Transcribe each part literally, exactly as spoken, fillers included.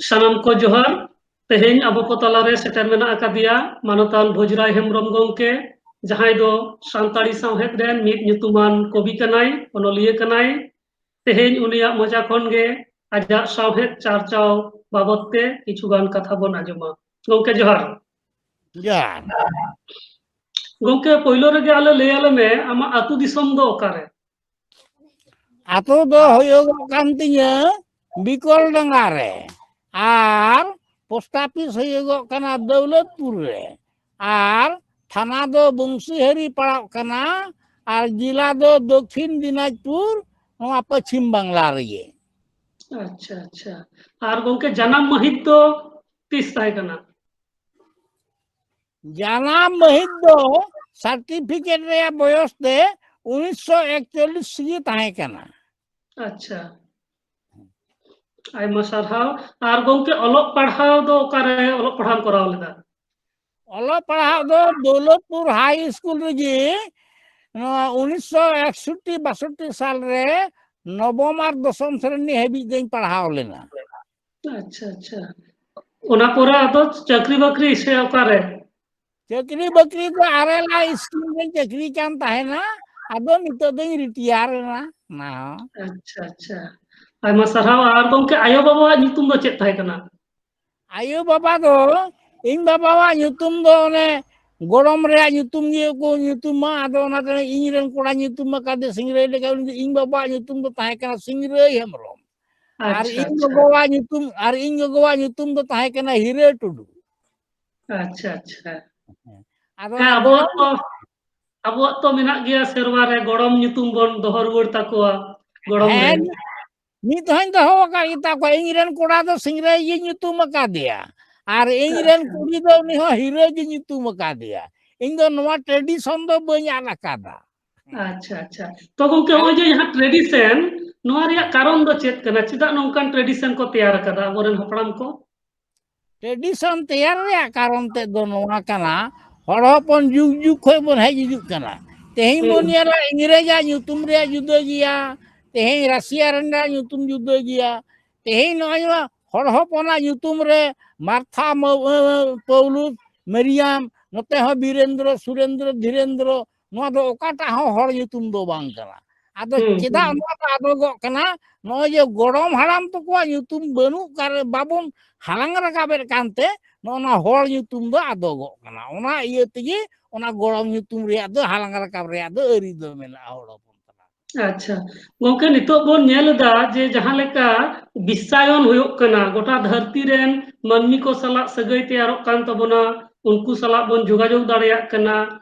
ᱥᱟᱱᱟᱢ ᱠᱚ ᱡᱚᱦᱟᱨ᱾ ᱛᱮᱦᱮᱧ ᱟᱵᱚ ᱠᱚ ᱛᱟᱞᱟᱨᱮ ᱥᱮᱴᱮᱨ ᱢᱮᱱᱟᱜ ᱟᱠᱟᱫᱮᱭᱟ ᱢᱟᱱᱚᱛᱟᱱ ᱵᱷᱳᱡᱽᱨᱟᱭ ᱦᱮᱢᱵᱨᱚᱢ ᱜᱚᱢᱠᱮ, ᱡᱟᱦᱟᱸᱭ ᱫᱚ ᱥᱟᱱᱛᱟᱲᱤ ᱥᱟᱶᱦᱮᱫ ᱨᱮᱱ ᱢᱤᱫ ᱧᱩᱛᱩᱢᱟᱱ ᱠᱚᱵᱤ ᱠᱟᱱᱟᱭ, ᱚᱱᱚᱞᱤᱭᱟᱹ ᱠᱟᱱᱟᱭ᱾ ᱛᱮᱦᱮᱧ ᱩᱱᱤᱭᱟᱜ ᱢᱚᱪᱟ ᱠᱷᱚᱱ ᱜᱮ ᱟᱡᱟᱜ ᱥᱟᱶᱦᱮᱫ ᱪᱟᱨᱪᱟᱣ ᱵᱟᱵᱚᱛ ᱛᱮ ᱠᱤᱪᱷᱩ ᱜᱟᱱ ᱠᱟᱛᱷᱟ ᱵᱚᱱ ᱟᱸᱡᱚᱢᱟ᱾ ᱜᱚᱢᱠᱮ ᱡᱚᱦᱟᱨ᱾ ᱡᱚᱦᱟᱨ᱾ ᱜᱚᱢᱠᱮ, ᱯᱳᱭᱞᱳ ᱨᱮᱜᱮ ᱟᱞᱮ ᱞᱟᱹᱭ ᱟᱞᱮ ᱢᱮ, ᱟᱢᱟᱜ ᱟᱹᱛᱩ ᱫᱤᱥᱚᱢ ᱫᱚ ᱚᱠᱟᱨᱮ? ᱟᱹᱛᱩ ᱫᱚ ᱦᱩᱭᱩᱜᱚᱜ ᱠᱟᱱ ᱛᱤᱧᱟᱹ ᱵᱤᱠᱚᱞ ᱰᱟᱸᱜᱟ ᱨᱮ, ᱟᱨ ᱯᱳᱥᱴ ᱚᱯᱷᱤᱥ ᱦᱩᱭᱩᱜᱚᱜ ᱠᱟᱱᱟ ᱫᱟᱹᱣᱞᱟᱹᱫᱽᱯᱩᱨ ᱨᱮ, ᱟᱨ ᱛᱷᱟᱱᱟ ᱫᱚ ᱵᱚᱝᱥᱤᱦᱟᱹᱨᱤ ᱯᱟᱲᱟᱜ ᱠᱟᱱᱟ, ᱟᱨ ᱡᱮᱞᱟ ᱫᱚ ᱫᱚᱠᱠᱷᱤᱱ ᱫᱤᱱᱟᱡᱽᱯᱩᱨ, ᱱᱚᱣᱟ ᱯᱚᱪᱷᱤᱢ ᱵᱟᱝᱞᱟ ᱨᱮᱜᱮ᱾ ᱟᱪᱪᱷᱟ, ᱟᱪᱪᱷᱟ᱾ ᱟᱨ ᱜᱚᱢᱠᱮ, ᱡᱟᱱᱟᱢ ᱢᱟᱹᱦᱤᱛ ᱫᱚ ᱛᱤᱥ ᱛᱟᱦᱮᱸ ᱠᱟᱱᱟ? ᱡᱟᱱᱟᱢ ᱢᱟᱹᱦᱤᱛ ᱫᱚ ᱥᱟᱨᱴᱤᱯᱷᱤᱠᱮᱴ ᱨᱮᱭᱟᱜ ᱵᱚᱭᱚᱥ ᱛᱮ ᱩᱱᱤᱥᱥᱚ ᱮᱠᱪᱚᱞᱞᱤᱥ ᱜᱮ ᱛᱟᱦᱮᱸ ᱠᱟᱱᱟ᱾ ᱟᱪᱪᱷᱟ, ᱟᱭᱢᱟ ᱥᱟᱨᱦᱟᱣ᱾ ᱟᱨ ᱜᱚᱢᱠᱮ, ᱚᱞᱚᱜ ᱯᱟᱲᱦᱟᱣ ᱫᱚ ᱚᱠᱟᱨᱮ ᱚᱞᱚᱜ ᱯᱟᱲᱦᱟᱣ ᱠᱚᱨᱟᱣ ᱞᱮᱫᱟ? ᱚᱞᱚᱜ ᱯᱟᱲᱦᱟᱣ ᱫᱚ ᱫᱚᱣᱞᱚᱛᱯᱩᱨ ᱦᱟᱭ ᱥᱠᱩᱞ ᱨᱮᱜᱮ ᱱᱚᱣᱟ ᱩᱱᱤᱥᱥᱚ ᱮᱠᱥᱚᱴᱴᱤ ᱵᱟᱥᱚᱴᱴᱤ ᱥᱟᱞ ᱨᱮ ᱱᱚᱵᱚᱢ ᱟᱨ ᱫᱚᱥᱚᱢ ᱥᱨᱮᱱᱤ ᱦᱟᱹᱵᱤᱡ ᱫᱚᱧ ᱯᱟᱲᱦᱟᱣ ᱞᱮᱱᱟ᱾ ᱟᱪᱪᱷᱟ, ᱟᱪᱪᱷᱟ᱾ ᱚᱱᱟ ᱯᱚᱨᱮ ᱟᱫᱚ ᱪᱟᱹᱠᱨᱤ ᱵᱟᱹᱠᱨᱤ ᱥᱮ ᱚᱠᱟᱨᱮ? ᱪᱟᱹᱠᱨᱤ ᱵᱟᱹᱠᱨᱤ ᱫᱚ ᱟᱨ ᱮᱞ ᱟᱭ ᱥᱠᱤᱢ ᱨᱮᱧ ᱪᱟᱹᱠᱨᱤ ᱠᱟᱱ ᱛᱟᱦᱮᱱᱟ, ᱟᱫᱚ ᱱᱤᱛᱚᱜ ᱫᱚᱧ ᱨᱤᱴᱤᱭᱟᱨ ᱮᱱᱟ᱾ ᱚᱱᱟ ᱦᱚᱸ᱾ ᱟᱪᱪᱷᱟ, ᱟᱪᱪᱷᱟ᱾ ᱟᱭᱢᱟ ᱥᱟᱨᱦᱟᱣ᱾ ᱟᱨ ᱜᱚᱢᱠᱮ, ᱟᱭᱳ ᱵᱟᱵᱟᱣᱟᱜ ᱧᱩᱛᱩᱢ ᱫᱚ ᱪᱮᱫ ᱛᱟᱦᱮᱸ ᱠᱟᱱᱟ? ᱟᱭᱳ ᱵᱟᱵᱟ ᱫᱚ, ᱤᱧ ᱵᱟᱵᱟᱣᱟᱜ ᱧᱩᱛᱩᱢ ᱫᱚ ᱚᱱᱮ ᱜᱚᱲᱚᱢ ᱨᱮᱭᱟᱜ ᱧᱩᱛᱩᱢ ᱜᱮ ᱠᱚ ᱧᱩᱛᱩᱢᱟ᱾ ᱟᱫᱚ ᱚᱱᱟᱛᱮ ᱤᱧ ᱨᱮᱱ ᱠᱚᱲᱟ ᱧᱩᱛᱩᱢ ᱟᱠᱟᱫᱮ ᱥᱤᱝᱨᱟᱹᱭ ᱞᱮᱠᱟ᱾ ᱩᱱᱤ ᱫᱚ, ᱤᱧ ᱵᱟᱵᱟᱣᱟᱜ ᱧᱩᱛᱩᱢ ᱫᱚ ᱛᱟᱦᱮᱸ ᱠᱟᱱᱟ ᱥᱤᱝᱨᱟᱹᱭ ᱦᱮᱢᱵᱨᱚᱢ, ᱟᱨ ᱟᱪᱪᱷᱟ, ᱤᱧ ᱟᱪᱪᱷᱟ᱾ ᱜᱚᱜᱚᱣᱟᱜ ᱧᱩᱛᱩᱢ, ᱟᱨ ᱤᱧ ᱜᱚᱜᱚᱣᱟᱜ ᱧᱩᱛᱩᱢ ᱫᱚ ᱛᱟᱦᱮᱸ ᱠᱟᱱᱟ ᱦᱤᱨᱟᱹ ᱴᱩᱰᱩ᱾ ᱟᱪᱪᱷᱟ, ᱟᱪᱪᱷᱟ᱾ ᱟᱫᱚ ᱦᱮᱸ, ᱚᱱᱟ ᱫᱚ ᱟᱵᱚᱣᱟᱜ ᱛᱚ, ᱟᱵᱚᱣᱟᱜ ᱛᱚ ᱢᱮᱱᱟᱜ ᱜᱮᱭᱟ ᱥᱮᱨᱣᱟ ᱨᱮ, ᱜᱚᱲᱚᱢ ᱧᱩᱛᱩᱢ ᱵᱚᱱ ᱫᱚᱦᱚ ᱨᱩᱣᱟᱹᱲ ᱛᱟᱠᱚᱣᱟ, ᱜᱚᱲᱚᱢ ᱨᱮ᱾ ᱦᱮᱸ, ᱢᱤᱫ ᱫᱷᱟᱣ ᱤᱧ ᱫᱚᱦᱚ ᱟᱠᱟᱫ ᱜᱮᱛᱟ ᱠᱚᱣᱟ, ᱤᱧ ᱨᱮᱱ ᱠᱚᱲᱟ ᱫᱚ ᱥᱤᱝᱨᱟᱹᱭ ᱜᱮ ᱧᱩᱛᱩᱢ ᱟᱠᱟᱫᱮᱭᱟ, ᱟᱨ ᱤᱧ ᱨᱮᱱ ᱟᱪᱪᱷᱟ᱾ ᱠᱩᱲᱤ ᱫᱚ ᱩᱱᱤ ᱦᱚᱸ ᱦᱤᱨᱟᱹ ᱜᱮ ᱧᱩᱛᱩᱢ ᱟᱠᱟᱫᱮᱭᱟ᱾ ᱤᱧ ᱫᱚ ᱱᱚᱣᱟ ᱴᱨᱮᱰᱤᱥᱚᱱ ᱫᱚ ᱵᱟᱹᱧ ᱟᱫ ᱟᱠᱟᱫᱟ᱾ ᱟᱪᱪᱷᱟ, ᱟᱪᱪᱷᱟ᱾ ᱛᱚ ᱜᱚᱢᱠᱮ, ᱱᱚᱜᱼᱚᱭ ᱡᱮ ᱡᱟᱦᱟᱸ ᱴᱨᱮᱰᱤᱥᱚᱱ, ᱱᱚᱣᱟ ᱨᱮᱭᱟᱜ ᱠᱟᱨᱚᱱ ᱫᱚ ᱪᱮᱫ ᱠᱟᱱᱟ? ᱪᱮᱫᱟᱜ ᱱᱚᱝᱠᱟᱱ ᱴᱨᱮᱰᱤᱥᱚᱱ ᱠᱚ ᱛᱮᱭᱟᱨ ᱟᱠᱟᱫᱟ ᱟᱵᱚᱨᱮᱱ ᱦᱟᱯᱲᱟᱢ ᱠᱚ? ᱴᱨᱮᱰᱤᱥᱚᱱ ᱛᱮᱭᱟᱨ ᱨᱮᱭᱟᱜ ᱠᱟᱨᱚᱱ ᱛᱮᱫ ᱫᱚ ᱱᱚᱣᱟ ᱠᱟᱱᱟ, ᱦᱚᱲ ᱦᱚᱯᱚᱱ ᱡᱩᱜᱽ ᱡᱩᱜᱽ ᱠᱷᱚᱱ ᱵᱚᱱ ᱦᱮᱡ ᱦᱤᱡᱩᱜ ᱠᱟᱱᱟ᱾ ᱛᱮᱦᱮᱧ ᱵᱚᱱ ᱦᱩᱸ᱾ ᱧᱮᱞᱟ, ᱤᱝᱨᱮᱡᱟᱜ ᱧᱩᱛᱩᱢ ᱨᱮᱭᱟᱜ ᱡᱩᱫᱟᱹ ᱜᱮᱭᱟ, ᱛᱮᱦᱮᱧ ᱨᱟᱥᱤᱭᱟ ᱨᱮᱱᱟᱜ ᱧᱩᱛᱩᱢ ᱡᱩᱫᱟᱹ ᱜᱮᱭᱟ, ᱛᱮᱦᱮᱧ ᱱᱚᱜᱼᱚᱭ ᱱᱚᱣᱟ ᱦᱚᱲ ᱦᱚᱯᱚᱱᱟᱜ ᱧᱩᱛᱩᱢ ᱨᱮ ᱢᱟᱨᱛᱷᱟ, ᱢᱟᱹ-, ᱟᱹ, ᱯᱟᱹᱣᱞᱩᱥ, ᱢᱟᱹᱨᱤᱭᱟᱢ, ᱱᱚᱛᱮ ᱦᱚᱸ ᱵᱤᱨᱮᱱᱫᱨᱚ, ᱥᱩᱨᱮᱱᱫᱨᱚ, ᱫᱷᱤᱨᱮᱱᱫᱨᱚ, ᱱᱚᱣᱟ ᱫᱚ ᱚᱠᱟᱴᱟᱜ ᱦᱚᱸ ᱦᱚᱲ ᱧᱩᱛᱩᱢ ᱫᱚ ᱵᱟᱝ ᱠᱟᱱᱟ᱾ ᱟᱫᱚ ᱦᱩᱸ, ᱪᱮᱫᱟᱜ ᱦᱩᱸ᱾ ᱱᱚᱣᱟ ᱫᱚ ᱟᱫᱚᱜᱚᱜ ᱠᱟᱱᱟ? ᱱᱚᱜᱼᱚᱭ ᱡᱮ ᱜᱚᱲᱚᱢ ᱦᱟᱲᱟᱢ ᱛᱟᱠᱚᱣᱟᱜ ᱧᱩᱛᱩᱢ ᱵᱟᱹᱱᱩᱜ ᱠᱟᱨ-, ᱵᱟᱵᱚᱱ ᱦᱟᱞᱟᱝ ᱨᱟᱠᱟᱵᱮᱫ ᱠᱟᱱᱛᱮ ᱱᱚᱜᱼᱚ ᱱᱟ ᱦᱚᱲ ᱧᱩᱛᱩᱢ ᱫᱚ ᱟᱫᱚᱜᱚᱜ ᱠᱟᱱᱟ᱾ ᱚᱱᱟ ᱤᱭᱟᱹ ᱛᱮᱜᱮ ᱚᱱᱟ ᱜᱚᱲᱚᱢ ᱧᱩᱛᱩᱢ ᱨᱮᱭᱟᱜ ᱫᱚ, ᱦᱟᱞᱟᱝ ᱨᱟᱠᱟᱵ ᱨᱮᱭᱟᱜ ᱫᱚ ᱟᱹᱨᱤ ᱫᱚ ᱢᱮᱱᱟᱜᱼᱟ ᱦᱚᱲ ᱦᱚᱯᱚᱱ ᱛᱟᱞᱟ᱾ ᱟᱪᱪᱷᱟ, ᱜᱚᱝᱠᱮ, ᱱᱤᱛᱚᱜ ᱵᱚᱱ ᱧᱮᱞ ᱮᱫᱟ ᱡᱮ ᱡᱟᱦᱟᱸ ᱞᱮᱠᱟ ᱵᱤᱥᱥᱟᱭᱚᱱ ᱦᱩᱭᱩᱜ ᱠᱟᱱᱟ, ᱜᱚᱴᱟ ᱫᱷᱟᱹᱨᱛᱤ ᱨᱮᱱ ᱢᱟᱹᱱᱢᱤ ᱠᱚ ᱥᱟᱞᱟᱜ ᱥᱟᱹᱜᱟᱹᱭ ᱛᱮᱭᱟᱨᱚᱜ ᱠᱟᱱ ᱛᱟᱵᱚᱱᱟ, ᱩᱱᱠᱩ ᱥᱟᱞᱟᱜ ᱵᱚᱱ ᱡᱳᱜᱟᱡᱳᱜᱽ ᱫᱟᱲᱮᱭᱟᱜ ᱠᱟᱱᱟ,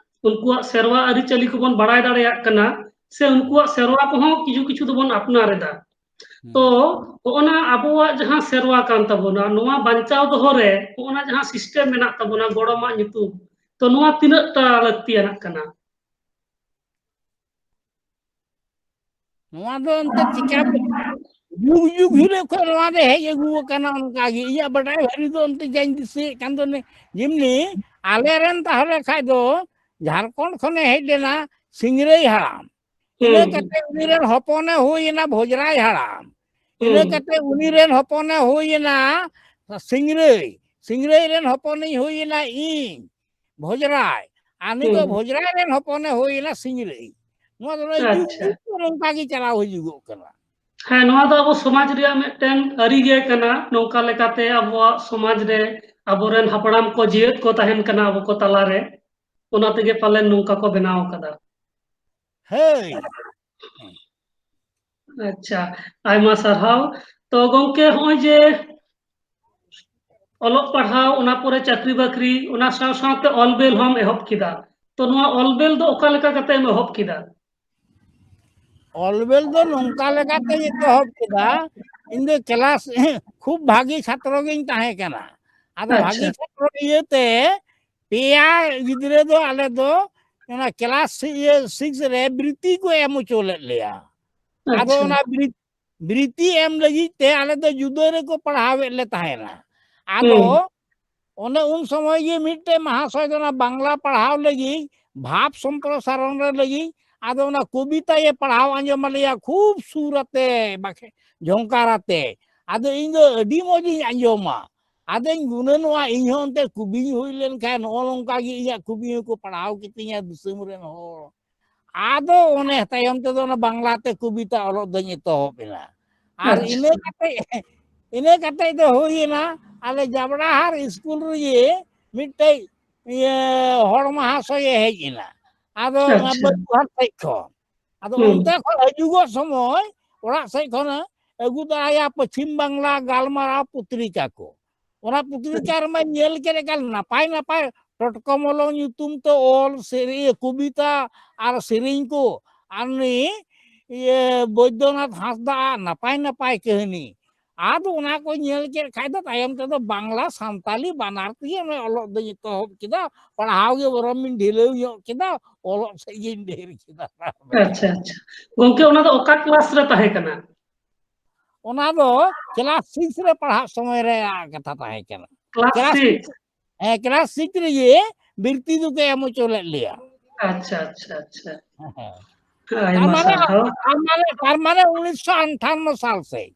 ᱩᱱᱠᱩᱣᱟᱜ ᱥᱮᱨᱣᱟ ᱟᱹᱨᱤᱪᱟᱹᱞᱤ ᱠᱚᱵᱚᱱ ᱵᱟᱲᱟᱭ ᱫᱟᱲᱮᱭᱟᱜ ᱠᱟᱱᱟ, ᱥᱮ ᱩᱱᱠᱩᱣᱟᱜ ᱥᱮᱨᱣᱟ ᱠᱚᱦᱚᱸ ᱠᱤᱪᱷᱩ ᱠᱤᱪᱷᱩ ᱫᱚᱵᱚᱱ ᱟᱯᱱᱟᱨ ᱮᱫᱟ᱾ ᱦᱩᱸ᱾ ᱛᱚ ᱦᱚᱜᱼᱚ ᱱᱟ ᱟᱵᱚᱣᱟᱜ ᱡᱟᱦᱟᱸ ᱥᱮᱨᱣᱟ ᱠᱟᱱ ᱛᱟᱵᱚᱱᱟ, ᱱᱚᱣᱟ ᱵᱟᱧᱪᱟᱣ ᱫᱚᱦᱚ ᱨᱮ ᱦᱚᱜᱼᱚ ᱱᱟ ᱡᱟᱦᱟᱸ ᱥᱤᱥᱴᱮᱢ ᱢᱮᱱᱟᱜ ᱛᱟᱵᱚᱱᱟ, ᱜᱚᱲᱚᱢᱟᱜ ᱧᱩᱛᱩᱢ, ᱛᱚ ᱱᱚᱣᱟ ᱛᱤᱱᱟᱹᱜ ᱴᱟ ᱞᱟᱹᱠᱛᱤᱭᱟᱱᱟᱜ ᱠᱟᱱᱟ? ᱱᱚᱣᱟ ᱫᱚ ᱮᱱᱛᱮ ᱪᱤᱠᱟ ᱡᱩᱜᱽ ᱡᱩᱜᱽ ᱦᱤᱞᱳᱜ ᱠᱷᱚᱱ ᱱᱚᱣᱟ ᱫᱚ ᱦᱮᱡ ᱟᱹᱜᱩ ᱟᱠᱟᱱᱟ ᱚᱱᱠᱟ ᱜᱮ᱾ ᱤᱧᱟᱹᱜ ᱵᱟᱰᱟᱭ ᱵᱷᱟᱹᱨᱤ ᱫᱚ ᱮᱱᱛᱮ ᱡᱟᱧ ᱫᱤᱥᱟᱹᱭᱮᱫ ᱠᱟᱱ ᱫᱚ ᱱᱮ-, ᱡᱮᱢᱱᱤ ᱟᱞᱮ ᱨᱮᱱ ᱛᱟᱦᱞᱮ ᱠᱷᱟᱡ ᱫᱚ ᱡᱷᱟᱲᱠᱷᱚᱸᱰ ᱠᱷᱚᱱᱮ ᱦᱮᱡ ᱞᱮᱱᱟ ᱥᱤᱝᱨᱟᱹᱭ ᱦᱟᱲᱟᱢ, ᱤᱱᱟᱹ ᱦᱩᱸ᱾ ᱠᱟᱛᱮ ᱩᱱᱤ ᱨᱮᱱ ᱦᱚᱯᱚᱱᱮ ᱦᱩᱭ ᱮᱱᱟ ᱵᱷᱚᱡᱽᱨᱟᱭ ᱦᱟᱲᱟᱢ, ᱤᱱᱟᱹ ᱦᱩᱸ᱾ ᱠᱟᱛᱮ ᱩᱱᱤ ᱨᱮᱱ ᱦᱚᱯᱚᱱᱮ ᱦᱩᱭ ᱮᱱᱟ ᱥᱤᱝᱨᱟᱹᱭ, ᱥᱤᱝᱨᱟᱹᱭ ᱨᱮᱱ ᱦᱚᱯᱚᱱᱤᱧ ᱦᱩᱭ ᱮᱱᱟ ᱤᱧ ᱵᱷᱚᱡᱽᱨᱟᱭ, ᱟᱨ ᱱᱤᱛᱚᱜ ᱦᱩᱸ᱾ ᱵᱷᱚᱡᱽᱨᱟᱭ ᱨᱮᱱ ᱦᱚᱯᱚᱱᱮ ᱦᱩᱭ ᱮᱱᱟ ᱥᱤᱝᱨᱟᱹᱭ᱾ ᱱᱚᱣᱟ ᱫᱚ ᱱᱚᱜᱼᱚᱭ ᱡᱩᱜᱽ ᱟᱪᱪᱷᱟ᱾ ᱡᱩᱜᱽ ᱛᱮ ᱱᱚᱝᱠᱟ ᱜᱮ ᱪᱟᱞᱟᱣ ᱦᱤᱡᱩᱜᱚᱜ ᱠᱟᱱᱟ᱾ ᱦᱮᱸ, ᱱᱚᱣᱟ ᱫᱚ ᱟᱵᱚ ᱥᱚᱢᱟᱡᱽ ᱨᱮᱭᱟᱜ ᱢᱤᱫᱴᱮᱱ ᱟᱹᱨᱤ ᱜᱮ ᱠᱟᱱᱟ᱾ ᱱᱚᱝᱠᱟ ᱞᱮᱠᱟᱛᱮ ᱟᱵᱚᱣᱟᱜ ᱥᱚᱢᱟᱡᱽ ᱨᱮ ᱟᱵᱚᱨᱮᱱ ᱦᱟᱯᱲᱟᱢ ᱠᱚ ᱡᱤᱣᱮᱫ ᱠᱚ ᱛᱟᱦᱮᱱ ᱠᱟᱱᱟ ᱟᱵᱚ ᱠᱚ ᱛᱟᱞᱟᱨᱮ, ᱚᱱᱟ ᱛᱮᱜᱮ ᱯᱟᱞᱮᱱ ᱱᱚᱝᱠᱟ ᱠᱚ ᱵᱮᱱᱟᱣ ᱟᱠᱟᱫᱟ᱾ ᱦᱳᱭ᱾ ᱟᱪᱪᱷᱟ, ᱟᱭᱢᱟ ᱥᱟᱨᱦᱟᱣ᱾ ᱛᱚ ᱜᱚᱝᱠᱮ, ᱦᱚᱸᱜᱼᱚᱭ ᱡᱮ ᱚᱞᱚᱜ ᱯᱟᱲᱦᱟᱣ, ᱚᱱᱟ ᱯᱚᱨᱮ ᱪᱟᱹᱠᱨᱤ ᱵᱟᱹᱠᱨᱤ, ᱚᱱᱟ ᱥᱟᱶ ᱥᱟᱶᱛᱮ ᱚᱞ ᱵᱮᱞ ᱦᱚᱸᱢ ᱮᱦᱚᱵ ᱠᱮᱫᱟ᱾ ᱛᱚ ᱱᱚᱣᱟ ᱚᱞ ᱵᱮᱞ ᱫᱚ ᱚᱠᱟ ᱞᱮᱠᱟ ᱠᱟᱛᱮᱢ ᱮᱦᱚᱵ ᱠᱮᱫᱟ? ᱚᱞ ᱵᱮᱞ ᱫᱚ ᱱᱚᱝᱠᱟ ᱞᱮᱠᱟᱛᱮᱧ ᱮᱛᱚᱦᱚᱵ ᱠᱮᱫᱟ, ᱤᱧ ᱫᱚ ᱠᱮᱞᱟᱥ ᱠᱷᱩᱵ ᱵᱷᱟᱜᱤ ᱪᱷᱟᱛᱨᱚ ᱜᱤᱧ ᱛᱟᱦᱮᱸ ᱠᱟᱱᱟ᱾ ᱟᱫᱚ ᱵᱷᱟᱜᱤ ᱟᱪᱪᱷᱟ᱾ ᱪᱷᱟᱛᱨᱚ ᱤᱭᱟᱹᱛᱮ ᱯᱮᱭᱟ ᱜᱤᱫᱽᱨᱟᱹ ᱫᱚ ᱟᱞᱮ ᱫᱚ ᱚᱱᱟ ᱠᱮᱞᱟᱥ ᱥᱤ-, ᱤᱭᱟᱹ ᱥᱤᱠᱥ ᱨᱮ ᱵᱨᱤᱛᱤ ᱠᱚ ᱮᱢ ᱦᱚᱪᱚ ᱞᱮᱫ ᱞᱮᱭᱟ᱾ ᱟᱫᱚ ᱟᱪᱪᱷᱟ᱾ ᱚᱱᱟ ᱵᱨᱤ-, ᱵᱨᱤᱛᱤ ᱮᱢ ᱞᱟᱹᱜᱤᱫ ᱛᱮ ᱟᱞᱮ ᱫᱚ ᱡᱩᱫᱟᱹ ᱨᱮᱠᱚ ᱯᱟᱲᱦᱟᱣᱮᱫ ᱞᱮ ᱛᱟᱦᱮᱱᱟ᱾ ᱟᱫᱚ ᱦᱩᱸ᱾ ᱚᱱᱮ ᱩᱱ ᱥᱚᱢᱚᱭ ᱜᱮ ᱢᱤᱫᱴᱮᱡ ᱢᱟᱦᱟᱥᱚᱭ ᱫᱚ ᱚᱱᱟ ᱵᱟᱝᱞᱟ ᱯᱟᱲᱦᱟᱣ ᱞᱟᱹᱜᱤᱫ, ᱵᱷᱟᱵᱽ ᱥᱚᱢᱯᱨᱚᱥᱟᱨᱚᱱ ᱨᱮ ᱞᱟᱹᱜᱤᱫ, ᱟᱫᱚ ᱚᱱᱟ ᱠᱚᱵᱤᱛᱟᱭᱮ ᱯᱟᱲᱦᱟᱣ ᱟᱸᱡᱚᱢ ᱟᱞᱮᱭᱟ ᱠᱷᱩᱵ ᱥᱩᱨ ᱟᱛᱮ, ᱵᱟᱠᱷᱮ-, ᱡᱷᱚᱝᱠᱟᱨ ᱟᱛᱮ᱾ ᱟᱫᱚ ᱤᱧ ᱫᱚ ᱟᱹᱰᱤ ᱢᱚᱡᱽ ᱤᱧ ᱟᱸᱡᱚᱢᱟ᱾ ᱟᱫᱚᱧ ᱜᱩᱱᱟᱹᱱᱚᱜᱼᱟ, ᱤᱧ ᱦᱚᱸ ᱚᱱᱛᱮ ᱠᱚᱵᱤᱧ ᱦᱩᱭ ᱞᱮᱱ ᱠᱷᱟᱱ ᱱᱚᱜᱼᱚ ᱱᱚᱝᱠᱟ ᱜᱮ ᱤᱧᱟᱹᱜ ᱠᱚᱵᱤ ᱦᱚᱸᱠᱚ ᱯᱟᱲᱦᱟᱣ ᱠᱤᱛᱤᱧᱟ ᱫᱤᱥᱚᱢ ᱨᱮᱱ ᱦᱚᱲ᱾ ᱟᱫᱚ ᱚᱱᱮ ᱛᱟᱭᱚᱢ ᱛᱮᱫᱚ ᱚᱱᱟ ᱵᱟᱝᱞᱟ ᱛᱮ ᱠᱚᱵᱤᱛᱟ ᱚᱞᱚᱜ ᱫᱚᱧ ᱮᱛᱚᱦᱚᱵ ᱮᱱᱟ᱾ ᱟᱨ ᱟᱪᱪᱷᱟ᱾ ᱤᱱᱟᱹ ᱠᱟᱛᱮ, ᱤᱱᱟᱹ ᱠᱟᱛᱮ ᱫᱚ ᱦᱩᱭ ᱮᱱᱟ, ᱟᱞᱮ ᱡᱟᱵᱲᱟᱦᱟᱨ ᱥᱠᱩᱞ ᱨᱮᱜᱮ ᱢᱤᱫᱴᱮᱡ ᱤᱭᱟᱹ ᱦᱚᱲ ᱢᱟᱦᱟᱥᱚᱭᱮ ᱦᱮᱡ ᱮᱱᱟ᱾ ᱟᱫᱚ ᱚᱱᱟ ᱟᱪᱪᱷᱟ᱾ ᱵᱟᱹᱨᱩᱦᱟᱨ ᱥᱮᱡ ᱠᱷᱚᱱ᱾ ᱟᱫᱚ ᱦᱩᱸ᱾ ᱚᱱᱛᱮ ᱠᱷᱚᱱ ᱦᱤᱡᱩᱜᱚᱜ ᱥᱚᱢᱚᱭ ᱚᱲᱟᱜ ᱥᱮᱡ ᱠᱷᱚᱱ ᱟᱹᱜᱩ ᱛᱚᱨᱟᱭᱟ ᱯᱚᱪᱷᱤᱢ ᱵᱟᱝᱞᱟ ᱜᱟᱞᱢᱟᱨᱟᱣ ᱯᱚᱛᱨᱤᱠᱟ ᱠᱚ᱾ ᱚᱱᱟ ᱯᱚᱛᱨᱤᱠᱟ ᱨᱮᱢᱟ ᱧᱮᱞ ᱠᱮᱫ ᱮᱠᱟᱞ ᱱᱟᱯᱟᱭ ᱱᱟᱯᱟᱭ ᱴᱚᱴᱠᱚᱢᱚᱞᱚ ᱧᱩᱛᱩᱢ ᱛᱮ ᱚᱞ ᱥᱮᱨᱮᱧ, ᱠᱚᱵᱤᱛᱟ ᱟᱨ ᱥᱮᱨᱮᱧ ᱠᱚ, ᱟᱨ ᱱᱩᱭ ᱤᱭᱟᱹ ᱵᱳᱭᱫᱚᱱᱟᱛᱷ ᱦᱟᱸᱥᱫᱟ ᱟᱜ ᱱᱟᱯᱟᱭ ᱱᱟᱯᱟᱭ ᱠᱟᱹᱦᱱᱤ᱾ ᱟᱫᱚ ᱚᱱᱟ ᱠᱚ ᱧᱮᱞ ᱠᱮᱫ ᱠᱷᱟᱡ ᱫᱚ ᱛᱟᱭᱚᱢ ᱛᱮᱫᱚ ᱵᱟᱝᱞᱟ ᱥᱟᱱᱛᱟᱞᱤ ᱵᱟᱱᱟᱨ ᱛᱮᱜᱮ ᱚᱱᱮ ᱚᱞᱚᱜ ᱫᱚᱧ ᱮᱛᱚᱦᱚᱵ ᱠᱮᱫᱟ, ᱯᱟᱲᱦᱟᱣ ᱜᱮ ᱵᱚᱨᱚᱢ ᱤᱧ ᱰᱷᱤᱞᱟᱹᱣ ᱧᱚᱜ ᱠᱮᱫᱟ, ᱚᱞᱚᱜ ᱥᱮᱫ ᱜᱤᱧ ᱰᱷᱮᱨ ᱠᱮᱫᱟ᱾ ᱟᱪᱪᱷᱟ, ᱟᱪᱪᱷᱟ᱾ ᱜᱚᱝᱠᱮ, ᱚᱱᱟ ᱫᱚ ᱚᱠᱟ ᱠᱞᱟᱥ ᱨᱮ ᱛᱟᱦᱮᱸ ᱠᱟᱱᱟ? ᱚᱱᱟ ᱫᱚ ᱠᱞᱟᱥ ᱥᱤᱠᱥ ᱨᱮ ᱯᱟᱲᱦᱟᱜ ᱥᱚᱢᱚᱭ ᱨᱮᱭᱟᱜ ᱠᱟᱛᱷᱟ ᱛᱟᱦᱮᱸ ᱠᱟᱱᱟ᱾ Class class six? ᱥᱤᱠᱥ, ᱦᱮᱸ, ᱠᱞᱟᱥ ᱥᱤᱠᱥ ᱨᱮᱜᱮ ᱵᱤᱨᱛᱤ ᱫᱚᱠᱚ ᱮᱢ ᱦᱚᱪᱚ ᱞᱮᱫ ᱞᱮᱭᱟ᱾ ᱟᱪᱪᱷᱟ, ᱟᱪᱪᱷᱟ, ᱟᱪᱪᱷᱟ᱾ ᱦᱮᱸ᱾ ᱟᱭᱢᱟ ᱛᱟᱨ ᱢᱟᱱᱮ, ᱥᱟᱨᱦᱟᱣ᱾ ᱛᱟᱨ ᱢᱟᱱᱮ, ᱛᱟᱨ ᱢᱟᱱᱮ ᱩᱱᱤᱥᱥᱚ ᱟᱴᱷᱟᱱᱱᱚ ᱥᱟᱞ ᱥᱮᱫ᱾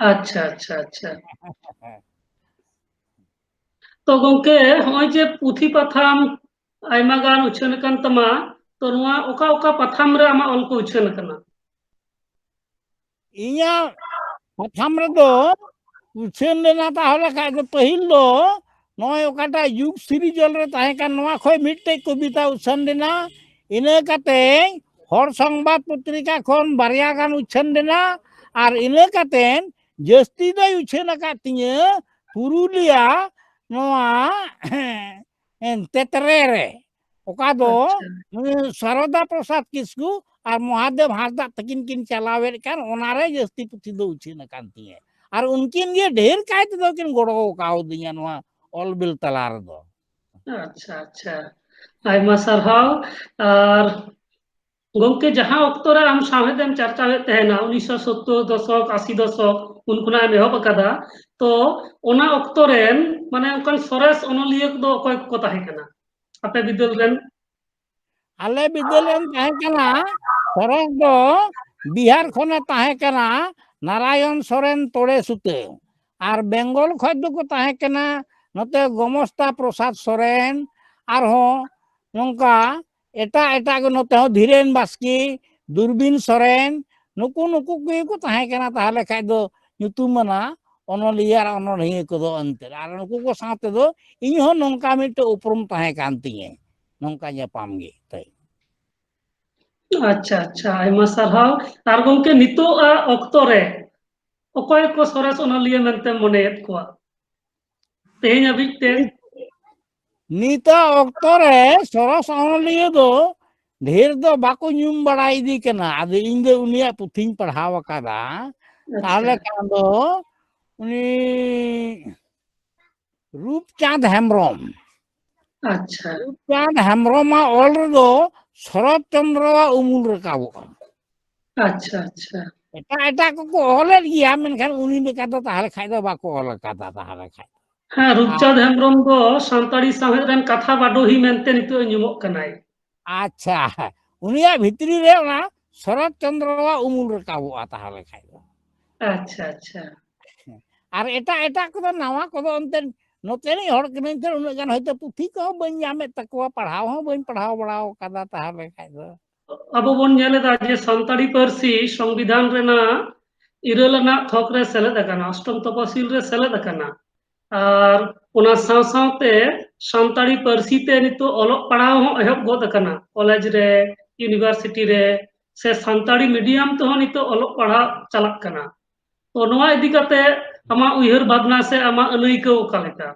ᱟᱪᱪᱷᱟ, ᱟᱪᱪᱷᱟ, ᱟᱪᱪᱷᱟ᱾ ᱛᱚ ᱜᱚᱝᱠᱮ, ᱦᱚᱸᱜᱼᱚᱭ ᱡᱮ ᱯᱩᱛᱷᱤ ᱯᱟᱛᱷᱟᱢ ᱟᱭᱢᱟ ᱜᱟᱱ ᱩᱪᱷᱟᱹᱱ ᱟᱠᱟᱱ ᱛᱟᱢᱟ, ᱛᱚ ᱱᱚᱣᱟ ᱚᱠᱟ ᱚᱠᱟ ᱯᱟᱛᱷᱟᱢ ᱨᱮ ᱟᱢᱟᱜ ᱚᱞ ᱠᱚ ᱩᱪᱷᱟᱹᱱ ᱟᱠᱟᱱᱟ? ᱤᱧᱟᱹᱜ ᱯᱟᱛᱷᱟᱢ ᱨᱮᱫᱚ ᱩᱪᱷᱟᱹᱱ ᱞᱮᱱᱟ ᱛᱟᱦᱚᱞᱮ ᱠᱷᱟᱡ ᱫᱚ ᱯᱟᱹᱦᱤᱞ ᱫᱚ ᱱᱚᱜᱼᱚᱭ ᱚᱠᱟᱴᱟᱜ ᱡᱩᱜᱽ ᱥᱤᱨᱤᱡᱚᱞ ᱨᱮ ᱛᱟᱦᱮᱸ ᱠᱟᱱ, ᱱᱚᱣᱟ ᱠᱷᱚᱡ ᱢᱤᱫᱴᱮᱡ ᱠᱚᱵᱤᱛᱟ ᱩᱪᱷᱟᱹᱱ ᱞᱮᱱᱟ᱾ ᱤᱱᱟᱹ ᱠᱟᱛᱮ ᱦᱚᱲ ᱥᱚᱝᱵᱟᱫ ᱯᱚᱛᱨᱤᱠᱟ ᱠᱷᱚᱱ ᱵᱟᱨᱭᱟ ᱜᱟᱱ ᱩᱪᱷᱟᱹᱱ ᱞᱮᱱᱟ᱾ ᱟᱨ ᱤᱱᱟᱹ ᱠᱟᱛᱮ ᱡᱟᱹᱥᱛᱤ ᱫᱚᱭ ᱩᱪᱷᱟᱹᱱ ᱟᱠᱟᱫ ᱛᱤᱧᱟᱹ ᱯᱩᱨᱩᱞᱤᱭᱟ ᱱᱚᱣᱟ ᱛᱮᱛᱨᱮ ᱨᱮ, ᱚᱠᱟ ᱫᱚ ᱟᱪᱪᱷᱟ᱾ ᱩᱱᱤ ᱥᱟᱨᱚᱫᱟ ᱯᱨᱚᱥᱟᱫᱽ ᱠᱤᱥᱠᱩ ᱟᱨ ᱢᱚᱦᱟᱫᱮᱵ ᱦᱟᱸᱥᱫᱟᱜ ᱛᱟᱹᱠᱤᱱ ᱠᱤᱱ ᱪᱟᱞᱟᱣᱮᱫ ᱠᱟᱱ, ᱚᱱᱟᱨᱮ ᱡᱟᱹᱥᱛᱤ ᱯᱩᱛᱷᱤ ᱫᱚ ᱩᱪᱷᱟᱹᱱ ᱟᱠᱟᱱ ᱛᱤᱧᱟᱹ᱾ ᱟᱨ ᱩᱱᱠᱤᱱ ᱜᱮ ᱰᱷᱮᱨ ᱠᱟᱭ ᱛᱮᱫᱚ ᱠᱤᱱ ᱜᱚᱲᱚ ᱠᱟᱣᱫᱤᱧᱟ ᱱᱚᱣᱟ ᱚᱞ ᱵᱤᱞ ᱛᱟᱞᱟ ᱨᱮᱫᱚ᱾ ᱟᱪᱪᱷᱟ, ᱟᱪᱪᱷᱟ᱾ ᱟᱭᱢᱟ ᱥᱟᱨᱦᱟᱣ᱾ ᱟᱨ ᱜᱚᱝᱠᱮ, ᱡᱟᱦᱟᱸ ᱚᱠᱛᱚ ᱨᱮ ᱟᱢ ᱥᱟᱶᱦᱮᱫ ᱮᱢ ᱪᱟᱨᱪᱟᱣᱮᱫ ᱛᱟᱦᱮᱱᱟ, ᱩᱱᱤᱥᱥᱚ ᱥᱳᱛᱛᱳᱨ ᱫᱚᱥᱚᱠ, ᱟᱥᱤ ᱫᱚᱥᱚᱠ, ᱩᱱ ᱠᱷᱚᱱᱟᱜ ᱮᱢ ᱮᱦᱚᱵ ᱟᱠᱟᱫᱟ, ᱛᱚ ᱚᱱᱟ ᱚᱠᱛᱚ ᱨᱮᱱ ᱢᱟᱱᱮ ᱚᱱᱠᱟᱱ ᱥᱚᱨᱮᱥ ᱚᱱᱚᱞᱤᱭᱟᱹ ᱠᱚᱫᱚ ᱚᱠᱚᱭ ᱠᱚᱠᱚ ᱛᱟᱦᱮᱸ ᱠᱟᱱᱟ ᱟᱯᱮ ᱵᱤᱫᱟᱹᱞ ᱨᱮᱱ? ᱟᱞᱮ ᱵᱤᱫᱟᱹᱞ ᱨᱮᱱ ᱛᱟᱦᱮᱸ ᱠᱟᱱᱟ, ᱥᱚᱨᱮᱥ ᱫᱚ ᱵᱤᱦᱟᱨ ᱠᱷᱚᱱᱮ ᱛᱟᱦᱮᱸ ᱠᱟᱱᱟ ᱱᱟᱨᱟᱭᱚᱱ ᱥᱚᱨᱮᱱ ᱛᱚᱲᱮ ᱥᱩᱛᱟᱹ᱾ ᱟᱨ ᱵᱮᱝᱜᱚᱞ ᱠᱷᱚᱡ ᱫᱚᱠᱚ ᱛᱟᱦᱮᱸ ᱠᱟᱱᱟ ᱱᱚᱛᱮ ᱜᱚᱢᱚᱥᱛᱟ ᱯᱨᱚᱥᱟᱫᱽ ᱥᱚᱨᱮᱱ, ᱟᱨᱦᱚᱸ ᱱᱚᱝᱠᱟ ᱮᱴᱟᱜ ᱮᱴᱟᱜ ᱠᱚ, ᱱᱚᱛᱮ ᱦᱚᱸ ᱫᱷᱤᱨᱮᱱ ᱵᱟᱥᱠᱮ, ᱫᱩᱨᱵᱤᱱ ᱥᱚᱨᱮᱱ, ᱱᱩᱠᱩ ᱱᱩᱠᱩ ᱠᱚᱜᱮ ᱠᱚ ᱛᱟᱦᱮᱸ ᱠᱟᱱᱟ ᱛᱟᱦᱚᱞᱮ ᱠᱷᱟᱡ ᱫᱚ ᱧᱩᱛᱩᱢᱟᱱᱟ ᱚᱱᱚᱞᱤᱭᱟᱹ ᱟᱨ ᱚᱱᱚᱲᱦᱤᱭᱟᱹ ᱠᱚᱫᱚ ᱮᱱᱛᱮᱫ᱾ ᱟᱨ ᱱᱩᱠᱩ ᱠᱚ ᱥᱟᱶ ᱛᱮᱫᱚ ᱤᱧ ᱦᱚᱸ ᱱᱚᱝᱠᱟ ᱢᱤᱫᱴᱮᱡ ᱩᱯᱨᱩᱢ ᱛᱟᱦᱮᱸ ᱠᱟᱱ ᱛᱤᱧᱟᱹ, ᱱᱚᱝᱠᱟ ᱧᱟᱯᱟᱢ ᱜᱮ ᱛᱟᱭ᱾ ᱟᱪᱪᱷᱟ, ᱟᱪᱪᱷᱟ, ᱟᱭᱢᱟ ᱥᱟᱨᱦᱟᱣ᱾ ᱟᱨ ᱜᱚᱢᱠᱮ, ᱱᱤᱛᱚᱜ ᱟᱜ ᱚᱠᱛᱚ ᱨᱮ ᱚᱠᱚᱭ ᱠᱚ ᱥᱚᱨᱮᱥ ᱚᱱᱚᱞᱤᱭᱟᱹ ᱢᱮᱱᱛᱮᱢ ᱢᱚᱱᱮᱭᱮᱫ ᱠᱚᱣᱟ ᱛᱮᱦᱮᱧ ᱦᱟᱹᱵᱤᱡ ᱛᱮ? ᱱᱤᱛᱚᱜ ᱚᱠᱛᱚ ᱨᱮ ᱥᱚᱨᱚᱥ ᱚᱱᱚᱞᱤᱭᱟᱹ ᱫᱚ ᱰᱷᱮᱨ ᱫᱚ ᱵᱟᱠᱚ ᱧᱩᱢ ᱵᱟᱲᱟᱭ ᱤᱫᱤ ᱠᱟᱱᱟ᱾ ᱟᱫᱚ ᱤᱧ ᱫᱚ ᱩᱱᱤᱭᱟᱜ ᱯᱩᱛᱷᱤᱧ ᱯᱟᱲᱦᱟᱣ ᱟᱠᱟᱫᱟ᱾ ᱟᱪᱪᱷᱟ᱾ ᱛᱟᱦᱚᱞᱮ ᱠᱷᱟᱱ ᱫᱚ ᱩᱱᱤ ᱨᱩᱯᱪᱟᱸᱫᱽ ᱦᱮᱢᱵᱨᱚᱢ᱾ ᱟᱪᱪᱷᱟ᱾ ᱨᱩᱯᱪᱟᱸᱫᱽ ᱦᱮᱢᱵᱨᱚᱢᱟᱜ ᱚᱞ ᱨᱮᱫᱚ ᱥᱚᱨᱚᱛ ᱪᱚᱱᱫᱨᱚᱣᱟᱜ ᱩᱢᱩᱞ ᱨᱟᱠᱟᱵᱚᱜᱼᱟ᱾ ᱟᱪᱪᱷᱟ, ᱟᱪᱪᱷᱟ᱾ ᱮᱴᱟᱜ ᱮᱴᱟᱜ ᱠᱚᱠᱚ ᱚᱞᱮᱫ ᱜᱮᱭᱟ, ᱢᱮᱱᱠᱷᱟᱱ ᱩᱱᱤ ᱞᱮᱠᱟ ᱫᱚ ᱛᱟᱦᱚᱞᱮ ᱠᱷᱟᱡ ᱫᱚ ᱵᱟᱠᱚ ᱚᱞ ᱟᱠᱟᱫᱟ ᱛᱟᱦᱚᱞᱮ ᱠᱷᱟᱡ᱾ ᱦᱮᱸ, ᱨᱩᱯᱪᱟᱸᱫᱽ ᱦᱮᱢᱵᱨᱚᱢ ᱫᱚ ᱥᱟᱱᱛᱟᱲᱤ ᱥᱟᱶᱦᱮᱫ ᱨᱮᱱ ᱠᱟᱛᱷᱟ ᱵᱟᱰᱚᱦᱤ ᱢᱮᱱᱛᱮ ᱱᱤᱛᱚᱜ ᱮ ᱧᱩᱢᱚᱜ ᱠᱟᱱᱟᱭ᱾ ᱟᱪᱪᱷᱟ, ᱩᱱᱤᱭᱟᱜ ᱵᱷᱤᱛᱨᱤ ᱨᱮ ᱚᱱᱟ ᱥᱚᱨᱚᱛ ᱪᱚᱱᱫᱨᱚᱣᱟᱜ ᱩᱢᱩᱞ ᱨᱟᱠᱟᱵᱚᱜᱼᱟ ᱛᱟᱦᱚᱞᱮ ᱠᱷᱟᱡ ᱫᱚ᱾ ᱟᱪᱪᱷᱟ, ᱟᱪᱪᱷᱟ᱾ ᱟᱨ ᱮᱴᱟᱜ ᱮᱴᱟᱜ ᱠᱚᱫᱚ ᱱᱟᱣᱟ ᱠᱚᱫᱚ ᱚᱱᱛᱮ ᱱᱚᱛᱮᱱᱤᱡ ᱦᱚᱲ ᱠᱟᱹᱱᱟᱹᱧ ᱛᱮ ᱩᱱᱟᱹᱜ ᱜᱟᱱ ᱦᱚᱭᱛᱳ ᱯᱩᱛᱷᱤ ᱠᱚᱦᱚᱸ ᱵᱟᱹᱧ ᱧᱟᱢᱮᱫ ᱛᱟᱠᱚᱣᱟ, ᱯᱟᱲᱦᱟᱣ ᱦᱚᱸ ᱵᱟᱹᱧ ᱯᱟᱲᱦᱟᱣ ᱵᱟᱲᱟ ᱟᱠᱟᱫᱟ ᱛᱟᱦᱚᱞᱮ ᱠᱷᱟᱡ ᱫᱚ᱾ ᱟᱵᱚ ᱵᱚᱱ ᱧᱮᱞ ᱮᱫᱟ ᱡᱮ ᱥᱟᱱᱛᱟᱲᱤ ᱯᱟᱹᱨᱥᱤ ᱥᱚᱝᱵᱤᱫᱷᱟᱱ ᱨᱮᱱᱟᱜ ᱤᱨᱟᱹᱞ ᱟᱱᱟᱜ ᱛᱷᱚᱠ ᱨᱮ ᱥᱮᱞᱮᱫ ᱟᱠᱟᱱᱟ, ᱚᱥᱴᱚᱢ ᱛᱚᱯᱚᱥᱤᱞ ᱨᱮ ᱥᱮᱞᱮᱫ ᱟᱠᱟᱱᱟ᱾ ᱟᱨ ᱚᱱᱟ ᱥᱟᱶ ᱥᱟᱶᱛᱮ ᱥᱟᱱᱛᱟᱲᱤ ᱯᱟᱹᱨᱥᱤ ᱛᱮ ᱱᱤᱛᱚᱜ ᱚᱞᱚᱜ ᱯᱟᱲᱦᱟᱣ ᱦᱚᱸ ᱮᱦᱚᱵ ᱜᱚᱫ ᱟᱠᱟᱱᱟ, ᱠᱚᱞᱮᱡᱽ ᱨᱮ, ᱤᱭᱩᱱᱤᱵᱷᱟᱨᱥᱤᱴᱤ ᱨᱮ, ᱥᱮ ᱥᱟᱱᱛᱟᱲᱤ ᱢᱤᱰᱤᱭᱟᱢ ᱛᱮᱦᱚᱸ ᱱᱤᱛᱚᱜ ᱚᱞᱚᱜ ᱯᱟᱲᱦᱟᱜ ᱪᱟᱞᱟᱜ ᱠᱟᱱᱟ᱾ ᱛᱚ, ᱱᱚᱣᱟ ᱤᱫᱤ ᱠᱟᱛᱮ ᱟᱢᱟᱜ ᱩᱭᱦᱟᱹᱨ ᱵᱷᱟᱵᱽᱱᱟ ᱥᱮ ᱟᱢᱟᱜ ᱟᱹᱱᱟᱹᱭᱠᱟᱹᱣ ᱚᱠᱟ ᱞᱮᱠᱟ?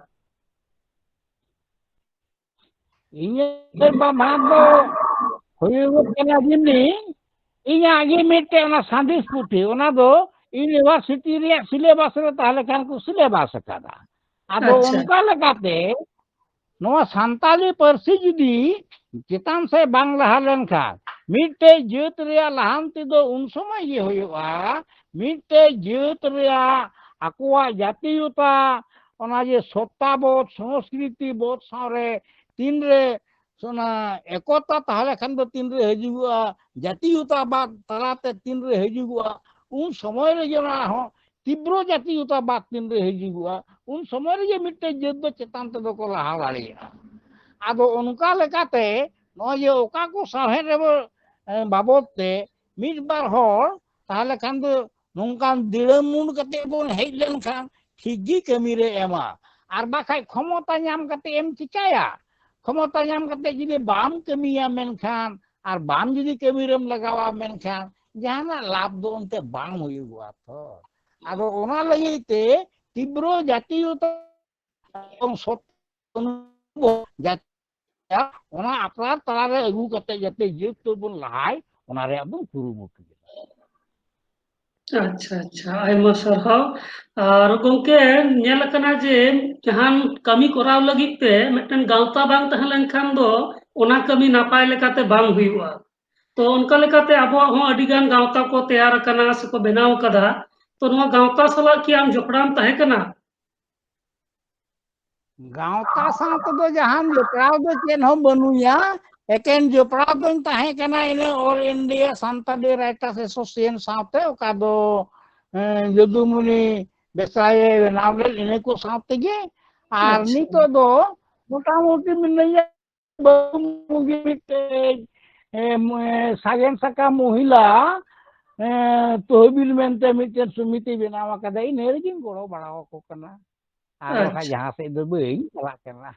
ᱤᱧᱟᱹᱜ ᱵᱷᱟᱵᱽᱱᱟ ᱫᱚ ᱦᱩᱭᱩᱜᱚᱜ ᱠᱟᱱᱟ ᱡᱮᱢᱱᱤ, ᱤᱧᱟᱹᱜ ᱜᱮ ᱢᱤᱫᱴᱮᱡ ᱚᱱᱟ ᱥᱟᱸᱫᱮᱥ ᱯᱩᱛᱷᱤ, ᱚᱱᱟ ᱫᱚ ᱤᱭᱩᱱᱤᱵᱷᱟᱨᱥᱤᱴᱤ ᱨᱮᱭᱟᱜ ᱥᱤᱞᱮᱵᱟᱥ ᱨᱮ ᱛᱟᱦᱞᱮ ᱠᱷᱟᱱ ᱠᱚ ᱥᱤᱞᱮᱵᱟᱥ ᱟᱠᱟᱫᱟ᱾ ᱟᱫᱚ ᱟᱪᱪᱷᱟ᱾ ᱚᱱᱠᱟ ᱞᱮᱠᱟᱛᱮ ᱱᱚᱣᱟ ᱥᱟᱱᱛᱟᱞᱤ ᱯᱟᱹᱨᱥᱤ ᱡᱩᱫᱤ ᱪᱮᱛᱟᱱ ᱥᱮᱫ ᱵᱟᱝ ᱞᱟᱦᱟ ᱞᱮᱱᱠᱷᱟᱱ, ᱢᱤᱫᱴᱮᱡ ᱡᱟᱹᱛ ᱨᱮᱭᱟᱜ ᱞᱟᱦᱟᱱᱛᱤ ᱫᱚ ᱩᱱ ᱥᱚᱢᱚᱭ ᱜᱮ ᱦᱩᱭᱩᱜᱼᱟ, ᱢᱤᱫᱴᱮᱡ ᱡᱟᱹᱛ ᱨᱮᱭᱟᱜ ᱟᱠᱚᱣᱟᱜ ᱡᱟᱛᱤᱭᱚᱛᱟ, ᱚᱱᱟ ᱡᱮ ᱥᱚᱛᱛᱟ ᱵᱳᱫᱷ, ᱥᱚᱝᱥᱠᱨᱤᱛᱤ ᱵᱳᱫᱷ ᱥᱟᱶᱨᱮ ᱛᱤᱱᱨᱮ ᱚᱱᱟ ᱮᱠᱚᱛᱟ ᱛᱟᱦᱞᱮ ᱠᱷᱟᱱ ᱫᱚ ᱛᱤᱱᱨᱮ ᱦᱤᱡᱩᱜᱚᱜᱼᱟ, ᱡᱟᱛᱤᱭᱚᱛᱟᱵᱟᱫ ᱛᱟᱞᱟᱛᱮ ᱛᱤᱱᱨᱮ ᱦᱤᱡᱩᱜᱚᱜᱼᱟ, ᱩᱱ ᱥᱚᱢᱚᱭ ᱨᱮᱜᱮ ᱚᱱᱟ ᱦᱚᱸ ᱛᱤᱵᱨᱚ ᱡᱟᱛᱤᱭᱚᱛᱟᱵᱟᱫ ᱛᱤᱱ ᱨᱮ ᱦᱤᱡᱩᱜᱚᱜᱼᱟ, ᱩᱱ ᱥᱚᱢᱚᱭ ᱨᱮᱜᱮ ᱢᱤᱫᱴᱮᱡ ᱡᱟᱹᱛ ᱫᱚ ᱪᱮᱛᱟᱱ ᱛᱮᱫᱚ ᱠᱚ ᱞᱟᱦᱟ ᱫᱟᱲᱮᱭᱟᱜᱼᱟ᱾ ᱟᱫᱚ ᱚᱱᱠᱟ ᱞᱮᱠᱟᱛᱮ ᱱᱚᱜᱼᱚᱭ ᱡᱮ ᱚᱠᱟ ᱠᱚ ᱥᱟᱶᱦᱮᱫ ᱨᱮ ᱵᱚ-, ᱮ, ᱵᱟᱵᱚᱫ ᱛᱮ ᱢᱤᱫ ᱵᱟᱨ ᱦᱚᱲ ᱛᱟᱦᱚᱞᱮ ᱠᱷᱟᱱ ᱫᱚ ᱱᱚᱝᱠᱟᱱ ᱫᱤᱲᱟᱹᱢᱩᱱ ᱠᱟᱛᱮ ᱵᱚᱱ ᱦᱮᱡ ᱞᱮᱱᱠᱷᱟᱱ ᱴᱷᱤᱠ ᱜᱮ ᱠᱟᱹᱢᱤ ᱨᱮ ᱮᱢᱟ᱾ ᱟᱨ ᱵᱟᱠᱷᱟᱡ ᱠᱷᱚᱢᱚᱛᱟ ᱧᱟᱢ ᱠᱟᱛᱮ ᱮᱢ ᱪᱤᱠᱟᱹᱭᱟ? ᱠᱷᱚᱢᱚᱛᱟ ᱧᱟᱢ ᱠᱟᱛᱮ ᱡᱩᱫᱤ ᱵᱟᱢ ᱠᱟᱹᱢᱤᱭᱟ ᱢᱮᱱᱠᱷᱟᱱ, ᱟᱨ ᱵᱟᱢ ᱡᱩᱫᱤ ᱠᱟᱹᱢᱤ ᱨᱮᱢ ᱞᱟᱜᱟᱣᱟ ᱢᱮᱱᱠᱷᱟᱱ, ᱡᱟᱦᱟᱱᱟᱜ ᱞᱟᱵᱷ ᱫᱚ ᱚᱱᱛᱮ ᱵᱟᱝ ᱦᱩᱭᱩᱜᱚᱜᱼᱟ ᱛᱚ᱾ ᱟᱫᱚ ᱚᱱᱟ ᱞᱟᱹᱜᱤᱫ ᱛᱮ ᱛᱤᱵᱨᱚ ᱡᱟᱛᱤᱭᱚᱛᱟ ᱮᱵᱚᱝ ᱥᱚᱛ-, ᱡᱟᱛᱤ-, ᱚᱱᱟ ᱟᱯᱱᱟᱨ ᱛᱟᱞᱟᱨᱮ ᱟᱹᱜᱩ ᱠᱟᱛᱮ ᱡᱟᱛᱮ ᱡᱟᱹᱛ ᱛᱟᱹᱫ ᱵᱚᱱ ᱞᱟᱦᱟᱭ, ᱚᱱᱟ ᱨᱮᱭᱟᱜ ᱵᱚᱱ ᱠᱩᱨᱩᱢᱩᱴᱩᱭᱟ᱾ ᱟᱪᱪᱷᱟ, ᱟᱪᱪᱷᱟ, ᱟᱭᱢᱟ ᱥᱟᱨᱦᱟᱣ᱾ ᱟᱨ ᱜᱚᱝᱠᱮ, ᱧᱮᱞ ᱟᱠᱟᱱᱟ ᱡᱮ ᱡᱟᱦᱟᱱ ᱠᱟᱹᱢᱤ ᱠᱚᱨᱟᱣ ᱞᱟᱹᱜᱤᱫ ᱛᱮ ᱢᱤᱫᱴᱮᱱ ᱜᱟᱶᱛᱟ ᱵᱟᱝ ᱛᱟᱦᱮᱸ ᱞᱮᱱᱠᱷᱟᱱ ᱫᱚ ᱚᱱᱟ ᱠᱟᱹᱢᱤ ᱱᱟᱯᱟᱭ ᱞᱮᱠᱟᱛᱮ ᱵᱟᱝ ᱦᱩᱭᱩᱜᱼᱟ᱾ ᱛᱚ ᱚᱱᱠᱟ ᱞᱮᱠᱟᱛᱮ ᱟᱵᱚᱣᱟᱜ ᱦᱚᱸ ᱟᱹᱰᱤ ᱜᱟᱱ ᱜᱟᱶᱛᱟ ᱠᱚ ᱛᱮᱭᱟᱨ ᱟᱠᱟᱱᱟ ᱥᱮᱠᱚ ᱵᱮᱱᱟᱣ ᱟᱠᱟᱫᱟ᱾ ᱛᱚ ᱱᱚᱣᱟ ᱜᱟᱶᱛᱟ ᱥᱟᱞᱟᱜ ᱠᱤ ᱟᱢ ᱡᱚᱯᱲᱟᱣ ᱮᱢ ᱛᱟᱦᱮᱸ ᱠᱟᱱᱟ? ᱜᱟᱶᱛᱟ ᱥᱟᱶ ᱛᱮᱫᱚ ᱡᱟᱦᱟᱱ ᱡᱚᱯᱲᱟᱣ ᱫᱚ ᱪᱮᱫ ᱦᱚᱸ ᱵᱟᱹᱱᱩᱧᱟ, ᱮᱠᱮᱱ ᱡᱚᱯᱲᱟᱣ ᱫᱚᱧ ᱛᱟᱦᱮᱸ ᱠᱟᱱᱟ ᱤᱱᱟᱹ All India Santali Writers Association ᱥᱟᱶᱛᱮ, ᱚᱠᱟ ᱫᱚ, ᱮᱸ, ᱡᱚᱫᱩᱢᱩᱱᱤ ᱵᱮᱥᱨᱟᱭᱮ ᱵᱮᱱᱟᱣ ᱞᱮᱫ, ᱤᱱᱟᱹ ᱠᱚ ᱥᱟᱶ ᱛᱮᱜᱮ᱾ ᱟᱨ ᱟᱪᱪᱷᱟ᱾ ᱱᱤᱛᱚᱜ ᱫᱚ ᱢᱚᱴᱟᱢᱩᱴᱤ ᱢᱤᱱᱟᱹᱧᱟ ᱵᱟᱹᱵᱩ ᱜᱮ ᱢᱤᱫᱴᱮᱡ, ᱮ, ᱢ-, ᱮ, ᱥᱟᱜᱮᱱ ᱥᱟᱠᱟᱢ ᱢᱚᱦᱤᱞᱟ, ᱮ, ᱛᱚᱦᱵᱤᱞ ᱢᱮᱱᱛᱮ ᱢᱤᱫᱴᱮᱱ ᱥᱚᱢᱤᱛᱤ ᱵᱮᱱᱟᱣ ᱟᱠᱟᱫᱟ, ᱤᱱᱟᱹ ᱨᱮᱜᱮᱧ ᱜᱚᱲᱚ ᱵᱟᱲᱟ ᱟᱠᱚ ᱠᱟᱱᱟ᱾ ᱟᱨ ᱵᱟᱠᱷᱟᱡ ᱟᱪᱪᱷᱟ᱾ ᱡᱟᱦᱟᱸ ᱥᱮᱫ ᱫᱚ ᱵᱟᱹᱧ ᱪᱟᱞᱟᱜ ᱠᱟᱱᱟ᱾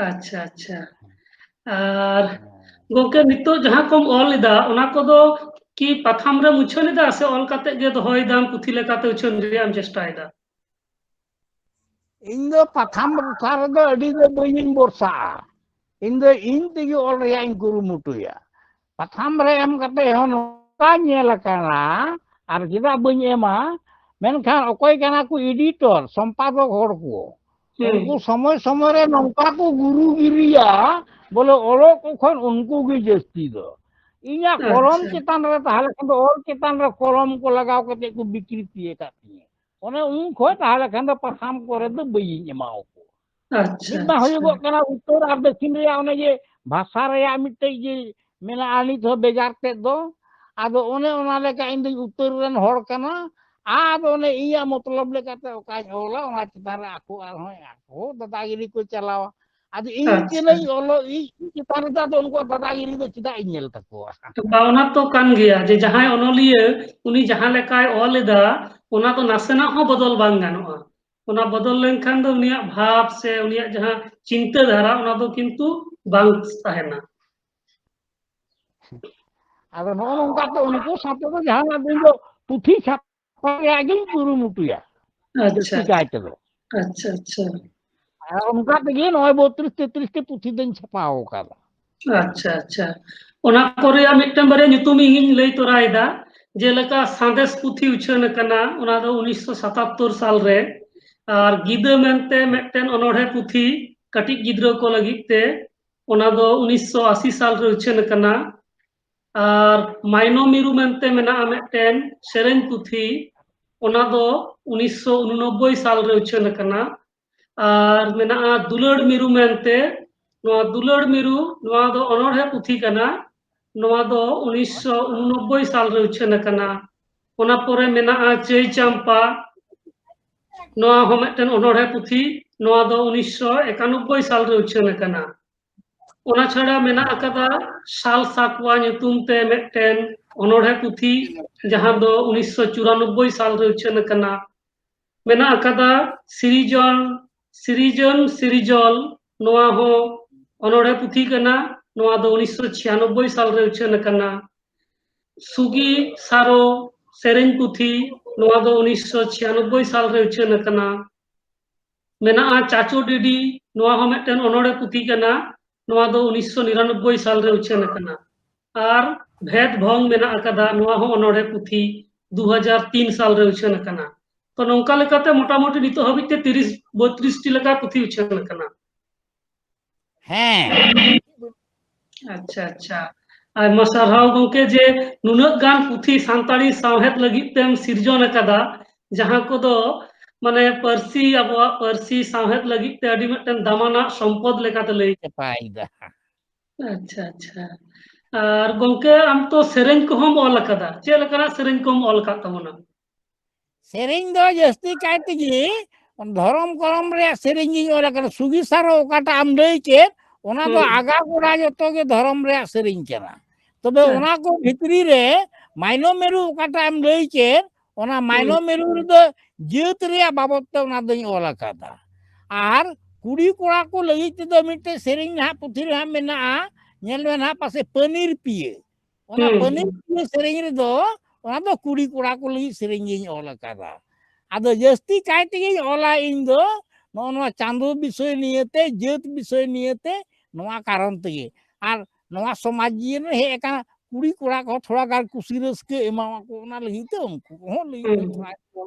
ᱟᱪᱪᱷᱟ, ᱟᱪᱪᱷᱟ᱾ ᱟᱨ ᱦᱮᱸ᱾ ᱜᱚᱝᱠᱮ, ᱱᱤᱛᱚᱜ ᱡᱟᱦᱟᱸ ᱠᱚᱢ ᱚᱞ ᱮᱫᱟ, ᱚᱱᱟ ᱠᱚᱫᱚ ᱠᱤ ᱯᱟᱛᱷᱟᱢ ᱨᱮᱢ ᱩᱪᱷᱟᱹᱱ ᱮᱫᱟ ᱥᱮ ᱚᱞ ᱠᱟᱛᱮ ᱜᱮ ᱫᱚᱦᱚᱭ ᱫᱟᱢ, ᱯᱩᱛᱷᱤ ᱞᱮᱠᱟᱛᱮ ᱩᱪᱷᱟᱹᱱ ᱨᱮᱭᱟᱜ ᱮᱢ ᱪᱮᱥᱴᱟᱭᱮᱫᱟ? ᱤᱧ ᱫᱚ ᱯᱟᱛᱷᱟᱢ ᱨᱚᱪᱟ ᱨᱮᱫᱚ ᱟᱹᱰᱤ ᱫᱚ ᱵᱟᱹᱧ ᱵᱷᱚᱨᱥᱟᱜᱼᱟ᱾ ᱤᱧ ᱫᱚ ᱤᱧ ᱛᱮᱜᱮ ᱚᱞ ᱨᱮᱭᱟᱜ ᱤᱧ ᱠᱩᱨᱩᱢᱩᱴᱩᱭᱟ᱾ ᱯᱟᱛᱷᱟᱢ ᱨᱮ ᱮᱢ ᱠᱟᱛᱮ ᱦᱚᱸ ᱱᱚᱝᱠᱟ ᱧᱮᱞ ᱟᱠᱟᱱᱟ, ᱟᱨ ᱪᱮᱫᱟᱜ ᱵᱟᱹᱧ ᱮᱢᱟ, ᱢᱮᱱᱠᱷᱟᱱ ᱚᱠᱚᱭ ᱠᱟᱱᱟ ᱠᱚ editor, ᱥᱚᱢᱯᱟᱫᱚᱠ ᱦᱚᱲ ᱠᱚ, ᱦᱩᱸ᱾ ᱩᱱᱠᱩ ᱥᱚᱢᱚᱭ ᱥᱚᱢᱚᱭ ᱨᱮ ᱱᱚᱝᱠᱟ ᱠᱚ ᱜᱩᱨᱩ ᱜᱤᱨᱤᱭᱟ, ᱵᱚᱞᱮ ᱚᱞᱚᱜ ᱠᱚ ᱠᱷᱚᱱ ᱩᱱᱠᱩ ᱜᱮ ᱡᱟᱹᱥᱛᱤ ᱫᱚ᱾ ᱤᱧᱟᱹᱜ ᱠᱚᱞᱚᱢ ᱟᱪᱪᱷᱟ᱾ ᱪᱮᱛᱟᱱ ᱨᱮ ᱛᱟᱦᱮᱸ ᱞᱮᱠᱷᱟᱱ ᱫᱚ ᱚᱞ ᱪᱮᱛᱟᱱ ᱨᱮ ᱠᱚᱞᱚᱢ ᱠᱚ ᱞᱟᱜᱟᱣ ᱠᱟᱛᱮ ᱠᱚ ᱵᱤᱠᱨᱤᱛᱤ ᱟᱠᱟᱫ ᱛᱤᱧᱟᱹ᱾ ᱚᱱᱮ ᱩᱱ ᱠᱷᱚᱱ ᱛᱟᱦᱚᱞᱮ ᱠᱷᱟᱱ ᱫᱚ ᱯᱟᱛᱷᱟᱢ ᱠᱚᱨᱮ ᱫᱚ ᱵᱟᱹᱧ ᱮᱢᱟᱣᱟᱠᱚᱣᱟ᱾ ᱟᱪᱪᱷᱟ, ᱢᱤᱫ ᱢᱟ ᱟᱪᱪᱷᱟ᱾ ᱦᱩᱭᱩᱜᱚᱜ ᱠᱟᱱᱟ ᱩᱛᱛᱚᱨ ᱟᱨ ᱫᱚᱠᱷᱤᱱ ᱨᱮᱭᱟᱜ ᱚᱱᱮ ᱡᱮ ᱵᱷᱟᱥᱟ ᱨᱮᱭᱟᱜ ᱢᱤᱫᱴᱮᱡ ᱡᱮ ᱢᱮᱱᱟᱜᱼᱟ ᱱᱤᱛ ᱦᱚᱸ ᱵᱮᱡᱟᱨ ᱛᱮᱫ ᱫᱚ, ᱟᱫᱚ ᱚᱱᱮ ᱚᱱᱟ ᱞᱮᱠᱟ ᱤᱧ ᱫᱚᱧ ᱩᱛᱟᱹᱨ ᱨᱮᱱ ᱦᱚᱲ ᱠᱟᱱᱟ᱾ ᱟᱫᱚ ᱚᱱᱮ ᱤᱧᱟᱹᱜ ᱢᱚᱛᱞᱚᱵ ᱞᱮᱠᱟᱛᱮ ᱚᱠᱟᱧ ᱚᱞᱟ, ᱚᱱᱟ ᱪᱮᱛᱟᱱ ᱨᱮ ᱟᱠᱚ ᱟᱨᱦᱚᱸ ᱟᱠᱚ ᱫᱟᱫᱟᱜᱤᱨᱤ ᱠᱚ ᱪᱟᱞᱟᱣᱟ᱾ ᱟᱫᱚ ᱤᱧ ᱟᱪᱪᱷᱟ᱾ ᱪᱮᱫᱟᱜ ᱤᱧ ᱚᱞᱚᱜ, ᱤᱧ ᱪᱮᱛᱟᱱ ᱨᱮᱫᱚ ᱟᱫᱚ ᱩᱱᱠᱩᱣᱟᱜ ᱫᱟᱫᱟᱜᱤᱨᱤ ᱫᱚ ᱪᱮᱫᱟᱜ ᱤᱧ ᱧᱮᱞ ᱛᱟᱠᱚᱣᱟ? ᱵᱟ, ᱚᱱᱟ ᱛᱚ ᱠᱟᱱ ᱜᱮᱭᱟ ᱡᱮ ᱡᱟᱦᱟᱸᱭ ᱚᱱᱚᱞᱤᱭᱟᱹ ᱩᱱᱤ ᱡᱟᱦᱟᱸ ᱞᱮᱠᱟᱭ ᱚᱞ ᱮᱫᱟ, ᱚᱱᱟ ᱫᱚ ᱱᱟᱥᱮᱱᱟᱜ ᱦᱚᱸ ᱵᱚᱫᱚᱞ ᱵᱟᱝ ᱜᱟᱱᱚᱜᱼᱟ᱾ ᱚᱱᱟ ᱵᱚᱫᱚᱞ ᱞᱮᱱᱠᱷᱟᱱ ᱫᱚ ᱩᱱᱤᱭᱟᱜ ᱵᱷᱟᱵᱽ ᱥᱮ ᱩᱱᱤᱭᱟᱜ ᱡᱟᱦᱟᱸ ᱪᱤᱱᱛᱟᱹ ᱫᱷᱟᱨᱟ, ᱚᱱᱟ ᱫᱚ ᱠᱤᱱᱛᱩ ᱵᱟᱝ ᱛᱟᱦᱮᱱᱟ᱾ ᱟᱫᱚ ᱱᱚᱜᱼᱚ ᱱᱚᱝᱠᱟ ᱛᱮ ᱩᱱᱠᱩ ᱥᱟᱶᱛᱮ ᱫᱚ ᱡᱟᱦᱟᱱᱟᱜ ᱫᱤᱱ ᱫᱚ ᱯᱩᱛᱷᱤ ᱪᱷᱟᱯᱟ ᱨᱮᱭᱟᱜ ᱜᱤᱧ ᱠᱩᱨᱩᱢᱩᱴᱩᱭᱟ, ᱟᱪᱪᱷᱟ᱾ ᱡᱟᱹᱥᱛᱤ ᱠᱟᱭ ᱛᱮᱫᱚ᱾ ᱟᱪᱪᱷᱟ, ᱟᱪᱪᱷᱟ᱾ ᱟᱨ ᱚᱱᱠᱟ ᱛᱮᱜᱮ ᱱᱚᱜᱼᱚᱭ ᱵᱚᱛᱨᱤᱥ ᱛᱮᱛᱨᱤᱥ ᱴᱤ ᱯᱩᱛᱷᱤ ᱫᱚᱧ ᱪᱷᱟᱯᱟᱣ ᱟᱠᱟᱫᱟ᱾ ᱟᱪᱪᱷᱟ, ᱟᱪᱪᱷᱟ᱾ ᱚᱱᱟ ᱠᱚ ᱨᱮᱭᱟᱜ ᱢᱤᱫᱴᱟᱝ ᱵᱟᱨᱭᱟ ᱧᱩᱛᱩᱢ ᱤᱧᱤᱧ ᱞᱟᱹᱭ ᱛᱚᱨᱟᱭᱮᱫᱟ, ᱡᱮᱞᱮᱠᱟ ᱥᱟᱸᱫᱮᱥ ᱯᱩᱛᱷᱤ ᱩᱪᱷᱟᱹᱱ ᱟᱠᱟᱱᱟ, ᱚᱱᱟ ᱫᱚ ᱩᱱᱤᱥᱥᱚ ᱥᱟᱛᱟᱛᱛᱳᱨ ᱥᱟᱞ ᱨᱮ, ᱟᱨ ᱜᱤᱫᱟᱹ ᱢᱮᱱᱛᱮ ᱢᱤᱫᱴᱮᱱ ᱚᱱᱚᱬᱦᱮ ᱯᱩᱛᱷᱤ ᱠᱟᱹᱴᱤᱡ ᱜᱤᱫᱽᱨᱟᱹ ᱠᱚ ᱞᱟᱹᱜᱤᱫ ᱛᱮ, ᱚᱱᱟ ᱫᱚ ᱩᱱᱤᱥᱥᱚ ᱟᱥᱤ ᱥᱟᱞ ᱨᱮ ᱩᱪᱷᱟᱹᱱ ᱟᱠᱟᱱᱟ, ᱟᱨ ᱢᱟᱭᱱᱚ ᱢᱤᱨᱩ ᱢᱮᱱᱛᱮ ᱢᱮᱱᱟᱜᱼᱟ ᱢᱤᱫᱴᱮᱱ ᱥᱮᱨᱮᱧ ᱯᱩᱛᱷᱤ, ᱚᱱᱟ ᱫᱚ ᱩᱱᱤᱥᱥᱚ ᱩᱱᱩᱱᱚᱵᱵᱳᱭ ᱥᱟᱞ ᱨᱮ ᱩᱪᱷᱟᱹᱱ ᱟᱠᱟᱱᱟ᱾ ᱟᱨ ᱢᱮᱱᱟᱜᱼᱟ ᱫᱩᱞᱟᱹᱲ ᱢᱤᱨᱩ ᱢᱮᱱᱛᱮ, ᱱᱚᱣᱟ ᱫᱩᱞᱟᱹᱲ ᱢᱤᱨᱩ, ᱱᱚᱣᱟ ᱫᱚ ᱚᱱᱚᱬᱦᱮ ᱯᱩᱛᱷᱤ ᱠᱟᱱᱟ, ᱱᱚᱣᱟ ᱫᱚ ᱩᱱᱤᱥᱥᱚ ᱩᱱᱩᱱᱚᱵᱵᱳᱭ ᱥᱟᱞ ᱨᱮ ᱩᱪᱷᱟᱹᱱ ᱟᱠᱟᱱᱟ᱾ ᱚᱱᱟ ᱯᱚᱨᱮ ᱢᱮᱱᱟᱜᱼᱟ ᱪᱟᱹᱭ ᱪᱟᱢᱯᱟ, ᱱᱚᱣᱟ ᱦᱚᱸ ᱢᱤᱫᱴᱮᱱ ᱚᱱᱚᱬᱦᱮ ᱯᱩᱛᱷᱤ, ᱱᱚᱣᱟ ᱫᱚ ᱩᱱᱤᱥᱥᱚ ᱮᱠᱟᱱᱚᱵᱵᱳᱭ ᱥᱟᱞ ᱨᱮ ᱩᱪᱷᱟᱹᱱ ᱟᱠᱟᱱᱟ᱾ ᱚᱱᱟ ᱪᱷᱟᱲᱟ ᱢᱮᱱᱟᱜ ᱟᱠᱟᱫᱟ ᱥᱟᱞ ᱥᱟᱠᱣᱟ ᱧᱩᱛᱩᱢ ᱛᱮ ᱢᱤᱫᱴᱮᱱ ᱚᱱᱚᱬᱦᱮ ᱯᱩᱛᱷᱤ, ᱡᱟᱦᱟᱸ ᱫᱚ ᱩᱱᱤᱥᱥᱚ ᱪᱩᱨᱟᱱᱚᱵᱵᱳᱭ ᱥᱟᱞ ᱨᱮ ᱩᱪᱷᱟᱹᱱ ᱟᱠᱟᱱᱟ᱾ ᱢᱮᱱᱟᱜ ᱟᱠᱟᱫᱟ ᱥᱤᱨᱤᱡᱚᱱ, ᱥᱤᱨᱤᱡᱚᱱ ᱥᱤᱨᱤᱡᱚᱞ, ᱱᱚᱣᱟ ᱦᱚᱸ ᱚᱱᱚᱬᱦᱮ ᱯᱩᱛᱷᱤ ᱠᱟᱱᱟ, ᱱᱚᱣᱟ ᱫᱚ ᱩᱱᱤᱥᱥᱚ ᱪᱷᱤᱭᱟᱱᱚᱵᱵᱳᱭ ᱥᱟᱞ ᱨᱮ ᱩᱪᱷᱟᱹᱱ ᱟᱠᱟᱱᱟ᱾ ᱥᱩᱜᱤ ᱥᱟᱨᱚ ᱥᱮᱨᱮᱧ ᱯᱩᱛᱷᱤ, ᱱᱚᱣᱟ ᱫᱚ ᱩᱱᱤᱥᱥᱚ ᱪᱷᱤᱭᱟᱱᱚᱵᱵᱳᱭ ᱥᱟᱞ ᱨᱮ ᱩᱪᱷᱟᱹᱱ ᱟᱠᱟᱱᱟ᱾ ᱢᱮᱱᱟᱜᱼᱟ ᱪᱟᱪᱳ ᱰᱤᱰᱤ, ᱱᱚᱣᱟ ᱦᱚᱸ ᱢᱤᱫᱴᱮᱱ ᱚᱱᱚᱬᱦᱮ ᱯᱩᱛᱷᱤ ᱠᱟᱱᱟ, ᱱᱚᱣᱟ ᱫᱚ ᱩᱱᱤᱥᱥᱚ ᱱᱤᱨᱟᱱᱚᱵᱵᱳᱭ ᱥᱟᱞ ᱨᱮ ᱩᱪᱷᱟᱹᱱ ᱟᱠᱟᱱᱟ᱾ ᱟᱨ ᱵᱷᱮᱫ ᱵᱷᱚᱝ ᱢᱮᱱᱟᱜ ᱟᱠᱟᱫᱟ, ᱱᱚᱣᱟ ᱦᱚᱸ ᱚᱱᱚᱬᱦᱮ ᱯᱩᱛᱷᱤ ᱫᱩ ᱦᱟᱡᱟᱨ ᱛᱤᱱ ᱥᱟᱞ ᱨᱮ ᱩᱪᱷᱟᱹᱱ ᱟᱠᱟᱱᱟ᱾ ᱛᱚ ᱱᱚᱝᱠᱟ ᱞᱮᱠᱟᱛᱮ ᱢᱚᱴᱟᱢᱩᱴᱤ ᱱᱤᱛᱚᱜ ᱦᱟᱹᱵᱤᱡ ᱛᱮ ᱛᱤᱨᱤᱥ ᱵᱚᱛᱨᱤᱥ ᱴᱤ ᱞᱮᱠᱟ ᱯᱩᱛᱷᱤ ᱩᱪᱷᱟᱹᱱ ᱟᱠᱟᱱᱟ᱾ ᱦᱮᱸ᱾ ᱟᱪᱪᱷᱟ, ᱟᱪᱪᱷᱟ᱾ ᱟᱭᱢᱟ ᱥᱟᱨᱦᱟᱣ ᱜᱚᱝᱠᱮ ᱡᱮ ᱱᱩᱱᱟᱹᱜ ᱜᱟᱱ ᱯᱩᱛᱷᱤ ᱥᱟᱱᱛᱟᱲᱤ ᱥᱟᱶᱦᱮᱫ ᱞᱟᱹᱜᱤᱫ ᱛᱮᱢ ᱥᱤᱨᱡᱚᱱ ᱟᱠᱟᱫᱟ, ᱡᱟᱦᱟᱸ ᱠᱚᱫᱚ ᱢᱟᱱᱮ ᱯᱟᱹᱨᱥᱤ, ᱟᱵᱚᱣᱟᱜ ᱯᱟᱹᱨᱥᱤ ᱥᱟᱶᱦᱮᱫ ᱞᱟᱹᱜᱤᱫ ᱛᱮ ᱟᱹᱰᱤ ᱢᱤᱫᱴᱮᱱ ᱫᱟᱢᱟᱱᱟᱜ ᱥᱚᱢᱯᱚᱫ ᱞᱮᱠᱟᱛᱮ ᱞᱟᱹᱭ᱾ ᱪᱟᱯᱟᱭᱮᱫᱟ᱾ ᱟᱪᱪᱷᱟ, ᱟᱪᱪᱷᱟ᱾ ᱟᱨ ᱜᱚᱝᱠᱮ, ᱟᱢ ᱛᱚ ᱥᱮᱨᱮᱧ ᱠᱚᱦᱚᱸᱢ ᱚᱞ ᱟᱠᱟᱫᱟ, ᱪᱮᱫ ᱞᱮᱠᱟᱱᱟᱜ ᱥᱮᱨᱮᱧ ᱠᱚᱢ ᱚᱞ ᱟᱠᱟᱫ ᱛᱟᱵᱚᱱᱟ? ᱥᱮᱨᱮᱧ ᱫᱚ ᱡᱟᱹᱥᱛᱤ ᱠᱟᱭ ᱛᱮᱜᱮ ᱫᱷᱚᱨᱚᱢ ᱠᱚᱨᱚᱢ ᱨᱮᱭᱟᱜ ᱥᱮᱨᱮᱧ ᱜᱤᱧ ᱚᱞ ᱟᱠᱟᱫᱟ᱾ ᱥᱩᱜᱤ ᱥᱟᱨᱚ ᱚᱠᱟᱴᱟᱜ ᱮᱢ ᱞᱟᱹᱭ ᱠᱮᱫ, ᱚᱱᱟ ᱫᱚ ᱦᱩᱸ᱾ ᱟᱜᱟ ᱜᱚᱲᱟ ᱡᱚᱛᱚ ᱜᱮ ᱫᱷᱚᱨᱚᱢ ᱨᱮᱭᱟᱜ ᱥᱮᱨᱮᱧ ᱠᱟᱱᱟ᱾ ᱛᱚᱵᱮ ᱦᱮᱸ᱾ ᱚᱱᱟ ᱠᱚ ᱵᱷᱤᱛᱨᱤ ᱨᱮ ᱢᱟᱭᱱᱚ ᱢᱮᱨᱩ ᱚᱠᱟᱴᱟᱜ ᱮᱢ ᱞᱟᱹᱭ ᱠᱮᱫ, ᱚᱱᱟ ᱦᱩᱸ᱾ ᱢᱟᱭᱱᱚ ᱢᱮᱨᱩ ᱨᱮᱫᱚ ᱡᱟᱹᱛ ᱨᱮᱭᱟᱜ ᱵᱟᱵᱚᱫ ᱛᱮ ᱚᱱᱟ ᱫᱚᱧ ᱚᱞ ᱟᱠᱟᱫᱟ᱾ ᱟᱨ ᱠᱩᱲᱤ ᱠᱚᱲᱟ ᱠᱚ ᱞᱟᱹᱜᱤᱫ ᱛᱮᱫᱚ ᱢᱤᱫᱴᱮᱡ ᱥᱮᱨᱮᱧ ᱱᱟᱦᱟᱜ ᱯᱩᱛᱷᱤ ᱨᱮ ᱦᱟᱸᱜ ᱢᱮᱱᱟᱜᱼᱟ, ᱧᱮᱞ ᱢᱮ ᱱᱟᱦᱟᱜ ᱯᱟᱥᱮ ᱯᱟᱹᱱᱤᱨ ᱯᱤᱭᱟᱹ᱾ ᱚᱱᱟ ᱦᱩᱸ᱾ ᱯᱟᱹᱱᱤᱨ ᱯᱤᱭᱟᱹ ᱥᱮᱨᱮᱧ ᱨᱮᱫᱚ ᱚᱱᱟ ᱫᱚ ᱠᱩᱲᱤ ᱠᱚᱲᱟ ᱠᱚ ᱞᱟᱹᱜᱤᱫ ᱥᱮᱨᱮᱧ ᱜᱤᱧ ᱚᱞ ᱟᱠᱟᱫᱟ᱾ ᱟᱫᱚ ᱡᱟᱹᱥᱛᱤ ᱠᱟᱭ ᱛᱮᱜᱮᱧ ᱚᱞᱟ ᱤᱧ ᱫᱚ ᱱᱚᱜᱼᱚ ᱱᱚᱣᱟ ᱪᱟᱸᱫᱚ ᱵᱤᱥᱚᱭ ᱱᱤᱭᱮᱛᱮ, ᱡᱟᱹᱛ ᱵᱤᱥᱚᱭ ᱱᱤᱭᱮᱛᱮ, ᱱᱚᱣᱟ ᱠᱟᱨᱚᱱ ᱛᱮᱜᱮ᱾ ᱟᱨ ᱱᱚᱣᱟ ᱥᱚᱢᱟᱡᱽ ᱡᱤᱭᱚᱱ ᱨᱮ ᱦᱮᱡ ᱟᱠᱟᱱᱟ, ᱠᱩᱲᱤ ᱠᱚᱲᱟ ᱠᱚᱦᱚᱸ ᱛᱷᱚᱲᱟ ᱜᱟᱱ ᱠᱩᱥᱤ ᱨᱟᱹᱥᱠᱟᱹ ᱮᱢᱟᱣᱟ ᱠᱚ, ᱚᱱᱟ ᱞᱟᱹᱜᱤᱫ ᱛᱮ ᱩᱱᱠᱩ ᱠᱚᱦᱚᱸ ᱞᱟᱹᱜᱤᱫ ᱛᱮ ᱦᱩᱸ᱾ ᱛᱷᱚᱲᱟ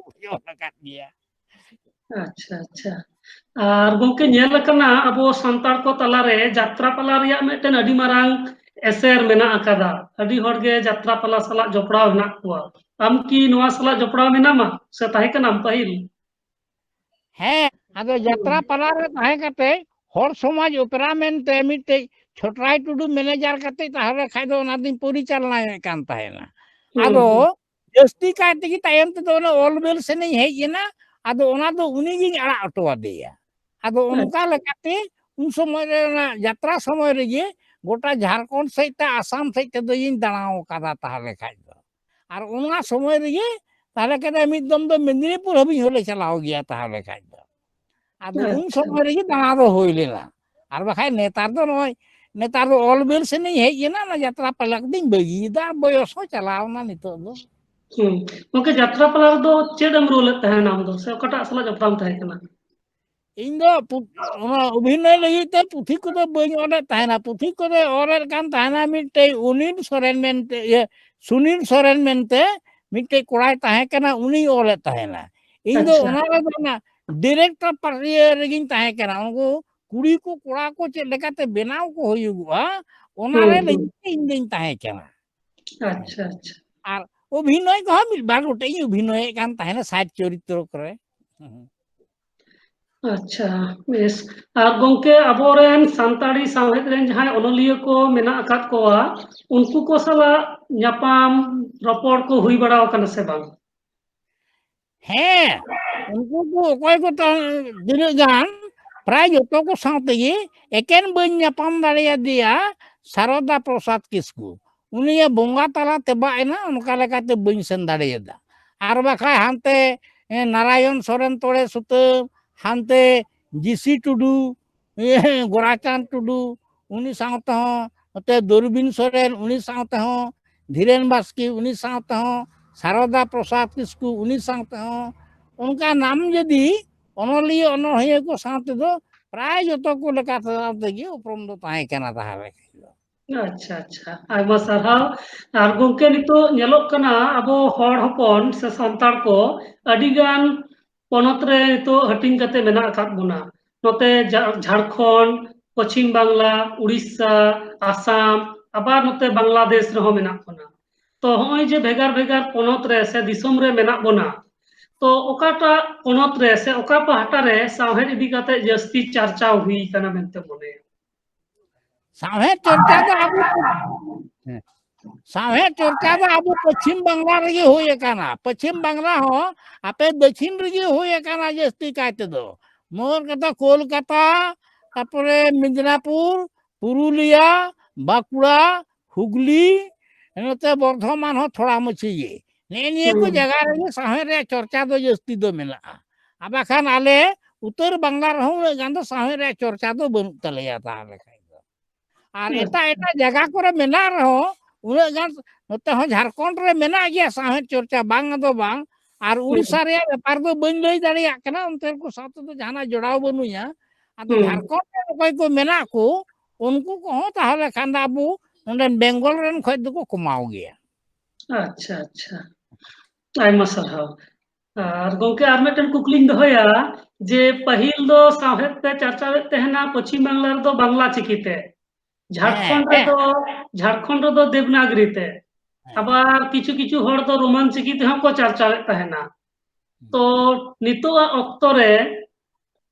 ᱚᱞ ᱟᱠᱟᱫ ᱜᱮᱭᱟ᱾ ᱟᱪᱪᱷᱟ, ᱟᱪᱪᱷᱟ᱾ ᱟᱨ ᱜᱚᱝᱠᱮ, ᱧᱮᱞ ᱟᱠᱟᱱᱟ ᱟᱵᱚ ᱥᱟᱱᱛᱟᱲ ᱠᱚ ᱛᱟᱞᱟᱨᱮ ᱡᱟᱛᱨᱟ ᱯᱟᱞᱟ ᱨᱮᱭᱟᱜ ᱢᱤᱫᱴᱮᱱ ᱟᱹᱰᱤ ᱢᱟᱨᱟᱝ ᱮᱥᱮᱨ ᱢᱮᱱᱟᱜ ᱟᱠᱟᱫᱟ᱾ ᱟᱹᱰᱤ ᱦᱚᱲ ᱜᱮ ᱡᱟᱛᱨᱟ ᱯᱟᱞᱟ ᱥᱟᱞᱟᱜ ᱡᱚᱯᱲᱟᱣ ᱦᱮᱱᱟᱜ ᱠᱚᱣᱟ᱾ ᱟᱢ ᱠᱤ ᱱᱚᱣᱟ ᱥᱟᱞᱟᱜ ᱡᱚᱯᱲᱟᱣ ᱢᱮᱱᱟᱢᱟ ᱥᱮ ᱛᱟᱦᱮᱸ ᱠᱟᱱᱟᱢ ᱯᱟᱹᱦᱤᱞ? ᱦᱮᱸ, ᱟᱫᱚ ᱡᱟᱛᱨᱟ ᱦᱩᱸ᱾ ᱯᱟᱞᱟ ᱨᱮ ᱛᱟᱦᱮᱸ ᱠᱟᱛᱮ ᱦᱚᱲ ᱥᱚᱢᱟᱡᱽ ᱚᱯᱮᱨᱟ ᱢᱮᱱᱛᱮ ᱢᱤᱫᱴᱮᱡ ᱪᱷᱚᱴᱨᱟᱭ ᱴᱩᱰᱩ ᱢᱮᱱᱮᱡᱟᱨ ᱠᱟᱛᱮ ᱛᱟᱦᱚᱞᱮ ᱠᱷᱟᱡ ᱫᱚ ᱚᱱᱟ ᱫᱚᱧ ᱯᱚᱨᱤᱪᱟᱞᱚᱱᱟᱭᱮᱫ ᱠᱟᱱ ᱛᱟᱦᱮᱱᱟ᱾ ᱦᱩᱸ, ᱟᱫᱚ ᱦᱩᱸ᱾ ᱡᱟᱹᱥᱛᱤ ᱠᱟᱭ ᱛᱮᱜᱮ ᱛᱟᱭᱚᱢ ᱛᱮᱫᱚ ᱚᱱᱟ ᱚᱞ ᱵᱮᱞ ᱥᱮᱱ ᱤᱧ ᱦᱮᱡ ᱮᱱᱟ᱾ ᱟᱫᱚ ᱚᱱᱟ ᱫᱚ ᱩᱱᱤ ᱜᱤᱧ ᱟᱲᱟᱜ ᱦᱚᱴᱚ ᱟᱫᱮᱭᱟ᱾ ᱟᱫᱚ ᱚᱱᱠᱟ ᱟᱪᱪᱷᱟ᱾ ᱞᱮᱠᱟᱛᱮ ᱩᱱ ᱥᱚᱢᱚᱭ ᱨᱮ ᱚᱱᱟ ᱡᱟᱛᱨᱟ ᱥᱚᱢᱚᱭ ᱨᱮᱜᱮ ᱜᱚᱴᱟ ᱡᱷᱟᱲᱠᱷᱚᱸᱰ ᱥᱮᱫ ᱛᱮ ᱟᱥᱟᱢ ᱥᱮᱫ ᱛᱮᱫᱚ ᱤᱧ ᱫᱟᱬᱟ ᱟᱠᱟᱫᱟ ᱛᱟᱦᱚᱞᱮ ᱠᱷᱟᱡ ᱫᱚ᱾ ᱟᱨ ᱚᱱᱟ ᱥᱚᱢᱚᱭ ᱨᱮᱜᱮ ᱛᱟᱦᱚᱞᱮ ᱠᱷᱟᱡ ᱫᱚ ᱢᱤᱫ ᱫᱚᱢ ᱫᱚ ᱢᱮᱫᱽᱱᱤᱯᱩᱨ ᱦᱟᱹᱵᱤᱡ ᱦᱚᱸᱞᱮ ᱪᱟᱞᱟᱣ ᱜᱮᱭᱟ ᱛᱟᱦᱚᱞᱮ ᱠᱷᱟᱡ ᱫᱚ᱾ ᱟᱫᱚ ᱩᱱ ᱟᱪᱪᱷᱟ᱾ ᱥᱚᱢᱚᱭ ᱨᱮᱜᱮ ᱫᱟᱬᱟ ᱫᱚ ᱦᱩᱭ ᱞᱮᱱᱟ᱾ ᱟᱨ ᱵᱟᱠᱷᱟᱡ ᱱᱮᱛᱟᱨ ᱫᱚ ᱱᱚᱜᱼᱚᱭ, ᱱᱮᱛᱟᱨ ᱫᱚ ᱚᱞ ᱵᱮᱞ ᱥᱮᱱ ᱤᱧ ᱦᱮᱡ ᱮᱱᱟ, ᱚᱱᱟ ᱡᱟᱛᱨᱟ ᱯᱟᱞᱟ ᱠᱚᱫᱚᱧ ᱵᱟᱹᱜᱤᱭᱮᱫᱟ, ᱵᱚᱭᱚᱥ ᱦᱚᱸ ᱪᱟᱞᱟᱣ ᱮᱱᱟ ᱱᱤᱛᱚᱜ ᱫᱚ᱾ ᱦᱩᱸ᱾ ᱜᱚᱝᱠᱮ, ᱡᱟᱛᱨᱟ ᱯᱟᱞᱟ ᱨᱮᱫᱚ ᱪᱮᱫ ᱮᱢ ᱨᱳᱞ ᱮᱫ ᱛᱟᱦᱮᱱᱟ ᱟᱢ ᱫᱚ, ᱥᱮ ᱚᱠᱟᱴᱟᱜ ᱥᱟᱞᱟᱜ ᱡᱚᱯᱲᱟᱣ ᱮᱢ ᱛᱟᱦᱮᱸ ᱠᱟᱱᱟ? ᱤᱧ ᱫᱚ ᱯᱩ-, ᱚᱱᱟ ᱚᱵᱷᱤᱱᱚᱭ ᱞᱟᱹᱜᱤᱫ ᱛᱮ ᱯᱩᱛᱷᱤ ᱠᱚᱫᱚ ᱵᱟᱹᱧ ᱚᱞᱮᱫ ᱛᱟᱦᱮᱱᱟ᱾ ᱯᱩᱛᱷᱤ ᱠᱚᱫᱚᱭ ᱚᱞᱮᱫ ᱠᱟᱱ ᱛᱟᱦᱮᱱᱟ ᱢᱤᱫᱴᱮᱡ ᱚᱱᱤᱞ ᱥᱚᱨᱮᱱ ᱢᱮᱱᱛᱮ, ᱤᱭᱟᱹ, ᱥᱩᱱᱤᱞ ᱥᱚᱨᱮᱱ ᱢᱮᱱᱛᱮ ᱢᱤᱫᱴᱮᱡ ᱠᱚᱲᱟᱭ ᱛᱟᱦᱮᱸ ᱠᱟᱱᱟ, ᱩᱱᱤᱭ ᱚᱞᱮᱫ ᱛᱟᱦᱮᱱᱟ᱾ ᱤᱧ ᱫᱚ ᱟᱪᱪᱷᱟ᱾ ᱚᱱᱟ ᱨᱮᱫᱚ ᱚᱱᱟ ᱰᱤᱨᱮᱠᱴᱚᱨ ᱯᱟ-, ᱤᱭᱟᱹ ᱨᱮᱜᱤᱧ ᱛᱟᱦᱮᱸ ᱠᱟᱱᱟ᱾ ᱩᱱᱠᱩ ᱠᱩᱲᱤ ᱠᱚ ᱠᱚᱲᱟ ᱠᱚ ᱪᱮᱫ ᱞᱮᱠᱟᱛᱮ ᱵᱮᱱᱟᱣ ᱠᱚ ᱦᱩᱭᱩᱜᱚᱜᱼᱟ, ᱚᱱᱟ ᱦᱩᱸ, ᱨᱮ ᱦᱩᱸ᱾ ᱞᱟᱹᱜᱤᱫ ᱛᱮ ᱤᱧ ᱫᱚᱧ ᱛᱟᱦᱮᱸ ᱠᱟᱱᱟ᱾ ᱟᱪᱪᱷᱟ, ᱟᱪᱪᱷᱟ᱾ ᱟᱨ ᱚᱵᱷᱤᱱᱚᱭ ᱠᱚᱦᱚᱸ ᱢᱤᱫ ᱵᱟᱨ ᱜᱚᱴᱮᱡ ᱤᱧ ᱚᱵᱷᱤᱱᱚᱭᱮᱫ ᱠᱟᱱ ᱛᱟᱦᱮᱱᱟ ᱥᱟᱭᱤᱰ ᱪᱚᱨᱤᱛᱨᱚ ᱠᱚᱨᱮ᱾ ᱟᱪᱪᱷᱟ, ᱵᱮᱥ᱾ ᱟᱨ ᱜᱚᱝᱠᱮ, ᱟᱵᱚᱨᱮᱱ ᱥᱟᱱᱛᱟᱲᱤ ᱥᱟᱶᱦᱮᱫ ᱨᱮᱱ ᱡᱟᱦᱟᱸᱭ ᱚᱱᱚᱞᱤᱭᱟᱹ ᱠᱚ ᱢᱮᱱᱟᱜ ᱟᱠᱟᱫ ᱠᱚᱣᱟ, ᱩᱱᱠᱩ ᱠᱚ ᱥᱟᱞᱟᱜ ᱧᱟᱯᱟᱢ ᱨᱚᱯᱚᱲ ᱠᱚ ᱦᱩᱭ ᱵᱟᱲᱟ ᱟᱠᱟᱱᱟ ᱥᱮ ᱵᱟᱝ? ᱦᱮᱸ, ᱩᱱᱠᱩ ᱠᱚ ᱚᱠᱚᱭ ᱠᱚ ᱛᱟ-, ᱛᱤᱱᱟᱹᱜ ᱜᱟᱱ, ᱯᱨᱟᱭ ᱡᱚᱛᱚ ᱠᱚ ᱥᱟᱶ ᱛᱮᱜᱮ᱾ ᱮᱠᱮᱱ ᱵᱟᱹᱧ ᱧᱟᱯᱟᱢ ᱫᱟᱲᱮᱭᱟᱫᱮᱭᱟ ᱥᱟᱨᱚᱫᱟ ᱯᱨᱚᱥᱟᱫᱽ ᱠᱤᱥᱠᱩ, ᱩᱱᱤᱭᱟᱜ ᱵᱚᱸᱜᱟ ᱛᱟᱞᱟ ᱛᱮᱵᱟᱜ ᱮᱱᱟ, ᱚᱱᱠᱟ ᱞᱮᱠᱟᱛᱮ ᱵᱟᱹᱧ ᱥᱮᱱ ᱫᱟᱲᱮᱭᱟᱫᱟ᱾ ᱟᱨ ᱵᱟᱠᱷᱟᱡ ᱦᱟᱱᱛᱮ, ᱮ, ᱱᱟᱨᱟᱭᱚᱱ ᱥᱚᱨᱮᱱ ᱛᱚᱲᱮ ᱥᱩᱛᱟᱹᱢ, ᱦᱟᱱᱛᱮ ᱡᱤᱥᱤ ᱴᱩᱰᱩ, ᱤᱭᱟᱹ, ᱜᱳᱨᱟᱪᱟᱸᱫᱽ ᱴᱩᱰᱩ, ᱩᱱᱤ ᱥᱟᱶ ᱛᱮᱦᱚᱸ, ᱱᱚᱛᱮ ᱫᱩᱨᱵᱤᱱ ᱥᱚᱨᱮᱱ, ᱩᱱᱤ ᱥᱟᱶ ᱛᱮᱦᱚᱸ, ᱫᱷᱤᱨᱮᱱ ᱵᱟᱥᱠᱮ, ᱩᱱᱤ ᱥᱟᱶ ᱛᱮᱦᱚᱸ, ᱥᱟᱨᱚᱫᱟ ᱯᱨᱚᱥᱟᱫᱽ ᱠᱤᱥᱠᱩ, ᱩᱱᱤ ᱥᱟᱶ ᱛᱮᱦᱚᱸ, ᱚᱱᱠᱟ ᱱᱟᱢ ᱡᱩᱫᱤ ᱚᱱᱚᱞᱤᱭᱟᱹ ᱚᱱᱚᱬᱦᱤᱭᱟᱹ ᱠᱚ ᱥᱟᱶ ᱛᱮᱫᱚ ᱯᱨᱟᱭ ᱡᱚᱛᱚ ᱠᱚ ᱞᱮᱠᱟ ᱛᱮᱜᱮ ᱩᱯᱨᱩᱢ ᱫᱚ ᱛᱟᱦᱮᱸ ᱠᱟᱱᱟ ᱛᱟᱦᱚᱞᱮ ᱠᱷᱟᱱ ᱫᱚ᱾ ᱟᱪᱪᱷᱟ, ᱟᱪᱪᱷᱟ, ᱟᱭᱢᱟ ᱥᱟᱨᱦᱟᱣ᱾ ᱟᱨ ᱜᱚᱝᱠᱮ, ᱱᱤᱛᱚᱜ ᱧᱮᱞᱚᱜ ᱠᱟᱱᱟ ᱟᱵᱚ ᱦᱚᱲ ᱦᱚᱯᱚᱱ ᱥᱮ ᱥᱟᱱᱛᱟᱲ ᱠᱚ ᱟᱹᱰᱤ ᱜᱟᱱ ᱯᱚᱱᱚᱛ ᱨᱮ ᱱᱤᱛᱚᱜ ᱦᱟᱹᱴᱤᱧ ᱠᱟᱛᱮ ᱢᱮᱱᱟᱜ ᱟᱠᱟᱫ ᱵᱚᱱᱟ᱾ ᱱᱚᱛᱮ ᱡᱷᱟ-, ᱡᱷᱟᱲᱠᱷᱚᱸᱰ, ᱯᱚᱪᱷᱤᱢ ᱵᱟᱝᱞᱟ, ᱩᱲᱤᱥᱥᱟ, ᱟᱥᱟᱢ, ᱟᱵᱟᱨ ᱱᱚᱛᱮ ᱵᱟᱝᱞᱟᱫᱮᱥ ᱨᱮᱦᱚᱸ ᱢᱮᱱᱟᱜ ᱵᱚᱱᱟ᱾ ᱛᱚ ᱦᱚᱸᱜᱼᱚᱭ ᱡᱮ ᱵᱷᱮᱜᱟᱨ ᱵᱷᱮᱜᱟᱨ ᱯᱚᱱᱚᱛ ᱨᱮ ᱥᱮ ᱫᱤᱥᱚᱢ ᱨᱮ ᱢᱮᱱᱟᱜ ᱵᱚᱱᱟ, ᱛᱚ ᱚᱠᱟᱴᱟᱜ ᱯᱚᱱᱚᱛ ᱨᱮ ᱥᱮ ᱚᱠᱟ ᱯᱟᱦᱴᱟ ᱨᱮ ᱥᱟᱶᱦᱮᱫ ᱤᱫᱤ ᱠᱟᱛᱮ ᱡᱟᱹᱥᱛᱤ ᱪᱟᱨᱪᱟᱣ ᱦᱩᱭ ᱠᱟᱱᱟ ᱢᱮᱱᱛᱮ ᱢᱚᱱᱮᱭᱟ? ᱥᱟᱶᱦᱮᱫ ᱪᱚᱨᱪᱟ ᱫᱚ ᱟᱵᱚ, ᱦᱮᱸ᱾ ᱥᱟᱶᱦᱮᱫ ᱪᱚᱨᱪᱟ ᱫᱚ ᱟᱵᱚ ᱯᱚᱪᱷᱤᱢ ᱵᱟᱝᱞᱟ ᱨᱮᱜᱮ ᱦᱩᱭ ᱟᱠᱟᱱᱟ᱾ ᱯᱚᱪᱷᱤᱢ ᱵᱟᱝᱞᱟ ᱦᱚᱸ ᱟᱯᱮ ᱫᱚᱠᱷᱤᱱ ᱨᱮᱜᱮ ᱦᱩᱭ ᱟᱠᱟᱱᱟ ᱡᱟᱹᱥᱛᱤ ᱠᱟᱭ ᱛᱮᱫᱚ᱾ ᱢᱳᱨ ᱠᱟᱛᱷᱟ ᱠᱳᱞᱠᱟᱛᱟ, ᱛᱟᱨᱯᱚᱨᱮ ᱢᱮᱫᱽᱱᱟᱯᱩᱨ, ᱯᱩᱨᱩᱞᱤᱭᱟ, ᱵᱟᱸᱠᱩᱲᱟ, ᱦᱩᱜᱽᱞᱤ, ᱱᱚᱛᱮ ᱵᱚᱨᱫᱷᱚᱢᱟᱱ ᱦᱚᱸ ᱛᱷᱚᱲᱟ ᱢᱟᱹᱪᱷᱤ ᱜᱮ᱾ ᱱᱮᱜᱼᱮ ᱱᱤᱭᱟᱹ ᱠᱚ ᱦᱩᱸ᱾ ᱡᱟᱭᱜᱟ ᱨᱮᱜᱮ ᱥᱟᱶᱦᱮᱫ ᱨᱮᱭᱟᱜ ᱪᱚᱨᱪᱟ ᱫᱚ ᱡᱟᱹᱥᱛᱤ ᱫᱚ ᱢᱮᱱᱟᱜᱼᱟ᱾ ᱟᱨ ᱵᱟᱠᱷᱟᱱ ᱟᱞᱮ ᱩᱛᱛᱚᱨ ᱵᱟᱝᱞᱟ ᱨᱮᱦᱚᱸ ᱩᱱᱟᱹᱜ ᱜᱟᱱ ᱫᱚ ᱥᱟᱶᱦᱮᱫ ᱨᱮᱭᱟᱜ ᱪᱚᱨᱪᱟ ᱫᱚ ᱵᱟᱹᱱᱩᱜ ᱛᱟᱞᱮᱭᱟ ᱛᱟᱦᱞᱮ ᱠᱷᱟᱱ ᱫᱚ᱾ ᱟᱨ ᱦᱩᱸ᱾ ᱮᱴᱟᱜ ᱮᱴᱟᱜ ᱡᱟᱭᱜᱟ ᱠᱚᱨᱮ ᱢᱮᱱᱟᱜ ᱨᱮᱦᱚᱸ ᱩᱱᱟᱹᱜ ᱜᱟᱱ ᱱᱚᱛᱮ ᱦᱚᱸ ᱡᱷᱟᱲᱠᱷᱚᱸᱰ ᱨᱮ ᱢᱮᱱᱟᱜ ᱜᱮᱭᱟ ᱥᱟᱶᱦᱮᱫ ᱪᱚᱨᱪᱟ, ᱵᱟᱝ ᱫᱚ ᱵᱟᱝ᱾ ᱟᱨ ᱦᱩᱸ᱾ ᱩᱲᱤᱥᱥᱟ ᱨᱮᱭᱟᱜ ᱵᱮᱯᱟᱨ ᱫᱚ ᱵᱟᱹᱧ ᱞᱟᱹᱭ ᱫᱟᱲᱮᱭᱟᱜ ᱠᱟᱱᱟ, ᱚᱱᱛᱮ ᱠᱚ ᱥᱟᱶ ᱛᱮᱫᱚ ᱡᱟᱦᱟᱱᱟᱜ ᱡᱚᱲᱟᱣ ᱵᱟᱹᱱᱩᱧᱟ᱾ ᱟᱫᱚ ᱦᱩᱸ᱾ ᱡᱷᱟᱲᱠᱷᱚᱸᱰ ᱨᱮ ᱚᱠᱚᱭ ᱠᱚ ᱢᱮᱱᱟᱜ ᱠᱚ, ᱩᱱᱠᱩ ᱠᱚᱦᱚᱸ ᱛᱟᱦᱚᱞᱮ ᱠᱷᱟᱱ ᱫᱚ ᱟᱵᱚ ᱱᱚᱰᱮᱱ ᱵᱮᱝᱜᱚᱞ ᱨᱮᱱ ᱠᱷᱚᱡ ᱫᱚᱠᱚ ᱠᱚᱢᱟᱣ ᱜᱮᱭᱟ᱾ ᱟᱪᱪᱷᱟ, ᱟᱪᱪᱷᱟ, ᱟᱭᱢᱟ ᱥᱟᱨᱦᱟᱣ᱾ ᱟᱨ ᱜᱚᱝᱠᱮ, ᱟᱨ ᱢᱤᱫᱴᱮᱱ ᱠᱩᱠᱞᱤᱧ ᱫᱚᱦᱚᱭᱟ, ᱡᱮ ᱯᱟᱹᱦᱤᱞ ᱫᱚ ᱥᱟᱶᱦᱮᱫ ᱯᱮ ᱪᱟᱨᱪᱟᱣᱮᱫ ᱛᱟᱦᱮᱱᱟ ᱯᱚᱪᱷᱤᱢ ᱵᱟᱝᱞᱟ ᱨᱮᱫᱚ ᱵᱟᱝᱞᱟ ᱪᱤᱠᱤ ᱛᱮ, ᱡᱷᱟᱲᱠᱷᱚᱸᱰ ᱦᱮᱸ, ᱦᱮᱸ᱾ ᱨᱮᱫᱚ, ᱡᱷᱟᱲᱠᱷᱚᱸᱰ ᱨᱮᱫᱚ ᱫᱮᱵᱽᱱᱟᱜᱽᱨᱤ ᱛᱮ, ᱦᱮᱸ᱾ ᱟᱵᱟᱨ ᱠᱤᱪᱷᱩ ᱠᱤᱪᱷᱩ ᱦᱚᱲ ᱫᱚ ᱨᱳᱢᱟᱱ ᱪᱤᱠᱤ ᱛᱮᱦᱚᱸ ᱠᱚ ᱪᱟᱨᱪᱟᱣᱮᱫ ᱛᱟᱦᱮᱱᱟ᱾ ᱦᱩᱸ᱾ ᱛᱚ ᱱᱤᱛᱚᱜᱟᱜ ᱚᱠᱛᱚ ᱨᱮ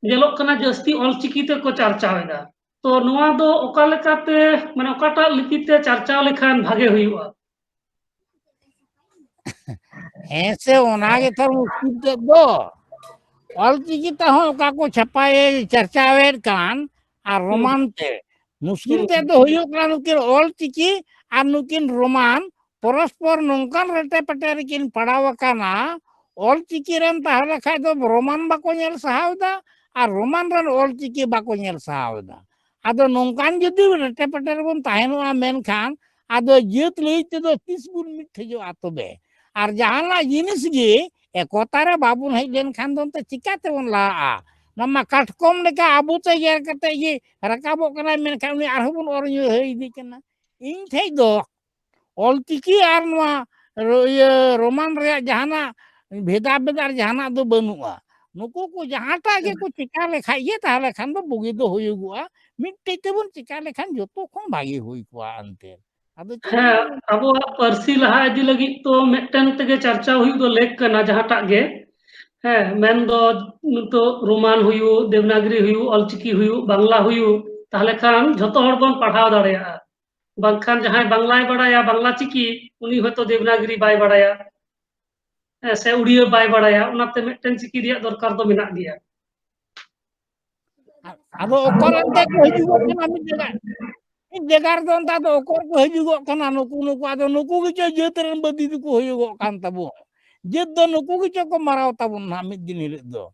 ᱧᱮᱞᱚᱜ ᱠᱟᱱᱟ ᱡᱟᱹᱥᱛᱤ ᱚᱞᱪᱤᱠᱤ ᱛᱮᱠᱚ ᱪᱟᱨᱪᱟᱣ ᱮᱫᱟ᱾ ᱛᱚ ᱱᱚᱣᱟ ᱫᱚ ᱚᱠᱟ ᱞᱮᱠᱟᱛᱮ, ᱢᱟᱱᱮ ᱚᱠᱟᱴᱟᱜ ᱞᱤᱯᱤ ᱛᱮ ᱪᱟᱨᱪᱟᱣ ᱞᱮᱠᱷᱟᱱ ᱵᱷᱟᱜᱮ ᱦᱩᱭᱩᱜᱼᱟ? ᱦᱮᱸ ᱥᱮ, ᱚᱱᱟ ᱜᱮ ᱛᱟᱨ ᱢᱩᱥᱠᱤᱞ ᱛᱮᱫ ᱫᱚ᱾ ᱚᱞᱪᱤᱠᱤ ᱛᱮᱦᱚᱸ ᱚᱠᱟ ᱠᱚ ᱪᱷᱟᱯᱟᱭᱮ ᱪᱟᱨᱪᱟᱣᱮᱫ ᱠᱟᱱ ᱟᱨ ᱦᱩᱸ᱾ ᱨᱳᱢᱟᱱ ᱛᱮ, ᱢᱩᱥᱠᱤᱞ ᱦᱩᱸ᱾ ᱛᱮᱫ ᱫᱚ ᱦᱩᱭᱩᱜ ᱠᱟᱱᱟ ᱱᱩᱠᱤᱱ ᱚᱞᱪᱤᱠᱤ ᱟᱨ ᱱᱩᱠᱤᱱ ᱨᱳᱢᱟᱱ ᱯᱚᱨᱚᱥᱯᱚᱨ ᱱᱚᱝᱠᱟᱱ ᱨᱮᱴᱮ ᱯᱮᱴᱮ ᱨᱮᱠᱤᱱ ᱯᱟᱲᱟᱣ ᱟᱠᱟᱱᱟ, ᱚᱞᱪᱤᱠᱤ ᱨᱮᱱ ᱛᱟᱦᱞᱮ ᱠᱷᱟᱡ ᱫᱚ ᱨᱳᱢᱟᱱ ᱵᱟᱠᱚ ᱧᱮᱞ ᱥᱟᱦᱟᱣ ᱮᱫᱟ ᱟᱨ ᱨᱳᱢᱟᱱ ᱨᱮᱱ ᱚᱞᱪᱤᱠᱤ ᱵᱟᱠᱚ ᱧᱮᱞ ᱥᱟᱦᱟᱣ ᱮᱫᱟ᱾ ᱟᱫᱚ ᱱᱚᱝᱠᱟᱱ ᱡᱩᱫᱤ ᱨᱮᱴᱮ ᱯᱮᱴᱮ ᱨᱮᱵᱚᱱ ᱛᱟᱦᱮᱱᱚᱜᱼᱟ, ᱢᱮᱱᱠᱷᱟᱱ ᱟᱫᱚ ᱡᱟᱹᱛ ᱞᱟᱹᱭ ᱛᱮᱫᱚ ᱛᱤᱥ ᱵᱚᱱ ᱢᱤᱫ ᱴᱷᱮᱡᱚᱜᱼᱟ ᱛᱚᱵᱮ? ᱟᱨ ᱡᱟᱦᱟᱱᱟᱜ ᱡᱤᱱᱤᱥ ᱜᱮ ᱮᱠᱚᱛᱟ ᱨᱮ ᱵᱟᱵᱚᱱ ᱦᱮᱡ ᱞᱮᱱᱠᱷᱟᱱ ᱫᱚ ᱚᱱᱛᱮ ᱪᱤᱠᱟ ᱛᱮᱵᱚᱱ ᱞᱟᱦᱟᱜᱼᱟ? ᱱᱚᱣᱟ ᱢᱟ ᱠᱟᱴᱠᱚᱢ ᱞᱮᱠᱟ ᱟᱵᱚ ᱛᱮ ᱜᱮᱨ ᱠᱟᱛᱮ ᱜᱮ ᱨᱟᱠᱟᱵᱚᱜ ᱠᱟᱱᱟᱭ, ᱢᱮᱱᱠᱷᱟᱱ ᱩᱱᱤ ᱟᱨᱦᱚᱸ ᱵᱚᱱ ᱚᱨ ᱧᱩᱨᱦᱟᱹ ᱤᱫᱤᱜ ᱠᱟᱱᱟ᱾ ᱤᱧ ᱴᱷᱮᱡ ᱫᱚ ᱚᱞᱪᱤᱠᱤ ᱟᱨ ᱱᱚᱣᱟ ᱨᱚ-, ᱤᱭᱟᱹ ᱨᱳᱢᱟᱱ ᱨᱮᱭᱟᱜ ᱡᱟᱦᱟᱱᱟᱜ ᱵᱷᱮᱫᱟ ᱵᱷᱮᱫ ᱟᱨ ᱡᱟᱦᱟᱱᱟᱜ ᱫᱚ ᱵᱟᱹᱱᱩᱜᱼᱟ᱾ ᱱᱩᱠᱩ ᱠᱚ ᱡᱟᱦᱟᱸᱴᱟᱜ ᱜᱮᱠᱚ ᱪᱮᱠᱟ ᱞᱮᱠᱷᱟᱡ ᱜᱮ ᱛᱟᱦᱞᱮ ᱠᱷᱟᱱ ᱫᱚ ᱵᱩᱜᱤ ᱫᱚ ᱦᱩᱭᱩᱜᱚᱜᱼᱟ᱾ ᱢᱤᱫᱴᱮᱡ ᱛᱮᱵᱚᱱ ᱪᱮᱠᱟ ᱞᱮᱠᱷᱟᱱ ᱡᱚᱛᱚ ᱠᱷᱚᱱ ᱵᱷᱟᱜᱮ ᱦᱩᱭ ᱠᱚᱜᱼᱟ ᱮᱱᱛᱮ᱾ ᱟᱫᱚ ᱪᱮᱫ ᱦᱮᱸ, ᱵᱚᱱ ᱟᱵᱚᱣᱟᱜ ᱯᱟᱹᱨᱥᱤ ᱞᱟᱦᱟ ᱤᱫᱤ ᱞᱟᱹᱜᱤᱫ ᱛᱚ ᱢᱤᱫᱴᱮᱱ ᱛᱮᱜᱮ ᱪᱟᱨᱪᱟᱣ ᱦᱩᱭᱩᱜ ᱫᱚ ᱞᱮᱠ ᱠᱟᱱᱟ, ᱡᱟᱦᱟᱸᱴᱟᱜ ᱜᱮ᱾ ᱦᱮᱸ, ᱢᱮᱱᱫᱚ ᱱᱤᱛᱚᱜ ᱨᱳᱢᱟᱱ ᱦᱩᱭᱩᱜ, ᱫᱮᱵᱽᱱᱟᱜᱽᱨᱤ ᱦᱩᱭᱩᱜ, ᱚᱞᱪᱤᱠᱤ ᱦᱩᱭᱩᱜ, ᱵᱟᱝᱞᱟ ᱦᱩᱭᱩᱜ, ᱛᱟᱦᱞᱮ ᱠᱷᱟᱱ ᱡᱷᱚᱛᱚ ᱦᱚᱲ ᱵᱚᱱ ᱯᱟᱲᱦᱟᱣ ᱫᱟᱲᱮᱭᱟᱜᱼᱟ᱾ ᱵᱟᱝᱠᱷᱟᱱ ᱡᱟᱦᱟᱸᱭ ᱵᱟᱝᱞᱟᱭ ᱵᱟᱲᱟᱭᱟ, ᱵᱟᱝᱞᱟ ᱪᱤᱠᱤ, ᱩᱱᱤ ᱦᱚᱭᱛᱳ ᱫᱮᱵᱽᱱᱟᱜᱽᱨᱤ ᱵᱟᱭ ᱵᱟᱲᱟᱭᱟ, ᱦᱮᱸ, ᱥᱮ ᱩᱲᱤᱭᱟᱹ ᱵᱟᱭ ᱵᱟᱲᱟᱭᱟ᱾ ᱚᱱᱟᱛᱮ ᱢᱤᱫᱴᱮᱱ ᱪᱤᱠᱤ ᱨᱮᱭᱟᱜ ᱫᱚᱨᱠᱟᱨ ᱫᱚ ᱢᱮᱱᱟᱜ ᱜᱮᱭᱟ᱾ ᱟᱫᱚ ᱚᱠᱟᱨᱮ ᱮᱱᱛᱮ ᱠᱚ ᱦᱤᱡᱩᱜᱚᱜ ᱠᱟᱱᱟ ᱢᱤᱫ ᱡᱟᱭᱜᱟ, ᱢᱤᱫ ᱡᱟᱭᱜᱟ ᱨᱮᱫᱚ ᱚᱱᱛᱮ ᱟᱫᱚ ᱚᱠᱚᱭ ᱠᱚ ᱦᱤᱡᱩᱜᱚᱜ ᱠᱟᱱᱟ? ᱱᱩᱠᱩ, ᱱᱩᱠᱩ, ᱟᱫᱚ ᱱᱩᱠᱩ ᱜᱮᱪᱚ ᱡᱟᱹᱛ ᱨᱮᱱ ᱵᱟᱹᱫᱤ ᱫᱚᱠᱚ ᱦᱩᱭᱩᱜᱚᱜ ᱠᱟᱱ ᱛᱟᱵᱚᱱ᱾ ᱡᱟᱹᱛ ᱫᱚ ᱱᱩᱠᱩ ᱜᱮᱪᱚ ᱠᱚ ᱢᱟᱨᱟᱣ ᱛᱟᱵᱚᱱ ᱱᱟᱦᱟᱜ ᱢᱤᱫ ᱫᱤᱱ ᱦᱤᱞᱳᱜ ᱫᱚ᱾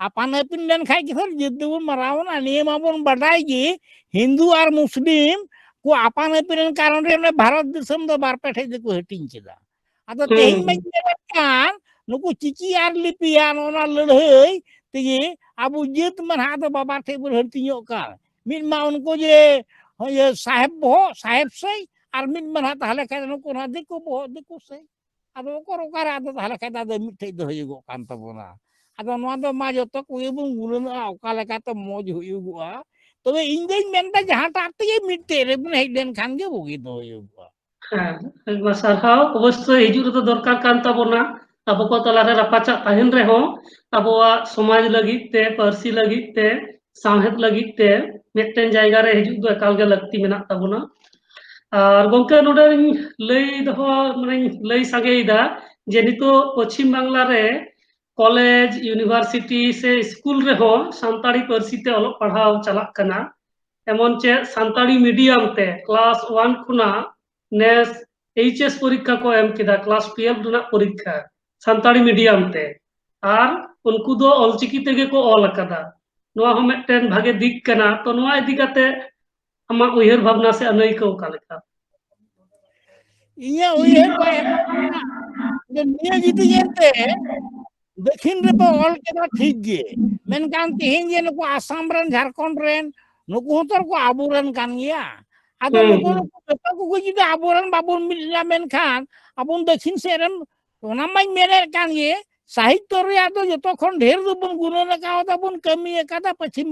ᱟᱯᱟᱱ ᱟᱹᱯᱤᱱ ᱞᱮᱱᱠᱷᱟᱡ ᱜᱮ ᱥᱟᱨ ᱡᱟᱹᱛ ᱫᱚᱵᱚᱱ ᱢᱟᱨᱟᱣ ᱮᱱᱟ᱾ ᱱᱤᱭᱟᱹ ᱢᱟᱵᱚᱱ ᱵᱟᱰᱟᱭ ᱜᱮ, ᱦᱤᱱᱫᱩ ᱟᱨ ᱢᱩᱥᱞᱤᱢ ᱠᱚ ᱟᱯᱟᱱ ᱟᱹᱯᱤᱱ ᱞᱮᱱ ᱠᱟᱨᱚᱱ ᱨᱮ ᱚᱱᱮ ᱵᱷᱟᱨᱚᱛ ᱫᱤᱥᱚᱢ ᱫᱚ ᱵᱟᱨ ᱯᱮ ᱴᱷᱮᱡ ᱫᱚᱠᱚ ᱦᱟᱹᱴᱤᱧ ᱠᱮᱫᱟ᱾ ᱟᱫᱚ ᱦᱩᱸ, ᱛᱮᱦᱮᱧ ᱦᱩᱸ᱾ ᱢᱟᱧ ᱧᱮᱞᱮᱫ ᱠᱟᱱ ᱱᱩᱠᱩ ᱪᱤᱠᱤ ᱟᱨ ᱞᱤᱯᱤᱭᱟᱱ ᱚᱱᱟ ᱞᱟᱹᱲᱦᱟᱹᱭ ᱛᱮᱜᱮ ᱟᱵᱚ ᱡᱟᱹᱛ ᱢᱟ ᱱᱟᱦᱟᱜ ᱫᱚ ᱵᱟᱵᱟ ᱴᱷᱮᱡ ᱵᱚᱱ ᱦᱟᱹᱴᱤᱧᱚᱜ ᱠᱟᱱ᱾ ᱢᱤᱫ ᱢᱟ ᱩᱱᱠᱩ ᱡᱮ ᱤᱭᱟᱹ ᱥᱟᱦᱮᱵ ᱵᱚᱦᱚᱜ ᱥᱟᱦᱮᱵ ᱥᱮᱭ, ᱟᱨ ᱢᱤᱫ ᱢᱟ ᱱᱟᱦᱟᱜ ᱛᱟᱦᱞᱮ ᱠᱷᱟᱡ ᱱᱩᱠᱩ ᱱᱟᱦᱟᱜ ᱫᱤᱠᱩ ᱵᱚᱦᱚᱜ ᱫᱤᱠᱩ ᱥᱮᱭ᱾ ᱟᱫᱚ ᱚᱠᱚᱨ ᱚᱠᱟᱨᱮ ᱟᱫᱚ ᱛᱟᱦᱞᱮ ᱠᱷᱟᱡ ᱫᱚ ᱟᱫᱚ ᱢᱤᱫᱴᱷᱮᱡ ᱫᱚ ᱦᱩᱭᱩᱜᱚᱜ ᱠᱟᱱ ᱛᱟᱵᱚᱱᱟ᱾ ᱟᱫᱚ ᱱᱚᱣᱟ ᱫᱚ ᱢᱟ ᱡᱚᱛᱚ ᱠᱚᱜᱮ ᱵᱚᱱ ᱜᱩᱱᱟᱹᱱᱚᱜᱼᱟ ᱚᱠᱟ ᱞᱮᱠᱟᱛᱮ ᱢᱚᱡᱽ ᱦᱩᱭᱩᱜᱚᱜᱼᱟ᱾ ᱛᱚᱵᱮ ᱤᱧ ᱫᱚᱧ ᱢᱮᱱᱫᱟ ᱡᱟᱦᱟᱸᱴᱟᱜ ᱛᱮᱜᱮ ᱢᱤᱫᱴᱮᱡ ᱨᱮᱵᱚᱱ ᱦᱮᱡ ᱞᱮᱱᱠᱷᱟᱱ ᱜᱮ ᱵᱩᱜᱤ ᱫᱚ ᱦᱩᱭᱩᱜᱚᱜᱼᱟ᱾ ᱦᱮᱸ, ᱟᱭᱢᱟ ᱥᱟᱨᱦᱟᱣ᱾ ᱚᱵᱚᱥᱥᱳᱭ ᱦᱤᱡᱩᱜ ᱨᱮᱫᱚ ᱫᱚᱨᱠᱟᱨ ᱠᱟᱱ ᱛᱟᱵᱚᱱᱟ᱾ ᱟᱵᱚ ᱠᱚ ᱛᱟᱞᱟᱨᱮ ᱨᱟᱯᱟᱪᱟᱜ ᱛᱟᱦᱮᱱ ᱨᱮᱦᱚᱸ, ᱟᱵᱚᱣᱟᱜ ᱥᱚᱢᱟᱡᱽ ᱞᱟᱹᱜᱤᱫ ᱛᱮ, ᱯᱟᱹᱨᱥᱤ ᱞᱟᱹᱜᱤᱫ ᱛᱮ, ᱥᱟᱶᱦᱮᱫ ᱞᱟᱹᱜᱤᱫ ᱛᱮ ᱢᱤᱫᱴᱮᱱ ᱡᱟᱭᱜᱟ ᱨᱮ ᱦᱤᱡᱩᱜ ᱫᱚ ᱮᱠᱟᱞ ᱜᱮ ᱞᱟᱹᱠᱛᱤ ᱢᱮᱱᱟᱜ ᱛᱟᱵᱚᱱᱟ᱾ ᱟᱨ ᱜᱚᱢᱠᱮ, ᱱᱚᱰᱮᱧ ᱞᱟᱹᱭ ᱫᱚᱦᱚ, ᱢᱟᱱᱮᱧ ᱞᱟᱹᱭ ᱥᱟᱸᱜᱮᱭᱮᱫᱟ ᱡᱮ ᱱᱤᱛᱚᱜ ᱯᱚᱪᱷᱤᱢ ᱵᱟᱝᱞᱟ ᱨᱮ ᱠᱚᱞᱮᱡᱽ, ᱤᱭᱩᱱᱤᱵᱷᱟᱨᱥᱤᱴᱤ ᱥᱮ ᱥᱠᱩᱞ ᱨᱮᱦᱚᱸ ᱥᱟᱱᱛᱟᱲᱤ ᱯᱟᱹᱨᱥᱤ ᱛᱮ ᱚᱞᱚᱜ ᱯᱟᱲᱦᱟᱣ ᱪᱟᱞᱟᱜ ᱠᱟᱱᱟ᱾ ᱮᱢᱚᱱ ᱪᱮᱫ ᱥᱟᱱᱛᱟᱲᱤ ᱢᱤᱰᱤᱭᱟᱢ ᱛᱮ ᱠᱞᱟᱥ ᱚᱣᱟᱱ ᱠᱷᱚᱱᱟᱜ ᱱᱮᱥ ᱮᱭᱤᱪ ᱮᱥ ᱯᱚᱨᱤᱠᱠᱷᱟ ᱠᱚ ᱮᱢ ᱠᱮᱫᱟ, ᱠᱞᱟᱥ ᱴᱩᱭᱮᱞᱵᱷ ᱨᱮᱱᱟᱜ ᱯᱚᱨᱤᱠᱠᱷᱟ ᱥᱟᱱᱛᱟᱲᱤ ᱢᱤᱰᱤᱭᱟᱢ ᱛᱮ, ᱟᱨ ᱩᱱᱠᱩ ᱫᱚ ᱚᱞᱪᱤᱠᱤ ᱛᱮᱜᱮ ᱠᱚ ᱚᱞ ᱟᱠᱟᱫᱟ᱾ ᱱᱚᱣᱟ ᱦᱚᱸ ᱢᱤᱫᱴᱮᱱ ᱵᱷᱟᱜᱮ ᱫᱤᱠ ᱠᱟᱱᱟ᱾ ᱛᱚ, ᱱᱚᱣᱟ ᱤᱫᱤ ᱠᱟᱛᱮ ᱟᱢᱟᱜ ᱩᱭᱦᱟᱹᱨ ᱵᱷᱟᱵᱽᱱᱟ ᱥᱮ ᱟᱹᱱᱟᱹᱭᱠᱟᱹᱣ ᱚᱠᱟ ᱞᱮᱠᱟ? ᱤᱧᱟᱹᱜ ᱩᱭᱦᱟᱹᱨ ᱫᱚ ᱮᱢᱚᱱ ᱠᱟᱱᱟ ᱡᱮ ᱱᱤᱭᱟᱹ ᱡᱩᱫᱤ ᱮᱱᱛᱮ ᱫᱟᱹᱠᱷᱤᱱ ᱨᱮᱯᱮ ᱚᱞ ᱠᱮᱫᱟ ᱴᱷᱤᱠ ᱜᱮ, ᱢᱮᱱᱠᱷᱟᱱ ᱛᱮᱦᱮᱧ ᱡᱮ ᱱᱩᱠᱩ ᱟᱥᱟᱢ ᱨᱮᱱ, ᱡᱷᱟᱲᱠᱷᱚᱸᱰ ᱨᱮᱱ, ᱱᱩᱠᱩ ᱦᱚᱸᱛᱚ ᱠᱚ ᱟᱵᱚᱨᱮᱱ ᱠᱟᱱ ᱜᱮᱭᱟ᱾ ᱟᱫᱚ ᱦᱩᱸ, ᱱᱩᱠᱩ ᱦᱩᱸ᱾ ᱱᱩᱠᱩ ᱡᱚᱛᱚ ᱠᱚᱜᱮ ᱡᱩᱫᱤ ᱟᱵᱚᱨᱮᱱ ᱵᱟᱵᱚᱱ ᱢᱤᱫ ᱞᱮᱱᱟ, ᱢᱮᱱᱠᱷᱟᱱ ᱟᱵᱚ ᱫᱟᱹᱠᱷᱤᱱ ᱥᱮᱫ ᱨᱮᱱ, ᱚᱱᱟ ᱢᱟᱧ ᱢᱮᱱᱮᱫ ᱠᱟᱱ ᱜᱮ, ᱥᱟᱦᱤᱛᱛᱚ ᱨᱮᱭᱟᱜ ᱫᱚ ᱡᱚᱛᱚ ᱠᱷᱚᱱ ᱰᱷᱮᱨ ᱫᱚᱵᱚᱱ ᱜᱩᱱᱟᱹᱱ ᱟᱠᱟᱣᱫᱟ, ᱵᱚᱱ ᱠᱟᱹᱢᱤ ᱟᱠᱟᱫᱟ ᱯᱚᱪᱷᱤᱢ,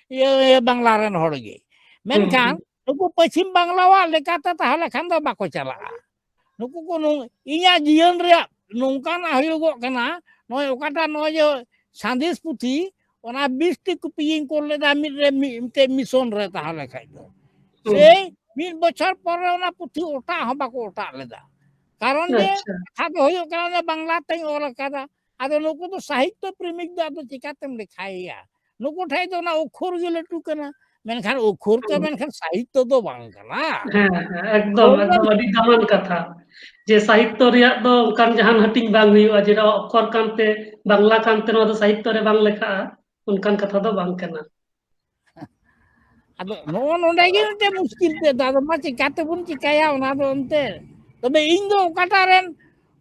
ᱤᱭᱟᱹ, ᱤᱭᱟᱹ, ᱵᱟᱝᱞᱟ ᱨᱮᱱ ᱦᱚᱲ ᱜᱮ᱾ ᱦᱩᱸ, ᱢᱮᱱᱠᱷᱟᱱ ᱦᱩᱸ᱾ ᱱᱩᱠᱩ ᱯᱚᱪᱷᱤᱢ ᱵᱟᱝᱞᱟᱣᱟᱜ ᱞᱮᱠᱟᱛᱮ ᱛᱟᱦᱚᱞᱮ ᱠᱷᱟᱱ ᱫᱚ ᱵᱟᱠᱚ ᱪᱟᱞᱟᱜᱼᱟ᱾ ᱱᱩᱠᱩ ᱠᱚ ᱱᱩ-, ᱤᱧᱟᱹᱜ ᱡᱤᱭᱚᱱ ᱨᱮᱭᱟᱜ ᱱᱚᱝᱠᱟᱱᱟᱜ ᱦᱩᱭᱩᱜᱚᱜ ᱠᱟᱱᱟ, ᱱᱚᱜᱼᱚᱭ ᱚᱠᱟᱴᱟᱜ ᱱᱚᱜᱼᱚᱭ ᱡᱮ ᱥᱟᱸᱫᱮᱥ ᱯᱩᱛᱷᱤ, ᱚᱱᱟ ᱵᱤᱥ ᱴᱤ ᱠᱚᱯᱤ ᱜᱤᱧ ᱠᱚᱞ ᱞᱮᱫᱟ ᱢᱤᱫ ᱨᱮ, ᱢᱤᱫ, ᱢᱤᱫᱴᱮᱡ ᱢᱤᱥᱚᱱ ᱨᱮ ᱛᱟᱦᱮᱸ ᱞᱮᱠᱷᱟᱡ ᱫᱚ᱾ ᱦᱩᱸ᱾ ᱥᱮᱭ ᱢᱤᱫ ᱵᱚᱪᱷᱚᱨ ᱯᱚᱨᱮ ᱚᱱᱟ ᱯᱩᱛᱷᱤ ᱚᱴᱟᱜ ᱦᱚᱸ ᱵᱟᱠᱚ ᱚᱴᱟᱜ ᱞᱮᱫᱟ᱾ ᱠᱟᱨᱚᱱ ᱡᱮ ᱟᱪᱪᱷᱟ᱾ ᱠᱟᱛᱷᱟ ᱫᱚ ᱦᱩᱭᱩᱜ ᱠᱟᱱᱟ ᱡᱮ ᱵᱟᱝᱞᱟ ᱛᱮᱧ ᱚᱞ ᱟᱠᱟᱫᱟ, ᱟᱫᱚ ᱱᱩᱠᱩ ᱫᱚ ᱥᱟᱦᱤᱛᱛᱚ ᱯᱨᱮᱢᱤᱠ ᱫᱚ ᱟᱫᱚ ᱪᱤᱠᱟᱛᱮᱢ ᱞᱮᱠᱷᱟᱭᱮᱭᱟ? ᱱᱩᱠᱩ ᱴᱷᱮᱡ ᱫᱚ ᱚᱱᱟ ᱚᱠᱷᱚᱨ ᱜᱮ ᱞᱟᱹᱴᱩ ᱠᱟᱱᱟ, ᱢᱮᱱᱠᱷᱟᱱ ᱚᱠᱷᱚᱨ ᱛᱚ ᱦᱩᱸ᱾ ᱢᱮᱱᱠᱷᱟᱱ ᱥᱟᱦᱤᱛᱛᱚ ᱫᱚ ᱵᱟᱝ ᱠᱟᱱᱟ᱾ ᱦᱮᱸ, ᱦᱮᱸ, ᱮᱠᱫᱚᱢ, ᱮᱠᱫᱚᱢ ᱟᱹᱰᱤ ᱫᱟᱢᱟᱱ ᱠᱟᱛᱷᱟ᱾ ᱡᱮ ᱥᱟᱦᱤᱛᱛᱚ ᱨᱮᱭᱟᱜ ᱫᱚ ᱚᱱᱠᱟᱱ ᱡᱟᱦᱟᱱ ᱦᱟᱹᱴᱤᱧ ᱵᱟᱝ ᱦᱩᱭᱩᱜᱼᱟ, ᱡᱮ ᱱᱚᱣᱟ ᱚᱠᱷᱚᱨ ᱠᱟᱱᱛᱮ, ᱵᱟᱝᱞᱟ ᱠᱟᱱᱛᱮ ᱱᱚᱣᱟ ᱫᱚ ᱥᱟᱦᱤᱛᱛᱚ ᱨᱮ ᱵᱟᱝ ᱞᱮᱠᱷᱟᱜᱼᱟ, ᱚᱱᱠᱟᱱ ᱠᱟᱛᱷᱟ ᱫᱚ ᱵᱟᱝ ᱠᱟᱱᱟ᱾ ᱟᱫᱚ ᱱᱚᱜᱼᱚ ᱱᱚᱰᱮ ᱜᱮ ᱢᱤᱫᱴᱮᱱ ᱢᱩᱥᱠᱤᱞ ᱛᱮ, ᱟᱫᱚ ᱢᱟ ᱪᱤᱠᱟᱹ ᱛᱮᱵᱚᱱ ᱪᱤᱠᱟᱹᱭᱟ ᱚᱱᱟ ᱫᱚ ᱮᱱᱛᱮ? ᱛᱚᱵᱮ ᱤᱧ ᱫᱚ ᱚᱠᱟᱴᱟᱜ ᱨᱮᱱ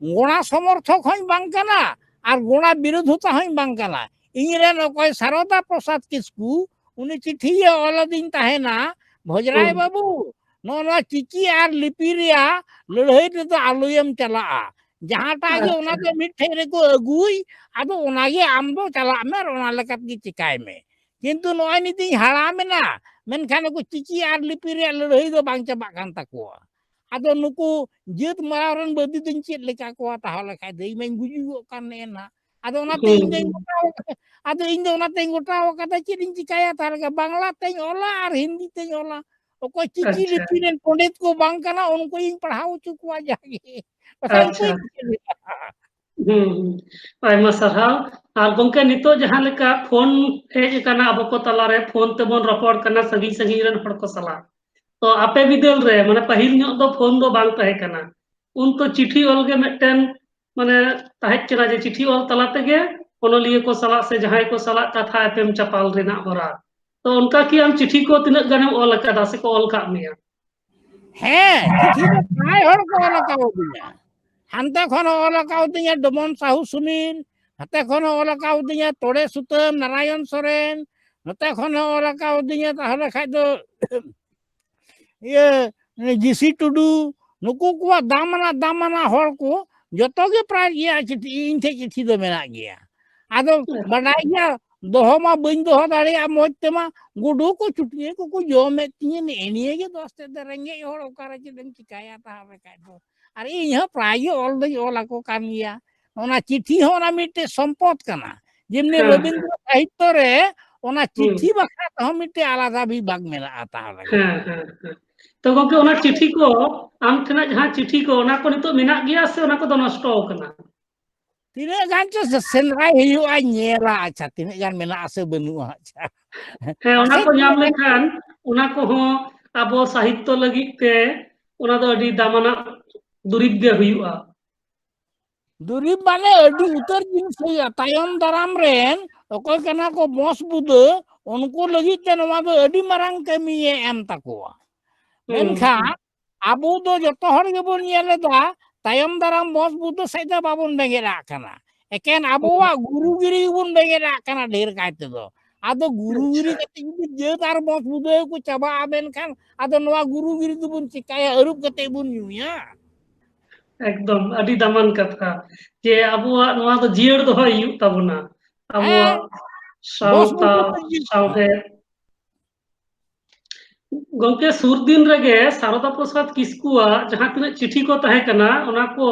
ᱜᱚᱲᱟ ᱥᱚᱢᱚᱨᱛᱷᱚᱠ ᱦᱚᱸᱧ ᱵᱟᱝ ᱠᱟᱱᱟ ᱟᱨ ᱜᱚᱲᱟ ᱵᱤᱨᱳᱫᱷᱚᱛᱟ ᱦᱚᱸᱧ ᱵᱟᱝ ᱠᱟᱱᱟ᱾ ᱤᱧ ᱨᱮᱱ ᱚᱠᱚᱭ ᱥᱟᱨᱚᱫᱟ ᱯᱨᱚᱥᱟᱫᱽ ᱠᱤᱥᱠᱩ, ᱩᱱᱤ ᱪᱤᱴᱷᱤᱭᱮ ᱚᱞ ᱟᱹᱫᱤᱧ ᱛᱟᱦᱮᱱᱟ, "ᱵᱷᱚᱡᱽᱨᱟᱭ ᱦᱩᱸ᱾ ᱵᱟᱹᱵᱩ, ᱱᱚᱜᱼᱚ ᱱᱚᱣᱟ ᱪᱤᱠᱤ ᱟᱨ ᱞᱤᱯᱤ ᱨᱮᱭᱟᱜ ᱞᱟᱹᱲᱦᱟᱹᱭ ᱨᱮᱫᱚ ᱟᱞᱚᱭᱮᱢ ᱪᱟᱞᱟᱜᱼᱟ, ᱡᱟᱦᱟᱸᱴᱟᱜ ᱜᱮ ᱚᱱᱟ ᱟᱪᱪᱷᱟ᱾ ᱫᱚ ᱢᱤᱫ ᱴᱷᱮᱡ ᱨᱮᱠᱚ ᱟᱹᱜᱩᱭ, ᱟᱫᱚ ᱚᱱᱟᱜᱮ ᱟᱢ ᱫᱚ ᱪᱟᱞᱟᱜ ᱢᱮ ᱟᱨ ᱚᱱᱟ ᱞᱮᱠᱟᱛᱮ ᱪᱤᱠᱟᱭ ᱢᱮ᱾" ᱠᱤᱱᱛᱩ ᱱᱚᱜᱼᱚᱭ ᱱᱤᱛᱤᱧ ᱦᱟᱲᱟᱢ ᱮᱱᱟ, ᱢᱮᱱᱠᱷᱟᱱ ᱱᱩᱠᱩ ᱪᱤᱠᱤ ᱟᱨ ᱞᱤᱯᱤ ᱨᱮᱭᱟᱜ ᱞᱟᱹᱲᱦᱟᱹᱭ ᱫᱚ ᱵᱟᱝ ᱪᱟᱵᱟᱜ ᱠᱟᱱ ᱛᱟᱠᱚᱣᱟ᱾ ᱟᱫᱚ ᱱᱩᱠᱩ ᱡᱟᱹᱛ ᱢᱟᱨᱟᱣ ᱨᱮᱱ ᱵᱟᱹᱫᱤ ᱫᱚᱧ ᱪᱮᱫ ᱞᱮᱠᱟ ᱠᱚᱣᱟ ᱛᱟᱦᱚᱞᱮ ᱠᱷᱟᱡ ᱫᱚ? ᱤᱧ ᱢᱟᱧ ᱜᱩᱡᱩᱜᱚᱜ ᱠᱟᱱ ᱱᱮᱜᱼᱮ ᱱᱟᱦᱟᱜ᱾ ᱟᱫᱚ ᱚᱱᱟᱛᱮ ᱤᱧ ᱫᱚᱧ ᱦᱩᱸ᱾ ᱜᱚᱴᱟ ᱟᱠᱟᱫᱟ᱾ ᱟᱫᱚ ᱤᱧ ᱫᱚ ᱚᱱᱟᱛᱮᱧ ᱜᱚᱴᱟ ᱟᱠᱟᱫᱟ, ᱪᱮᱫ ᱤᱧ ᱪᱤᱠᱟᱹᱭᱟ ᱛᱟᱦᱚᱞᱮ ᱠᱷᱟᱡ? ᱵᱟᱝᱞᱟ ᱛᱮᱧ ᱚᱞᱟ ᱟᱨ ᱦᱤᱱᱫᱤ ᱛᱮᱧ ᱚᱞᱟ᱾ ᱚᱠᱚᱭ ᱪᱤᱠᱤ ᱟᱪᱪᱷᱟ᱾ ᱞᱤᱯᱤ ᱨᱮᱱ ᱯᱚᱸᱰᱤᱛ ᱠᱚ ᱵᱟᱝ ᱠᱟᱱᱟ, ᱩᱱᱠᱩᱧ ᱯᱟᱲᱦᱟᱣ ᱦᱚᱪᱚ ᱠᱚᱣᱟ ᱡᱟᱜᱮ᱾ ᱵᱟᱠᱷᱟᱡ ᱟᱪᱪᱷᱟ᱾ ᱚᱠᱚᱭ ᱪᱤᱠᱟᱹ ᱞᱮᱫᱟ? ᱦᱩᱸ, ᱦᱩᱸ᱾ ᱟᱭᱢᱟ ᱥᱟᱨᱦᱟᱣ᱾ ᱟᱨ ᱜᱚᱝᱠᱮ, ᱱᱤᱛᱚᱜ ᱡᱟᱦᱟᱸ ᱞᱮᱠᱟ ᱯᱷᱳᱱ ᱦᱮᱡ ᱟᱠᱟᱱᱟ ᱟᱵᱚ ᱠᱚ ᱛᱟᱞᱟᱨᱮ, ᱯᱷᱳᱱ ᱛᱮᱵᱚᱱ ᱨᱚᱯᱚᱲ ᱠᱟᱱᱟ ᱥᱟᱺᱜᱤᱧ ᱥᱟᱺᱜᱤᱧ ᱨᱮᱱ ᱦᱚᱲ ᱠᱚ ᱥᱟᱞᱟᱜ᱾ ᱛᱚ ᱟᱯᱮ ᱵᱤᱫᱟᱹᱞ ᱨᱮ, ᱢᱟᱱᱮ, ᱯᱟᱹᱦᱤᱞ ᱧᱚᱜ ᱫᱚ ᱯᱷᱳᱱ ᱫᱚ ᱵᱟᱝ ᱛᱟᱦᱮᱸ ᱠᱟᱱᱟ, ᱩᱱ ᱛᱚ ᱪᱤᱴᱷᱤ ᱚᱞ ᱜᱮ ᱢᱤᱫᱴᱮᱱ, ᱢᱟᱱᱮ, ᱛᱟᱦᱮᱸ ᱠᱟᱱᱟ ᱡᱮ ᱪᱤᱴᱷᱤ ᱚᱞ ᱛᱟᱞᱟ ᱛᱮᱜᱮ ᱚᱱᱚᱞᱤᱭᱟᱹ ᱠᱚ ᱥᱟᱞᱟᱜ ᱥᱮ ᱡᱟᱦᱟᱸᱭ ᱠᱚ ᱥᱟᱞᱟᱜ ᱠᱟᱛᱷᱟ ᱮᱯᱮᱢ ᱪᱟᱯᱟᱞ ᱨᱮᱱᱟᱜ ᱦᱚᱨᱟ᱾ ᱛᱚ ᱚᱱᱠᱟ ᱠᱤ ᱟᱢ ᱪᱤᱴᱷᱤ ᱠᱚ ᱛᱤᱱᱟᱹᱜ ᱜᱟᱱᱮᱢ ᱚᱞ ᱟᱠᱟᱫᱟ ᱥᱮᱠᱚ ᱚᱞ ᱠᱟᱜ ᱢᱮᱭᱟ? ᱦᱮᱸ, ᱪᱤᱴᱷᱤ ᱫᱚ ᱯᱨᱟᱭ ᱦᱚᱲ ᱠᱚ ᱚᱞ ᱟᱠᱟᱣᱫᱤᱧᱟ᱾ ᱦᱟᱱᱛᱮ ᱠᱷᱚᱱ ᱦᱚᱸ ᱚᱞ ᱟᱠᱟᱣᱫᱤᱧᱟ ᱰᱚᱢᱚᱱ ᱥᱟᱦᱩ ᱥᱩᱱᱤᱞ, ᱦᱟᱱᱛᱮ ᱠᱷᱚᱱ ᱦᱚᱸ ᱚᱞ ᱟᱠᱟᱣᱫᱤᱧᱟ ᱛᱚᱲᱮ ᱥᱩᱛᱟᱹᱢ ᱱᱟᱨᱟᱭᱚᱱ ᱥᱚᱨᱮᱱ, ᱱᱚᱛᱮ ᱠᱷᱚᱱ ᱦᱚᱸ ᱚᱞ ᱟᱠᱟᱣᱫᱤᱧᱟ ᱛᱟᱦᱚᱞᱮ ᱠᱷᱟᱡ ᱫᱚ ᱤᱭᱟᱹ, ᱡᱤᱥᱤ ᱴᱩᱰᱩ, ᱱᱩᱠᱩ ᱠᱚᱣᱟᱜ ᱫᱟᱢᱟᱱᱟᱜ, ᱫᱟᱢᱟᱱᱟᱜ ᱦᱚᱲ ᱠᱚ ᱡᱚᱛᱚ ᱜᱮ ᱯᱨᱟᱭ ᱤᱧᱟᱹᱜ ᱪᱤᱴᱷᱤ, ᱤᱧ ᱴᱷᱮᱡ ᱪᱤᱴᱷᱤ ᱫᱚ ᱢᱮᱱᱟᱜ ᱜᱮᱭᱟ᱾ ᱟᱫᱚ ᱵᱟᱰᱟᱭ ᱜᱮᱭᱟ, ᱫᱚᱦᱚ ᱢᱟ ᱵᱟᱹᱧ ᱫᱚᱦᱚ ᱫᱟᱲᱮᱭᱟᱜᱼᱟ ᱢᱚᱡᱽ ᱛᱮᱢᱟ, ᱜᱩᱰᱩ ᱠᱚ ᱪᱩᱴᱭᱟᱹ ᱠᱚᱠᱚ ᱡᱚᱢᱮᱫ ᱛᱤᱧᱟᱹ, ᱱᱮᱜᱼᱮ ᱱᱤᱭᱟᱹ ᱜᱮ ᱫᱚᱥ ᱛᱮᱫ ᱫᱚ ᱨᱮᱸᱜᱮᱡ ᱦᱚᱲ ᱚᱠᱟᱨᱮ ᱪᱮᱫ ᱮᱢ ᱪᱤᱠᱟᱹᱭᱟ ᱛᱟᱦᱞᱮ ᱠᱷᱟᱡ ᱫᱚ᱾ ᱟᱨ ᱤᱧ ᱦᱚᱸ ᱯᱨᱟᱭ ᱜᱮ ᱚᱞ ᱫᱚᱧ ᱚᱞ ᱟᱠᱚ ᱠᱟᱱ ᱜᱮᱭᱟ᱾ ᱚᱱᱟ ᱪᱤᱴᱷᱤ ᱦᱚᱸ ᱚᱱᱟ ᱢᱤᱫᱴᱮᱡ ᱥᱚᱢᱯᱚᱫ ᱠᱟᱱᱟ, ᱡᱮᱢᱱᱤ ᱦᱮᱸ, ᱨᱚᱵᱤᱱᱫᱨᱚ ᱦᱮᱸ᱾ ᱥᱟᱦᱤᱛᱛᱚ ᱨᱮ ᱚᱱᱟ ᱦᱩᱸ᱾ ᱪᱤᱴᱷᱤ ᱵᱟᱠᱷᱨᱟ ᱛᱮᱦᱚᱸ ᱢᱤᱫᱴᱮᱡ ᱟᱞᱟᱫᱟ ᱵᱤᱵᱷᱟᱜᱽ ᱢᱮᱱᱟᱜᱼᱟ ᱛᱟᱦᱞᱮ ᱠᱷᱟᱡ᱾ ᱦᱮᱸ, ᱦᱮᱸ, ᱦᱮᱸ᱾ ᱛᱚ ᱜᱚᱝᱠᱮ, ᱚᱱᱟ ᱪᱤᱴᱷᱤ ᱠᱚ ᱟᱢ ᱴᱷᱮᱱᱟᱜ ᱡᱟᱦᱟᱸ ᱪᱤᱴᱷᱤ ᱠᱚ, ᱚᱱᱟ ᱠᱚ ᱱᱤᱛᱚᱜ ᱢᱮᱱᱟᱜ ᱜᱮᱭᱟ ᱥᱮ ᱚᱱᱟ ᱠᱚᱫᱚ ᱱᱚᱥᱴᱚ ᱟᱠᱟᱱᱟ? ᱛᱤᱱᱟᱹᱜ ᱜᱟᱱ ᱪᱚ ᱥᱮ-, ᱥᱮᱸᱫᱽᱨᱟᱭ ᱦᱩᱭᱩᱜᱼᱟ, ᱧᱮᱞᱟ, ᱟᱪᱪᱷᱟ, ᱛᱤᱱᱟᱹᱜ ᱜᱟᱱ ᱢᱮᱱᱟᱜᱼᱟ ᱥᱮ ᱵᱟᱹᱱᱩᱜᱼᱟ, ᱟᱪᱪᱷᱟ᱾ ᱦᱮᱸ, ᱚᱱᱟ ᱟᱪᱪᱷᱟ, ᱠᱚ ᱧᱟᱢ ᱛᱤᱱᱟᱹᱜ ᱜᱟᱱ ᱞᱮᱠᱷᱟᱱ, ᱚᱱᱟ ᱠᱚᱦᱚᱸ ᱟᱵᱚ ᱥᱟᱦᱤᱛᱛᱚ ᱞᱟᱹᱜᱤᱫ ᱛᱮ ᱚᱱᱟ ᱫᱚ ᱟᱹᱰᱤ ᱫᱟᱢᱟᱱᱟᱜ ᱫᱩᱨᱤᱵᱽ ᱜᱮ ᱦᱩᱭᱩᱜᱼᱟ᱾ ᱫᱩᱨᱤᱵᱽ ᱢᱟᱱᱮ ᱟᱹᱰᱤ ᱩᱛᱟᱹᱨ ᱡᱤᱱᱤᱥ ᱦᱩᱭᱩᱜᱼᱟ᱾ ᱛᱟᱭᱚᱢ ᱫᱟᱨᱟᱢ ᱨᱮᱱ ᱚᱠᱚᱭ ᱠᱟᱱᱟ ᱠᱚ ᱵᱚᱸᱥ ᱵᱩᱫᱟᱹ, ᱩᱱᱠᱩ ᱞᱟᱹᱜᱤᱫ ᱛᱮ ᱱᱚᱣᱟ ᱫᱚ ᱟᱹᱰᱤ ᱢᱟᱨᱟᱝ ᱠᱟᱹᱢᱤᱭᱮ ᱮᱢ ᱛᱟᱠᱚᱣᱟ᱾ ᱦᱩᱸ, ᱢᱮᱱᱠᱷᱟᱱ ᱦᱩᱸ᱾ ᱟᱵᱚ ᱫᱚ ᱡᱚᱛᱚ ᱦᱚᱲ ᱜᱮᱵᱚᱱ ᱧᱮᱞ ᱮᱫᱟ, ᱛᱟᱭᱚᱢ ᱫᱟᱨᱟᱢ ᱵᱚᱸᱥ ᱵᱩᱫᱟᱹ ᱥᱮᱫ ᱫᱚ ᱵᱟᱵᱚᱱ ᱵᱮᱸᱜᱮᱫ ᱟᱜ ᱠᱟᱱᱟ᱾ ᱮᱠᱮᱱ ᱦᱩᱸ᱾ ᱟᱵᱚᱣᱟᱜ ᱜᱩᱨᱩ ᱜᱤᱨᱤ ᱜᱮᱵᱚᱱ ᱵᱮᱸᱜᱮᱫ ᱟᱜ ᱠᱟᱱᱟ ᱰᱷᱮᱨ ᱠᱟᱭ ᱛᱮᱫᱚ᱾ ᱟᱫᱚ ᱜᱩᱨᱩ ᱜᱤᱨᱤ ᱟᱪᱪᱷᱟ᱾ ᱠᱟᱛᱮ ᱡᱩᱫᱤ ᱡᱟᱹᱛ ᱟᱨ ᱵᱚᱸᱥ ᱵᱩᱫᱟᱹ ᱠᱚ ᱪᱟᱵᱟᱜᱼᱟ, ᱢᱮᱱᱠᱷᱟᱱ ᱟᱫᱚ ᱱᱚᱣᱟ ᱜᱩᱨᱩ ᱜᱤᱨᱤ ᱫᱚᱵᱚᱱ ᱪᱤᱠᱟᱹᱭᱟ? ᱟᱹᱨᱩᱵ ᱠᱟᱛᱮ ᱵᱚᱱ ᱧᱩᱭᱟ? ᱮᱠᱫᱚᱢ, ᱟᱹᱰᱤ ᱫᱟᱢᱟᱱ ᱠᱟᱛᱷᱟ, ᱡᱮ ᱟᱵᱚᱣᱟᱜ ᱱᱚᱣᱟ ᱫᱚ ᱡᱤᱭᱟᱹᱲ ᱫᱚᱦᱚᱭ ᱦᱩᱭᱩᱜ ᱛᱟᱵᱚᱱᱟ, ᱟᱵᱚᱣᱟᱜ ᱦᱮᱸ, ᱵᱚᱸᱥ ᱥᱟᱶᱛᱟ, ᱵᱩᱫᱟᱹ ᱫᱚ ᱡᱤᱭᱟᱹᱲ ᱫᱚᱦᱚ᱾ ᱥᱟᱶᱦᱮᱫ᱾ ᱜᱚᱢᱠᱮ, ᱥᱩᱨ ᱫᱤᱱ ᱨᱮᱜᱮ ᱥᱟᱨᱚᱫᱟ ᱯᱨᱚᱥᱟᱫᱽ ᱠᱤᱥᱠᱩᱣᱟᱜ ᱡᱟᱦᱟᱸ ᱛᱤᱱᱟᱹᱜ ᱪᱤᱴᱷᱤ ᱠᱚ ᱛᱟᱦᱮᱸ ᱠᱟᱱᱟ, ᱚᱱᱟ ᱠᱚ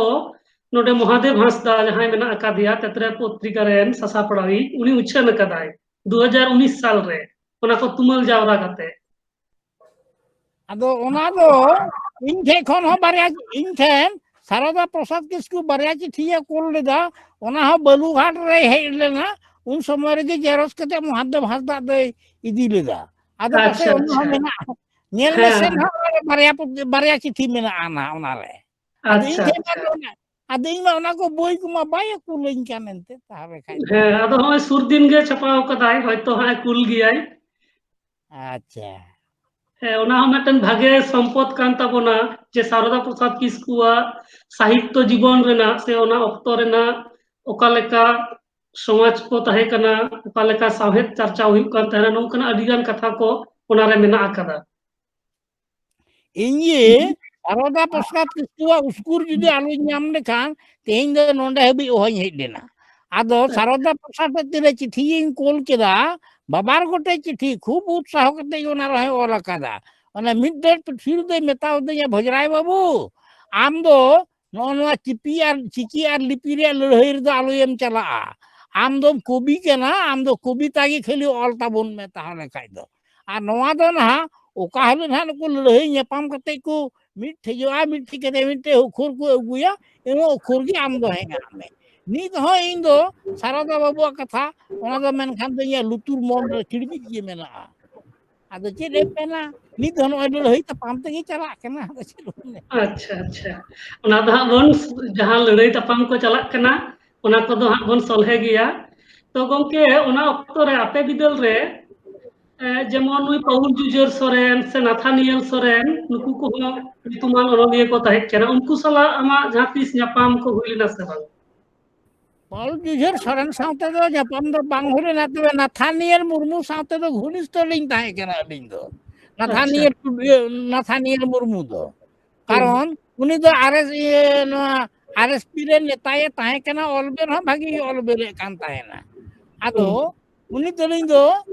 ᱱᱚᱰᱮ ᱢᱚᱦᱟᱫᱮᱵ ᱦᱟᱸᱥᱫᱟ, ᱡᱟᱦᱟᱸᱭ ᱢᱮᱱᱟᱜ ᱟᱠᱟᱫᱮᱭᱟ ᱛᱮᱛᱨᱮ ᱯᱚᱛᱨᱤᱠᱟ ᱨᱮᱱ ᱥᱟᱥᱟᱯᱲᱟᱣᱤᱡ, ᱩᱱᱤ ᱩᱪᱷᱟᱹᱱ ᱟᱠᱟᱫᱟᱭ ᱫᱩ ᱦᱟᱡᱟᱨ ᱩᱱᱤᱥ ᱥᱟᱞ ᱨᱮ, ᱚᱱᱟ ᱠᱚ ᱛᱩᱢᱟᱹᱞ ᱡᱟᱣᱨᱟ ᱠᱟᱛᱮ᱾ ᱟᱫᱚ ᱚᱱᱟ ᱫᱚ ᱤᱧ ᱴᱷᱮᱱ ᱠᱷᱚᱱ ᱦᱚᱸ ᱵᱟᱨᱭᱟ, ᱤᱧ ᱴᱷᱮᱱ ᱥᱟᱨᱚᱫᱟ ᱯᱨᱚᱥᱟᱫᱽ ᱠᱤᱥᱠᱩ ᱵᱟᱨᱭᱟ ᱪᱤᱴᱷᱤᱭᱮ ᱠᱩᱞ ᱞᱮᱫᱟ, ᱚᱱᱟ ᱦᱚᱸ ᱵᱟᱞᱩᱨᱜᱷᱟᱴ ᱨᱮᱭ ᱦᱮᱡ ᱞᱮᱱᱟ, ᱩᱱ ᱥᱚᱢᱚᱭ ᱨᱮᱜᱮ ᱡᱮᱨᱚᱠᱥ ᱠᱟᱛᱮ ᱢᱚᱦᱟᱫᱮᱵ ᱦᱟᱸᱥᱫᱟ ᱫᱚᱭ ᱤᱫᱤ ᱞᱮᱫᱟ᱾ ᱟᱫᱚ ᱯᱟᱥᱮᱡ ᱟᱪᱪᱷᱟ, ᱚᱱᱟ ᱦᱚᱸ ᱟᱪᱪᱷᱟ᱾ ᱢᱮᱱᱟᱜᱼᱟ, ᱧᱮᱞ ᱦᱮᱸ, ᱢᱮᱥᱮ ᱦᱮᱸ᱾ ᱱᱟᱦᱟᱜ, ᱚᱱᱟ ᱨᱮ ᱵᱟᱨᱭᱟ ᱯᱩᱛᱷᱤ, ᱵᱟᱨᱭᱟ ᱪᱤᱴᱷᱤ ᱢᱮᱱᱟᱜᱼᱟ ᱱᱟᱦᱟᱜ ᱚᱱᱟ ᱨᱮ᱾ ᱟᱫᱚ ᱤᱧ ᱟᱪᱪᱷᱟ, ᱴᱷᱮᱱ ᱢᱟ ᱟᱪᱪᱷᱟ᱾ ᱚᱱᱟ, ᱟᱫᱚ ᱤᱧ ᱢᱟ ᱚᱱᱟ ᱠᱚ ᱵᱳᱭ ᱠᱚᱢᱟ ᱵᱟᱭ ᱠᱩᱞᱟᱹᱧ ᱠᱟᱱ ᱮᱱᱛᱮ, ᱛᱟᱦᱚᱞᱮ ᱠᱷᱟᱡ ᱫᱚ᱾ ᱦᱮᱸ, ᱟᱫᱚ ᱦᱚᱸᱜᱼᱚᱭ ᱥᱩᱨ ᱫᱤᱱ ᱜᱮ ᱪᱷᱟᱯᱟᱣ ᱠᱟᱫᱟᱭ, ᱦᱚᱭᱛᱚ ᱦᱟᱸᱜ ᱮ ᱠᱩᱞ ᱜᱮᱭᱟᱭ᱾ ᱟᱪᱪᱷᱟ᱾ ᱦᱮᱸ, ᱚᱱᱟ ᱦᱚᱸ ᱢᱤᱫᱴᱮᱱ ᱵᱷᱟᱜᱮ ᱥᱚᱢᱯᱚᱫ ᱠᱟᱱ ᱛᱟᱵᱚᱱᱟ, ᱡᱮ ᱥᱟᱨᱚᱫᱟ ᱯᱨᱚᱥᱟᱫᱽ ᱠᱤᱥᱠᱩᱣᱟᱜ ᱥᱟᱦᱤᱛᱛᱚ ᱡᱤᱵᱚᱱ ᱨᱮᱱᱟᱜ ᱥᱮ ᱚᱱᱟ ᱚᱠᱛᱚ ᱨᱮᱱᱟᱜ ᱚᱠᱟ ᱞᱮᱠᱟ ᱥᱚᱢᱟᱡᱽ ᱠᱚ ᱛᱟᱦᱮᱸ ᱠᱟᱱᱟ, ᱚᱠᱟ ᱞᱮᱠᱟ ᱥᱟᱶᱦᱮᱫ ᱪᱟᱨᱪᱟᱣ ᱦᱩᱭᱩᱜ ᱠᱟᱱ ᱛᱟᱦᱮᱱᱟ, ᱱᱚᱝᱠᱟᱱᱟᱜ ᱟᱹᱰᱤ ᱜᱟᱱ ᱠᱟᱛᱷᱟ ᱠᱚ ᱚᱱᱟ ᱨᱮ ᱢᱮᱱᱟᱜ ᱟᱠᱟᱫᱟ᱾ ᱤᱧ ᱜᱮ ᱥᱟᱨᱚᱫᱟ ᱯᱨᱚᱥᱟᱫᱽ ᱠᱤᱥᱠᱩᱣᱟᱜ ᱩᱥᱠᱩᱨ ᱡᱩᱫᱤ ᱟᱞᱚᱧ ᱧᱟᱢ ᱞᱮᱠᱷᱟᱱ, ᱛᱮᱦᱮᱧ ᱫᱚ ᱱᱚᱰᱮ ᱦᱟᱹᱵᱤᱡ ᱚᱦᱚᱧ ᱦᱮᱡ ᱞᱮᱱᱟ᱾ ᱟᱫᱚ ᱥᱟᱨᱚᱫᱟ ᱯᱨᱚᱥᱟᱫᱽ ᱛᱤᱨᱮ ᱪᱤᱴᱷᱤ ᱜᱤᱧ ᱠᱳᱞ ᱠᱮᱫᱟ, ᱵᱟᱵᱟᱨ ᱜᱚᱴᱮᱡ ᱪᱤᱴᱷᱤ, ᱠᱷᱩᱵ ᱩᱛᱥᱟᱦᱚ ᱠᱟᱛᱮ ᱜᱮ ᱚᱱᱟ ᱨᱮᱦᱚᱸᱭ ᱚᱞ ᱟᱠᱟᱫᱟ᱾ ᱚᱱᱟ ᱢᱤᱫ ᱰᱮᱴ ᱯᱤᱴᱷᱤ ᱨᱮᱫᱚᱭ ᱢᱮᱛᱟᱣᱫᱤᱧᱟ, "ᱵᱷᱚᱡᱽᱨᱟᱭ ᱵᱟᱹᱵᱩ, ᱟᱢ ᱫᱚ ᱱᱚᱜᱼᱚ ᱱᱚᱣᱟ ᱪᱤᱯᱤ ᱟᱨ, ᱪᱤᱠᱤ ᱟᱨ ᱞᱤᱯᱤ ᱨᱮᱭᱟᱜ ᱞᱟᱹᱲᱦᱟᱹᱭ ᱨᱮᱫᱚ ᱟᱞᱚᱭᱮᱢ ᱪᱟᱞᱟᱜᱼᱟ᱾ ᱟᱢ ᱫᱚᱢ ᱠᱚᱵᱤ ᱠᱟᱱᱟ, ᱟᱢ ᱫᱚ ᱠᱚᱵᱤᱛᱟ ᱜᱮ ᱠᱷᱟᱹᱞᱤ ᱚᱞ ᱛᱟᱵᱚᱱ ᱢᱮ ᱛᱟᱦᱚᱞᱮ ᱠᱷᱟᱡ ᱫᱚ᱾ ᱟᱨ ᱱᱚᱣᱟ ᱫᱚ ᱱᱟᱦᱟᱜ ᱚᱠᱟ ᱦᱤᱞᱳᱜ ᱱᱟᱦᱟᱜ ᱱᱩᱠᱩ ᱞᱟᱹᱲᱦᱟᱹᱭ ᱧᱟᱯᱟᱢ ᱠᱟᱛᱮ ᱠᱚ ᱢᱤᱫ ᱴᱷᱮᱡᱚᱜᱼᱟ, ᱢᱤᱫ ᱴᱷᱮᱡ ᱠᱟᱛᱮ ᱢᱤᱫᱴᱮᱡ ᱚᱠᱷᱚᱨ ᱠᱚ ᱟᱹᱜᱩᱭᱟ, ᱤᱱᱟᱹ ᱚᱠᱷᱚᱨ ᱜᱮ ᱟᱢ ᱫᱚ ᱦᱮᱸ ᱟᱜ ᱢᱮ᱾ ᱱᱤᱛ ᱦᱚᱸ ᱤᱧ ᱫᱚ ᱥᱟᱨᱚᱫᱟ ᱵᱟᱹᱵᱩᱣᱟᱜ ᱠᱟᱛᱷᱟ, ᱚᱱᱟ ᱫᱚ ᱢᱮᱱᱠᱷᱟᱱ ᱫᱚ ᱤᱧᱟᱹᱜ ᱞᱩᱛᱩᱨ ᱢᱚᱱ ᱨᱮ ᱠᱤᱲᱢᱤᱫ ᱜᱮ ᱢᱮᱱᱟᱜᱼᱟ᱾ ᱟᱫᱚ ᱪᱮᱫ ᱮᱢ ᱢᱮᱱᱟ, ᱱᱤᱛ ᱦᱚᱸ ᱱᱚᱜᱼᱚᱭ ᱞᱟᱹᱲᱦᱟᱹᱭ ᱛᱟᱯᱟᱢ ᱛᱮᱜᱮ ᱪᱟᱞᱟᱜ ᱠᱟᱱᱟ᱾ ᱟᱫᱚ ᱪᱮᱫ ᱮᱢ ᱢᱮᱱᱟ? ᱟᱪᱪᱷᱟ, ᱟᱪᱪᱷᱟ᱾ ᱚᱱᱟ ᱫᱚ ᱦᱟᱸᱜ ᱵᱚᱱ, ᱡᱟᱦᱟᱸ ᱞᱟᱹᱲᱦᱟᱹᱭ ᱛᱟᱯᱟᱢ ᱠᱚ ᱪᱟᱞᱟᱜ ᱠᱟᱱᱟ, ᱚᱱᱟ ᱠᱚᱫᱚ ᱦᱟᱸᱜ ᱵᱚᱱ ᱥᱚᱞᱦᱮ ᱜᱮᱭᱟ᱾ ᱛᱚ ᱜᱚᱢᱠᱮ, ᱚᱱᱟ ᱚᱠᱛᱚ ᱨᱮ ᱟᱯᱮ ᱵᱤᱫᱟᱹᱞ ᱨᱮ, ᱮ, ᱡᱮᱢᱚᱱ ᱱᱩᱭ ᱯᱟᱹᱣᱩᱞ ᱡᱩᱡᱷᱟᱹᱨ ᱥᱚᱨᱮᱱ ᱥᱮ ᱱᱟᱛᱷᱟᱱᱤᱭᱮᱞ ᱥᱚᱨᱮᱱ, ᱱᱩᱠᱩ ᱠᱚᱦᱚᱸ ᱧᱩᱛᱩᱢᱟᱱ ᱚᱱᱚᱞᱤᱭᱟᱹ ᱠᱚ ᱛᱟᱦᱮᱸ ᱠᱟᱱᱟ᱾ ᱩᱱᱠᱩ ᱥᱟᱞᱟᱜ ᱟᱢᱟᱜ ᱡᱟᱦᱟᱸ ᱛᱤᱥ ᱧᱟᱯᱟᱢ ᱠᱚ ᱦᱩᱭ ᱞᱮᱱᱟ ᱥᱮ ᱵᱟᱝ? ᱯᱟᱹᱣᱩᱞ ᱡᱩᱡᱷᱟᱹᱨ ᱥᱚᱨᱮᱱ ᱥᱟᱶᱛᱮ ᱫᱚ ᱧᱟᱯᱟᱢ ᱫᱚ ᱵᱟᱝ ᱦᱩᱭ ᱞᱮᱱᱟ, ᱛᱚᱵᱮ ᱱᱟᱛᱷᱟᱱᱤᱭᱮᱞ ᱢᱩᱨᱢᱩ ᱥᱟᱶᱛᱮ ᱫᱚ ᱜᱷᱚᱱᱤᱥᱴᱷᱚ ᱞᱤᱧ ᱛᱟᱦᱮᱸ ᱠᱟᱱᱟ ᱟᱹᱞᱤᱧ ᱫᱚ᱾ ᱟᱪᱪᱷᱟ᱾ ᱱᱟᱛᱷᱟᱱᱤᱭᱮᱞ ᱴᱩᱰᱩ, ᱤᱭᱟᱹ, ᱱᱟᱛᱷᱟᱱᱤᱭᱮᱞ ᱢᱩᱨᱢᱩ ᱫᱚ᱾ ᱦᱩᱸ᱾ ᱠᱟᱨᱚᱱ ᱩᱱᱤ ᱫᱚ ᱟᱨ ᱮᱥ, ᱤᱭᱟᱹ, ᱱᱚᱣᱟ ᱟᱨ ᱮᱥ ᱯᱤ ᱨᱮ ᱱᱮᱛᱟᱭᱮ ᱛᱟᱦᱮᱸ ᱠᱟᱱᱟ, ᱚᱞ ᱵᱮᱞ ᱦᱚᱸ ᱵᱷᱟᱜᱤ ᱜᱮ ᱚᱞ ᱵᱮᱞᱮᱫ ᱠᱟᱱ ᱛᱟᱦᱮᱱᱟ᱾ ᱟᱫᱚ ᱦᱩᱸ᱾ ᱩᱱᱤ ᱛᱟᱹᱞᱤᱧ ᱫᱚ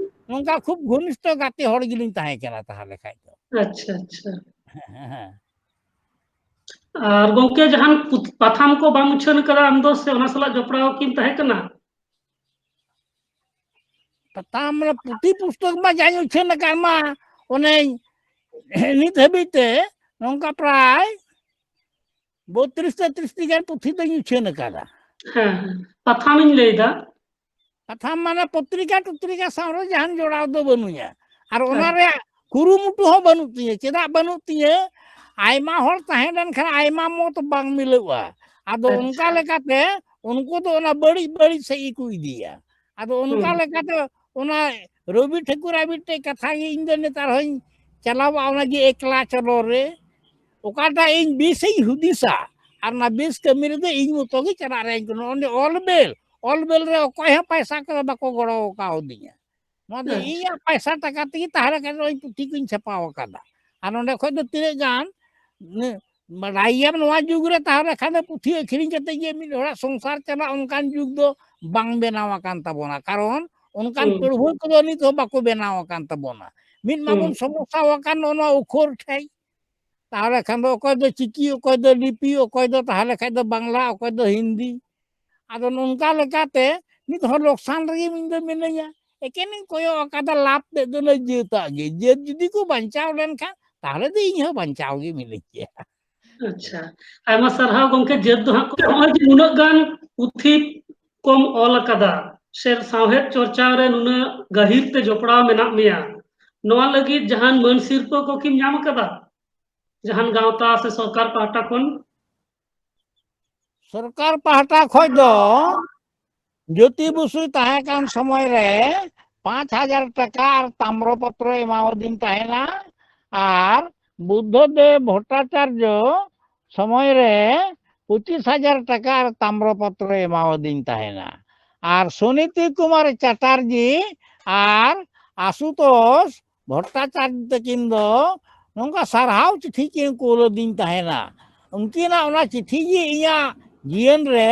ᱱᱚᱝᱠᱟ ᱠᱷᱩᱵ ᱜᱷᱚᱱᱤᱥᱴᱚ ᱜᱟᱛᱮ ᱦᱚᱲ ᱜᱮᱞᱤᱧ ᱛᱟᱦᱮᱸ ᱠᱟᱱᱟ ᱛᱟᱦᱚᱞᱮ ᱠᱷᱟᱡ ᱫᱚ᱾ ᱟᱪᱪᱷᱟ, ᱟᱪᱪᱷᱟ᱾ ᱟᱨ ᱜᱚᱝᱠᱮ, ᱡᱟᱦᱟᱱ ᱯᱩᱛ-, ᱯᱟᱛᱷᱟᱢ ᱠᱚ ᱵᱟᱢ ᱩᱪᱷᱟᱹᱱ ᱠᱟᱫᱟ ᱟᱢ ᱫᱚ, ᱥᱮ ᱚᱱᱟ ᱥᱟᱞᱟᱜ ᱡᱚᱯᱲᱟᱣ ᱠᱤᱱ ᱛᱟᱦᱮᱸ ᱠᱟᱱᱟ? ᱯᱟᱛᱷᱟᱢ ᱨᱮ ᱯᱩᱛᱷᱤ ᱯᱩᱥᱛᱚᱠ ᱢᱟ ᱡᱟᱧ ᱩᱪᱷᱟᱹᱱ ᱟᱠᱟᱫ ᱢᱟ, ᱚᱱᱮ ᱱᱤᱛ ᱦᱟᱹᱵᱤᱡ ᱛᱮ ᱱᱚᱝᱠᱟ ᱯᱨᱟᱭ ᱵᱚᱛᱨᱤᱥ ᱛᱮᱛᱨᱤᱥ ᱴᱤ ᱜᱟᱱ ᱯᱩᱛᱷᱤ ᱫᱚᱧ ᱩᱪᱷᱟᱹᱱ ᱟᱠᱟᱫᱟ᱾ ᱦᱮᱸ, ᱦᱮᱸ, ᱯᱟᱛᱷᱟᱢᱤᱧ ᱞᱟᱹᱭᱫᱟ᱾ ᱯᱟᱛᱷᱟᱢ ᱢᱟᱱᱮ ᱯᱚᱛᱨᱤᱠᱟ ᱴᱚᱛᱨᱤᱠᱟ ᱥᱟᱶ ᱨᱮ ᱡᱟᱦᱟᱱ ᱡᱚᱲᱟᱣ ᱫᱚ ᱵᱟᱹᱱᱩᱧᱟ᱾ ᱟᱨ ᱚᱱᱟ ᱟᱪᱪᱷᱟ᱾ ᱨᱮᱭᱟᱜ ᱠᱩᱨᱩᱢᱩᱴᱩ ᱦᱚᱸ ᱵᱟᱹᱱᱩᱜ ᱛᱤᱧᱟᱹ᱾ ᱪᱮᱫᱟᱜ ᱵᱟᱹᱱᱩᱜ ᱛᱤᱧᱟᱹ? ᱟᱭᱢᱟ ᱦᱚᱲ ᱛᱟᱦᱮᱸ ᱞᱮᱱᱠᱷᱟᱱ ᱟᱭᱢᱟ ᱢᱚᱛ ᱵᱟᱝ ᱢᱤᱞᱟᱹᱜᱼᱟ᱾ ᱟᱫᱚ ᱚᱱᱠᱟ ᱟᱪᱪᱷᱟ᱾ ᱞᱮᱠᱟᱛᱮ ᱩᱱᱠᱩ ᱫᱚ ᱚᱱᱟ ᱵᱟᱹᱲᱤᱡ ᱵᱟᱹᱲᱤᱡ ᱥᱮᱫ ᱜᱮᱠᱚ ᱤᱫᱤᱭᱟ᱾ ᱟᱫᱚ ᱚᱱᱠᱟ ᱦᱩᱸ᱾ ᱞᱮᱠᱟᱛᱮ ᱚᱱᱟ ᱨᱚᱵᱤ ᱴᱷᱟᱹᱠᱩᱨᱟᱜ ᱢᱤᱫᱴᱮᱡ ᱠᱟᱛᱷᱟ ᱜᱮ ᱤᱧ ᱫᱚ ᱱᱮᱛᱟᱨ ᱦᱚᱸᱧ ᱪᱟᱞᱟᱣᱟ, ᱚᱱᱟ ᱜᱮ ᱮᱠᱞᱟ ᱪᱚᱞᱚ ᱨᱮ᱾ ᱚᱠᱟᱴᱟᱜ ᱤᱧ ᱵᱮᱥ ᱤᱧ ᱦᱩᱫᱤᱥᱟ, ᱟᱨ ᱚᱱᱟ ᱵᱮᱥ ᱠᱟᱹᱢᱤ ᱨᱮᱫᱚ ᱤᱧ ᱢᱚᱛᱚ ᱜᱮ ᱪᱟᱞᱟᱜ ᱨᱮᱭᱟᱜ ᱤᱧ ᱠᱩᱨᱩᱢᱩᱴᱩ᱾ ᱚᱸᱰᱮ ᱚᱞ ᱵᱮᱞ, ᱚᱞ ᱵᱮᱞ ᱨᱮ ᱚᱠᱚᱭ ᱦᱚᱸ ᱯᱟᱭᱥᱟ ᱠᱚᱫᱚ ᱵᱟᱠᱚ ᱜᱚᱲᱚ ᱟᱠᱟᱣᱫᱤᱧᱟ᱾ ᱱᱚᱣᱟ ᱫᱚ ᱟᱪᱪᱷᱟ᱾ ᱤᱧᱟᱹᱜ ᱯᱟᱭᱥᱟ ᱴᱟᱠᱟ ᱛᱮᱜᱮ ᱛᱟᱦᱮᱸ ᱠᱟᱛᱮ ᱱᱚᱜᱼᱚᱭ ᱯᱩᱛᱷᱤ ᱠᱚᱧ ᱪᱷᱟᱯᱟᱣ ᱟᱠᱟᱫᱟ᱾ ᱟᱨ ᱱᱚᱸᱰᱮ ᱠᱷᱚᱡ ᱫᱚ ᱛᱤᱱᱟᱹᱜ ᱜᱟᱱ, ᱱᱮ-, ᱵᱟᱰᱟᱭ ᱜᱮᱭᱟᱢ, ᱱᱚᱣᱟ ᱡᱩᱜᱽ ᱨᱮ ᱛᱟᱦᱮᱸ ᱞᱮᱠᱷᱟᱱ ᱫᱚ ᱯᱩᱛᱷᱤ ᱟᱹᱠᱷᱨᱤᱧ ᱠᱟᱛᱮ ᱜᱮ ᱢᱤᱫ ᱦᱚᱲᱟᱜ ᱥᱚᱝᱥᱟᱨ ᱪᱟᱞᱟᱜ, ᱚᱱᱠᱟᱱ ᱡᱩᱜᱽ ᱫᱚ ᱵᱟᱝ ᱵᱮᱱᱟᱣ ᱟᱠᱟᱱ ᱛᱟᱵᱚᱱᱟ᱾ ᱠᱟᱨᱚᱱ ᱚᱱᱠᱟᱱ ᱦᱩᱸ᱾ ᱯᱟᱹᱲᱦᱩᱣᱟᱹ ᱠᱚᱫᱚ ᱱᱤᱛ ᱦᱚᱸ ᱵᱟᱠᱚ ᱵᱮᱱᱟᱣ ᱟᱠᱟᱱ ᱛᱟᱵᱚᱱᱟ᱾ ᱢᱤᱫ ᱢᱟᱵᱚᱱ ᱦᱩᱸ᱾ ᱥᱚᱢᱚᱥᱥᱟ ᱟᱠᱟᱱ ᱱᱚᱜᱼᱚ ᱱᱚᱣᱟ ᱩᱠᱷᱳᱨ ᱴᱷᱮᱡ᱾ ᱛᱟᱦᱚᱞᱮ ᱠᱷᱟᱱ ᱫᱚ ᱚᱠᱚᱭ ᱫᱚ ᱪᱤᱠᱤ, ᱚᱠᱚᱭ ᱫᱚ ᱞᱤᱯᱤ, ᱚᱠᱚᱭ ᱫᱚ ᱛᱟᱦᱚᱞᱮ ᱠᱷᱟᱡ ᱫᱚ ᱵᱟᱝᱞᱟ, ᱚᱠᱚᱭ ᱫᱚ ᱦᱤᱱᱫᱤ᱾ ᱟᱫᱚ ᱱᱚᱝᱠᱟ ᱞᱮᱠᱟᱛᱮ ᱱᱤᱛ ᱦᱚᱸ ᱞᱚᱠᱥᱟᱱ ᱨᱮᱜᱮ ᱤᱧ ᱫᱚ ᱢᱤᱱᱟᱹᱧᱟ᱾ ᱮᱠᱮᱱᱤᱧ ᱠᱚᱭᱚᱜ ᱟᱠᱟᱫᱟ ᱞᱟᱵᱷ ᱛᱮᱫ ᱫᱚ ᱚᱱᱟ ᱡᱟᱹᱛᱟᱜ ᱜᱮ᱾ ᱡᱟᱹᱛ ᱡᱩᱫᱤ ᱠᱚ ᱵᱟᱧᱪᱟᱣ ᱞᱮᱱᱠᱷᱟᱱ, ᱛᱟᱦᱚᱞᱮ ᱫᱚ ᱤᱧ ᱦᱚᱸ ᱵᱟᱧᱪᱟᱣ ᱜᱮ ᱢᱤᱱᱟᱹᱧ ᱜᱮᱭᱟ᱾ ᱟᱪᱪᱷᱟ, ᱟᱭᱢᱟ ᱥᱟᱨᱦᱟᱣ ᱜᱚᱝᱠᱮ᱾ ᱡᱟᱹᱛ ᱫᱚ ᱦᱟᱸᱜ ᱱᱚᱜᱼᱚᱭ ᱡᱮ ᱱᱩᱱᱟᱹᱜ ᱜᱟᱱ ᱯᱩᱛᱷᱤ ᱠᱚᱢ ᱚᱞ ᱟᱠᱟᱫᱟ, ᱥᱮ ᱥᱟᱶᱦᱮᱫ ᱪᱚᱨᱪᱟ ᱨᱮ ᱱᱩᱱᱟᱹᱜ ᱜᱟᱹᱦᱤᱨ ᱛᱮ ᱡᱚᱯᱲᱟᱣ ᱢᱮᱱᱟᱜ ᱢᱮᱭᱟ, ᱱᱚᱣᱟ ᱞᱟᱹᱜᱤᱫ ᱡᱟᱦᱟᱱ ᱢᱟᱹᱱ ᱥᱤᱨᱯᱟᱹ ᱠᱚ ᱠᱤᱢ ᱧᱟᱢ ᱟᱠᱟᱫᱟ? ᱡᱟᱦᱟᱱ ᱜᱟᱶᱛᱟ ᱥᱮ ᱥᱚᱨᱠᱟᱨ ᱯᱟᱦᱴᱟ ᱠᱷᱚᱱ? ᱥᱚᱨᱠᱟᱨ ᱯᱟᱦᱴᱟ ᱠᱷᱚᱡ ᱫᱚ ᱡᱳᱛᱤ ᱵᱚᱥᱩᱭ ᱛᱟᱦᱮᱸ ᱠᱟᱱ ᱥᱚᱢᱚᱭ ᱨᱮ ᱯᱟᱸᱪ ᱦᱟᱡᱟᱨ ᱴᱟᱠᱟ ᱟᱨ ᱛᱟᱢᱨᱚ ᱯᱚᱛᱨᱚ ᱮᱢᱟᱣᱟᱫᱤᱧ ᱛᱟᱦᱮᱱᱟ, ᱟᱨ ᱵᱩᱫᱽᱫᱷᱚ ᱫᱮᱵ ᱵᱷᱚᱴᱴᱟᱪᱟᱨᱡᱚ ᱥᱚᱢᱚᱭ ᱨᱮ ᱯᱚᱸᱪᱤᱥ ᱦᱟᱡᱟᱨ ᱴᱟᱠᱟ ᱟᱨ ᱛᱟᱢᱨᱚ ᱯᱚᱛᱨᱚ ᱮᱢᱟᱣᱟᱫᱤᱧ ᱛᱟᱦᱮᱱᱟ᱾ ᱟᱨ ᱥᱩᱱᱤᱛᱤ ᱠᱩᱢᱟᱨ ᱪᱟᱴᱟᱨᱡᱤ ᱟᱨ ᱟᱥᱩᱛᱳᱥ ᱵᱷᱚᱴᱴᱟᱪᱟᱨᱡᱚ ᱛᱟᱹᱠᱤᱱ ᱫᱚ ᱱᱚᱝᱠᱟ ᱥᱟᱨᱦᱟᱣ ᱪᱤᱴᱷᱤ ᱠᱤᱱ ᱠᱩᱞ ᱟᱹᱫᱤᱧ ᱛᱟᱦᱮᱱᱟ᱾ ᱩᱱᱠᱤᱱᱟᱜ ᱚᱱᱟ ᱪᱤᱴᱷᱤ ᱜᱮ ᱤᱧᱟᱹᱜ ᱡᱤᱭᱚᱱ ᱨᱮ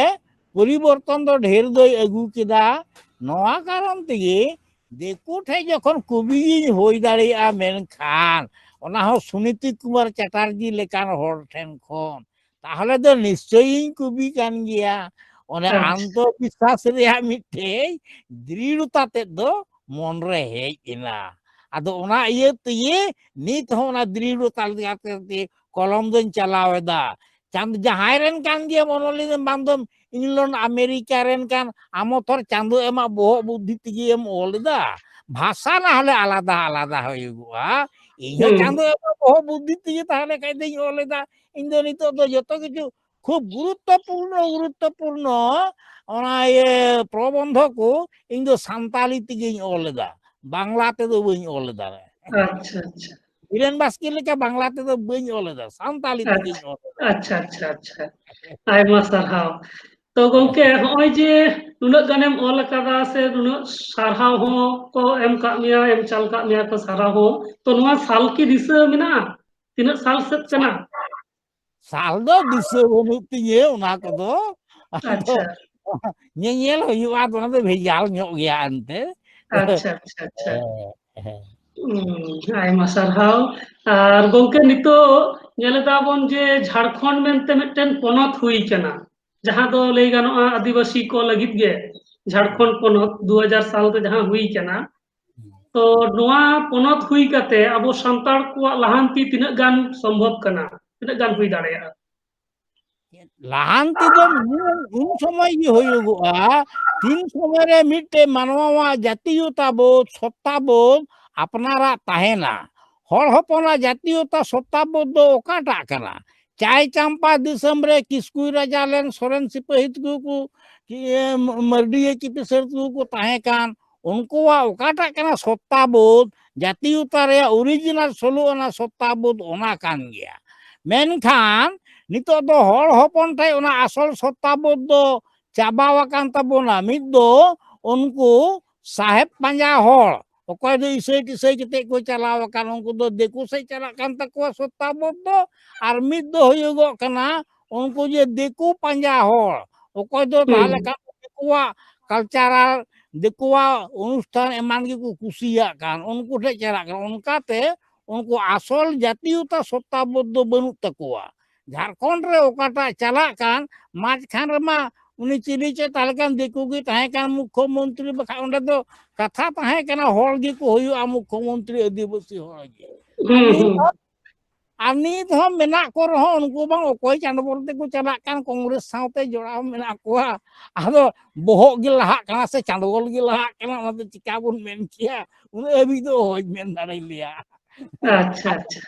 ᱯᱚᱨᱤᱵᱚᱨᱛᱚᱱ ᱫᱚ ᱰᱷᱮᱨ ᱫᱚᱭ ᱟᱹᱜᱩ ᱠᱮᱫᱟ᱾ ᱱᱚᱣᱟ ᱠᱟᱨᱚᱱ ᱛᱮᱜᱮ ᱫᱤᱠᱩ ᱴᱷᱮᱡ ᱡᱚᱠᱷᱚᱱ ᱠᱚᱵᱤᱭᱤᱧ ᱦᱩᱭ ᱫᱟᱲᱮᱭᱟᱜᱼᱟ, ᱢᱮᱱᱠᱷᱟᱱ ᱚᱱᱟ ᱦᱚᱸ ᱥᱩᱱᱤᱛᱤ ᱠᱩᱢᱟᱨ ᱪᱟᱴᱟᱨᱡᱤ ᱞᱮᱠᱟᱱ ᱦᱚᱲ ᱴᱷᱮᱱ ᱠᱷᱚᱱ, ᱛᱟᱦᱚᱞᱮ ᱫᱚ ᱱᱤᱥᱪᱚᱭᱤᱧ ᱠᱚᱵᱤ ᱠᱟᱱ ᱜᱮᱭᱟ᱾ ᱚᱱᱮ ᱟᱪᱪᱷᱟ᱾ ᱟᱱᱛᱚ ᱵᱤᱥᱣᱟᱥ ᱨᱮᱭᱟᱜ ᱢᱤᱫᱴᱮᱡ ᱫᱨᱤᱲᱚᱛᱟ ᱛᱮᱫ ᱫᱚ ᱢᱚᱱ ᱨᱮ ᱦᱮᱡ ᱮᱱᱟ᱾ ᱟᱫᱚ ᱚᱱᱟ ᱤᱭᱟᱹ ᱛᱮᱜᱮ ᱱᱤᱛ ᱦᱚᱸ ᱚᱱᱟ ᱫᱨᱤᱲᱚᱛᱟ ᱞᱮᱠᱟᱛᱮ ᱠᱚᱞᱚᱢ ᱫᱚᱧ ᱪᱟᱞᱟᱣ ᱮᱫᱟ᱾ ᱪᱟᱸᱫ ᱡᱟᱦᱟᱸᱭ ᱨᱮᱱ ᱠᱟᱱ ᱜᱮᱭᱟᱢ, ᱚᱱᱚᱞᱤᱭᱟᱹ ᱵᱟᱝ ᱫᱚ ᱤᱝᱞᱚᱱᱰ ᱟᱢᱮᱨᱤᱠᱟ ᱨᱮᱱ ᱠᱟᱱ, ᱟᱢ ᱦᱚᱸ ᱛᱷᱚᱨ ᱪᱟᱸᱫᱚ ᱮᱢᱟᱜ ᱵᱚᱦᱚᱜ ᱵᱩᱫᱽᱫᱷᱤ ᱛᱮᱜᱮᱢ ᱚᱞ ᱮᱫᱟ᱾ ᱵᱷᱟᱥᱟ ᱱᱟ ᱦᱚᱞᱮ ᱟᱞᱟᱫᱟ ᱟᱞᱟᱫᱟ ᱦᱩᱭᱩᱜᱚᱜᱼᱟ᱾ ᱤᱧ ᱦᱚᱸ ᱦᱩᱸ᱾ ᱪᱟᱸᱫᱚ ᱮᱢᱟᱜ ᱵᱚᱦᱚᱜ ᱵᱩᱫᱽᱫᱷᱤ ᱛᱮᱜᱮ ᱛᱟᱦᱚᱞᱮ ᱠᱷᱟᱡ ᱫᱚᱧ ᱚᱞ ᱮᱫᱟ᱾ ᱤᱧ ᱫᱚ ᱱᱤᱛᱚᱜ ᱫᱚ ᱡᱚᱛᱚ ᱠᱤᱪᱷᱩ ᱠᱷᱩᱵ ᱜᱩᱨᱩᱛᱛᱚᱯᱩᱨᱱᱚ, ᱜᱩᱨᱩᱛᱛᱚᱯᱩᱨᱱᱚ ᱚᱱᱟ ᱤᱭᱟᱹ ᱯᱨᱚᱵᱚᱱᱫᱷᱚ ᱠᱚ ᱤᱧ ᱫᱚ ᱥᱟᱱᱛᱟᱞᱤ ᱛᱮᱜᱮᱧ ᱚᱞ ᱮᱫᱟ, ᱵᱟᱝᱞᱟ ᱛᱮᱫᱚ ᱵᱟᱹᱧ ᱚᱞ ᱮᱫᱟ᱾ ᱟᱪᱪᱷᱟ, ᱟᱪᱪᱷᱟ᱾ ᱵᱤᱨᱮᱱ ᱵᱟᱥᱠᱮ ᱞᱮᱠᱟ ᱵᱟᱝᱞᱟ ᱛᱮᱫᱚ ᱵᱟᱹᱧ ᱚᱞ ᱮᱫᱟ, ᱥᱟᱱᱛᱟᱞᱤ ᱛᱮᱜᱮᱧ ᱚᱞ ᱮᱫᱟ᱾ ᱟᱪᱪᱷᱟ, ᱟᱪᱪᱷᱟ, ᱟᱪᱪᱷᱟ᱾ ᱟᱭᱢᱟ ᱥᱟᱨᱦᱟᱣ᱾ ᱛᱚ ᱜᱚᱝᱠᱮ, ᱦᱚᱸᱜᱼᱚᱭ ᱡᱮ ᱱᱩᱱᱟᱹᱜ ᱜᱟᱱᱮᱢ ᱚᱞ ᱟᱠᱟᱫᱟ ᱥᱮ ᱱᱩᱱᱟᱹᱜ ᱥᱟᱨᱦᱟᱣ ᱦᱚᱸ ᱠᱚ ᱮᱢ ᱠᱟᱜ ᱢᱮᱭᱟ, ᱮᱢ ᱪᱟᱞ ᱠᱟᱜ ᱢᱮᱭᱟ ᱠᱚ ᱥᱟᱨᱦᱟᱣ ᱦᱚᱸ᱾ ᱛᱚ ᱱᱚᱣᱟ ᱥᱟᱞ ᱠᱤ ᱫᱤᱥᱟᱹ ᱢᱮᱱᱟᱜᱼᱟ? ᱛᱤᱱᱟᱹᱜ ᱥᱟᱞ ᱥᱮᱫ ᱠᱟᱱᱟ? ᱥᱟᱞ ᱫᱚ ᱫᱤᱥᱟᱹ ᱵᱟᱹᱱᱩᱜ ᱛᱤᱧᱟᱹ ᱚᱱᱟ ᱠᱚᱫᱚ᱾ ᱟᱫᱚ ᱟᱪᱪᱷᱟ᱾ ᱧᱮᱧᱮᱞ ᱦᱩᱭᱩᱜᱼᱟ, ᱟᱫᱚ ᱚᱱᱟ ᱫᱚ ᱵᱷᱮᱡᱟᱞ ᱧᱚᱜ ᱜᱮᱭᱟ ᱮᱱᱛᱮ᱾ ᱟᱪᱪᱷᱟ, ᱟᱪᱪᱷᱟ, ᱟᱪᱪᱷᱟ᱾ ᱦᱮᱸ, ᱦᱮᱸ᱾ ᱦᱩᱸ, ᱟᱭᱢᱟ ᱥᱟᱨᱦᱟᱣ᱾ ᱟᱨ ᱜᱚᱝᱠᱮ, ᱱᱤᱛᱚᱜ ᱧᱮᱞ ᱮᱫᱟ ᱵᱚᱱ ᱡᱮ ᱡᱷᱟᱲᱠᱷᱚᱸᱰ ᱢᱮᱱᱛᱮ ᱢᱤᱫᱴᱮᱱ ᱯᱚᱱᱚᱛ ᱦᱩᱭ ᱠᱟᱱᱟ, ᱡᱟᱦᱟᱸ ᱫᱚ ᱞᱟᱹᱭ ᱜᱟᱱᱚᱜᱼᱟ ᱟᱹᱫᱤᱵᱟᱹᱥᱤ ᱠᱚ ᱞᱟᱹᱜᱤᱫ ᱜᱮ ᱡᱷᱟᱲᱠᱷᱚᱸᱰ ᱯᱚᱱᱚᱛ ᱫᱩ ᱦᱟᱡᱟᱨ ᱥᱟᱞ ᱨᱮ ᱡᱟᱦᱟᱸ ᱦᱩᱭ ᱠᱟᱱᱟ᱾ ᱛᱚ ᱱᱚᱣᱟ ᱯᱚᱱᱚᱛ ᱦᱩᱭ ᱠᱟᱛᱮ ᱟᱵᱚ ᱥᱟᱱᱛᱟᱲ ᱠᱚᱣᱟᱜ ᱞᱟᱦᱟᱱᱛᱤ ᱛᱤᱱᱟᱹᱜ ᱜᱟᱱ ᱥᱚᱢᱵᱷᱚᱵ ᱠᱟᱱᱟ, ᱛᱤᱱᱟᱹᱜ ᱜᱟᱱ ᱦᱩᱭ ᱫᱟᱲᱮᱭᱟᱜᱼᱟ? ᱞᱟᱦᱟᱱᱛᱤ ᱫᱚ ᱩᱱ, ᱩᱱ ᱥᱚᱢᱚᱭ ᱜᱮ ᱦᱩᱭᱩᱜᱚᱜᱼᱟ, ᱛᱤᱱ ᱥᱚᱢᱚᱭ ᱨᱮ ᱢᱤᱫᱴᱮᱡ ᱢᱟᱱᱣᱟᱣᱟᱜ ᱡᱟᱛᱤᱭᱚᱛᱟ ᱵᱳᱫᱷ, ᱥᱚᱛᱛᱟ ᱵᱳᱫᱷ ᱟᱯᱱᱟᱨᱟᱜ ᱛᱟᱦᱮᱱᱟ᱾ ᱦᱚᱲ ᱦᱚᱯᱚᱱᱟᱜ ᱡᱟᱛᱤᱭᱚᱛᱟ ᱥᱚᱛᱛᱟ ᱵᱳᱫᱷ ᱫᱚ ᱚᱠᱟᱴᱟᱜ ᱠᱟᱱᱟ? ᱪᱟᱭ ᱪᱟᱢᱯᱟ ᱫᱤᱥᱚᱢ ᱨᱮ ᱠᱤᱥᱠᱩᱭ ᱨᱟᱡᱟ ᱞᱮᱱ ᱥᱚᱨᱮᱱ ᱥᱤᱯᱟᱹᱦᱤ ᱛᱟᱠᱚ ᱠᱚ, ᱠᱤ-, ᱮ, ᱢᱟᱹᱨᱰᱤᱭᱟᱹ ᱠᱤᱯᱤᱥᱟᱹᱨ ᱛᱟᱠᱚ ᱠᱚ ᱛᱟᱦᱮᱸ ᱠᱟᱱ, ᱩᱱᱠᱩᱣᱟᱜ ᱚᱠᱟᱴᱟᱜ ᱠᱟᱱᱟ ᱥᱚᱛᱛᱟ ᱵᱳᱫᱷ, ᱡᱟᱛᱤᱭᱚᱛᱟ ᱨᱮᱭᱟᱜ original ᱥᱳᱞᱳ ᱟᱱᱟ ᱥᱚᱛᱛᱟ ᱵᱳᱫᱷ ᱚᱱᱟ ᱠᱟᱱ ᱜᱮᱭᱟ᱾ ᱢᱮᱱᱠᱷᱟᱱ ᱱᱤᱛᱚᱜ ᱫᱚ ᱦᱚᱲ ᱦᱚᱯᱚᱱ ᱴᱷᱮᱡ ᱚᱱᱟ ᱟᱥᱚᱞ ᱥᱚᱛᱛᱟ ᱵᱳᱫᱷ ᱫᱚ ᱪᱟᱵᱟᱣ ᱟᱠᱟᱱ ᱛᱟᱵᱚᱱᱟ᱾ ᱢᱤᱫ ᱫᱚ ᱩᱱᱠᱩ ᱥᱟᱦᱮᱵ ᱯᱟᱸᱡᱟ ᱦᱚᱲ, ᱚᱠᱚᱭ ᱫᱚ ᱤᱥᱟᱹᱭ ᱴᱤᱥᱟᱹᱭ ᱠᱟᱛᱮ ᱠᱚ ᱪᱟᱞᱟᱣ ᱟᱠᱟᱱ, ᱩᱱᱠᱩ ᱫᱚ ᱫᱤᱠᱩ ᱥᱮᱫ ᱪᱟᱞᱟᱜ ᱠᱟᱱ ᱛᱟᱠᱚᱣᱟ ᱥᱚᱛᱛᱟ ᱵᱳᱫᱷ ᱫᱚ, ᱟᱨ ᱢᱤᱫ ᱫᱚ ᱦᱩᱭᱩᱜᱚᱜ ᱠᱟᱱᱟ ᱩᱱᱠᱩ ᱡᱮ ᱫᱤᱠᱩ ᱯᱟᱸᱡᱟ ᱦᱚᱲ, ᱚᱠᱚᱭ ᱫᱚ ᱦᱩᱸ᱾ ᱛᱟᱦᱞᱮ ᱠᱷᱟᱱ ᱫᱤᱠᱩᱣᱟᱜ cultural ᱫᱤᱠᱩᱣᱟᱜ ᱚᱱᱩᱥᱴᱷᱟᱱ ᱮᱢᱟᱱ ᱜᱮᱠᱚ ᱠᱩᱥᱤᱭᱟᱜ ᱠᱟᱱ, ᱩᱱᱠᱩ ᱴᱷᱮᱱ ᱪᱟᱞᱟᱜ ᱠᱟᱱᱟ᱾ ᱚᱱᱠᱟᱛᱮ ᱩᱱᱠᱩ ᱟᱥᱚᱞ ᱡᱟᱛᱤᱭᱚᱛᱟ ᱥᱚᱛᱛᱟᱵᱳᱫᱷ ᱫᱚ ᱵᱟᱹᱱᱩᱜ ᱛᱟᱠᱚᱣᱟ᱾ ᱡᱷᱟᱲᱠᱷᱚᱸᱰ ᱨᱮ ᱚᱠᱟᱴᱟᱜ ᱪᱟᱞᱟᱜ ᱠᱟᱱ, ᱢᱟᱡᱷᱠᱷᱟᱱ ᱨᱮᱢᱟ ᱩᱱᱤ ᱪᱤᱞᱤ ᱪᱚᱭ ᱛᱟᱦᱮᱸ ᱠᱟᱱ, ᱫᱤᱠᱩ ᱜᱮ ᱛᱟᱦᱮᱸ ᱠᱟᱱ ᱢᱩᱠᱠᱷᱚ ᱢᱚᱱᱛᱨᱤ, ᱵᱟᱠᱷᱟᱡ ᱚᱸᱰᱮ ᱫᱚ ᱠᱟᱛᱷᱟ ᱛᱟᱦᱮᱸ ᱠᱟᱱᱟ ᱦᱚᱲ ᱜᱮᱠᱚ ᱦᱩᱭᱩᱜᱼᱟ ᱢᱩᱠᱠᱷᱚ ᱢᱚᱱᱛᱨᱤ, ᱟᱹᱫᱤᱵᱟᱹᱥᱤ ᱦᱚᱲ ᱜᱮ᱾ ᱦᱩᱸ, ᱟᱨ ᱱᱤᱛ ᱦᱩᱸ᱾ ᱦᱚᱸ, ᱟᱨ ᱱᱤᱛ ᱦᱚᱸ ᱢᱮᱱᱟᱜ ᱠᱚ ᱨᱮᱦᱚᱸ ᱩᱱᱠᱩ ᱵᱟᱝ ᱚᱠᱚᱭ ᱪᱟᱸᱰᱵᱚᱞ ᱛᱮᱠᱚ ᱪᱟᱞᱟᱜ ᱠᱟᱱ, ᱠᱚᱝᱜᱨᱮᱥ ᱥᱟᱶᱛᱮ ᱡᱚᱲᱟᱣ ᱢᱮᱱᱟᱜ ᱠᱚᱣᱟ᱾ ᱟᱫᱚ ᱵᱚᱦᱚᱜ ᱜᱮ ᱞᱟᱦᱟᱜ ᱠᱟᱱᱟ ᱥᱮ ᱪᱟᱸᱰᱵᱚᱞ ᱜᱮ ᱞᱟᱦᱟᱜ ᱠᱟᱱᱟ, ᱚᱱᱟ ᱫᱚ ᱪᱤᱠᱟ ᱵᱚᱱ ᱢᱮᱱ ᱠᱮᱭᱟ? ᱩᱱᱟᱹᱜ ᱦᱟᱹᱵᱤᱡ ᱫᱚ ᱚᱦᱚᱧ ᱢᱮᱱ ᱫᱟᱲᱮ ᱞᱮᱭᱟ᱾ ᱟᱪᱪᱷᱟ, ᱟᱪᱪᱷᱟ᱾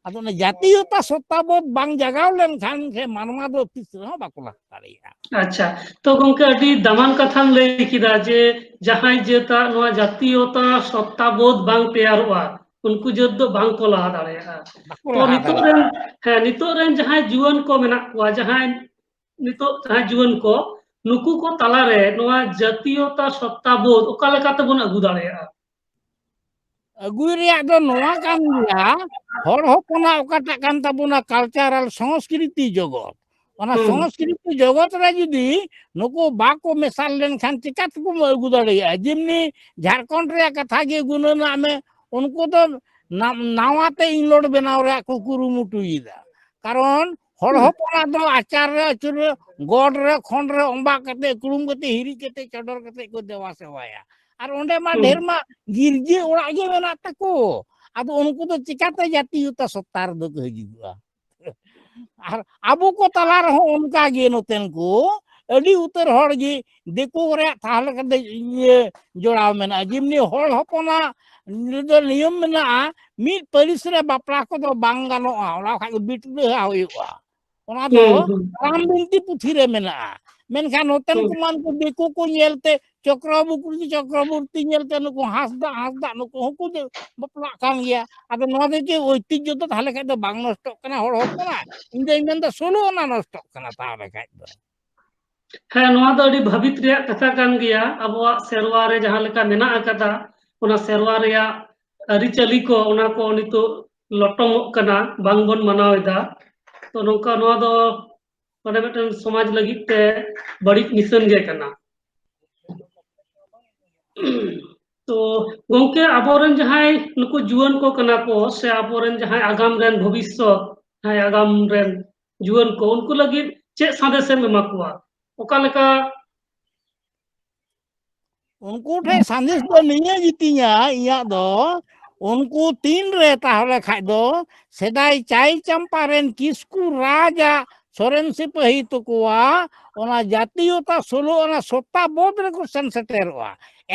ᱟᱫᱚ ᱚᱱᱟ ᱡᱟᱛᱤᱭᱚᱛᱟ ᱥᱚᱛᱛᱟᱵᱳᱫᱷ ᱵᱟᱝ ᱡᱟᱜᱟᱣ ᱞᱮᱱᱠᱷᱟᱱ ᱥᱮ ᱢᱟᱱᱣᱟ ᱫᱚ ᱛᱤᱥ ᱨᱮᱦᱚᱸ ᱵᱟᱠᱚ ᱞᱟᱦᱟ ᱫᱟᱲᱮᱭᱟᱜᱼᱟ᱾ ᱟᱪᱪᱷᱟ, ᱛᱚ ᱜᱚᱝᱠᱮ, ᱟᱹᱰᱤ ᱫᱟᱢᱟᱱ ᱠᱟᱛᱷᱟᱢ ᱞᱟᱹᱭ ᱠᱮᱫᱟ ᱡᱮ ᱡᱟᱦᱟᱸᱭ ᱡᱟᱹᱛᱟᱜ ᱱᱚᱣᱟ ᱡᱟᱛᱤᱭᱚᱛᱟ ᱥᱚᱛᱛᱟᱵᱳᱫᱷ ᱵᱟᱝ ᱛᱮᱭᱟᱨᱚᱜᱼᱟ, ᱩᱱᱠᱩ ᱡᱟᱹᱛ ᱫᱚ ᱵᱟᱝ ᱠᱚ ᱞᱟᱦᱟ ᱫᱟᱲᱮᱭᱟᱜᱼᱟ᱾ ᱵᱟᱠᱚ ᱛᱚ ᱞᱟᱦᱟ ᱱᱤᱛᱚᱜ ᱫᱟᱲᱮᱭᱟᱜᱼᱟ᱾ ᱨᱮᱱ, ᱦᱮᱸ, ᱱᱤᱛᱚᱜ ᱨᱮᱱ ᱡᱟᱦᱟᱸᱭ ᱡᱩᱣᱟᱹᱱ ᱠᱚ ᱢᱮᱱᱟᱜ ᱠᱚᱣᱟ, ᱡᱟᱦᱟᱸᱭ ᱱᱤᱛᱚᱜ ᱡᱟᱦᱟᱸᱭ ᱡᱩᱣᱟᱹᱱ ᱠᱚ, ᱱᱩᱠᱩ ᱠᱚ ᱛᱟᱞᱟᱨᱮ ᱱᱚᱣᱟ ᱡᱟᱛᱤᱭᱚᱛᱟ ᱥᱚᱛᱛᱟᱵᱳᱫᱷ ᱚᱠᱟ ᱞᱮᱠᱟ ᱛᱮᱵᱚᱱ ᱟᱹᱜᱩ ᱫᱟᱲᱮᱭᱟᱜᱼᱟ? ᱟᱹᱜᱩᱭ ᱨᱮᱭᱟᱜ ᱫᱚ ᱱᱚᱣᱟ ᱠᱟᱱ ᱜᱮᱭᱟ, ᱦᱚᱲ ᱦᱚᱯᱚᱱᱟᱜ ᱚᱠᱟᱴᱟᱜ ᱠᱟᱱ ᱛᱟᱵᱚᱱᱟ cultural ᱥᱚᱝᱥᱠᱨᱤᱛᱤ ᱡᱚᱜᱚᱛ, ᱚᱱᱟ ᱦᱩᱸ᱾ ᱥᱚᱝᱥᱠᱨᱤᱛᱤ ᱡᱚᱜᱚᱛ ᱨᱮ ᱡᱩᱫᱤ ᱱᱩᱠᱩ ᱵᱟᱠᱚ ᱢᱮᱥᱟᱞ ᱞᱮᱱᱠᱷᱟᱱ ᱪᱤᱠᱟ ᱛᱮᱠᱚ ᱟᱹᱜᱩ ᱫᱟᱲᱮᱭᱟᱜᱼᱟ? ᱡᱮᱢᱱᱤ ᱡᱷᱟᱲᱠᱷᱚᱸᱰ ᱨᱮᱭᱟᱜ ᱠᱟᱛᱷᱟ ᱜᱮ ᱜᱩᱱᱟᱹᱱᱟᱜ ᱢᱮ, ᱩᱱᱠᱩ ᱫᱚ ᱱᱟ-, ᱱᱟᱣᱟ ᱛᱮ ᱤᱝᱞᱚᱸᱰ ᱵᱮᱱᱟᱣ ᱨᱮᱭᱟᱜ ᱠᱚ ᱠᱩᱨᱩᱢᱩᱴᱩᱭᱮᱫᱟ᱾ ᱠᱟᱨᱚᱱ ᱦᱚᱲ ᱦᱩᱸ᱾ ᱦᱚᱯᱚᱱᱟᱜ ᱫᱚ ᱟᱪᱟᱨ ᱨᱮ ᱟᱹᱪᱩᱨ ᱨᱮ, ᱜᱚᱰ ᱨᱮ, ᱠᱷᱚᱸᱰ ᱨᱮ, ᱚᱢᱵᱟᱜ ᱠᱟᱛᱮ, ᱠᱩᱲᱩᱢ ᱠᱟᱛᱮ, ᱦᱤᱨᱤᱡ ᱠᱟᱛᱮ, ᱪᱚᱰᱚᱨ ᱠᱟᱛᱮ ᱠᱚ ᱫᱮᱵᱟ ᱥᱮᱵᱟᱭᱟ᱾ ᱟᱨ ᱚᱸᱰᱮ ᱢᱟ ᱦᱩᱸ᱾ ᱰᱷᱮᱨ ᱢᱟ ᱜᱤᱨᱡᱟᱹ ᱚᱲᱟᱜ ᱜᱮ ᱢᱮᱱᱟᱜ ᱛᱟᱠᱚ᱾ ᱟᱫᱚ ᱩᱱᱠᱩ ᱫᱚ ᱪᱤᱠᱟᱛᱮ ᱡᱟᱛᱤᱭᱚᱛᱟ ᱥᱚᱛᱛᱟ ᱨᱮᱫᱚ ᱠᱚ ᱦᱤᱡᱩᱜᱼᱟ? ᱟᱨ ᱟᱵᱚ ᱠᱚ ᱛᱟᱞᱟ ᱨᱮᱦᱚᱸ ᱚᱱᱠᱟ ᱜᱮ ᱱᱚᱛᱮᱱ ᱠᱚ ᱟᱹᱰᱤ ᱩᱛᱟᱹᱨ ᱦᱚᱲ ᱜᱮ ᱫᱤᱠᱩ ᱨᱮᱭᱟᱜ ᱛᱟᱦᱞᱮ ᱠᱟᱛᱮ ᱤᱭᱟᱹ ᱡᱚᱲᱟᱣ ᱢᱮᱱᱟᱜᱼᱟ᱾ ᱡᱮᱢᱱᱤ ᱦᱚᱲ ᱦᱚᱯᱚᱱᱟᱜ ᱫᱚ ᱱᱤᱭᱚᱢ ᱢᱮᱱᱟᱜᱼᱟ, ᱢᱤᱫ ᱯᱟᱹᱨᱤᱥ ᱨᱮ ᱵᱟᱯᱞᱟ ᱠᱚᱫᱚ ᱵᱟᱝ ᱜᱟᱱᱚᱜᱼᱟ, ᱚᱱᱟ ᱠᱷᱟᱡ ᱫᱚ ᱵᱤᱴᱞᱟᱹᱦᱟ ᱦᱩᱭᱩᱜᱼᱟ᱾ ᱚᱱᱟ ᱫᱚ ᱦᱩᱸ, ᱦᱩᱸ᱾ ᱨᱟᱢ ᱵᱤᱱᱛᱤ ᱯᱩᱛᱷᱤ ᱨᱮ ᱢᱮᱱᱟᱜᱼᱟ᱾ ᱢᱮᱱᱠᱷᱟᱱ ᱱᱚᱛᱮᱱ ᱦᱩᱸ᱾ ᱠᱚᱢᱟ ᱩᱱᱠᱩ ᱫᱤᱠᱩ ᱠᱚ ᱧᱮᱞᱛᱮ ᱪᱚᱠᱨᱚᱵᱚᱨᱛᱤ, ᱪᱚᱠᱨᱚᱵᱚᱨᱛᱤ ᱧᱮᱞᱛᱮ ᱱᱩᱠᱩ ᱦᱟᱸᱥᱫᱟ, ᱦᱟᱸᱥᱫᱟ ᱱᱩᱠᱩ ᱦᱚᱸᱠᱚ ᱫᱮ-, ᱵᱟᱯᱞᱟᱜ ᱠᱟᱱ ᱜᱮᱭᱟ᱾ ᱟᱫᱚ ᱱᱚᱣᱟ ᱫᱚ ᱪᱮᱫ ᱳᱭᱛᱤᱡᱽᱡᱚ ᱫᱚ ᱛᱟᱦᱞᱮ ᱠᱷᱟᱡ ᱫᱚ ᱵᱟᱝ ᱱᱚᱥᱴᱚᱜ ᱠᱟᱱᱟ ᱦᱚᱲ ᱦᱚᱯᱚᱱᱟᱜ? ᱤᱧ ᱫᱚᱧ ᱢᱮᱱᱫᱟ ᱥᱳᱞᱳ ᱟᱱᱟ ᱱᱚᱥᱴᱚᱜ ᱠᱟᱱᱟ ᱛᱟᱦᱞᱮ ᱠᱷᱟᱡ ᱫᱚ᱾ ᱦᱮᱸ, ᱱᱚᱣᱟ ᱫᱚ ᱟᱹᱰᱤ ᱵᱷᱟᱹᱵᱤᱛ ᱨᱮᱭᱟᱜ ᱠᱟᱛᱷᱟ ᱠᱟᱱ ᱜᱮᱭᱟ᱾ ᱟᱵᱚᱣᱟᱜ ᱥᱮᱨᱣᱟ ᱨᱮ ᱡᱟᱦᱟᱸ ᱞᱮᱠᱟ ᱢᱮᱱᱟᱜ ᱟᱠᱟᱫᱟ, ᱚᱱᱟ ᱥᱮᱨᱣᱟ ᱨᱮᱭᱟᱜ ᱟᱹᱨᱤᱪᱟᱹᱞᱤ ᱠᱚ, ᱚᱱᱟ ᱠᱚ ᱱᱤᱛᱚᱜ ᱞᱚᱴᱚᱢᱚᱜ ᱠᱟᱱᱟ, ᱵᱟᱝᱵᱚᱱ ᱢᱟᱱᱟᱣ ᱮᱫᱟ᱾ ᱛᱚ ᱱᱚᱝᱠᱟ ᱱᱚᱣᱟ ᱫᱚ ᱢᱟᱱᱮ ᱢᱤᱫᱴᱮᱱ ᱥᱚᱢᱟᱡᱽ ᱞᱟᱹᱜᱤᱫ ᱛᱮ ᱵᱟᱹᱲᱤᱡ ᱱᱤᱥᱟᱹᱱ ᱜᱮ ᱠᱟᱱᱟ᱾ ᱛᱚ ᱜᱚᱝᱠᱮ, ᱟᱵᱚᱨᱮᱱ ᱡᱟᱦᱟᱸᱭ ᱱᱩᱠᱩ ᱡᱩᱣᱟᱹᱱ ᱠᱚ ᱠᱟᱱᱟ ᱠᱚ, ᱥᱮ ᱟᱵᱚᱨᱮᱱ ᱡᱟᱦᱟᱸᱭ ᱟᱜᱟᱢ ᱨᱮᱱ ᱵᱷᱚᱵᱤᱥᱥᱚᱛ, ᱡᱟᱦᱟᱸᱭ ᱟᱜᱟᱢ ᱨᱮᱱ ᱡᱩᱣᱟᱹᱱ ᱠᱚ, ᱩᱱᱠᱩ ᱞᱟᱹᱜᱤᱫ ᱪᱮᱫ ᱥᱟᱸᱫᱮᱥ ᱮᱢ ᱮᱢᱟ ᱠᱚᱣᱟ? ᱚᱠᱟ ᱞᱮᱠᱟ? ᱩᱱᱠᱩ ᱴᱷᱮᱱ ᱥᱟᱸᱫᱮᱥ ᱫᱚ ᱱᱤᱭᱟᱹ ᱜᱮᱛᱤᱧᱟ ᱤᱧᱟᱹᱜ ᱫᱚ, ᱩᱱᱠᱩ ᱛᱤᱱᱨᱮ ᱛᱟᱦᱚᱞᱮ ᱠᱷᱟᱡ ᱫᱚ ᱥᱮᱫᱟᱭ ᱪᱟᱭ ᱪᱟᱢᱯᱟ ᱨᱮᱱ ᱠᱤᱥᱠᱩ ᱨᱟᱡᱽ ᱟᱜ ᱥᱚᱨᱮᱱ ᱥᱤᱯᱟᱹᱦᱤ ᱛᱟᱠᱚᱣᱟ ᱚᱱᱟ ᱡᱟᱛᱤᱭᱚᱛᱟ ᱥᱳᱞᱳ ᱟᱱᱟ ᱥᱚᱛᱛᱟ ᱵᱳᱫᱷ ᱨᱮᱠᱚ ᱥᱮᱱ ᱥᱮᱴᱮᱨᱚᱜᱼᱟ᱾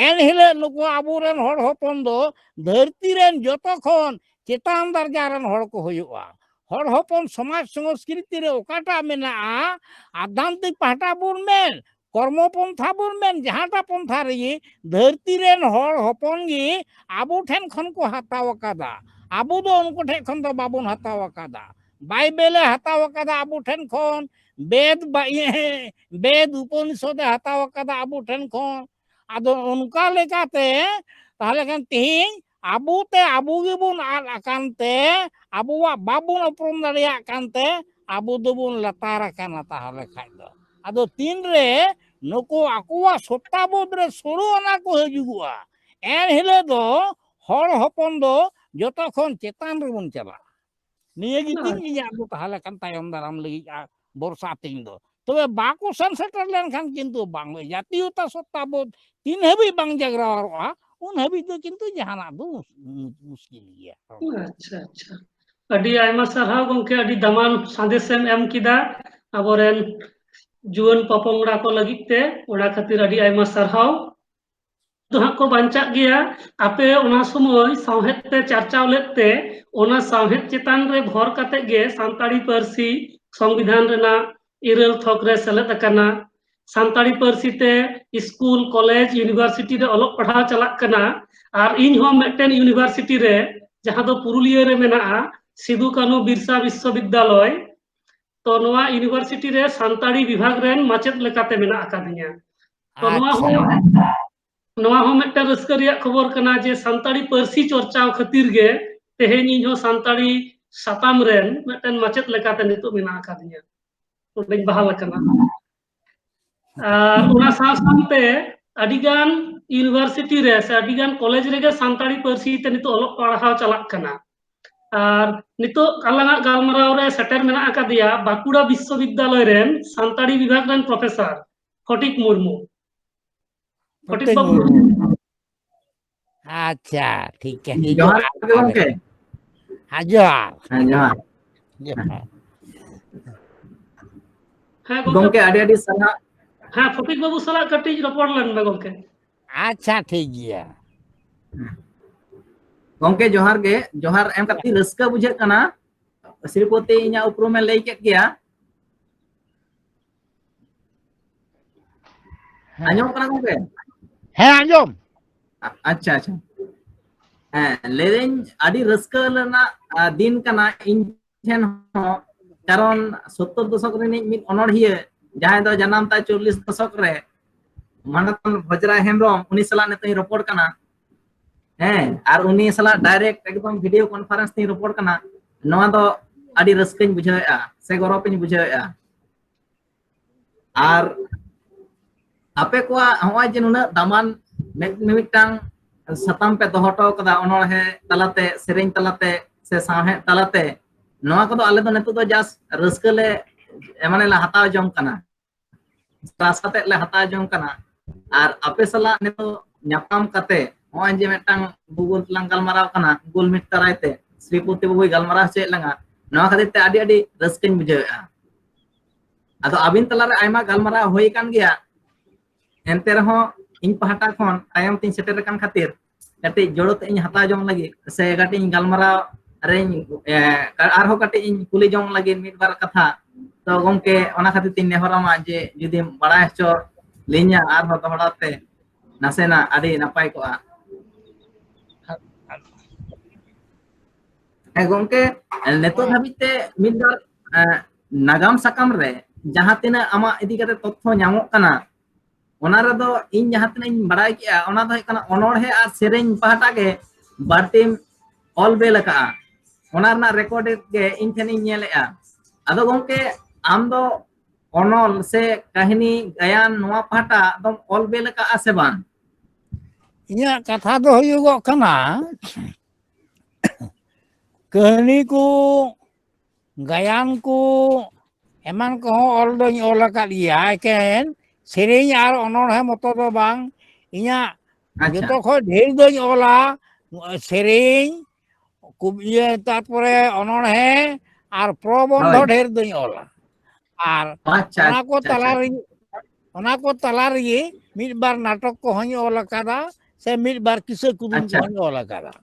ᱮᱱᱦᱤᱞᱳᱜ ᱱᱩᱠᱩ ᱟᱵᱚᱨᱮᱱ ᱦᱚᱲ ᱦᱚᱯᱚᱱ ᱫᱚ ᱫᱷᱟᱹᱨᱛᱤ ᱨᱮᱱ ᱡᱚᱛᱚ ᱠᱷᱚᱱ ᱪᱮᱛᱟᱱ ᱫᱟᱨᱡᱟ ᱨᱮᱱ ᱦᱚᱲ ᱠᱚ ᱦᱩᱭᱩᱜᱼᱟ᱾ ᱦᱚᱲ ᱦᱚᱯᱚᱱ ᱥᱚᱢᱟᱡᱽ ᱥᱚᱝᱥᱠᱨᱤᱛᱤ ᱨᱮ ᱚᱠᱟᱴᱟᱜ ᱢᱮᱱᱟᱜᱼᱟ, ᱟᱫᱷᱟᱱᱛᱤᱠ ᱯᱟᱦᱴᱟ ᱵᱚᱱ ᱢᱮᱱ, ᱠᱚᱨᱢᱚ ᱯᱚᱱᱛᱷᱟ ᱵᱚᱱ ᱢᱮᱱ, ᱡᱟᱦᱟᱸᱴᱟᱜ ᱯᱚᱱᱛᱷᱟ ᱨᱮᱜᱮ ᱫᱷᱟᱹᱨᱛᱤ ᱨᱮᱱ ᱦᱚᱲ ᱦᱚᱯᱚᱱ ᱜᱮ ᱟᱵᱚ ᱴᱷᱮᱱ ᱠᱷᱚᱱ ᱠᱚ ᱦᱟᱛᱟᱣ ᱟᱠᱟᱫᱟ᱾ ᱟᱵᱚ ᱫᱚ ᱩᱱᱠᱩ ᱴᱷᱮᱱ ᱠᱷᱚᱱ ᱫᱚ ᱵᱟᱵᱚᱱ ᱦᱟᱛᱟᱣ ᱟᱠᱟᱫᱟ᱾ ᱵᱟᱭᱵᱮᱞᱮ ᱦᱟᱛᱟᱣ ᱟᱠᱟᱫᱟ ᱟᱵᱚ ᱴᱷᱮᱱ ᱠᱷᱚᱱ, ᱵᱮᱫ ᱵᱟ-, ᱤᱭᱟᱹ, ᱵᱮᱫ ᱩᱯᱚᱱᱤᱥᱚᱫᱮ ᱦᱟᱛᱟᱣ ᱟᱠᱟᱫᱟ ᱟᱵᱚ ᱴᱷᱮᱱ ᱠᱷᱚᱱ᱾ ᱟᱫᱚ ᱚᱱᱠᱟ ᱞᱮᱠᱟᱛᱮ ᱛᱟᱦᱚᱞᱮ ᱠᱷᱟᱱ ᱛᱮᱦᱮᱧ ᱟᱵᱚ ᱛᱮ ᱟᱵᱚ ᱜᱮᱵᱚᱱ ᱟᱫ ᱟᱠᱟᱱ ᱛᱮ, ᱟᱵᱚᱣᱟᱜ ᱵᱟᱵᱚᱱ ᱩᱯᱨᱩᱢ ᱫᱟᱲᱮᱭᱟᱜ ᱠᱟᱱ ᱛᱮ ᱟᱵᱚ ᱫᱚᱵᱚᱱ ᱞᱟᱛᱟᱨ ᱟᱠᱟᱱᱟ᱾ ᱛᱟᱦᱚᱞᱮ ᱠᱷᱟᱡ ᱫᱚ ᱟᱫᱚ ᱛᱤᱱᱨᱮ ᱱᱩᱠᱩ ᱟᱠᱚᱣᱟᱜ ᱥᱚᱛᱛᱟ ᱵᱳᱫᱷ ᱨᱮ ᱥᱳᱞᱳ ᱟᱱᱟ ᱠᱚ ᱦᱤᱡᱩᱜᱚᱜᱼᱟ, ᱮᱱ ᱦᱤᱞᱳᱜ ᱫᱚ ᱦᱚᱲ ᱦᱚᱯᱚᱱ ᱫᱚ ᱡᱚᱛᱚ ᱠᱷᱚᱱ ᱪᱮᱛᱟᱱ ᱨᱮᱵᱚᱱ ᱪᱟᱞᱟᱜᱼᱟ᱾ ᱱᱤᱭᱟᱹ ᱜᱮ ᱛᱤᱧ ᱤᱧᱟᱹᱜ ᱫᱚ ᱛᱟᱦᱚᱞᱮ ᱠᱷᱟᱱ ᱛᱟᱭᱚᱢ ᱫᱟᱨᱟᱢ ᱞᱟᱹᱜᱤᱫ ᱟᱨ ᱵᱷᱚᱨᱥᱟ ᱛᱤᱧ ᱫᱚ᱾ ᱛᱚᱵᱮ ᱵᱟᱠᱚ ᱥᱮᱱ ᱥᱮᱴᱮᱨ ᱞᱮᱱᱠᱷᱟᱱ ᱠᱤᱱᱛᱩ ᱵᱟᱝ ᱦᱩᱭᱩᱜᱼᱟ᱾ ᱡᱟᱛᱤᱭᱚᱛᱟ ᱥᱚᱛᱛᱟ ᱵᱳᱫᱷ ᱛᱤᱱ ᱦᱟᱹᱵᱤᱡ ᱵᱟᱝ ᱡᱟᱜᱽᱨᱟᱣᱟᱨᱚᱜᱼᱟ, ᱩᱱ ᱦᱟᱹᱵᱤᱡ ᱫᱚ ᱠᱤᱱᱛᱩ ᱡᱟᱦᱟᱱᱟᱜ ᱫᱚ ᱢᱩᱥ-, ᱢᱩᱥᱠᱤᱞ ᱜᱮᱭᱟ᱾ ᱟᱪᱪᱷᱟ, ᱟᱪᱪᱷᱟ, ᱟᱹᱰᱤ ᱟᱭᱢᱟ ᱥᱟᱨᱦᱟᱣ ᱜᱚᱝᱠᱮ, ᱟᱹᱰᱤ ᱫᱟᱢᱟᱱ ᱥᱟᱸᱫᱮᱥᱮᱢ ᱮᱢ ᱠᱮᱫᱟ ᱟᱵᱚᱨᱮᱱ ᱡᱩᱣᱟᱹᱱ ᱯᱚᱯᱚᱝᱲᱟ ᱠᱚ ᱞᱟᱹᱜᱤᱫ ᱛᱮ, ᱚᱱᱟ ᱠᱷᱟᱹᱛᱤᱨ ᱟᱹᱰᱤ ᱟᱭᱢᱟ ᱥᱟᱨᱦᱟᱣ᱾ ᱫᱚ ᱦᱟᱸᱜ ᱠᱚ ᱵᱟᱧᱪᱟᱜ ᱜᱮᱭᱟ᱾ ᱟᱯᱮ ᱚᱱᱟ ᱥᱚᱢᱚᱭ ᱥᱟᱶᱦᱮᱫ ᱯᱮ ᱪᱟᱨᱪᱟᱣ ᱞᱮᱫ ᱛᱮ, ᱚᱱᱟ ᱥᱟᱶᱦᱮᱫ ᱪᱮᱛᱟᱱ ᱨᱮ ᱵᱷᱚᱨ ᱠᱟᱛᱮ ᱜᱮ ᱥᱟᱱᱛᱟᱲᱤ ᱯᱟᱹᱨᱥᱤ ᱥᱚᱝᱵᱤᱫᱷᱟᱱ ᱨᱮᱱᱟᱜ ᱤᱨᱟᱹᱞ ᱛᱷᱚᱠ ᱨᱮ ᱥᱮᱞᱮᱫ ᱟᱠᱟᱱᱟ᱾ ᱥᱟᱱᱛᱟᱲᱤ ᱯᱟᱹᱨᱥᱤ ᱛᱮ ᱥᱠᱩᱞ, ᱠᱚᱞᱮᱡᱽ, ᱤᱭᱩᱱᱤᱵᱷᱟᱨᱥᱤᱴᱤ ᱨᱮ ᱚᱞᱚᱜ ᱯᱟᱲᱦᱟᱣ ᱪᱟᱞᱟᱜ ᱠᱟᱱᱟ᱾ ᱟᱨ ᱤᱧ ᱦᱚᱸ ᱢᱤᱫᱴᱮᱱ ᱤᱭᱩᱱᱤᱵᱷᱟᱨᱥᱤᱴᱤ ᱨᱮ, ᱡᱟᱦᱟᱸ ᱫᱚ ᱯᱩᱨᱩᱞᱤᱭᱟᱹ ᱨᱮ ᱢᱮᱱᱟᱜᱼᱟ, ᱥᱤᱫᱩ ᱠᱟᱹᱱᱦᱩ ᱵᱤᱨᱥᱟ ᱵᱤᱥᱥᱚᱵᱤᱫᱽᱫᱟᱞᱚᱭ, ᱛᱚ ᱱᱚᱣᱟ ᱤᱭᱩᱱᱤᱵᱷᱟᱨᱥᱤᱴᱤ ᱨᱮ ᱥᱟᱱᱛᱟᱲᱤ ᱵᱤᱵᱷᱟᱜᱽ ᱨᱮᱱ ᱢᱟᱪᱮᱫ ᱞᱮᱠᱟᱛᱮ ᱢᱮᱱᱟᱜ ᱟᱠᱟᱫᱤᱧᱟ᱾ ᱛᱚ ᱱᱚᱣᱟ ᱦᱚᱸ, ᱱᱚᱣᱟ ᱦᱚᱸ ᱢᱤᱫᱴᱟᱝ ᱨᱟᱹᱥᱠᱟᱹ ᱨᱮᱭᱟᱜ ᱠᱷᱚᱵᱚᱨ ᱠᱟᱱᱟ ᱡᱮ ᱥᱟᱱᱛᱟᱲᱤ ᱯᱟᱹᱨᱥᱤ ᱪᱚᱨᱪᱟᱣ ᱠᱷᱟᱹᱛᱤᱨ ᱜᱮ ᱛᱮᱦᱮᱧ ᱤᱧ ᱦᱚᱸ ᱥᱟᱱᱛᱟᱲᱤ ᱥᱟᱛᱟᱢ ᱨᱮᱱ ᱢᱤᱫᱴᱮᱱ ᱢᱟᱪᱮᱫ ᱞᱮᱠᱟᱛᱮ ᱱᱤᱛᱚᱜ ᱢᱮᱱᱟᱜ ᱟᱠᱟᱫᱤᱧᱟ, ᱚᱸᱰᱮᱧ ᱵᱟᱦᱟᱞ ᱟᱠᱟᱱᱟ᱾ ᱟᱨ ᱚᱱᱟ ᱥᱟᱶ ᱥᱟᱶᱛᱮ ᱟᱹᱰᱤᱜᱟᱱ ᱤᱭᱩᱱᱤᱵᱷᱟᱨᱥᱤᱴᱤ ᱨᱮ ᱥᱮ ᱟᱹᱰᱤᱜᱟᱱ ᱠᱚᱞᱮᱡᱽ ᱨᱮᱜᱮ ᱥᱟᱱᱛᱟᱲᱤ ᱯᱟᱹᱨᱥᱤ ᱛᱮ ᱱᱤᱛᱚᱜ ᱚᱞᱚᱜ ᱯᱟᱲᱦᱟᱣ ᱪᱟᱞᱟᱜ ᱠᱟᱱᱟ᱾ ᱟᱨ ᱱᱤᱛᱚᱜ ᱟᱞᱟᱝᱟᱜ ᱜᱟᱞᱢᱟᱨᱟᱣ ᱨᱮ ᱥᱮᱴᱮᱨ ᱢᱮᱱᱟᱜ ᱟᱠᱟᱫᱮᱭᱟ ᱵᱟᱸᱠᱩᱲᱟ ᱵᱤᱥᱥᱚᱵᱤᱫᱽᱫᱟᱞᱚᱭ ᱨᱮᱱ ᱥᱟᱱᱛᱟᱲᱤ ᱵᱤᱵᱷᱟᱜᱽ ᱨᱮᱱ ᱯᱨᱚᱯᱷᱮᱥᱚᱨ ᱯᱷᱚᱴᱤᱠ ᱢᱩᱨᱢᱩ᱾ ᱯᱷᱚᱴᱤᱠ ᱯᱷᱚᱴᱤᱠ ᱵᱟᱹᱵᱩ᱾ ᱢᱩᱨᱢᱩ᱾ ᱟᱪᱪᱷᱟ, ᱴᱷᱤᱠ ᱜᱮᱭᱟ, ᱦᱤᱡᱩᱜ ᱡᱚᱦᱟᱨ ᱜᱮ ᱟᱞᱮ᱾ ᱜᱚᱢᱠᱮ᱾ ᱦᱮᱸ, ᱡᱚᱦᱟᱨ᱾ ᱦᱮᱸ, ᱡᱚᱦᱟᱨ᱾ ᱡᱚᱦᱟᱨ᱾ ᱦᱮᱸ, ᱜᱚᱢᱠᱮ᱾ ᱜᱚᱢᱠᱮ, ᱟᱹᱰᱤ ᱟᱹᱰᱤ ᱥᱟᱨᱦᱟᱣ᱾ ᱦᱮᱸ, ᱯᱷᱚᱴᱤᱠ ᱵᱟᱹᱵᱩ ᱥᱟᱞᱟᱜ ᱠᱟᱹᱴᱤᱡ ᱨᱚᱯᱚᱲ ᱞᱮᱱ ᱢᱮ, ᱜᱚᱢᱠᱮ᱾ ᱟᱪᱪᱷᱟ, ᱴᱷᱤᱠ ᱜᱮᱭᱟ᱾ ᱜᱚᱢᱠᱮ, ᱡᱚᱦᱟᱨ ᱜᱮ᱾ ᱡᱚᱦᱟᱨ ᱮᱢ ᱠᱟᱛᱮ ᱨᱟᱹᱥᱠᱟᱹ ᱵᱩᱡᱷᱟᱹᱜ ᱠᱟᱱᱟ᱾ ᱥᱨᱤᱯᱚᱛᱤ ᱤᱧᱟᱹᱜ ᱩᱯᱨᱩᱢᱮ ᱞᱟᱹᱭ ᱠᱮᱫ ᱜᱮᱭᱟ᱾ ᱦᱮᱸ᱾ ᱟᱸᱡᱚᱢᱚᱜ ᱠᱟᱱᱟ ᱜᱚᱢᱠᱮ? ᱦᱮᱸ, ᱟᱸᱡᱚᱢ᱾ ᱟ-, ᱟᱪᱪᱷᱟ, ᱟᱪᱪᱷᱟ᱾ ᱦᱮᱸ, ᱞᱟᱹᱭᱫᱟᱹᱧ ᱟᱹᱰᱤ ᱨᱟᱹᱥᱠᱟᱹ ᱨᱮᱱᱟᱜ, ᱟ, ᱫᱤᱱ ᱠᱟᱱᱟ ᱤᱧ ᱴᱷᱮᱱ ᱦᱚᱸ, ᱠᱟᱨᱚᱱ ᱥᱚᱛᱛᱚᱨ ᱫᱚᱥᱚᱠ ᱨᱤᱱᱤᱡ ᱢᱤᱫ ᱚᱱᱚᱬᱦᱤᱭᱟᱹ, ᱡᱟᱦᱟᱸᱭ ᱫᱚ ᱡᱟᱱᱟᱢ ᱛᱟᱭ ᱪᱚᱞᱞᱤᱥ ᱫᱚᱥᱚᱠ ᱨᱮ, ᱢᱟᱱᱚᱛᱟᱱ ᱵᱷᱚᱡᱽᱨᱟᱭ ᱦᱮᱢᱵᱨᱚᱢ, ᱩᱱᱤ ᱥᱟᱞᱟᱜ ᱱᱤᱛᱚᱜ ᱤᱧ ᱨᱚᱯᱚᱲ ᱠᱟᱱᱟ᱾ ᱦᱮᱸ, ᱟᱨ ᱩᱱᱤ ᱥᱟᱞᱟᱜ direct ᱮᱠᱫᱚᱢ video conference ᱛᱤᱧ ᱨᱚᱯᱚᱲ ᱠᱟᱱᱟ᱾ ᱱᱚᱣᱟ ᱫᱚ ᱟᱹᱰᱤ ᱨᱟᱹᱥᱠᱟᱹᱧ ᱵᱩᱡᱷᱟᱹᱣᱮᱫᱼᱟ ᱥᱮ ᱜᱚᱨᱚᱵᱤᱧ ᱵᱩᱡᱷᱟᱹᱣᱮᱫᱼᱟ᱾ ᱟᱨ ᱟᱯᱮ ᱠᱚᱣᱟᱜ ᱦᱚᱸᱜᱼᱚᱭ ᱡᱮ ᱱᱩᱱᱟᱹᱜ ᱫᱟᱢᱟᱱ ᱢᱤᱫ-, ᱢᱤᱢᱤᱫᱴᱟᱝ ᱥᱟᱛᱟᱢ ᱯᱮ ᱫᱚᱦᱚ ᱦᱚᱴᱚ ᱠᱟᱫᱟ, ᱚᱱᱚᱬᱦᱮ ᱛᱟᱞᱟᱛᱮ, ᱥᱮᱨᱮᱧ ᱛᱟᱞᱟᱛᱮ, ᱥᱮ ᱥᱟᱶᱦᱮᱫ ᱛᱟᱞᱟᱛᱮ, ᱱᱚᱣᱟ ᱠᱚᱫᱚ ᱟᱞᱮ ᱫᱚ ᱱᱤᱛᱚᱜ ᱫᱚ just ᱨᱟᱹᱥᱠᱟᱹ ᱞᱮ, ᱢᱟᱱᱮ, ᱞᱮ ᱦᱟᱛᱟᱣ ᱡᱚᱝ ᱠᱟᱱᱟ, ᱨᱟᱥ ᱠᱟᱛᱮ ᱞᱮ ᱦᱟᱛᱟᱣ ᱡᱚᱝ ᱠᱟᱱᱟ᱾ ᱟᱨ ᱟᱯᱮ ᱥᱟᱞᱟᱜ ᱱᱤᱛᱚᱜ ᱧᱟᱯᱟᱢ ᱠᱟᱛᱮ ᱱᱚᱜᱼᱚᱭ ᱡᱮ ᱢᱤᱫᱴᱟᱝ Google ᱛᱮᱞᱟᱝ ᱜᱟᱞᱢᱟᱨᱟᱣ ᱠᱟᱱᱟ, Google Meet ᱫᱟᱨᱟᱭ ᱛᱮ ᱥᱨᱤᱯᱚᱛᱤ ᱵᱟᱹᱵᱩᱭ ᱜᱟᱞᱢᱟᱨᱟᱣ ᱦᱚᱪᱚᱭᱮᱫ ᱞᱟᱝᱟ, ᱱᱚᱣᱟ ᱠᱷᱟᱹᱛᱤᱨ ᱛᱮ ᱟᱹᱰᱤ ᱟᱹᱰᱤ ᱨᱟᱹᱥᱠᱟᱹᱧ ᱵᱩᱡᱷᱟᱹᱣᱮᱫᱼᱟ᱾ ᱟᱫᱚ ᱟᱹᱵᱤᱱ ᱛᱟᱞᱟᱨᱮ ᱟᱭᱢᱟ ᱜᱟᱞᱢᱟᱨᱟᱣ ᱦᱩᱭ ᱟᱠᱟᱱ ᱜᱮᱭᱟ, ᱮᱱᱛᱮ ᱨᱮᱦᱚᱸ ᱤᱧ ᱯᱟᱦᱴᱟ ᱠᱷᱚᱱ ᱛᱟᱭᱚᱢ ᱛᱤᱧ ᱥᱮᱴᱮᱨ ᱟᱠᱟᱱ ᱠᱷᱟᱹᱛᱤᱨ ᱠᱟᱹᱴᱤᱡ ᱡᱚᱲᱚ ᱛᱮ ᱤᱧ ᱦᱟᱛᱟᱣ ᱡᱚᱝ ᱞᱟᱹᱜᱤᱫ ᱥᱮ ᱠᱟᱹᱴᱤᱡ ᱤᱧ ᱜᱟᱞᱢᱟᱨᱟᱣ ᱨᱮᱧ, ᱮ, ᱟᱨᱦᱚᱸ ᱠᱟᱹᱴᱤᱡ ᱤᱧ ᱠᱩᱞᱤ ᱡᱚᱝ ᱞᱟᱹᱜᱤᱫ ᱢᱤᱫ ᱵᱟᱨ ᱠᱟᱛᱷᱟ᱾ ᱛᱚ ᱜᱚᱢᱠᱮ, ᱚᱱᱟ ᱠᱷᱟᱹᱛᱤᱨ ᱛᱤᱧ ᱱᱮᱦᱚᱨᱟᱢᱟ ᱡᱮ ᱡᱩᱫᱤᱢ ᱵᱟᱲᱟᱭ ᱦᱚᱪᱚ ᱞᱤᱧᱟ ᱟᱨᱦᱚᱸ ᱫᱚᱦᱲᱟ ᱛᱮ, ᱱᱟᱥᱮᱱᱟᱜ ᱟᱹᱰᱤ ᱱᱟᱯᱟᱭ ᱠᱚᱜᱼᱟ᱾ ᱦᱮᱸ ᱜᱚᱢᱠᱮ, ᱱᱤᱛᱚᱜ ᱫᱷᱟᱹᱵᱤᱡ ᱛᱮ ᱢᱤᱫ ᱵᱟᱨ, ᱮ, ᱱᱟᱜᱟᱢ ᱥᱟᱠᱟᱢ ᱨᱮ ᱡᱟᱦᱟᱸ ᱛᱤᱱᱟᱹᱜ ᱟᱢᱟᱜ ᱤᱫᱤ ᱠᱟᱛᱮ ᱛᱚᱛᱛᱷᱚ ᱧᱟᱢᱚᱜ ᱠᱟᱱᱟ, ᱚᱱᱟ ᱨᱮᱫᱚ ᱤᱧ ᱡᱟᱦᱟᱸ ᱛᱤᱱᱟᱹᱜ ᱤᱧ ᱵᱟᱲᱟᱭ ᱠᱮᱜᱼᱟ, ᱚᱱᱟ ᱫᱚ ᱦᱩᱭᱩᱜ ᱠᱟᱱᱟ ᱚᱱᱚᱬᱦᱮ ᱟᱨ ᱥᱮᱨᱮᱧ ᱯᱟᱦᱴᱟ ᱜᱮ ᱵᱟᱹᱲᱛᱤᱢ ᱚᱞ ᱵᱮᱞ ᱟᱠᱟᱜᱼᱟ᱾ ᱚᱱᱟ ᱨᱮᱱᱟᱜ recorded ᱜᱮ ᱤᱧ ᱴᱷᱮᱱᱤᱧ ᱧᱮᱞᱮᱜᱼᱟ᱾ ᱟᱫᱚ ᱜᱚᱢᱠᱮ, ᱟᱢ ᱫᱚ ᱚᱱᱚᱞ ᱥᱮ ᱠᱟᱹᱦᱱᱤ, ᱜᱟᱭᱟᱱ, ᱱᱚᱣᱟ ᱯᱟᱦᱴᱟ ᱫᱚᱢ ᱚᱞ ᱵᱮᱞ ᱟᱠᱟᱜᱼᱟ ᱥᱮ ᱵᱟᱝ? ᱤᱧᱟᱹᱜ ᱠᱟᱛᱷᱟ ᱫᱚ ᱦᱩᱭᱩᱜᱚᱜ ᱠᱟᱱᱟ, ᱠᱟᱹᱦᱱᱤ ᱠᱚ, ᱜᱟᱭᱟᱱ ᱠᱚ, ᱮᱢᱟᱱ ᱠᱚᱦᱚᱸ ᱚᱞ ᱫᱚᱧ ᱚᱞ ᱟᱠᱟᱫ ᱜᱮᱭᱟ᱾ ᱮᱠᱮᱱ ᱥᱮᱨᱮᱧ ᱟᱨ ᱚᱱᱚᱬᱦᱮ ᱢᱚᱛᱚ ᱫᱚ ᱵᱟᱝ, ᱤᱧᱟᱹᱜ ᱟᱪᱪᱷᱟ᱾ ᱡᱚᱛᱚ ᱠᱷᱚᱱ ᱰᱷᱮᱨ ᱫᱚᱧ ᱚᱞᱟ ᱥᱮᱨᱮᱧ, ᱠᱩᱵ-, ᱤᱭᱟᱹ, ᱛᱟᱨᱯᱚᱨᱮ ᱚᱱᱚᱬᱦᱮ ᱟᱨ ᱯᱨᱚᱵᱚᱱᱫᱷᱚ ᱦᱳᱭ᱾ ᱰᱷᱮᱨ ᱫᱚᱧ ᱚᱞᱟ᱾ ᱟᱨ ᱟᱪᱪᱷᱟ, ᱚᱱᱟ ᱠᱚ ᱟᱪᱪᱷᱟ, ᱛᱟᱞᱟ ᱟᱪᱪᱷᱟ᱾ ᱨᱮᱜᱮ, ᱚᱱᱟ ᱠᱚ ᱛᱟᱞᱟ ᱨᱮᱜᱮ ᱢᱤᱫ ᱵᱟᱨ ᱱᱟᱴᱚᱠ ᱠᱚᱦᱚᱸᱧ ᱚᱞ ᱟᱠᱟᱫᱟ, ᱥᱮ ᱢᱤᱫ ᱵᱟᱨ ᱠᱤᱥᱟᱹ ᱠᱩᱫᱩᱢ ᱟᱪᱪᱷᱟ᱾ ᱠᱚᱦᱚᱸᱧ ᱚᱞ ᱟᱠᱟᱫᱟ᱾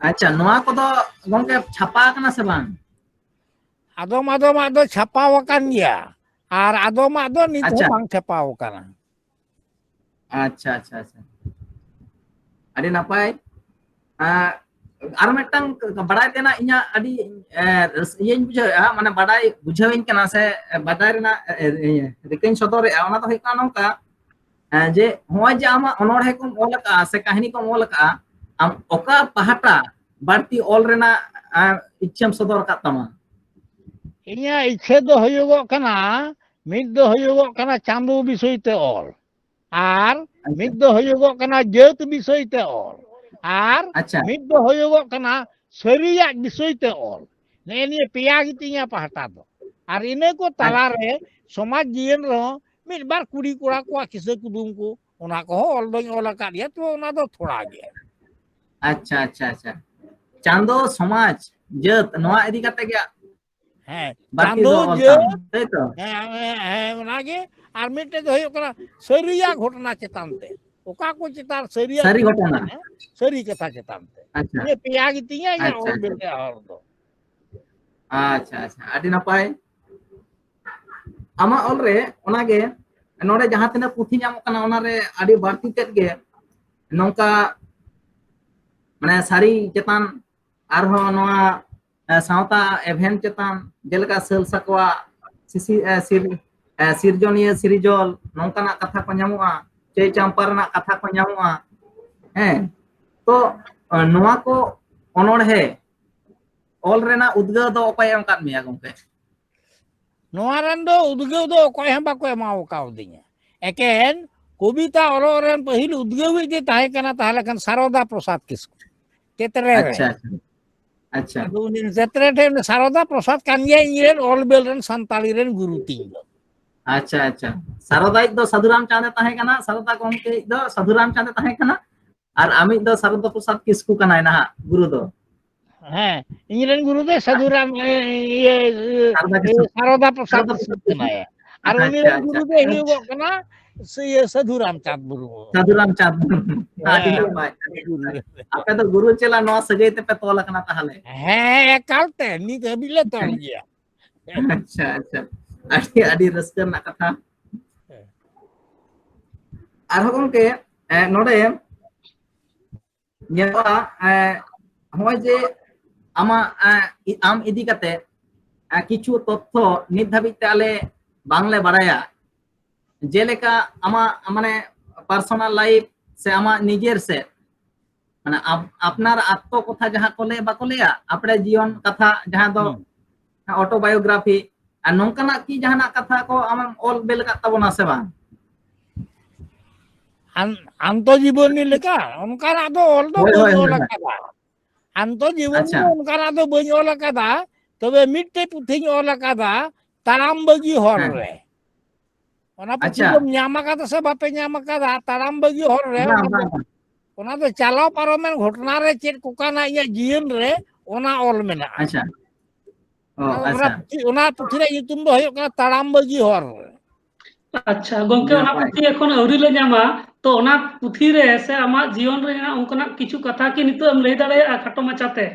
ᱟᱪᱪᱷᱟ, ᱱᱚᱣᱟ ᱠᱚᱫᱚ ᱜᱚᱝᱠᱮ ᱪᱷᱟᱯᱟ ᱟᱠᱟᱱᱟ ᱥᱮ ᱵᱟᱝ? ᱟᱫᱚᱢ ᱟᱫᱚᱢᱟᱜ ᱫᱚ ᱪᱷᱟᱯᱟᱣ ᱟᱠᱟᱱ ᱜᱮᱭᱟ, ᱟᱨ ᱟᱫᱚᱢᱟᱜ ᱫᱚ ᱱᱤᱛ ᱦᱚᱸ ᱟᱪᱪᱷᱟ᱾ ᱵᱟᱝ ᱪᱷᱟᱯᱟᱣ ᱟᱠᱟᱱᱟ᱾ ᱟᱪᱪᱷᱟ, ᱟᱪᱪᱷᱟ, ᱟᱪᱪᱷᱟ᱾ ᱟᱹᱰᱤ ᱱᱟᱯᱟᱭ᱾ ᱟᱸ, ᱟᱨ ᱢᱤᱫᱴᱟᱝ ᱵᱟᱲᱟᱭ ᱛᱮᱱᱟᱜ ᱤᱧᱟᱹᱜ ᱟᱹᱰᱤ, ᱮᱸ, ᱨᱟᱹᱥ-, ᱤᱭᱟᱹᱧ ᱵᱩᱡᱷᱟᱹᱣᱮᱫᱼᱟ, ᱢᱟᱱᱮ ᱵᱟᱰᱟᱭ ᱵᱩᱡᱷᱟᱹᱣᱤᱧ ᱠᱟᱱᱟ ᱥᱮ ᱵᱟᱰᱟᱭ ᱨᱮᱱᱟᱜ, ᱮ, ᱮ, ᱨᱤᱠᱟᱹᱧ ᱥᱚᱫᱚᱨᱮᱫᱼᱟ, ᱚᱱᱟ ᱫᱚ ᱦᱩᱭᱩᱜ ᱠᱟᱱᱟ ᱱᱚᱝᱠᱟ, ᱮᱸ, ᱡᱮ ᱱᱚᱜᱼᱚᱭ ᱡᱮ ᱟᱢᱟᱜ ᱚᱱᱚᱬᱦᱮ ᱠᱚᱢ ᱚᱞ ᱟᱠᱟᱫᱼᱟ ᱥᱮ ᱠᱟᱹᱦᱱᱤ ᱠᱚᱢ ᱚᱞ ᱟᱠᱟᱫᱼᱟ, ᱟᱢ ᱚᱠᱟ ᱯᱟᱦᱴᱟ ᱵᱟᱹᱲᱛᱤ ᱚᱞ ᱨᱮᱱᱟᱜ, ᱮᱸ, ᱤᱪᱪᱷᱟᱹᱢ ᱥᱚᱫᱚᱨ ᱟᱠᱟᱫ ᱛᱟᱢᱟ? ᱤᱧᱟᱹᱜ ᱤᱪᱪᱷᱟᱹ ᱫᱚ ᱦᱩᱭᱩᱜᱚᱜ ᱠᱟᱱᱟ, ᱢᱤᱫ ᱫᱚ ᱦᱩᱭᱩᱜᱚᱜ ᱠᱟᱱᱟ ᱪᱟᱸᱫᱚ ᱵᱤᱥᱚᱭ ᱛᱮ ᱚᱞ, ᱟᱨ ᱟᱪᱪᱷᱟ᱾ ᱢᱤᱫ ᱫᱚ ᱦᱩᱭᱩᱜᱚᱜ ᱠᱟᱱᱟ ᱡᱟᱹᱛ ᱵᱤᱥᱚᱭ ᱛᱮ ᱚᱞ, ᱟᱨ ᱟᱪᱪᱷᱟ᱾ ᱢᱤᱫ ᱫᱚ ᱦᱩᱭᱩᱜᱚᱜ ᱠᱟᱱᱟ ᱥᱟᱹᱨᱤᱭᱟᱜ ᱵᱤᱥᱚᱭ ᱛᱮ ᱚᱞ᱾ ᱱᱮᱜᱼᱮ ᱱᱤᱭᱟᱹ ᱯᱮᱭᱟ ᱜᱮ ᱛᱤᱧᱟ ᱯᱟᱦᱴᱟ ᱫᱚ᱾ ᱟᱨ ᱤᱱᱟᱹ ᱠᱚ ᱟᱪ- ᱛᱟᱞᱟᱨᱮ ᱥᱚᱢᱟᱡᱽ ᱡᱤᱭᱚᱱ ᱨᱮᱦᱚᱸ ᱢᱤᱫ ᱵᱟᱨ ᱠᱩᱲᱤ ᱠᱚᱲᱟ ᱠᱚᱣᱟᱜ ᱠᱤᱥᱟᱹ ᱠᱩᱫᱩᱢ ᱠᱚ, ᱚᱱᱟ ᱠᱚᱦᱚᱸ ᱚᱞ ᱫᱚᱧ ᱚᱞ ᱟᱠᱟᱫ ᱜᱮᱭᱟ, ᱛᱚ ᱚᱱᱟ ᱫᱚ ᱛᱷᱚᱲᱟ ᱜᱮ᱾ ᱟᱪᱪᱷᱟ, ᱟᱪᱪᱷᱟ, ᱟᱪᱪᱷᱟ᱾ ᱪᱟᱸᱫᱚ, ᱥᱚᱢᱟᱡᱽ, ᱡᱟᱹᱛ, ᱱᱚᱣᱟ ᱤᱫᱤ ᱠᱟᱛᱮ ᱜᱮ ᱦᱮᱸ, ᱵᱟᱹᱲᱛᱤ ᱪᱟᱸᱫᱚ, ᱫᱚ ᱚᱞ ᱡᱟᱹᱛ, ᱛᱟᱢ, ᱛᱟᱭ ᱛᱚ? ᱦᱮᱸ, ᱦᱮᱸ, ᱦᱮᱸ, ᱚᱱᱟᱜᱮ᱾ ᱟᱨ ᱢᱤᱫᱴᱮᱡ ᱫᱚ ᱦᱩᱭᱩᱜ ᱠᱟᱱᱟ ᱥᱟᱹᱨᱤᱭᱟᱜ ᱜᱷᱚᱴᱚᱱᱟ ᱪᱮᱛᱟᱱ ᱛᱮ, ᱚᱠᱟ ᱠᱚ ᱪᱮᱛᱟᱱ ᱥᱟᱹᱨᱤᱭᱟᱜ ᱥᱟᱹᱨᱤ ᱪᱮᱛᱟᱱ ᱜᱷᱚᱴᱚᱱᱟ? ᱛᱮ, ᱦᱮᱸ, ᱥᱟᱹᱨᱤ ᱠᱟᱛᱷᱟ ᱪᱮᱛᱟᱱ ᱛᱮ᱾ ᱟᱪᱪᱷᱟ᱾ ᱱᱤᱭᱟᱹ ᱯᱮᱭᱟ ᱜᱮ ᱛᱤᱧᱟ ᱤᱧᱟᱹᱜ ᱟᱪᱪᱷᱟ, ᱚᱞ ᱟᱪᱪᱷᱟ᱾ ᱵᱮᱞ ᱨᱮᱭᱟᱜ ᱦᱚᱨ ᱫᱚ᱾ ᱟᱪᱪᱷᱟ, ᱟᱪᱪᱷᱟ, ᱟᱹᱰᱤ ᱱᱟᱯᱟᱭ᱾ ᱟᱢᱟᱜ ᱚᱞ ᱨᱮ ᱚᱱᱟᱜᱮ, ᱱᱚᱰᱮ ᱡᱟᱦᱟᱸ ᱛᱤᱱᱟᱹᱜ ᱯᱩᱛᱷᱤ ᱧᱟᱢᱚᱜ ᱠᱟᱱᱟ, ᱚᱱᱟᱨᱮ ᱟᱹᱰᱤ ᱵᱟᱹᱲᱛᱤ ᱛᱮᱫ ᱜᱮ ᱱᱚᱝᱠᱟ, ᱢᱟᱱᱮ, ᱥᱟᱹᱨᱤ ᱪᱮᱛᱟᱱ ᱟᱨᱦᱚᱸ ᱱᱚᱣᱟ, ᱮ, ᱥᱟᱶᱛᱟ ᱮᱵᱷᱮᱱ ᱪᱮᱛᱟᱱ, ᱡᱮᱞᱮᱠᱟ ᱥᱟᱹᱞ ᱥᱟᱠᱣᱟ, ᱥᱤᱥᱤ-, ᱮ, ᱥᱤᱨ-, ᱮ, ᱥᱤᱨᱡᱚᱱᱤᱭᱟᱹ ᱥᱤᱨᱡᱚᱞ, ᱱᱚᱝᱠᱟᱱᱟᱜ ᱠᱟᱛᱷᱟ ᱠᱚ ᱧᱟᱢᱚᱜᱼᱟ, ᱪᱟᱹᱭ ᱪᱟᱢᱯᱟ ᱨᱮᱱᱟᱜ ᱠᱟᱛᱷᱟ ᱠᱚ ᱧᱟᱢᱚᱜᱼᱟ᱾ ᱦᱮᱸ, ᱛᱚ, ᱮ, ᱱᱚᱣᱟ ᱠᱚ ᱚᱱᱚᱬᱦᱮ ᱚᱞ ᱨᱮᱱᱟᱜ ᱩᱫᱽᱜᱟᱹᱣ ᱫᱚ ᱚᱠᱚᱭ ᱮᱢ ᱟᱠᱟᱫ ᱢᱮᱭᱟ ᱜᱚᱢᱠᱮ? ᱱᱚᱣᱟ ᱨᱮᱱ ᱫᱚ ᱩᱫᱽᱜᱟᱹᱣ ᱫᱚ ᱚᱠᱚᱭ ᱦᱚᱸ ᱵᱟᱠᱚ ᱮᱢᱟᱣ ᱠᱟᱣᱫᱤᱧᱟ᱾ ᱮᱠᱮᱱ ᱠᱚᱵᱤᱛᱟ ᱚᱞᱚᱜ ᱨᱮᱱ ᱯᱟᱹᱦᱤᱞ ᱩᱫᱽᱜᱟᱹᱣᱤᱡ ᱫᱚ ᱛᱟᱦᱮᱸ ᱠᱟᱱᱟ, ᱛᱟᱦᱞᱮ ᱠᱷᱟᱱ ᱥᱟᱨᱚᱫᱟ ᱯᱨᱚᱥᱟᱫᱽ ᱠᱤᱥᱠᱩ, ᱛᱮᱛᱨᱮ ᱨᱮ᱾ ᱟᱪᱪᱷᱟ, ᱟᱪᱪᱷᱟ, ᱟᱪᱪᱷᱟ᱾ ᱟᱫᱚ ᱩᱱᱤ ᱛᱮᱛᱨᱮ ᱴᱷᱮᱱ, ᱥᱟᱨᱚᱫᱟ ᱯᱨᱚᱥᱟᱫᱽ ᱠᱟᱱ ᱜᱮᱭᱟ ᱤᱧ ᱨᱮᱱ ᱚᱞ ᱵᱮᱞ ᱨᱮᱱ ᱥᱟᱱᱛᱟᱲᱤ ᱨᱮᱱ ᱜᱩᱨᱩ ᱛᱤᱧ ᱫᱚ᱾ ᱟᱪᱪᱷᱟ, ᱟᱪᱪᱷᱟ᱾ ᱥᱟᱨᱚᱫᱟᱭᱤᱡ ᱫᱚ ᱥᱟᱫᱷᱩᱨᱟᱢ ᱪᱟᱸᱫᱮ ᱛᱟᱦᱮᱸ ᱠᱟᱱᱟ, ᱥᱟᱨᱚᱫᱟ ᱜᱚᱢᱠᱮᱭᱤᱡ ᱫᱚ ᱥᱟᱫᱷᱩᱨᱟᱢ ᱪᱟᱸᱫᱮ ᱛᱟᱦᱮᱸ ᱠᱟᱱᱟ, ᱟᱨ ᱟᱢᱤᱡ ᱫᱚ ᱥᱟᱨᱚᱫᱟ ᱯᱨᱚᱥᱟᱫᱽ ᱠᱤᱥᱠᱩ ᱠᱟᱱᱟᱭ ᱱᱟᱦᱟᱜ ᱜᱩᱨᱩ ᱫᱚ᱾ ᱦᱮᱸ, ᱤᱧ ᱨᱮᱱ ᱜᱩᱨᱩ ᱫᱚ ᱥᱟᱫᱷᱩᱨᱟᱢ, ᱤᱭᱟᱹ, ᱤᱭᱟᱹ, ᱥᱟᱨᱚᱫᱟ ᱠᱤᱥᱠᱩ᱾ ᱥᱟᱨᱚᱫᱟ ᱯᱨᱚᱥᱟᱫᱽ ᱥᱟᱨᱚᱫᱟ ᱠᱤᱥᱠᱩ ᱯᱨᱚᱥᱟᱫᱽ᱾ ᱠᱟᱱᱟᱭ᱾ ᱟᱨ ᱩᱱᱤ ᱟᱪᱪᱷᱟ, ᱨᱮᱱ ᱟᱪᱪᱷᱟ, ᱜᱩᱨᱩ ᱫᱚ ᱦᱩᱭᱩᱜᱚᱜ ᱠᱟᱱᱟ ᱥᱮ ᱤᱭᱟᱹ ᱥᱟᱫᱷᱩᱨᱟᱢ ᱪᱟᱸᱫᱽ ᱢᱩᱨᱢᱩ᱾ ᱥᱟᱫᱷᱩᱨᱟᱢ ᱪᱟᱸᱫᱽ ᱢᱩᱨᱢᱩ᱾ ᱟᱹᱰᱤ ᱦᱮᱸ, ᱱᱟᱯᱟᱭ, ᱟᱹᱰᱤ ᱜᱩᱨᱩ᱾ ᱱᱟᱯᱟᱭ᱾ ᱟᱯᱮ ᱫᱚ ᱜᱩᱨᱩ ᱪᱮᱞᱟ ᱱᱚᱣᱟ ᱥᱟᱹᱜᱟᱹᱭ ᱛᱮᱯᱮ ᱛᱚᱞ ᱟᱠᱟᱱᱟ ᱛᱟᱦᱚᱞᱮ? ᱦᱮᱸ, ᱮᱠᱟᱞ ᱛᱮ ᱱᱤᱛ ᱦᱟᱹᱵᱤᱡ ᱞᱮ ᱛᱚᱞ ᱜᱮᱭᱟ᱾ ᱟᱪᱪᱷᱟ, ᱟᱪᱪᱷᱟ, ᱟᱹᱰᱤ, ᱟᱹᱰᱤ ᱨᱟᱹᱥᱠᱟᱹ ᱨᱮᱱᱟᱜ ᱠᱟᱛᱷᱟ᱾ ᱦᱮᱸ᱾ ᱟᱨᱦᱚᱸ ᱜᱚᱢᱠᱮ, ᱮ, ᱱᱚᱰᱮ ᱧᱮᱞᱚᱜᱼᱟ, ᱮ, ᱱᱚᱜᱼᱚᱭ ᱡᱮ ᱟᱢᱟᱜ, ᱮ, ᱟᱢ ᱤᱫᱤ ᱠᱟᱛᱮ, ᱮ, ᱠᱤᱪᱷᱩ ᱛᱚᱛᱛᱷᱚ ᱱᱤᱛ ᱫᱷᱟᱹᱵᱤᱡ ᱛᱮ ᱟᱞᱮ ᱵᱟᱝᱞᱮ ᱵᱟᱲᱟᱭᱟ, ᱡᱮᱞᱮᱠᱟ ᱟᱢᱟᱜ ᱢᱟᱱᱮ personal life ᱥᱮ ᱟᱢᱟᱜ ᱱᱤᱡᱮᱨ ᱥᱮ ᱢᱟᱱᱮ ᱟᱯ-, ᱟᱯᱱᱟᱨ ᱟᱛᱛᱚ ᱠᱚᱛᱷᱟ ᱡᱟᱦᱟᱸ ᱠᱚ ᱞᱟᱹᱭᱟ, ᱵᱟᱠᱚ ᱞᱟᱹᱭᱟ, ᱟᱯᱲᱮ ᱡᱤᱭᱚᱱ ᱠᱟᱛᱷᱟ, ᱡᱟᱦᱟᱸ ᱫᱚ autobiography, ᱟᱨ ᱱᱚᱝᱠᱟᱱᱟᱜ ᱠᱤ ᱡᱟᱦᱟᱱᱟᱜ ᱠᱟᱛᱷᱟ ᱠᱚ ᱟᱢᱮᱢ ᱚᱞ ᱵᱮᱞ ᱟᱠᱟᱫ ᱛᱟᱵᱚᱱᱟ ᱥᱮ ᱵᱟᱝ? ᱟᱱ-, ᱟᱱᱛᱚ ᱡᱤᱵᱚᱱᱤ ᱞᱮᱠᱟ ᱚᱱᱠᱟᱱᱟᱜ ᱫᱚ ᱚᱞ ᱫᱚ ᱦᱳᱭ, ᱵᱟᱹᱧ ᱦᱳᱭ, ᱚᱞ ᱦᱳᱭ, ᱦᱳᱭ᱾ ᱟᱠᱟᱫᱟ᱾ ᱟᱱᱛᱚ ᱡᱤᱵᱚᱱᱤ ᱟᱪᱪᱷᱟ᱾ ᱫᱚ ᱚᱱᱠᱟᱱᱟᱜ ᱫᱚ ᱵᱟᱹᱧ ᱚᱞ ᱟᱠᱟᱫᱟ, ᱛᱚᱵᱮ ᱢᱤᱫᱴᱮᱡ ᱯᱩᱛᱷᱤᱧ ᱚᱞ ᱟᱠᱟᱫᱟ, ᱛᱟᱲᱟᱢ ᱵᱟᱹᱜᱤ ᱦᱚᱨ ᱦᱮᱸ᱾ ᱨᱮ᱾ ᱚᱱᱟ ᱯᱩᱛᱷᱤ ᱟᱪᱪᱷᱟ᱾ ᱫᱚᱢ ᱧᱟᱢ ᱟᱠᱟᱫᱟ ᱥᱮ ᱵᱟᱯᱮ ᱧᱟᱢ ᱟᱠᱟᱫᱟ? ᱛᱟᱲᱟᱢ ᱵᱟᱹᱜᱤ ᱦᱚᱨ ᱨᱮ, ᱵᱟᱝ, ᱚᱱᱟ ᱫᱚ, ᱵᱟᱝ, ᱵᱟᱝ᱾ ᱚᱱᱟ ᱫᱚ ᱪᱟᱞᱟᱣ ᱯᱟᱨᱚᱢᱮᱱ ᱜᱷᱚᱴᱚᱱᱟ ᱨᱮ ᱪᱮᱫ ᱠᱚ ᱠᱟᱱᱟ ᱤᱧᱟᱹᱜ ᱡᱤᱭᱚᱱ ᱨᱮ, ᱚᱱᱟ ᱚᱞ ᱢᱮᱱᱟᱜᱼᱟ᱾ ᱟᱪᱪᱷᱟ᱾ ᱚ, ᱚᱱᱟ, ᱚᱱᱟ ᱟᱪᱪᱷᱟ᱾ ᱯᱩᱛᱷᱤ, ᱚᱱᱟ ᱯᱩᱛᱷᱤ ᱨᱮᱭᱟᱜ ᱧᱩᱛᱩᱢ ᱫᱚ ᱦᱩᱭᱩᱜ ᱠᱟᱱᱟ ᱛᱟᱲᱟᱢ ᱵᱟᱹᱜᱤ ᱦᱚᱨ ᱨᱮ᱾ ᱟᱪᱪᱷᱟ ᱜᱚᱝᱠᱮ, ᱟᱹᱰᱤ ᱚᱱᱟ ᱱᱟᱯᱟᱭ᱾ ᱯᱩᱛᱷᱤ ᱮᱠᱷᱚᱱ ᱟᱹᱣᱨᱤ ᱞᱮ ᱧᱟᱢᱟ, ᱛᱚ ᱚᱱᱟ ᱯᱩᱛᱷᱤ ᱨᱮ ᱥᱮ ᱟᱢᱟᱜ ᱡᱤᱭᱚᱱ ᱨᱮ ᱦᱮᱱᱟᱜ ᱚᱱᱠᱟᱱᱟᱜ ᱠᱤᱪᱷᱩ ᱠᱟᱛᱷᱟ ᱠᱤ ᱱᱤᱛᱚᱜ ᱮᱢ ᱞᱟᱹᱭ ᱫᱟᱲᱮᱭᱟᱜᱼᱟ ᱠᱷᱟᱴᱚ ᱢᱟᱪᱷᱟᱛᱮ?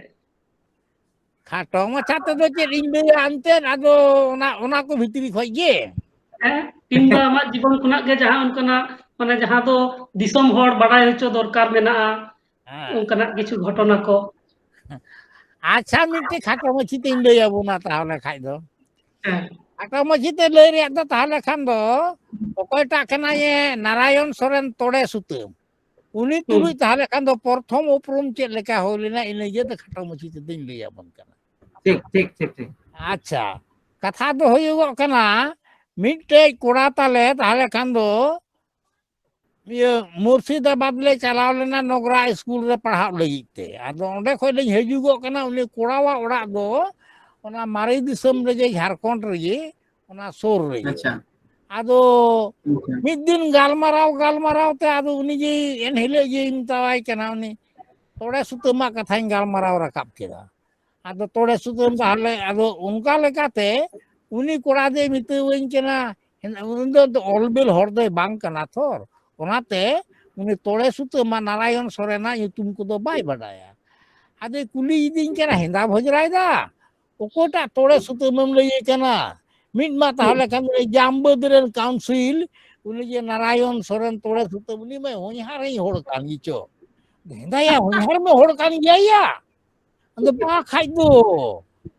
ᱠᱷᱟᱴᱚ ᱢᱟᱪᱷᱟ ᱛᱮᱫᱚ ᱪᱮᱫ ᱤᱧ ᱞᱟᱹᱭᱟ ᱮᱱᱛᱮᱫ, ᱟᱫᱚ ᱚᱱᱟ, ᱚᱱᱟ ᱠᱚ ᱵᱷᱤᱛᱨᱤ ᱠᱷᱚᱡ ᱜᱮ᱾ ᱦᱮᱸ, ᱠᱤᱝᱵᱟ ᱟᱢᱟᱜ ᱡᱤᱵᱚᱱ ᱠᱷᱚᱱᱟᱜ ᱜᱮ ᱡᱟᱦᱟᱸ ᱚᱱᱠᱟᱱᱟᱜ, ᱢᱟᱱᱮ ᱡᱟᱦᱟᱸ ᱫᱚ ᱫᱤᱥᱚᱢ ᱦᱚᱲ ᱵᱟᱰᱟᱭ ᱦᱚᱪᱚ ᱫᱚᱨᱠᱟᱨ ᱢᱮᱱᱟᱜᱼᱟ, ᱦᱮᱸ᱾ ᱚᱱᱠᱟᱱᱟᱜ ᱠᱤᱪᱷᱩ ᱜᱷᱚᱴᱚᱱᱟ ᱠᱚ᱾ ᱟᱪᱪᱷᱟ, ᱢᱤᱫᱴᱮᱡ ᱠᱷᱟᱴᱚ ᱢᱟᱹᱪᱷᱤ ᱛᱮᱧ ᱞᱟᱹᱭ ᱟᱵᱚᱱᱟ ᱛᱟᱦᱚᱞᱮ ᱠᱷᱟᱡ ᱫᱚ᱾ ᱦᱮᱸ᱾ ᱠᱷᱟᱴᱚ ᱢᱟᱹᱪᱷᱤ ᱛᱮ ᱞᱟᱹᱭ ᱨᱮᱭᱟᱜ ᱫᱚ ᱛᱟᱦᱚᱞᱮ ᱠᱷᱟᱱ ᱫᱚ, ᱚᱠᱚᱭᱴᱟᱜ ᱠᱟᱱᱟᱭᱮ ᱱᱟᱨᱟᱭᱚᱱ ᱥᱚᱨᱮᱱ ᱛᱚᱲᱮ ᱥᱩᱛᱟᱹᱢ, ᱩᱱᱤ ᱦᱩᱸ᱾ ᱛᱩᱞᱩᱡ ᱛᱟᱦᱚᱞᱮ ᱠᱷᱟᱱ ᱫᱚ ᱯᱨᱚᱛᱷᱚᱢ ᱩᱯᱨᱩᱢ ᱪᱮᱫ ᱞᱮᱠᱟ ᱦᱩᱭ ᱞᱮᱱᱟ, ᱤᱱᱟᱹ ᱤᱭᱟᱹ ᱫᱚ ᱠᱷᱟᱴᱚ ᱢᱟᱹᱪᱷᱤ ᱛᱮᱫᱚᱧ ᱞᱟᱹᱭ ᱟᱵᱚᱱ ᱠᱟᱱᱟ᱾ ᱴᱷᱤᱠ, ᱴᱷᱤᱠ, ᱴᱷᱤᱠ, ᱴᱷᱤᱠ᱾ ᱟᱪᱪᱷᱟ, ᱠᱟᱛᱷᱟ ᱫᱚ ᱦᱩᱭᱩᱜᱚᱜ ᱠᱟᱱᱟ, ᱢᱤᱫᱴᱮᱡ ᱠᱚᱲᱟ ᱛᱟᱞᱮ ᱛᱟᱦᱞᱮ ᱠᱷᱟᱱ ᱫᱚ ᱤᱭᱟᱹ ᱢᱩᱨᱥᱤᱫᱟᱵᱟᱫᱽ ᱞᱮ ᱪᱟᱞᱟᱣ ᱞᱮᱱᱟ ᱱᱚᱜᱽᱨᱟ ᱥᱠᱩᱞ ᱨᱮ ᱯᱟᱲᱦᱟᱜ ᱞᱟᱹᱜᱤᱫ ᱛᱮ᱾ ᱟᱫᱚ ᱚᱸᱰᱮ ᱠᱷᱚᱡ ᱞᱤᱧ ᱦᱤᱡᱩᱜᱚᱜ ᱠᱟᱱᱟ, ᱩᱱᱤ ᱠᱚᱲᱟᱣᱟᱜ ᱚᱲᱟᱜ ᱫᱚ ᱚᱱᱟ ᱢᱟᱨᱮ ᱫᱤᱥᱚᱢ ᱨᱮᱜᱮ, ᱡᱷᱟᱲᱠᱷᱚᱸᱰ ᱨᱮᱜᱮ, ᱚᱱᱟ ᱥᱩᱨ ᱨᱮᱜᱮ᱾ ᱟᱪᱪᱷᱟ᱾ ᱟᱫᱚ ᱟᱪᱪᱷᱟ᱾ ᱢᱤᱫ ᱫᱤᱱ ᱜᱟᱞᱢᱟᱨᱟᱣ ᱜᱟᱞᱢᱟᱨᱟᱣ ᱛᱮ ᱟᱫᱚ ᱩᱱᱤ ᱡᱮ ᱮᱱᱦᱤᱞᱳᱜ ᱡᱮ ᱢᱮᱛᱟᱣᱟᱭ ᱠᱟᱱᱟ, ᱩᱱᱤ ᱛᱚᱲᱮ ᱥᱩᱛᱟᱹᱢᱟᱜ ᱠᱟᱛᱷᱟᱧ ᱜᱟᱞᱢᱟᱨᱟᱣ ᱨᱟᱠᱟᱵ ᱠᱮᱫᱟ᱾ ᱟᱫᱚ ᱛᱚᱲᱮ ᱥᱩᱛᱟᱹᱢ ᱟᱪᱪᱷᱟ᱾ ᱛᱟᱦᱞᱮ ᱟᱫᱚ ᱚᱱᱠᱟ ᱞᱮᱠᱟᱛᱮ ᱩᱱᱤ ᱠᱚᱲᱟ ᱫᱚᱭ ᱢᱮᱛᱟᱹᱣᱟᱹᱧ ᱠᱟᱱᱟ, ᱩᱱᱤ ᱫᱚ ᱚᱞ ᱵᱤᱞ ᱦᱚᱲ ᱫᱚᱭ ᱵᱟᱝ ᱠᱟᱱᱟ ᱛᱷᱚᱨ, ᱚᱱᱟᱛᱮ ᱩᱱᱤ ᱛᱚᱲᱮ ᱥᱩᱛᱟᱹᱢ ᱟᱨ ᱱᱟᱨᱟᱭᱚᱱ ᱥᱚᱨᱮᱱᱟᱜ ᱧᱩᱛᱩᱢ ᱠᱚᱫᱚ ᱵᱟᱭ ᱵᱟᱰᱟᱭᱟ᱾ ᱟᱫᱚᱭ ᱠᱩᱞᱤᱭᱮᱫᱤᱧ ᱠᱟᱱᱟ, "ᱦᱮᱸᱫᱟ ᱵᱷᱚᱡᱽᱨᱟᱭ ᱫᱟ, ᱚᱠᱚᱭᱴᱟᱜ ᱛᱚᱲᱮ ᱥᱩᱛᱟᱹᱢᱮᱢ ᱞᱟᱹᱭᱮ ᱠᱟᱱᱟ?" ᱢᱤᱫ ᱢᱟ ᱛᱟᱦᱞᱮ ᱠᱷᱟᱱ ᱫᱚ ᱡᱟᱢᱵᱟᱹᱫ ᱨᱮᱱ ᱠᱟᱣᱩᱱᱥᱤᱞ, ᱩᱱᱤ ᱡᱮ ᱱᱟᱨᱟᱭᱚᱱ ᱥᱚᱨᱮᱱ ᱛᱚᱲᱮ ᱥᱩᱛᱟᱹᱢ, ᱩᱱᱤ ᱢᱟ ᱦᱚᱧᱦᱟᱨᱤᱧ ᱦᱚᱲ ᱠᱟᱱ ᱜᱮᱪᱚ᱾ ᱦᱮᱸᱫᱟᱭᱟ, ᱦᱚᱧᱦᱟᱨ ᱢᱟ ᱦᱚᱲ ᱠᱟᱱ ᱜᱮᱭᱟ ᱭᱟ᱾ ᱟᱫᱚ ᱵᱟ ᱠᱷᱟᱡ ᱫᱚ᱾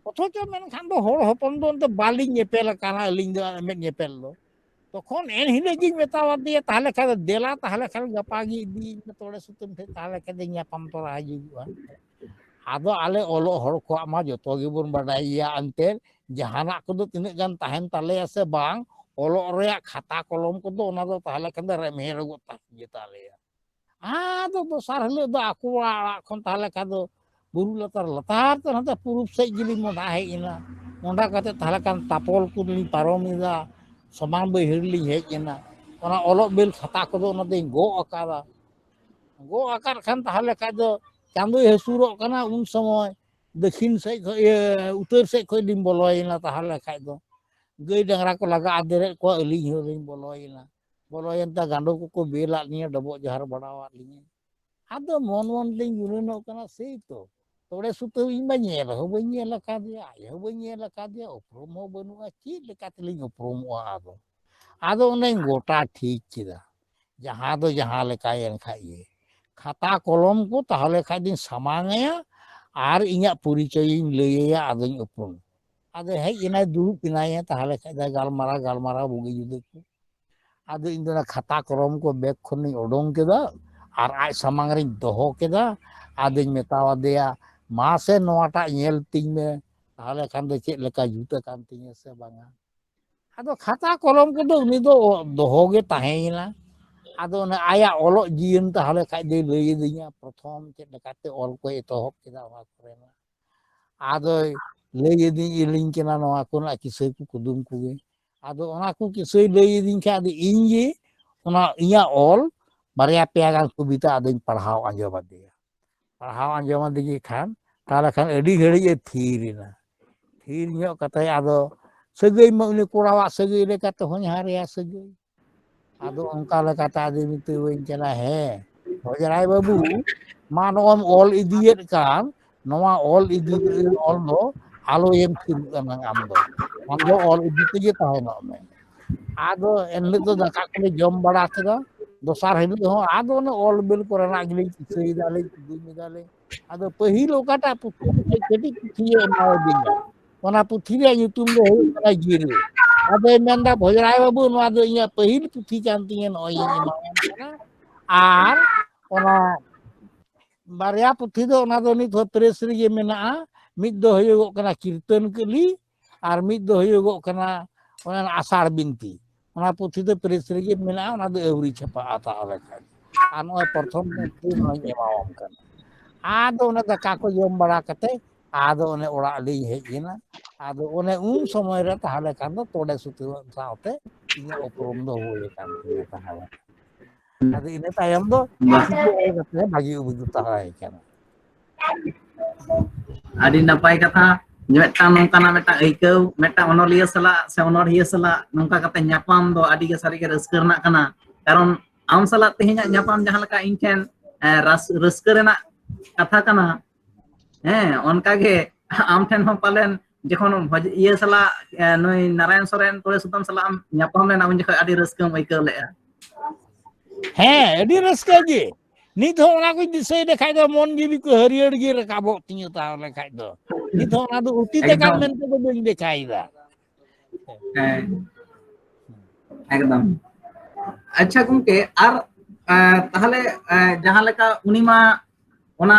ᱚᱛᱷᱚᱪᱚ ᱢᱮᱱᱠᱷᱟᱱ ᱫᱚ ᱦᱚᱲ ᱦᱚᱯᱚᱱ ᱫᱚ ᱚᱱᱛᱮ ᱵᱟᱹᱞᱤᱧ ᱧᱮᱯᱮᱞ ᱟᱠᱟᱱᱟ ᱟᱹᱞᱤᱧ ᱫᱚ ᱢᱮᱫ ᱧᱮᱯᱮᱞ ᱫᱚ᱾ ᱛᱚᱠᱷᱚᱱ ᱮᱱ ᱦᱤᱞᱳᱜ ᱜᱤᱧ ᱢᱮᱛᱟᱣᱟᱫᱮᱭᱟ, "ᱛᱟᱦᱞᱮ ᱠᱷᱟᱱ ᱫᱚ ᱫᱮᱞᱟ, ᱛᱟᱦᱞᱮ ᱠᱷᱟᱱ ᱜᱟᱯᱟ ᱜᱮ ᱤᱫᱤᱭᱤᱧ ᱢᱮ ᱛᱚᱲᱮ ᱥᱩᱛᱟᱹᱢ ᱴᱷᱮᱡ, ᱛᱟᱦᱞᱮ ᱠᱷᱟᱱ ᱫᱚ ᱧᱟᱯᱟᱢ ᱛᱚᱨᱟ ᱦᱤᱡᱩᱜᱚᱜᱼᱟ᱾" ᱟᱫᱚ ᱟᱞᱮ ᱚᱞᱚᱜ ᱦᱚᱲ ᱠᱚᱣᱟᱜ ᱢᱟ ᱡᱚᱛᱚ ᱜᱮᱵᱚᱱ ᱵᱟᱰᱟᱭ ᱜᱮᱭᱟ, ᱮᱱᱛᱮᱫ ᱡᱟᱦᱟᱱᱟᱜ ᱠᱚᱫᱚ ᱛᱤᱱᱟᱹᱜ ᱜᱟᱱ ᱛᱟᱦᱮᱱ ᱛᱟᱞᱮᱭᱟ ᱥᱮ ᱵᱟᱝ, ᱚᱞᱚᱜ ᱨᱮᱭᱟᱜ ᱠᱷᱟᱛᱟ ᱠᱚᱞᱚᱢ ᱠᱚᱫᱚ ᱚᱱᱟ ᱫᱚ ᱛᱟᱦᱞᱮ ᱠᱷᱟᱱ ᱫᱚ ᱨᱮᱢᱦᱮ ᱨᱚᱜᱚᱜ ᱛᱟᱦᱮᱱ ᱜᱮᱛᱟᱞᱮᱭᱟ᱾ ᱟᱫᱚ ᱫᱚᱥᱟᱨ ᱦᱤᱞᱳᱜ ᱫᱚ ᱟᱠᱚ ᱚᱲᱟᱜ, ᱚᱲᱟᱜ ᱠᱷᱚᱱ ᱛᱟᱦᱞᱮ ᱠᱷᱟᱱ ᱫᱚ ᱵᱩᱨᱩ ᱞᱟᱛᱟᱨ, ᱞᱟᱛᱟᱨ ᱛᱮ ᱱᱚᱛᱮ ᱯᱩᱨᱩᱵ ᱥᱮᱫ ᱜᱮᱞᱤᱧ ᱢᱚᱸᱰᱷᱟ ᱦᱮᱡ ᱮᱱᱟ᱾ ᱢᱚᱸᱰᱷᱟ ᱠᱟᱛᱮ ᱛᱟᱦᱞᱮ ᱠᱷᱟᱱ ᱛᱟᱯᱚᱞ ᱠᱚᱞᱤᱧ ᱯᱟᱨᱚᱢ ᱮᱫᱟ, ᱥᱚᱢᱟᱱ ᱵᱟᱹᱭᱦᱟᱹᱲ ᱞᱤᱧ ᱦᱮᱡ ᱮᱱᱟ᱾ ᱚᱱᱟ ᱚᱞᱚᱜ ᱵᱤᱞ ᱠᱷᱟᱛᱟ ᱠᱚᱫᱚ ᱚᱱᱟ ᱫᱚᱧ ᱜᱚᱜ ᱟᱠᱟᱫᱟ᱾ ᱜᱚᱜ ᱟᱠᱟᱫ ᱠᱷᱟᱱ ᱛᱟᱦᱞᱮ ᱠᱷᱟᱱ ᱫᱚ ᱪᱟᱸᱫᱚᱭ ᱦᱟᱹᱥᱩᱨᱚᱜ ᱠᱟᱱᱟ, ᱩᱱ ᱥᱚᱢᱚᱭ ᱫᱟᱹᱠᱷᱤᱱ ᱥᱮᱫ ᱠᱷᱚᱱ, ᱤᱭᱟᱹ, ᱩᱛᱟᱹᱨ ᱥᱮᱫ ᱠᱷᱚᱱ ᱞᱤᱧ ᱵᱚᱞᱚᱭᱮᱱᱟ᱾ ᱛᱟᱦᱞᱮ ᱠᱷᱟᱱ ᱫᱚ ᱜᱟᱹᱭ ᱰᱟᱝᱨᱟ ᱠᱚ ᱞᱟᱜᱟ ᱟᱫᱮᱨᱮᱫ ᱠᱚᱣᱟ, ᱟᱹᱞᱤᱧ ᱦᱚᱸ ᱞᱤᱧ ᱵᱚᱞᱚᱭᱮᱱᱟ᱾ ᱵᱚᱞᱚᱭᱮᱱ ᱛᱮ ᱜᱟᱸᱰᱚ ᱠᱚᱠᱚ ᱵᱮᱞᱟᱫ ᱞᱤᱧᱟ, ᱰᱚᱵᱚᱜ ᱡᱚᱦᱟᱨ ᱵᱟᱲᱟᱣᱟᱫ ᱞᱤᱧᱟ᱾ ᱟᱫᱚ ᱢᱚᱱ ᱢᱚᱱ ᱞᱤᱧ ᱜᱩᱱᱟᱹᱱᱚᱜ ᱠᱟᱱᱟ, ᱥᱮᱭ ᱛᱚ, ᱛᱚᱲᱮ ᱥᱩᱛᱟᱹᱢ ᱤᱧ ᱢᱟ ᱧᱮᱞ ᱦᱚᱸ ᱵᱟᱹᱧ ᱧᱮᱞ ᱟᱠᱟᱫᱮᱭᱟ, ᱟᱡ ᱦᱚᱸ ᱵᱟᱹᱧ ᱧᱮᱞ ᱟᱠᱟᱫᱮᱭᱟ, ᱩᱯᱨᱩᱢ ᱦᱚᱸ ᱵᱟᱹᱱᱩᱜᱼᱟ, ᱪᱮᱫ ᱞᱮᱠᱟ ᱛᱮᱞᱤᱧ ᱩᱯᱨᱩᱢᱚᱜᱼᱟ? ᱟᱫᱚ, ᱟᱫᱚ ᱚᱱᱮᱧ ᱜᱚᱴᱟ ᱴᱷᱤᱠ ᱠᱮᱫᱟ, ᱡᱟᱦᱟᱸ ᱫᱚ ᱡᱟᱦᱟᱸ ᱞᱮᱠᱟᱭᱮᱱ ᱠᱷᱟᱡ ᱜᱮ, ᱠᱷᱟᱛᱟ ᱠᱚᱞᱚᱢ ᱠᱚ ᱛᱟᱦᱞᱮ ᱠᱷᱟᱡ ᱫᱚᱧ ᱥᱟᱢᱟᱝ ᱟᱭᱟ ᱟᱨ ᱤᱧᱟᱹᱜ ᱯᱚᱨᱤᱪᱚᱭ ᱤᱧ ᱞᱟᱹᱭ ᱟᱭᱟ, ᱟᱫᱚᱧ ᱩᱯᱨᱩᱢ᱾ ᱟᱫᱚ ᱦᱮᱡ ᱮᱱᱟᱭ, ᱫᱩᱲᱩᱵ ᱮᱱᱟᱭ, ᱛᱟᱦᱞᱮ ᱠᱷᱟᱡ ᱫᱚ ᱜᱟᱞᱢᱟᱨᱟᱣ, ᱜᱟᱞᱢᱟᱨᱟᱣ ᱵᱩᱜᱤ ᱡᱩᱫᱟᱹ ᱠᱚ᱾ ᱟᱫᱚ ᱤᱧ ᱫᱚ ᱚᱱᱟ ᱠᱷᱟᱛᱟ ᱠᱚᱞᱚᱢ ᱠᱚ ᱵᱮᱜᱽ ᱠᱷᱚᱱᱤᱧ ᱚᱰᱚᱝ ᱠᱮᱫᱟ ᱟᱨ ᱟᱡ ᱥᱟᱢᱟᱝ ᱨᱤᱧ ᱫᱚᱦᱚ ᱠᱮᱫᱟ᱾ ᱟᱫᱚᱧ ᱢᱮᱛᱟᱣᱟᱫᱮᱭᱟ, "ᱢᱟᱥᱮ ᱱᱚᱣᱟᱴᱟᱜ ᱧᱮᱞ ᱛᱤᱧ ᱢᱮ, ᱛᱟᱦᱚᱞᱮ ᱠᱷᱟᱱ ᱫᱚ ᱪᱮᱫ ᱞᱮᱠᱟ ᱡᱩᱛ ᱟᱠᱟᱱ ᱛᱤᱧᱟᱹ ᱥᱮ ᱵᱟᱝᱟ᱾ ᱟᱫᱚ ᱠᱷᱟᱛᱟ ᱠᱚᱞᱚᱢ ᱠᱚᱫᱚ ᱩᱱᱤ ᱫᱚ ᱫᱚᱦᱚ ᱜᱮ ᱛᱟᱦᱮᱸᱭᱮᱱᱟ᱾ ᱟᱫᱚ ᱚᱱᱮ ᱟᱭᱟᱜ ᱚᱞᱚᱜ ᱡᱤᱭᱚᱱ ᱛᱟᱦᱚᱞᱮ ᱠᱷᱟᱡ ᱫᱚᱭ ᱞᱟᱹᱭ ᱟᱹᱫᱤᱧᱟ, ᱯᱨᱚᱛᱷᱚᱢ ᱪᱮᱫ ᱞᱮᱠᱟᱛᱮ ᱚᱞ ᱠᱚᱭ ᱮᱛᱚᱦᱚᱵ ᱠᱮᱫᱟ ᱚᱱᱟ ᱠᱚᱨᱮᱱᱟᱜ᱾ ᱟᱫᱚᱭ ᱞᱟᱹᱭ ᱟᱹᱫᱤᱧ ᱤᱞᱤᱧ ᱠᱟᱱᱟ ᱱᱚᱣᱟ ᱠᱚᱨᱮᱱᱟᱜ ᱠᱤᱥᱟᱹ ᱠᱚ, ᱠᱩᱫᱩᱢ ᱠᱚᱜᱮ᱾ ᱟᱫᱚ ᱚᱱᱟ ᱠᱚ ᱠᱤᱥᱟᱹᱭ ᱞᱟᱹᱭ ᱟᱹᱫᱤᱧ ᱠᱷᱟᱡ ᱟᱫᱚ ᱤᱧ ᱜᱮ ᱚᱱᱟ ᱤᱧᱟᱹᱜ ᱚᱞ ᱵᱟᱨᱭᱟ ᱯᱮᱭᱟ ᱜᱟᱱ ᱠᱚᱵᱤᱛᱟ ᱟᱫᱚᱧ ᱯᱟᱲᱦᱟᱣ ᱟᱸᱡᱚᱢ ᱟᱫᱮᱭᱟ᱾ ᱯᱟᱲᱦᱟᱣ ᱟᱸᱡᱚᱢ ᱟᱫᱮ ᱜᱮ ᱠᱷᱟᱱ ᱛᱟᱦᱚᱞᱮ ᱠᱷᱟᱱ ᱟᱹᱰᱤ ᱜᱷᱟᱹᱲᱤᱡ ᱮ ᱛᱷᱤᱨ ᱮᱱᱟ᱾ ᱛᱷᱤᱨ ᱧᱚᱜ ᱠᱟᱛᱮ ᱟᱫᱚ ᱥᱟᱹᱜᱟᱹᱭ ᱢᱟ ᱩᱱᱤ ᱠᱚᱲᱟᱣᱟᱜ ᱥᱟᱹᱜᱟᱹᱭ ᱞᱮᱠᱟᱛᱮ ᱦᱚᱧᱦᱟᱨ ᱮᱭᱟ ᱥᱟᱹᱜᱟᱹᱭ᱾ ᱟᱫᱚ ᱚᱱᱠᱟ ᱞᱮᱠᱟᱛᱮ ᱟᱫᱚᱭ ᱢᱮᱛᱟᱹᱣᱟᱹᱧ ᱠᱟᱱᱟ, "ᱦᱮᱸ, ᱵᱷᱚᱡᱽᱨᱟᱭ ᱵᱟᱹᱵᱩ, ᱢᱟ ᱱᱚᱜᱼᱚᱭ ᱮᱢ ᱚᱞ ᱤᱫᱤᱭᱮᱫ ᱠᱟᱱ, ᱱᱚᱣᱟ ᱚᱞ ᱤᱫᱤ ᱚᱞ ᱫᱚ ᱟᱞᱚᱭᱮᱢ ᱛᱷᱤᱨ ᱠᱟᱱᱟ ᱟᱢ ᱫᱚ, ᱟᱢ ᱫᱚ ᱚᱞ ᱤᱫᱤ ᱛᱮᱜᱮ ᱛᱟᱦᱮᱱᱚᱜ ᱢᱮ᱾" ᱟᱫᱚ ᱮᱱᱦᱤᱞᱳᱜ ᱫᱚ ᱫᱟᱠᱟ ᱠᱚᱞᱮ ᱡᱚᱢ ᱵᱟᱲᱟ ᱠᱮᱫᱟ᱾ ᱫᱚᱥᱟᱨ ᱦᱤᱞᱳᱜ ᱦᱚᱸ ᱟᱫᱚ ᱚᱱᱮ ᱚᱞ ᱵᱤᱞ ᱠᱚᱨᱮᱱᱟᱜ ᱜᱮᱞᱤᱧ ᱠᱤᱥᱟᱹᱭ ᱫᱟᱞᱤᱧ, ᱠᱩᱫᱩᱢ ᱮᱫᱟᱞᱤᱧ᱾ ᱟᱫᱚ ᱯᱟᱹᱦᱤᱞ ᱚᱠᱟᱴᱟᱜ ᱯᱩᱛᱷᱤ ᱠᱟᱹᱴᱤᱡ ᱯᱩᱛᱷᱤᱭᱮ ᱮᱢᱟᱣᱟᱫᱤᱧᱟ, ᱚᱱᱟ ᱯᱩᱛᱷᱤ ᱨᱮᱭᱟᱜ ᱧᱩᱛᱩᱢ ᱫᱚ ᱦᱩᱭᱩᱜ ᱠᱟᱱᱟ ᱜᱤᱨᱟᱹ᱾ ᱟᱫᱚᱭ ᱢᱮᱱᱫᱟ, "ᱵᱷᱚᱡᱽᱨᱟᱭ ᱵᱟᱹᱵᱩ, ᱱᱚᱣᱟ ᱫᱚ ᱤᱧᱟᱹᱜ ᱯᱟᱹᱦᱤᱞ ᱯᱩᱛᱷᱤ ᱠᱟᱱ ᱛᱤᱧᱟᱹ, ᱱᱚᱜᱼᱚᱭ ᱤᱧ ᱮᱢᱟᱣᱟᱢ ᱠᱟᱱᱟ᱾ ᱟᱨ ᱚᱱᱟ ᱵᱟᱨᱭᱟ ᱯᱩᱛᱷᱤ ᱫᱚ, ᱚᱱᱟ ᱫᱚ ᱱᱤᱛ ᱦᱚᱸ ᱯᱨᱮᱥ ᱨᱮᱜᱮ ᱢᱮᱱᱟᱜᱼᱟ᱾ ᱢᱤᱫ ᱫᱚ ᱦᱩᱭᱩᱜᱚᱜ ᱠᱟᱱᱟ ᱠᱤᱨᱛᱚᱱ ᱠᱟᱹᱞᱤ, ᱟᱨ ᱢᱤᱫ ᱫᱚ ᱦᱩᱭᱩᱜᱚᱜ ᱠᱟᱱᱟ ᱚᱱᱟ ᱟᱥᱟᱲ ᱵᱤᱱᱛᱤ᱾ ᱚᱱᱟ ᱯᱩᱛᱷᱤ ᱫᱚ ᱯᱨᱮᱥ ᱨᱮᱜᱮ ᱢᱮᱱᱟᱜᱼᱟ, ᱚᱱᱟ ᱫᱚ ᱟᱹᱣᱨᱤ ᱪᱷᱟᱯᱟᱜᱼᱟ ᱛᱟᱦᱚᱞᱮ ᱠᱷᱟᱱ᱾ ᱟᱨ ᱱᱚᱜᱼᱚᱭ ᱯᱨᱚᱛᱷᱚᱢ ᱯᱩᱛᱷᱤ ᱱᱚᱜᱼᱚᱭ ᱤᱧ ᱮᱢᱟᱣᱟᱢ ᱠᱟᱱᱟ᱾" ᱟᱫᱚ ᱚᱱᱮ ᱫᱟᱠᱟ ᱠᱚ ᱡᱚᱢ ᱵᱟᱲᱟ ᱠᱟᱛᱮ ᱟᱫᱚ ᱚᱱᱮ ᱚᱲᱟᱜ ᱞᱤᱧ ᱦᱮᱡ ᱮᱱᱟ᱾ ᱟᱫᱚ ᱚᱱᱮ ᱩᱱ ᱥᱚᱢᱚᱭ ᱨᱮ ᱛᱟᱦᱚᱞᱮ ᱠᱷᱟᱱ ᱫᱚ ᱛᱚᱲᱮ ᱥᱩᱛᱟᱹᱢ ᱥᱟᱶᱛᱮ ᱤᱧᱟᱹᱜ ᱩᱯᱨᱩᱢ ᱫᱚ ᱦᱩᱭ ᱟᱠᱟᱱ ᱛᱤᱧᱟᱹ ᱛᱟᱦᱮᱸᱫ᱾ ᱟᱫᱚ ᱤᱱᱟᱹ ᱛᱟᱭᱚᱢ ᱫᱚ ᱵᱟᱦ᱾ ᱯᱩᱛᱷᱤ ᱠᱚ ᱚᱞ ᱠᱟᱛᱮ ᱵᱷᱟᱹᱜᱤ ᱚᱵᱷᱤᱜᱽᱜᱚᱛᱟ ᱦᱩᱭ ᱟᱠᱟᱱᱟ᱾ ᱟᱹᱰᱤ ᱱᱟᱯᱟᱭ ᱠᱟᱛᱷᱟ᱾ ᱢᱤᱫᱴᱟᱝ ᱱᱚᱝᱠᱟᱱᱟᱜ ᱢᱤᱫᱴᱟᱝ ᱟᱹᱭᱠᱟᱹᱣ, ᱢᱤᱫᱴᱟᱝ ᱚᱱᱚᱞᱤᱭᱟᱹ ᱥᱟᱞᱟᱜ ᱥᱮ ᱚᱱᱚᱲᱦᱤᱭᱟᱹ ᱥᱟᱞᱟᱜ ᱱᱚᱝᱠᱟ ᱠᱟᱛᱮ ᱧᱟᱯᱟᱢ ᱫᱚ ᱟᱹᱰᱤ ᱜᱮ ᱥᱟᱹᱨᱤ ᱜᱮ ᱨᱟᱹᱥᱠᱟᱹ ᱨᱮᱱᱟᱜ ᱠᱟᱱᱟ᱾ ᱠᱟᱨᱚᱱ ᱟᱢ ᱥᱟᱞᱟᱜ ᱛᱮᱦᱮᱧᱟᱜ ᱧᱟᱯᱟᱢ ᱡᱟᱦᱟᱸ ᱞᱮᱠᱟ ᱤᱧ ᱴᱷᱮᱱ, ᱮ, ᱨᱟᱥ-, ᱨᱟᱹᱥᱠᱟᱹ ᱨᱮᱱᱟᱜ ᱠᱟᱛᱷᱟ ᱠᱟᱱᱟ, ᱦᱮᱸ, ᱚᱱᱠᱟ ᱜᱮ ᱟᱢ ᱴᱷᱮᱱ ᱦᱚᱸ ᱯᱟᱞᱮᱱ ᱡᱚᱠᱷᱚᱱ ᱵᱷᱚᱡ-, ᱤᱭᱟᱹ ᱥᱟᱞᱟᱜ, ᱮ, ᱱᱩᱭ ᱱᱟᱨᱟᱭᱚᱱ ᱥᱚᱨᱮᱱ, ᱛᱚᱲᱮ ᱥᱩᱛᱟᱹᱢ ᱥᱟᱞᱟᱜ ᱮᱢ ᱧᱟᱯᱟᱢ ᱞᱮᱱᱟ, ᱩᱱ ᱡᱚᱠᱷᱚᱱ ᱟᱹᱰᱤ ᱨᱟᱹᱥᱠᱟᱹᱢ ᱟᱹᱭᱠᱟᱹᱣ ᱞᱮᱫᱼᱟ᱾ ᱦᱮᱸ, ᱟᱹᱰᱤ ᱨᱟᱹᱥᱠᱟᱹ ᱜᱮ᱾ ᱱᱤᱛ ᱦᱚᱸ ᱚᱱᱟ ᱠᱚᱧ ᱫᱤᱥᱟᱹᱭ ᱞᱮᱠᱷᱟᱡ ᱫᱚ ᱢᱚᱱ ᱡᱤᱣᱤ ᱠᱚ ᱦᱟᱹᱨᱭᱟᱹᱲ ᱜᱮ ᱨᱟᱠᱟᱵᱚᱜ ᱛᱤᱧᱟᱹ᱾ ᱛᱟᱦᱚᱞᱮ ᱠᱷᱟᱡ ᱫᱚ ᱱᱤᱛ ᱦᱚᱸ ᱚᱱᱟ ᱫᱚ ᱚᱛᱤᱛ ᱟᱠᱟᱱ ᱮᱠᱫᱚᱢ᱾ ᱢᱮᱱᱛᱮ ᱫᱚ ᱵᱟᱹᱧ ᱫᱮᱠᱷᱟᱭᱮᱫᱟ᱾ ᱦᱮᱸ, ᱮᱠᱫᱚᱢ᱾ ᱟᱪᱪᱷᱟ ᱜᱚᱢᱠᱮ, ᱟᱨ, ᱮ, ᱛᱟᱦᱚᱞᱮ, ᱮ, ᱡᱟᱦᱟᱸ ᱞᱮᱠᱟ ᱩᱱᱤ ᱢᱟ ᱚᱱᱟ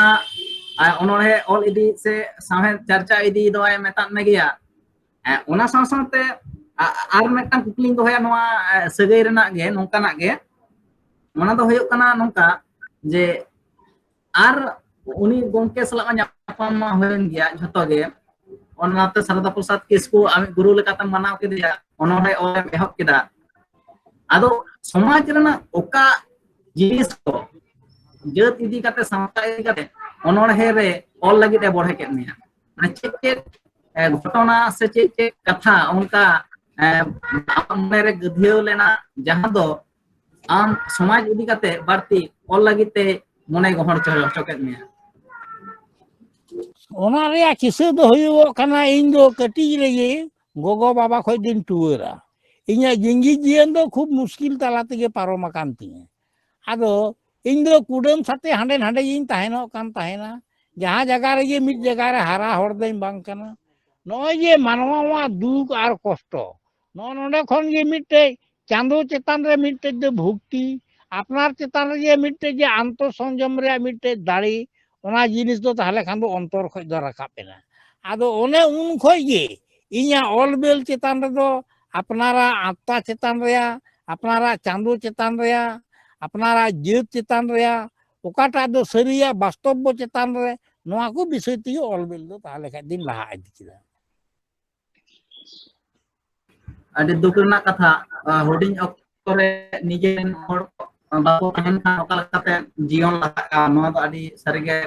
ᱟᱨ ᱚᱱᱚᱬᱦᱮ ᱚᱞ ᱤᱫᱤ ᱥᱮ ᱥᱟᱶᱦᱮᱫ ᱪᱟᱨᱪᱟ ᱤᱫᱤ ᱫᱚᱭ ᱢᱮᱛᱟᱫ ᱢᱮ ᱜᱮᱭᱟ᱾ ᱮ, ᱚᱱᱟ ᱥᱟᱶ ᱥᱟᱶᱛᱮ ᱟ-, ᱟᱨ ᱢᱤᱫᱴᱟᱝ ᱠᱩᱠᱞᱤᱧ ᱫᱚᱦᱚᱭᱟ ᱱᱚᱣᱟ, ᱮ, ᱥᱟᱹᱜᱟᱹᱭ ᱨᱮᱱᱟᱜ ᱜᱮ, ᱱᱚᱝᱠᱟᱱᱟᱜ ᱜᱮ᱾ ᱚᱱᱟ ᱫᱚ ᱦᱩᱭᱩᱜ ᱠᱟᱱᱟ ᱱᱚᱝᱠᱟ ᱡᱮ ᱟᱨ ᱩᱱᱤ ᱜᱚᱢᱠᱮ ᱥᱟᱞᱟᱜ ᱢᱟ ᱧᱟᱯᱟᱢ ᱢᱟ ᱦᱩᱭᱮᱱ ᱜᱮᱭᱟ ᱡᱷᱚᱛᱚ ᱜᱮ, ᱚᱱᱟᱛᱮ ᱥᱟᱨᱚᱫᱟ ᱯᱨᱚᱥᱟᱫᱽ ᱠᱤᱥᱠᱩ ᱟᱢᱤᱡ ᱜᱩᱨᱩ ᱞᱮᱠᱟᱛᱮᱢ ᱢᱟᱱᱟᱣ ᱠᱮᱫᱮᱭᱟ, ᱚᱱᱚᱬᱦᱮ ᱚᱞ ᱮᱢ ᱮᱦᱚᱵ ᱠᱮᱫᱟ᱾ ᱟᱫᱚ ᱥᱚᱢᱟᱡᱽ ᱨᱮᱱᱟᱜ ᱚᱠᱟ ᱡᱤᱱᱤᱥ ᱠᱚ ᱡᱟᱹᱛ ᱤᱫᱤ ᱠᱟᱛᱮ, ᱥᱟᱶᱛᱟ ᱤᱫᱤ ᱠᱟᱛᱮ ᱚᱱᱚᱬᱦᱮ ᱨᱮ ᱚᱞ ᱞᱟᱹᱜᱤᱫ ᱮ ᱵᱚᱲᱦᱮ ᱠᱮᱫ ᱢᱮᱭᱟ? ᱢᱟᱱᱮ ᱪᱮᱫ ᱪᱮᱫ, ᱮ, ᱜᱷᱚᱴᱚᱱᱟ ᱥᱮ ᱪᱮᱫ ᱪᱮᱫ ᱠᱟᱛᱷᱟ ᱚᱱᱠᱟ, ᱮ, ᱟᱢᱟᱜ ᱢᱚᱱᱮ ᱨᱮ ᱜᱟᱹᱫᱷᱭᱟᱹᱣ ᱞᱮᱱᱟ, ᱡᱟᱦᱟᱸ ᱫᱚ ᱟᱢ ᱥᱚᱢᱟᱡᱽ ᱤᱫᱤ ᱠᱟᱛᱮ ᱵᱟᱹᱲᱛᱤ ᱚᱞ ᱞᱟᱹᱜᱤᱫ ᱛᱮ ᱢᱚᱱᱮ ᱜᱚᱦᱚᱲ ᱦᱚᱪᱚ ᱦᱚᱪᱚ ᱠᱮᱫ ᱢᱮᱭᱟ? ᱚᱱᱟ ᱨᱮᱭᱟᱜ ᱠᱤᱥᱟᱹ ᱫᱚ ᱦᱩᱭᱩᱜᱚᱜ ᱠᱟᱱᱟ, ᱤᱧ ᱫᱚ ᱠᱟᱹᱴᱤᱡ ᱨᱮᱜᱮ ᱜᱚᱜᱚ ᱵᱟᱵᱟ ᱠᱷᱚᱡ ᱫᱚᱧ ᱴᱩᱣᱟᱹᱨᱟ᱾ ᱤᱧᱟᱹᱜ ᱡᱤᱸᱜᱤ ᱡᱤᱭᱚᱱ ᱫᱚ ᱠᱷᱩᱵ ᱢᱩᱥᱠᱤᱞ ᱛᱟᱞᱟ ᱛᱮᱜᱮ ᱯᱟᱨᱚᱢ ᱟᱠᱟᱱ ᱛᱤᱧᱟᱹ᱾ ᱟᱫᱚ ᱤᱧ ᱫᱚ ᱠᱩᱰᱟᱹᱢ ᱥᱟᱛᱮ ᱦᱟᱸᱰᱮ ᱱᱟᱰᱮ ᱜᱤᱧ ᱛᱟᱦᱮᱱᱚᱜ ᱠᱟᱱ ᱛᱟᱦᱮᱱᱟ᱾ ᱡᱟᱦᱟᱸ ᱡᱟᱭᱜᱟ ᱨᱮᱜᱮ ᱢᱤᱫ ᱡᱟᱭᱜᱟ ᱨᱮ ᱦᱟᱨᱟ ᱦᱚᱲ ᱫᱚᱧ ᱵᱟᱝ ᱠᱟᱱᱟ᱾ ᱱᱚᱜᱼᱚᱭ ᱡᱮ ᱢᱟᱱᱣᱟᱣᱟᱜ ᱫᱩᱠ ᱟᱨ ᱠᱚᱥᱴᱚ, ᱱᱚᱜᱼᱚ ᱱᱚᱰᱮ ᱠᱷᱚᱱ ᱜᱮ ᱢᱤᱫᱴᱮᱡ ᱪᱟᱸᱫᱳ ᱪᱮᱛᱟᱱ ᱨᱮ ᱢᱤᱫᱴᱮᱡ ᱫᱚ ᱵᱷᱚᱠᱛᱤ, ᱟᱯᱱᱟᱨ ᱪᱮᱛᱟᱱ ᱨᱮᱜᱮ ᱢᱤᱫᱴᱮᱡ ᱡᱮ ᱟᱱᱛᱚ ᱥᱚᱝᱡᱚᱢ ᱨᱮᱭᱟᱜ ᱢᱤᱫᱴᱮᱡ ᱫᱟᱲᱮ, ᱚᱱᱟ ᱡᱤᱱᱤᱥ ᱫᱚ ᱛᱟᱦᱞᱮ ᱠᱷᱟᱱ ᱫᱚ ᱚᱱᱛᱚᱨ ᱠᱷᱚᱡ ᱫᱚ ᱨᱟᱠᱟᱵ ᱮᱱᱟ᱾ ᱟᱫᱚ ᱚᱱᱮ ᱩᱱ ᱠᱷᱚᱡ ᱜᱮ ᱤᱧᱟᱹᱜ ᱚᱞ ᱵᱮᱞ ᱪᱮᱛᱟᱱ ᱨᱮᱫᱚ, ᱟᱯᱱᱟᱨᱟᱜ ᱟᱛᱛᱟ ᱪᱮᱛᱟᱱ ᱨᱮᱭᱟᱜ, ᱟᱯᱱᱟᱨᱟᱜ ᱪᱟᱸᱫᱳ ᱪᱮᱛᱟᱱ ᱨᱮᱭᱟᱜ, ᱟᱯᱱᱟᱨᱟᱜ ᱡᱟᱹᱛ ᱪᱮᱛᱟᱱ ᱨᱮᱭᱟᱜ, ᱚᱠᱟᱴᱟᱜ ᱫᱚ ᱥᱟᱹᱨᱤᱭᱟᱜ ᱵᱟᱥᱛᱚᱵ ᱪᱮᱛᱟᱱ ᱨᱮ, ᱱᱚᱣᱟ ᱠᱚ ᱵᱤᱥᱚᱭ ᱛᱮᱜᱮ ᱚᱞ ᱵᱮᱞ ᱫᱚ ᱛᱟᱦᱞᱮ ᱠᱷᱟᱡ ᱫᱚᱧ ᱞᱟᱦᱟ ᱤᱫᱤ ᱠᱮᱫᱟ᱾ ᱟᱹᱰᱤ ᱫᱩᱠ ᱨᱮᱱᱟᱜ ᱠᱟᱛᱷᱟ, ᱟ, ᱦᱩᱰᱤᱧ ᱚᱠᱛᱚ ᱨᱮ ᱱᱤᱡᱮ ᱨᱮᱱ ᱦᱚᱲ ᱵᱟᱠᱚ ᱛᱟᱦᱮᱱ ᱠᱷᱟᱱ ᱚᱠᱟ ᱞᱮᱠᱟᱛᱮ ᱡᱤᱭᱚᱱ ᱞᱟᱦᱟᱜᱼᱟ? ᱱᱚᱣᱟ ᱫᱚ ᱟᱹᱰᱤ ᱥᱟᱹᱨᱤᱜᱮ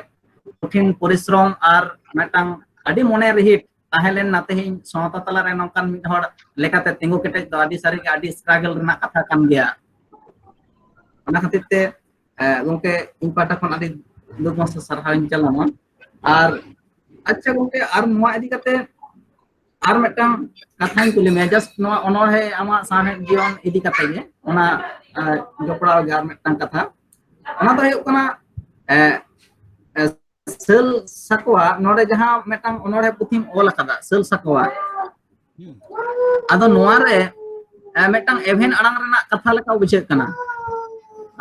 ᱠᱚᱴᱷᱤᱱ ᱯᱚᱨᱤᱥᱨᱚᱢ ᱟᱨ ᱢᱤᱫᱴᱟᱝ ᱟᱹᱰᱤ ᱢᱚᱱᱮ ᱨᱤᱦᱤᱴ ᱛᱟᱦᱮᱸ ᱞᱮᱱᱟ᱾ ᱛᱮᱦᱮᱧ ᱥᱟᱶᱛᱟ ᱛᱟᱞᱟᱨᱮ ᱱᱚᱝᱠᱟᱱ ᱢᱤᱫ ᱦᱚᱲ ᱞᱮᱠᱟᱛᱮ ᱛᱤᱸᱜᱩ ᱠᱮᱴᱮᱡ ᱫᱚ ᱟᱹᱰᱤ ᱥᱟᱹᱨᱤᱜᱮ ᱟᱹᱰᱤ ᱥᱴᱨᱟᱜᱚᱞ ᱨᱮᱱᱟᱜ ᱠᱟᱛᱷᱟ ᱠᱟᱱ ᱜᱮᱭᱟ᱾ ᱚᱱᱟ ᱠᱷᱟᱹᱛᱤᱨ ᱛᱮ, ᱮ, ᱜᱚᱢᱠᱮ, ᱤᱧ ᱯᱟᱦᱴᱟ ᱠᱷᱚᱱ ᱟᱹᱰᱤ ᱫᱩᱠ ᱢᱟᱥᱮ ᱥᱟᱨᱦᱟᱣ ᱤᱧ ᱪᱟᱞᱟᱢᱟ᱾ ᱟᱨ ᱟᱪᱪᱷᱟ ᱜᱚᱢᱠᱮ, ᱟᱨ ᱱᱚᱣᱟ ᱤᱫᱤ ᱠᱟᱛᱮ ᱟᱨ ᱢᱤᱫᱴᱟᱝ ᱠᱟᱛᱷᱟᱧ ᱠᱩᱞᱤ ᱢᱮᱭᱟ, ᱡᱟᱥᱴ ᱱᱚᱣᱟ ᱚᱱᱚᱬᱦᱮ ᱟᱢᱟᱜ ᱥᱟᱶᱦᱮᱫ ᱡᱤᱭᱚᱱ ᱤᱫᱤ ᱠᱟᱛᱮ ᱜᱮ, ᱚᱱᱟ, ᱮ, ᱡᱚᱯᱲᱟᱣ ᱜᱮ ᱟᱨ ᱢᱤᱫᱴᱟᱝ ᱠᱟᱛᱷᱟ᱾ ᱚᱱᱟ ᱫᱚ ᱦᱩᱭᱩᱜ ᱠᱟᱱᱟ, ᱮ, ᱮ, ᱥᱟᱹᱞ ᱥᱟᱠᱣᱟ, ᱱᱚᱰᱮ ᱡᱟᱦᱟᱸ ᱢᱤᱫᱴᱟᱝ ᱚᱱᱚᱬᱦᱮ ᱯᱩᱛᱷᱤᱢ ᱚᱞ ᱟᱠᱟᱫᱟ, ᱥᱟᱹᱞ ᱥᱟᱠᱣᱟ, ᱟᱫᱚ ᱱᱚᱣᱟ ᱨᱮ, ᱮ, ᱢᱤᱫᱴᱟᱝ ᱮᱵᱷᱮᱱ ᱟᱲᱟᱝ ᱨᱮᱱᱟᱜ ᱠᱟᱛᱷᱟ ᱞᱮᱠᱟ ᱵᱩᱡᱷᱟᱹᱜ ᱠᱟᱱᱟ᱾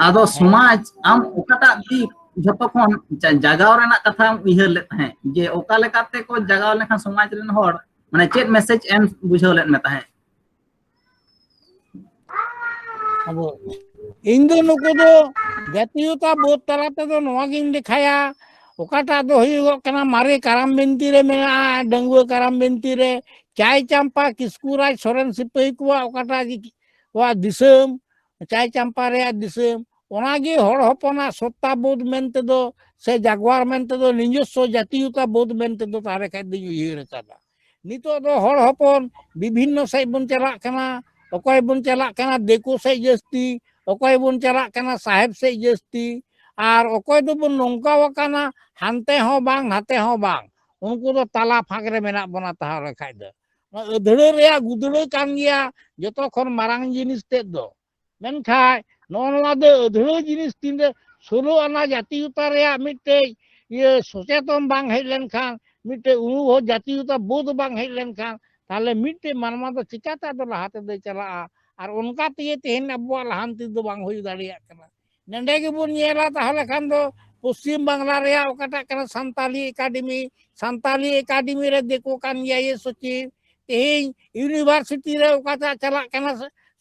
ᱟᱫᱚ ᱥᱚᱢᱟᱡᱽ ᱟᱢ ᱚᱠᱟᱴᱟᱜ ᱫᱤᱠ ᱡᱷᱚᱛᱚ ᱠᱷᱚᱱ ᱡᱟ-, ᱡᱟᱜᱟᱣ ᱨᱮᱱᱟᱜ ᱠᱟᱛᱷᱟᱢ ᱩᱭᱦᱟᱹᱨ ᱞᱮᱫ ᱛᱟᱦᱮᱸᱫ, ᱡᱮ ᱚᱠᱟ ᱞᱮᱠᱟᱛᱮ ᱠᱚ ᱡᱟᱜᱟᱣ ᱞᱮᱠᱷᱟᱱ ᱥᱚᱢᱟᱡᱽ ᱨᱮᱱ ᱦᱚᱲ, ᱢᱟᱱᱮ, ᱪᱮᱫ message ᱮᱢ ᱵᱩᱡᱷᱟᱹᱣ ᱞᱮᱫ ᱢᱮ ᱛᱟᱦᱮᱸᱫ? ᱟᱵᱚ, ᱤᱧ ᱫᱚ ᱱᱩᱠᱩ ᱫᱚ ᱡᱟᱛᱤᱭᱚᱛᱟ ᱵᱳᱫᱷ ᱛᱟᱞᱟ ᱛᱮᱫᱚ ᱱᱚᱣᱟ ᱜᱤᱧ ᱞᱮᱠᱷᱟᱭᱟ, ᱚᱠᱟᱴᱟᱜ ᱫᱚ ᱦᱩᱭᱩᱜᱚᱜ ᱠᱟᱱᱟ ᱢᱟᱨᱮ ᱠᱟᱨᱟᱢ ᱵᱤᱱᱛᱤ ᱨᱮ ᱢᱮᱱᱟᱜᱼᱟ, ᱰᱟᱺᱜᱩᱣᱟᱹ ᱠᱟᱨᱟᱢ ᱵᱤᱱᱛᱤ ᱨᱮ ᱪᱟᱭ ᱪᱟᱢᱯᱟ ᱠᱤᱥᱠᱩ ᱨᱟᱡᱽ ᱥᱚᱨᱮᱱ ᱥᱤᱯᱟᱹᱦᱤ ᱠᱚᱣᱟᱜ ᱚᱠᱟᱴᱟᱜ ᱡᱤ-, ᱠᱚᱣᱟᱜ ᱫᱤᱥᱚᱢ, ᱪᱟᱭ ᱪᱟᱢᱯᱟ ᱨᱮᱭᱟᱜ ᱫᱤᱥᱚᱢ, ᱚᱱᱟᱜᱮ ᱦᱚᱲ ᱦᱚᱯᱚᱱᱟᱜ ᱥᱚᱛᱛᱟ ᱵᱳᱫᱷ ᱢᱮᱱᱛᱮ ᱫᱚ ᱥᱮ ᱡᱟᱜᱣᱟᱨ ᱢᱮᱱᱛᱮ ᱫᱚ ᱱᱤᱡᱚᱥᱥᱚ ᱡᱟᱛᱤᱭᱚᱛᱟ ᱵᱳᱫᱷ ᱢᱮᱱᱛᱮ ᱫᱚ ᱛᱟᱦᱞᱮ ᱠᱷᱟᱡ ᱫᱚᱧ ᱩᱭᱦᱟᱹᱨ ᱟᱠᱟᱫᱟ᱾ ᱱᱤᱛᱚᱜ ᱫᱚ ᱦᱚᱲ ᱦᱚᱯᱚᱱ ᱵᱤᱵᱷᱤᱱᱱᱚ ᱥᱮᱫ ᱵᱚᱱ ᱪᱟᱞᱟᱜ ᱠᱟᱱᱟ, ᱚᱠᱚᱭ ᱵᱚᱱ ᱪᱟᱞᱟᱜ ᱠᱟᱱᱟ ᱫᱤᱠᱩ ᱥᱮᱫ ᱡᱟᱹᱥᱛᱤ, ᱚᱠᱚᱭ ᱵᱚᱱ ᱪᱟᱞᱟᱜ ᱠᱟᱱᱟ ᱥᱟᱦᱮᱵᱽ ᱥᱮᱫ ᱡᱟᱹᱥᱛᱤ, ᱟᱨ ᱚᱠᱚᱭ ᱫᱚᱵᱚᱱ ᱱᱚᱝᱠᱟ ᱟᱠᱟᱱᱟ ᱦᱟᱱᱛᱮ ᱦᱚᱸ ᱵᱟᱝ ᱱᱟᱛᱮ ᱦᱚᱸ ᱵᱟᱝ, ᱩᱱᱠᱩ ᱫᱚ ᱛᱟᱞᱟ ᱯᱷᱟᱸᱠ ᱨᱮ ᱢᱮᱱᱟᱜ ᱵᱚᱱᱟ᱾ ᱛᱟᱦᱞᱮ ᱠᱷᱟᱡ ᱫᱚ ᱱᱚᱣᱟ ᱟᱹᱫᱷᱲᱟᱹ ᱨᱮᱭᱟᱜ ᱜᱩᱫᱲᱟᱹ ᱠᱟᱱ ᱜᱮᱭᱟ ᱡᱚᱛᱚ ᱠᱷᱚᱱ ᱢᱟᱨᱟᱝ ᱡᱤᱱᱤᱥ ᱛᱮᱫ ᱫᱚ᱾ ᱢᱮᱱᱠᱷᱟᱱ ᱱᱚᱜᱼᱚ ᱱᱚᱣᱟ ᱫᱚ ᱟᱹᱫᱷᱲᱟᱹ ᱡᱤᱱᱤᱥ ᱛᱤᱱᱨᱮ ᱥᱳᱞᱳ ᱟᱱᱟ ᱡᱟᱛᱤᱭᱚᱛᱟ ᱨᱮᱭᱟᱜ ᱢᱤᱫᱴᱮᱡ ᱤᱭᱟᱹ ᱥᱚᱪᱮᱛᱚᱱ ᱵᱟᱝ ᱦᱮᱡ ᱞᱮᱱᱠᱷᱟᱱ, ᱢᱤᱫᱴᱮᱡ ᱚᱱᱩᱵᱷᱚᱵ ᱡᱟᱛᱤᱭᱚᱛᱟ ᱵᱳᱫᱷ ᱵᱟᱝ ᱦᱮᱡ ᱞᱮᱱᱠᱷᱟᱱ, ᱛᱟᱦᱞᱮ ᱢᱤᱫᱴᱮᱡ ᱢᱟᱱᱣᱟ ᱫᱚ ᱪᱤᱠᱟᱛᱮ ᱟᱫᱚ ᱞᱟᱦᱟ ᱛᱮᱫᱚᱭ ᱪᱟᱞᱟᱜᱼᱟ? ᱟᱨ ᱚᱱᱠᱟ ᱛᱮᱜᱮ ᱛᱮᱦᱮᱧ ᱟᱵᱚᱣᱟᱜ ᱞᱟᱦᱟᱱᱛᱤ ᱫᱚ ᱵᱟᱝ ᱦᱩᱭ ᱫᱟᱲᱮᱭᱟᱜ ᱠᱟᱱᱟ᱾ ᱱᱚᱰᱮ ᱜᱮᱵᱚᱱ ᱧᱮᱞᱟ ᱛᱟᱦᱞᱮ ᱠᱷᱟᱱ ᱫᱚ ᱯᱚᱥᱪᱤᱢ ᱵᱟᱝᱞᱟ ᱨᱮᱭᱟᱜ ᱚᱠᱟᱴᱟᱜ ᱠᱟᱱᱟ ᱥᱟᱱᱛᱟᱞᱤ ᱮᱠᱟᱰᱮᱢᱤ, ᱥᱟᱱᱛᱟᱞᱤ ᱮᱠᱟᱰᱮᱢᱤ ᱨᱮ ᱫᱤᱠᱩ ᱠᱟᱱ ᱜᱮᱭᱟ ᱤᱭᱟᱹ ᱥᱚᱪᱤᱵᱽ, ᱛᱮᱦᱮᱧ ᱤᱭᱩᱱᱤᱵᱷᱟᱨᱥᱤᱴᱤ ᱨᱮ ᱚᱠᱟᱴᱟᱜ ᱪᱟᱞᱟᱜ ᱠᱟᱱᱟ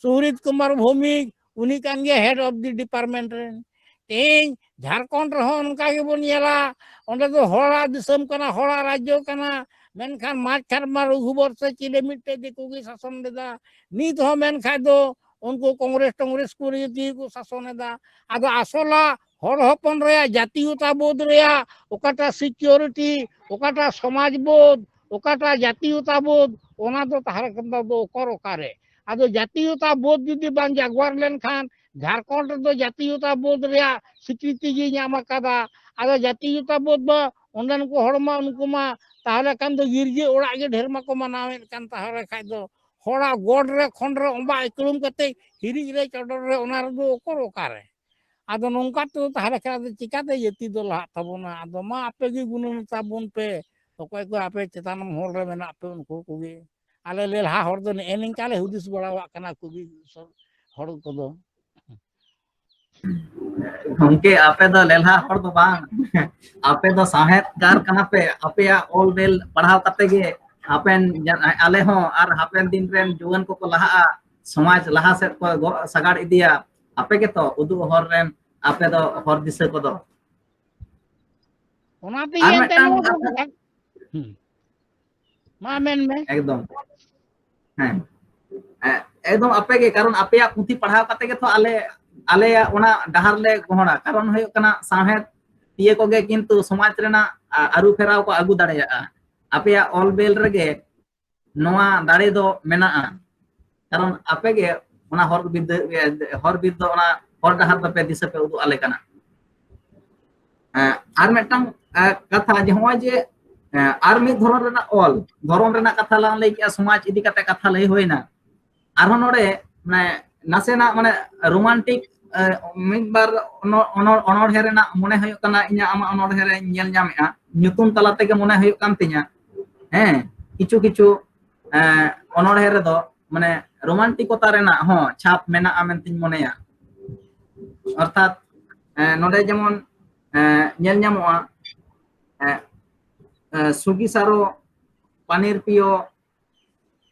ᱥᱩᱦᱨᱤᱛ ᱠᱩᱢᱟᱨ ᱵᱷᱳᱣᱢᱤᱠ, ᱩᱱᱤ ᱠᱟᱱ ᱜᱮᱭᱟ head of the department ᱨᱮᱱ᱾ ᱛᱮᱦᱮᱧ ᱡᱷᱟᱲᱠᱷᱚᱸᱰ ᱨᱮᱦᱚᱸ ᱚᱱᱠᱟ ᱜᱮᱵᱚᱱ ᱧᱮᱞᱟ, ᱚᱸᱰᱮ ᱫᱚ ᱦᱚᱲᱟᱜ ᱫᱤᱥᱚᱢ ᱠᱟᱱᱟ, ᱦᱚᱲᱟᱜ ᱨᱟᱡᱽᱡᱚ ᱠᱟᱱᱟ, ᱢᱮᱱᱠᱷᱟᱱ ᱢᱟᱡᱷ ᱠᱷᱟᱨᱢᱟ ᱨᱚᱜᱷᱩᱵᱚᱨ ᱥᱮ ᱪᱤᱞᱤ ᱢᱤᱫᱴᱮᱡ ᱫᱤᱠᱩ ᱜᱮ ᱥᱟᱥᱚᱱ ᱞᱮᱫᱟ᱾ ᱱᱤᱛ ᱦᱚᱸ ᱢᱮᱱᱠᱷᱟᱡ ᱫᱚ ᱩᱱᱠᱩ ᱠᱚᱝᱜᱨᱮᱥ ᱴᱚᱝᱜᱨᱮᱥ ᱠᱚ ᱨᱮᱜᱮ ᱛᱮᱜᱮ ᱠᱚ ᱥᱟᱥᱚᱱ ᱮᱫᱟ᱾ ᱟᱫᱚ ᱟᱥᱚᱞᱟᱜ ᱦᱚᱲ ᱦᱚᱯᱚᱱ ᱨᱮᱭᱟᱜ ᱡᱟᱛᱤᱭᱚᱛᱟ ᱵᱳᱫᱷ ᱨᱮᱭᱟᱜ ᱚᱠᱟᱴᱟᱜ security, ᱚᱠᱟᱴᱟᱜ ᱥᱚᱢᱟᱡᱽ ᱵᱳᱫᱷ, ᱚᱠᱟᱴᱟᱜ ᱡᱟᱛᱤᱭᱚᱛᱟ ᱵᱳᱫᱷ, ᱚᱱᱟ ᱫᱚ ᱛᱟᱦᱞᱮ ᱠᱷᱟᱱ ᱫᱚ ᱚᱠᱚᱨ ᱚᱠᱟᱨᱮ? ᱟᱫᱚ ᱡᱟᱛᱤᱭᱚᱛᱟ ᱵᱳᱫᱷ ᱡᱩᱫᱤ ᱵᱟᱝ ᱡᱟᱜᱣᱟᱨ ᱞᱮᱱᱠᱷᱟᱱ, ᱡᱷᱟᱲᱠᱷᱚᱸᱰ ᱨᱮᱫᱚ ᱡᱟᱛᱤᱭᱚᱛᱟ ᱵᱳᱫᱷ ᱨᱮᱭᱟᱜ ᱥᱤᱠᱨᱤᱛᱤ ᱜᱮ ᱧᱟᱢ ᱟᱠᱟᱫᱟ᱾ ᱟᱫᱚ ᱡᱟᱛᱤᱭᱚᱛᱟ ᱵᱳᱫᱷ ᱫᱚ ᱚᱸᱰᱮᱱ ᱠᱚ ᱦᱚᱲ ᱢᱟ ᱩᱱᱠᱩ ᱢᱟ ᱛᱟᱦᱞᱮ ᱠᱷᱟᱱ ᱫᱚ ᱜᱤᱨᱡᱟᱹ ᱚᱲᱟᱜ ᱜᱮ ᱰᱷᱮᱨ ᱢᱟᱠᱚ ᱢᱟᱱᱟᱣᱮᱫ ᱠᱟᱱ᱾ ᱛᱟᱦᱞᱮ ᱠᱷᱟᱡ ᱫᱚ ᱦᱚᱲᱟᱜ ᱜᱚᱰ ᱨᱮ ᱠᱷᱚᱸᱰ ᱨᱮ ᱚᱸᱵᱟᱜ ᱤᱠᱲᱩᱢ ᱠᱟᱛᱮ ᱦᱤᱨᱤᱡ ᱨᱮ ᱪᱚᱰᱚᱨ ᱨᱮ ᱚᱱᱟ ᱨᱮᱫᱚ ᱚᱠᱚᱨ ᱚᱠᱟᱨᱮ? ᱟᱫᱚ ᱱᱚᱝᱠᱟ ᱛᱮᱫᱚ ᱛᱟᱦᱞᱮ ᱠᱷᱟᱱ ᱟᱫᱚ ᱪᱤᱠᱟᱛᱮ ᱡᱟᱹᱛᱤ ᱫᱚ ᱞᱟᱦᱟᱜ ᱛᱟᱵᱚᱱᱟ? ᱟᱫᱚ ᱢᱟ ᱟᱯᱮ ᱜᱮ ᱜᱩᱱᱟᱹᱱ ᱛᱟᱵᱚᱱ ᱯᱮ, ᱚᱠᱚᱭ ᱠᱚ ᱟᱯᱮ ᱪᱮᱛᱟᱱ ᱢᱚᱦᱚᱞ ᱨᱮ ᱢᱮᱱᱟᱜ ᱯᱮ ᱩᱱᱠᱩ ᱠᱚᱜᱮ᱾ ᱟᱞᱮ ᱞᱮᱞᱦᱟ ᱦᱚᱲ ᱫᱚ ᱱᱮᱜᱼᱮ ᱱᱤᱝᱠᱟ ᱞᱮ ᱦᱩᱫᱤᱥ ᱵᱟᱲᱟᱣᱟᱜ ᱠᱟᱱᱟ ᱠᱚᱵᱤ ᱦᱚᱲ ᱠᱚᱫᱚ᱾ ᱜᱚᱢᱠᱮ, ᱟᱯᱮ ᱫᱚ ᱞᱮᱞᱦᱟ ᱦᱚᱲ ᱫᱚ ᱵᱟᱝ, ᱟᱯᱮ ᱫᱚ ᱥᱟᱶᱦᱮᱫ ᱜᱟᱨ ᱠᱟᱱᱟ ᱯᱮ᱾ ᱟᱯᱮᱭᱟᱜ ᱚᱞ ᱵᱮᱞ ᱯᱟᱲᱦᱟᱣ ᱠᱟᱛᱮ ᱜᱮ ᱦᱟᱯᱮᱱ ᱡᱟ-, ᱟᱞᱮ ᱦᱚᱸ ᱟᱨ ᱦᱟᱯᱮᱱ ᱫᱤᱱ ᱨᱮᱱ ᱡᱩᱣᱟᱹᱱ ᱠᱚᱠᱚ ᱞᱟᱦᱟᱜᱼᱟ, ᱥᱚᱢᱟᱡᱽ ᱞᱟᱦᱟ ᱥᱮᱫ ᱠᱚ ᱜᱚᱜ ᱥᱟᱜᱟᱲ ᱤᱫᱤᱭᱟ᱾ ᱟᱯᱮ ᱜᱮᱛᱚ ᱩᱫᱩᱜ ᱦᱚᱨ ᱨᱮᱱ, ᱟᱯᱮ ᱫᱚ ᱦᱚᱨ ᱫᱤᱥᱟᱹ ᱠᱚᱫᱚ᱾ ᱚᱱᱟ ᱛᱮᱜᱮ ᱟᱨ ᱮᱱᱛᱮ ᱢᱤᱫᱴᱟᱝ ᱱᱚᱣᱟ ᱫᱚ ᱠᱟᱛᱷᱟ᱾ ᱦᱩᱸ᱾ ᱢᱟ ᱢᱮᱱ ᱢᱮ᱾ ᱮᱠᱫᱚᱢ᱾ ᱦᱮᱸ᱾ ᱮ-, ᱮᱠᱫᱚᱢ ᱟᱯᱮ ᱜᱮ, ᱠᱟᱨᱚᱱ ᱟᱯᱮᱭᱟᱜ ᱯᱩᱛᱷᱤ ᱯᱟᱲᱦᱟᱣ ᱠᱟᱛᱮ ᱜᱮᱛᱚ ᱟᱞᱮ, ᱟᱞᱮᱭᱟᱜ ᱚᱱᱟ ᱰᱟᱦᱟᱨ ᱞᱮ ᱜᱚᱦᱚᱲᱟ᱾ ᱠᱟᱨᱚᱱ ᱦᱩᱭᱩᱜ ᱠᱟᱱᱟ, ᱥᱟᱶᱦᱮᱫ ᱤᱭᱟᱹ ᱠᱚᱜᱮ ᱠᱤᱱᱛᱩ ᱥᱚᱢᱟᱡᱽ ᱨᱮᱱᱟᱜ, ᱟ, ᱟᱹᱨᱩ ᱯᱷᱮᱨᱟᱣ ᱠᱚ ᱟᱹᱜᱩ ᱫᱟᱲᱮᱭᱟᱜᱼᱟ᱾ ᱟᱯᱮᱭᱟᱜ ᱚᱞ ᱵᱮᱞ ᱨᱮᱜᱮ ᱱᱚᱣᱟ ᱫᱟᱲᱮ ᱫᱚ ᱢᱮᱱᱟᱜᱼᱟ᱾ ᱠᱟᱨᱚᱱ ᱟᱯᱮ ᱜᱮ ᱚᱱᱟ ᱦᱚᱨ ᱵᱤᱨ ᱫᱚ, ᱦᱚᱨ ᱵᱤᱨ ᱫᱚ ᱚᱱᱟ ᱦᱚᱨ ᱰᱟᱦᱟᱨ ᱫᱚᱯᱮ ᱫᱤᱥᱟᱹ ᱯᱮ ᱩᱫᱩᱜ ᱟᱞᱮ ᱠᱟᱱᱟ᱾ ᱮᱸ, ᱟᱨ ᱢᱤᱫᱴᱟᱝ, ᱮᱸ, ᱠᱟᱛᱷᱟ ᱡᱮ ᱱᱚᱜᱼᱚᱭ ᱡᱮ, ᱮᱸ, ᱟᱨ ᱢᱤᱫ ᱫᱷᱚᱨᱚᱱ ᱨᱮᱱᱟᱜ ᱚᱞ, ᱫᱷᱚᱨᱚᱢ ᱨᱮᱱᱟᱜ ᱠᱟᱛᱷᱟ ᱞᱟᱝ ᱞᱟᱹᱭ ᱠᱮᱜᱼᱟ, ᱥᱚᱢᱟᱡᱽ ᱤᱫᱤ ᱠᱟᱛᱮ ᱠᱟᱛᱷᱟ ᱞᱟᱹᱭ ᱦᱩᱭᱱᱟ᱾ ᱟᱨᱦᱚᱸ ᱱᱚᱰᱮ ᱢᱟᱱᱮ ᱱᱟᱥᱮᱱᱟᱜ ᱢᱟᱱᱮ ᱨᱳᱢᱟᱱᱴᱤᱠ, ᱮᱸ, ᱢᱤᱫ ᱵᱟᱨ ᱚᱱᱚ-, ᱚᱱᱚ-, ᱚᱱᱚᱬᱦᱮ ᱨᱮᱱᱟᱜ ᱢᱚᱱᱮ ᱦᱩᱭᱩᱜ ᱠᱟᱱᱟ, ᱤᱧᱟᱹᱜ ᱟᱢᱟᱜ ᱚᱱᱚᱬᱦᱮ ᱨᱮᱧ ᱧᱮᱞ ᱧᱟᱢᱮᱫᱼᱟ, ᱧᱩᱛᱩᱢ ᱛᱟᱞᱟ ᱛᱮᱜᱮ ᱢᱚᱱᱮ ᱦᱩᱭᱩᱜ ᱠᱟᱱ ᱛᱤᱧᱟᱹ᱾ ᱦᱮᱸ, ᱠᱤᱪᱷᱩ ᱠᱤᱪᱷᱩ, ᱮᱸ, ᱚᱱᱚᱬᱦᱮ ᱨᱮᱫᱚ ᱢᱟᱱᱮ ᱨᱳᱢᱟᱱᱴᱤᱠᱚᱛᱟ ᱨᱮᱱᱟᱜ ᱦᱚᱸ ᱪᱷᱟᱯ ᱢᱮᱱᱟᱜᱼᱟ ᱢᱮᱱᱛᱮᱧ ᱢᱚᱱᱮᱭᱟ᱾ ᱚᱨᱛᱷᱟᱛ, ᱮᱸ, ᱱᱚᱰᱮ ᱡᱮᱢᱚᱱ, ᱮᱸ, ᱧᱮᱞ ᱧᱟᱢᱚᱜᱼᱟ, ᱮᱸ, ᱮᱸ, ᱥᱩᱜᱤ ᱥᱟᱨᱚ, ᱯᱟᱱᱤᱨ ᱯᱤᱭᱳ,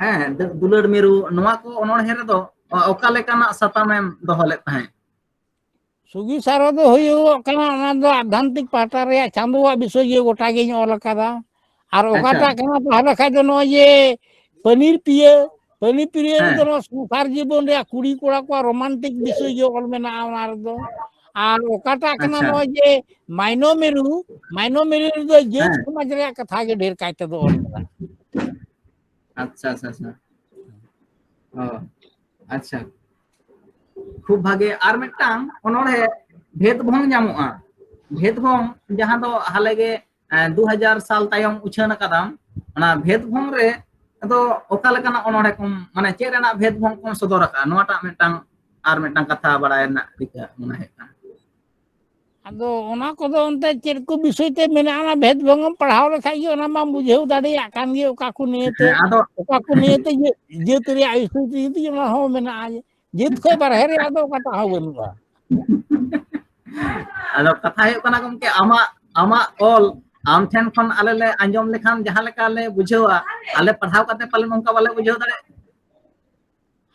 ᱦᱮᱸ, ᱫᱩ-, ᱫᱩᱞᱟᱹᱲ ᱢᱤᱨᱩ, ᱱᱚᱣᱟ ᱠᱚ ᱚᱱᱚᱬᱦᱮ ᱨᱮᱫᱚ ᱚ-, ᱚᱠᱟ ᱞᱮᱠᱟᱱᱟᱜ ᱥᱟᱛᱟᱢ ᱮᱢ ᱫᱚᱦᱚ ᱞᱮᱫ ᱛᱟᱦᱮᱸᱫ? ᱥᱩᱜᱤ ᱥᱟᱨᱚ ᱫᱚ ᱦᱩᱭᱩᱜᱚᱜ ᱠᱟᱱᱟ, ᱚᱱᱟ ᱫᱚ ᱟᱫᱷᱟᱱᱛᱤᱠ ᱯᱟᱦᱴᱟ ᱨᱮᱭᱟᱜ ᱪᱟᱸᱫᱳᱣᱟᱜ ᱵᱤᱥᱚᱭ ᱜᱮ ᱜᱚᱴᱟ ᱜᱤᱧ ᱚᱞ ᱟᱠᱟᱫᱟ᱾ ᱟᱨ ᱟᱪᱪᱷᱟ᱾ ᱚᱠᱟᱴᱟᱜ ᱠᱟᱱᱟ ᱛᱟᱦᱚᱞᱮ ᱠᱷᱟᱡ ᱫᱚ ᱱᱚᱜᱼᱚᱭ ᱡᱮ ᱯᱟᱹᱱᱤᱨ ᱯᱤᱭᱟᱹ, ᱯᱟᱹᱱᱤᱨ ᱯᱤᱭᱟᱹ ᱦᱮᱸ᱾ ᱨᱮᱫᱚ ᱱᱚᱣᱟ ᱥᱚᱝᱥᱟᱨ ᱡᱤᱵᱚᱱ ᱨᱮᱭᱟᱜ ᱠᱩᱲᱤ ᱠᱚᱲᱟ ᱠᱚᱣᱟᱜ ᱨᱳᱢᱟᱱᱴᱤᱠ ᱵᱤᱥᱚᱭ ᱜᱮ ᱚᱞ ᱢᱮᱱᱟᱜᱼᱟ ᱚᱱᱟ ᱨᱮᱫᱚ᱾ ᱟᱨ ᱚᱠᱟᱴᱟᱜ ᱠᱟᱱᱟ ᱟᱪᱪᱷᱟ᱾ ᱱᱚᱜᱼᱚᱭ ᱡᱮ ᱢᱟᱭᱱᱚ ᱢᱮᱨᱩ, ᱢᱟᱭᱱᱚ ᱢᱮᱨᱩ ᱨᱮᱫᱚ ᱡᱟᱹᱛ ᱦᱮᱸ᱾ ᱥᱚᱢᱟᱡᱽ ᱨᱮᱭᱟᱜ ᱠᱟᱛᱷᱟ ᱜᱮ ᱰᱷᱮᱨ ᱠᱟᱭ ᱛᱮᱫᱚ ᱚᱞ ᱢᱮᱱᱟᱜᱼᱟ᱾ ᱟᱪᱪᱷᱟ, ᱟᱪᱪᱷᱟ, ᱟᱪᱪᱷᱟ᱾ ᱚ, ᱟᱪᱪᱷᱟ᱾ ᱠᱷᱩᱵ ᱵᱷᱟᱜᱮ᱾ ᱟᱨ ᱢᱤᱫᱴᱟᱝ ᱚᱱᱚᱬᱦᱮ ᱵᱷᱮᱫ ᱵᱷᱚᱝ ᱧᱟᱢᱚᱜᱼᱟ᱾ ᱵᱷᱮᱫ ᱵᱷᱚᱝ ᱡᱟᱦᱟᱸ ᱫᱚ ᱦᱟᱞᱮ ᱜᱮ, ᱮ, ᱫᱩ ᱦᱟᱡᱟᱨ ᱥᱟᱞ ᱛᱟᱭᱚᱢ ᱩᱪᱷᱟᱹᱱ ᱟᱠᱟᱫᱟᱢ, ᱚᱱᱟ ᱵᱷᱮᱫ ᱵᱷᱚᱝ ᱨᱮ ᱫᱚ ᱚᱠᱟ ᱞᱮᱠᱟᱱᱟᱜ ᱚᱱᱚᱬᱦᱮ ᱠᱚᱢ, ᱢᱟᱱᱮ ᱪᱮᱫ ᱨᱮᱱᱟᱜ ᱵᱷᱮᱫ ᱵᱷᱚᱝ ᱠᱚᱢ ᱥᱚᱫᱚᱨ ᱟᱠᱟᱫᱼᱟ? ᱱᱚᱣᱟᱴᱟᱜ ᱢᱤᱫᱴᱟᱝ, ᱟᱨ ᱢᱤᱫᱴᱟᱝ ᱠᱟᱛᱷᱟ ᱵᱟᱲᱟᱭ ᱨᱮᱱᱟᱜ ᱨᱤᱠᱟᱹ ᱢᱚᱱᱮ ᱦᱩᱭᱩᱜ ᱠᱟᱱᱟ᱾ ᱟᱫᱚ ᱚᱱᱟ ᱠᱚᱫᱚ ᱚᱱᱛᱮ ᱪᱮᱫ ᱠᱚ ᱵᱤᱥᱚᱭ ᱛᱮ ᱢᱮᱱᱟᱜᱼᱟ, ᱚᱱᱟ ᱵᱷᱮᱫ ᱵᱷᱚᱝ ᱮᱢ ᱯᱟᱲᱦᱟᱣ ᱞᱮᱠᱷᱟᱡ ᱜᱮ ᱚᱱᱟ ᱢᱟᱢ ᱵᱩᱡᱷᱟᱹᱣ ᱫᱟᱲᱮᱭᱟᱜ ᱠᱟᱱ ᱜᱮ, ᱚᱠᱟ ᱠᱚ ᱱᱤᱭᱮᱛᱮ, ᱦᱮᱸ, ᱟᱫᱚ ᱚᱠᱟ ᱠᱚ ᱱᱤᱭᱮᱛᱮ ᱡᱟᱹ-, ᱡᱟᱹᱛ ᱨᱮᱭᱟᱜ ᱤᱥᱩ ᱛᱮ ᱡᱩᱫᱤ ᱚᱱᱟ ᱦᱚᱸ ᱢᱮᱱᱟᱜᱼᱟ, ᱡᱟᱹᱛ ᱠᱷᱚᱡ ᱵᱟᱨᱦᱮ ᱨᱮᱭᱟᱜ ᱫᱚ ᱚᱠᱟᱴᱟᱜ ᱦᱚᱸ ᱵᱟᱹᱱᱩᱜᱼᱟ᱾ ᱟᱫᱚ ᱠᱟᱛᱷᱟ ᱦᱩᱭᱩᱜ ᱠᱟᱱᱟ ᱜᱚᱢᱠᱮ, ᱟᱢᱟᱜ, ᱟᱢᱟᱜ ᱚᱞ ᱟᱢ ᱴᱷᱮᱱ ᱠᱷᱚᱱ ᱟᱞᱮ ᱞᱮ ᱟᱸᱡᱚᱢ ᱞᱮᱠᱷᱟᱱ ᱡᱟᱦᱟᱸ ᱞᱮᱠᱟ ᱞᱮ ᱵᱩᱡᱷᱟᱹᱣᱟ, ᱟᱞᱮ ᱯᱟᱲᱦᱟᱣ ᱠᱟᱛᱮ ᱯᱟᱞᱮᱱ ᱚᱱᱠᱟ ᱵᱟᱞᱮ ᱵᱩᱡᱷᱟᱹᱣ ᱫᱟᱲᱮᱭᱟᱜᱼᱟ᱾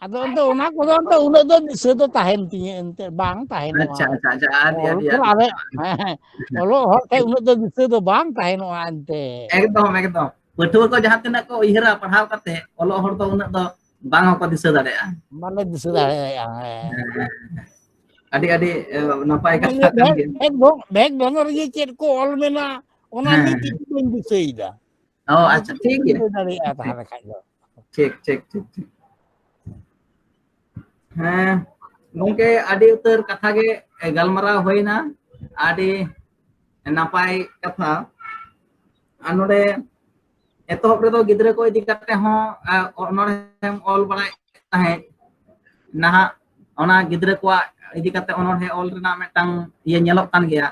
ᱟᱫᱚ ᱮᱱᱛᱮ ᱚᱱᱟ ᱠᱚᱫᱚ ᱮᱱᱛᱮ ᱩᱱᱟᱹᱜ ᱫᱚ ᱫᱤᱥᱟᱹ ᱫᱚ ᱛᱟᱦᱮᱱ ᱛᱤᱧᱟᱹ ᱮᱱᱛᱮ ᱵᱟᱝ ᱛᱟᱦᱮᱱᱚᱜᱼᱟ᱾ ᱟᱪᱪᱷᱟ, ᱟᱪᱪᱷᱟ, ᱟᱪᱪᱷᱟ, ᱟᱹᱰᱤ, ᱚᱞ ᱟᱹᱰᱤ, ᱠᱚ ᱟᱹᱰᱤ ᱟᱞᱮ, ᱦᱮᱸ, ᱦᱮᱸ, ᱚᱞᱚᱜ ᱦᱚᱲ ᱴᱷᱮᱱ ᱩᱱᱟᱹᱜ ᱫᱚ ᱫᱤᱥᱟᱹ ᱫᱚ ᱵᱟᱝ ᱛᱟᱦᱮᱱᱚᱜᱼᱟ ᱮᱱᱛᱮ᱾ ᱮᱠᱫᱚᱢ, ᱮᱠᱫᱚᱢ᱾ ᱯᱟᱹᱴᱷᱩᱣᱟᱹ ᱠᱚ ᱡᱟᱦᱟᱸ ᱛᱤᱱᱟᱹᱜ ᱠᱚ ᱩᱭᱦᱟᱹᱨᱟ ᱯᱟᱲᱦᱟᱣ ᱠᱟᱛᱮ, ᱚᱞᱚᱜ ᱦᱚᱲ ᱫᱚ ᱩᱱᱟᱹᱜ ᱫᱚ ᱵᱟᱝ ᱦᱚᱸᱠᱚ ᱫᱤᱥᱟᱹ ᱫᱟᱲᱮᱭᱟᱜᱼᱟ᱾ ᱵᱟᱞᱮ ᱫᱤᱥᱟᱹ ᱫᱟᱲᱮᱭᱟᱜᱼᱟ, ᱦᱮᱸ᱾ ᱦᱮᱸ, ᱦᱮᱸ, ᱦᱮᱸ᱾ ᱟᱹᱰᱤ, ᱟᱹᱰᱤ, ᱮ, ᱱᱟᱯᱟᱭ ᱠᱟᱛᱷᱟ ᱠᱟᱱ ᱵᱮᱜᱽ, ᱜᱮᱭᱟ᱾ ᱵᱮᱜᱽ ᱵᱚ-, ᱵᱮᱜᱽ ᱵᱚᱱᱚᱨ ᱜᱮ ᱪᱮᱫ ᱠᱚ ᱚᱞ ᱢᱮᱱᱟᱜ, ᱚᱱᱟ ᱦᱮᱸ, ᱱᱤᱛ ᱦᱮᱸ᱾ ᱵᱟᱹᱧ ᱫᱤᱥᱟᱹᱭᱮᱫᱟ᱾ ᱚ, ᱟᱫᱚ ᱟᱪᱪᱷᱟ, ᱪᱤᱠᱟᱹ ᱴᱷᱤᱠ ᱜᱮᱭᱟ᱾ ᱫᱤᱥᱟᱹ ᱫᱟᱲᱮᱭᱟᱜᱼᱟ ᱛᱟᱦᱚᱞᱮ ᱠᱷᱟᱡ ᱫᱚ? ᱴᱷᱤᱠ, ᱴᱷᱤᱠ, ᱴᱷᱤᱠ, ᱴᱷᱤᱠ᱾ ᱦᱮᱸ, ᱜᱚᱝᱠᱮ, ᱟᱹᱰᱤ ᱩᱛᱟᱹᱨ ᱠᱟᱛᱷᱟ ᱜᱮ, ᱮ, ᱜᱟᱞᱢᱟᱨᱟᱣ ᱦᱩᱭᱱᱟ, ᱟᱹᱰᱤ ᱱᱟᱯᱟᱭ ᱠᱟᱛᱷᱟ᱾ ᱟᱨ ᱱᱚᱰᱮ ᱮᱛᱚᱦᱚᱵ ᱨᱮᱫᱚ ᱜᱤᱫᱽᱨᱟᱹ ᱠᱚ ᱤᱫᱤ ᱠᱟᱛᱮ ᱦᱚᱸ, ᱮ, ᱚᱱᱚᱬᱦᱮᱢ ᱚᱞ ᱵᱟᱲᱟᱭᱮᱫ ᱛᱟᱦᱮᱸᱫ᱾ ᱱᱟᱦᱟᱜ ᱚᱱᱟ ᱜᱤᱫᱽᱨᱟᱹ ᱠᱚᱣᱟᱜ ᱤᱫᱤ ᱠᱟᱛᱮ ᱚᱱᱚᱬᱦᱮ ᱚᱞ ᱨᱮᱱᱟᱜ ᱢᱤᱫᱴᱟᱝ ᱤᱭᱟᱹ ᱧᱮᱞᱚᱜ ᱠᱟᱱ ᱜᱮᱭᱟ᱾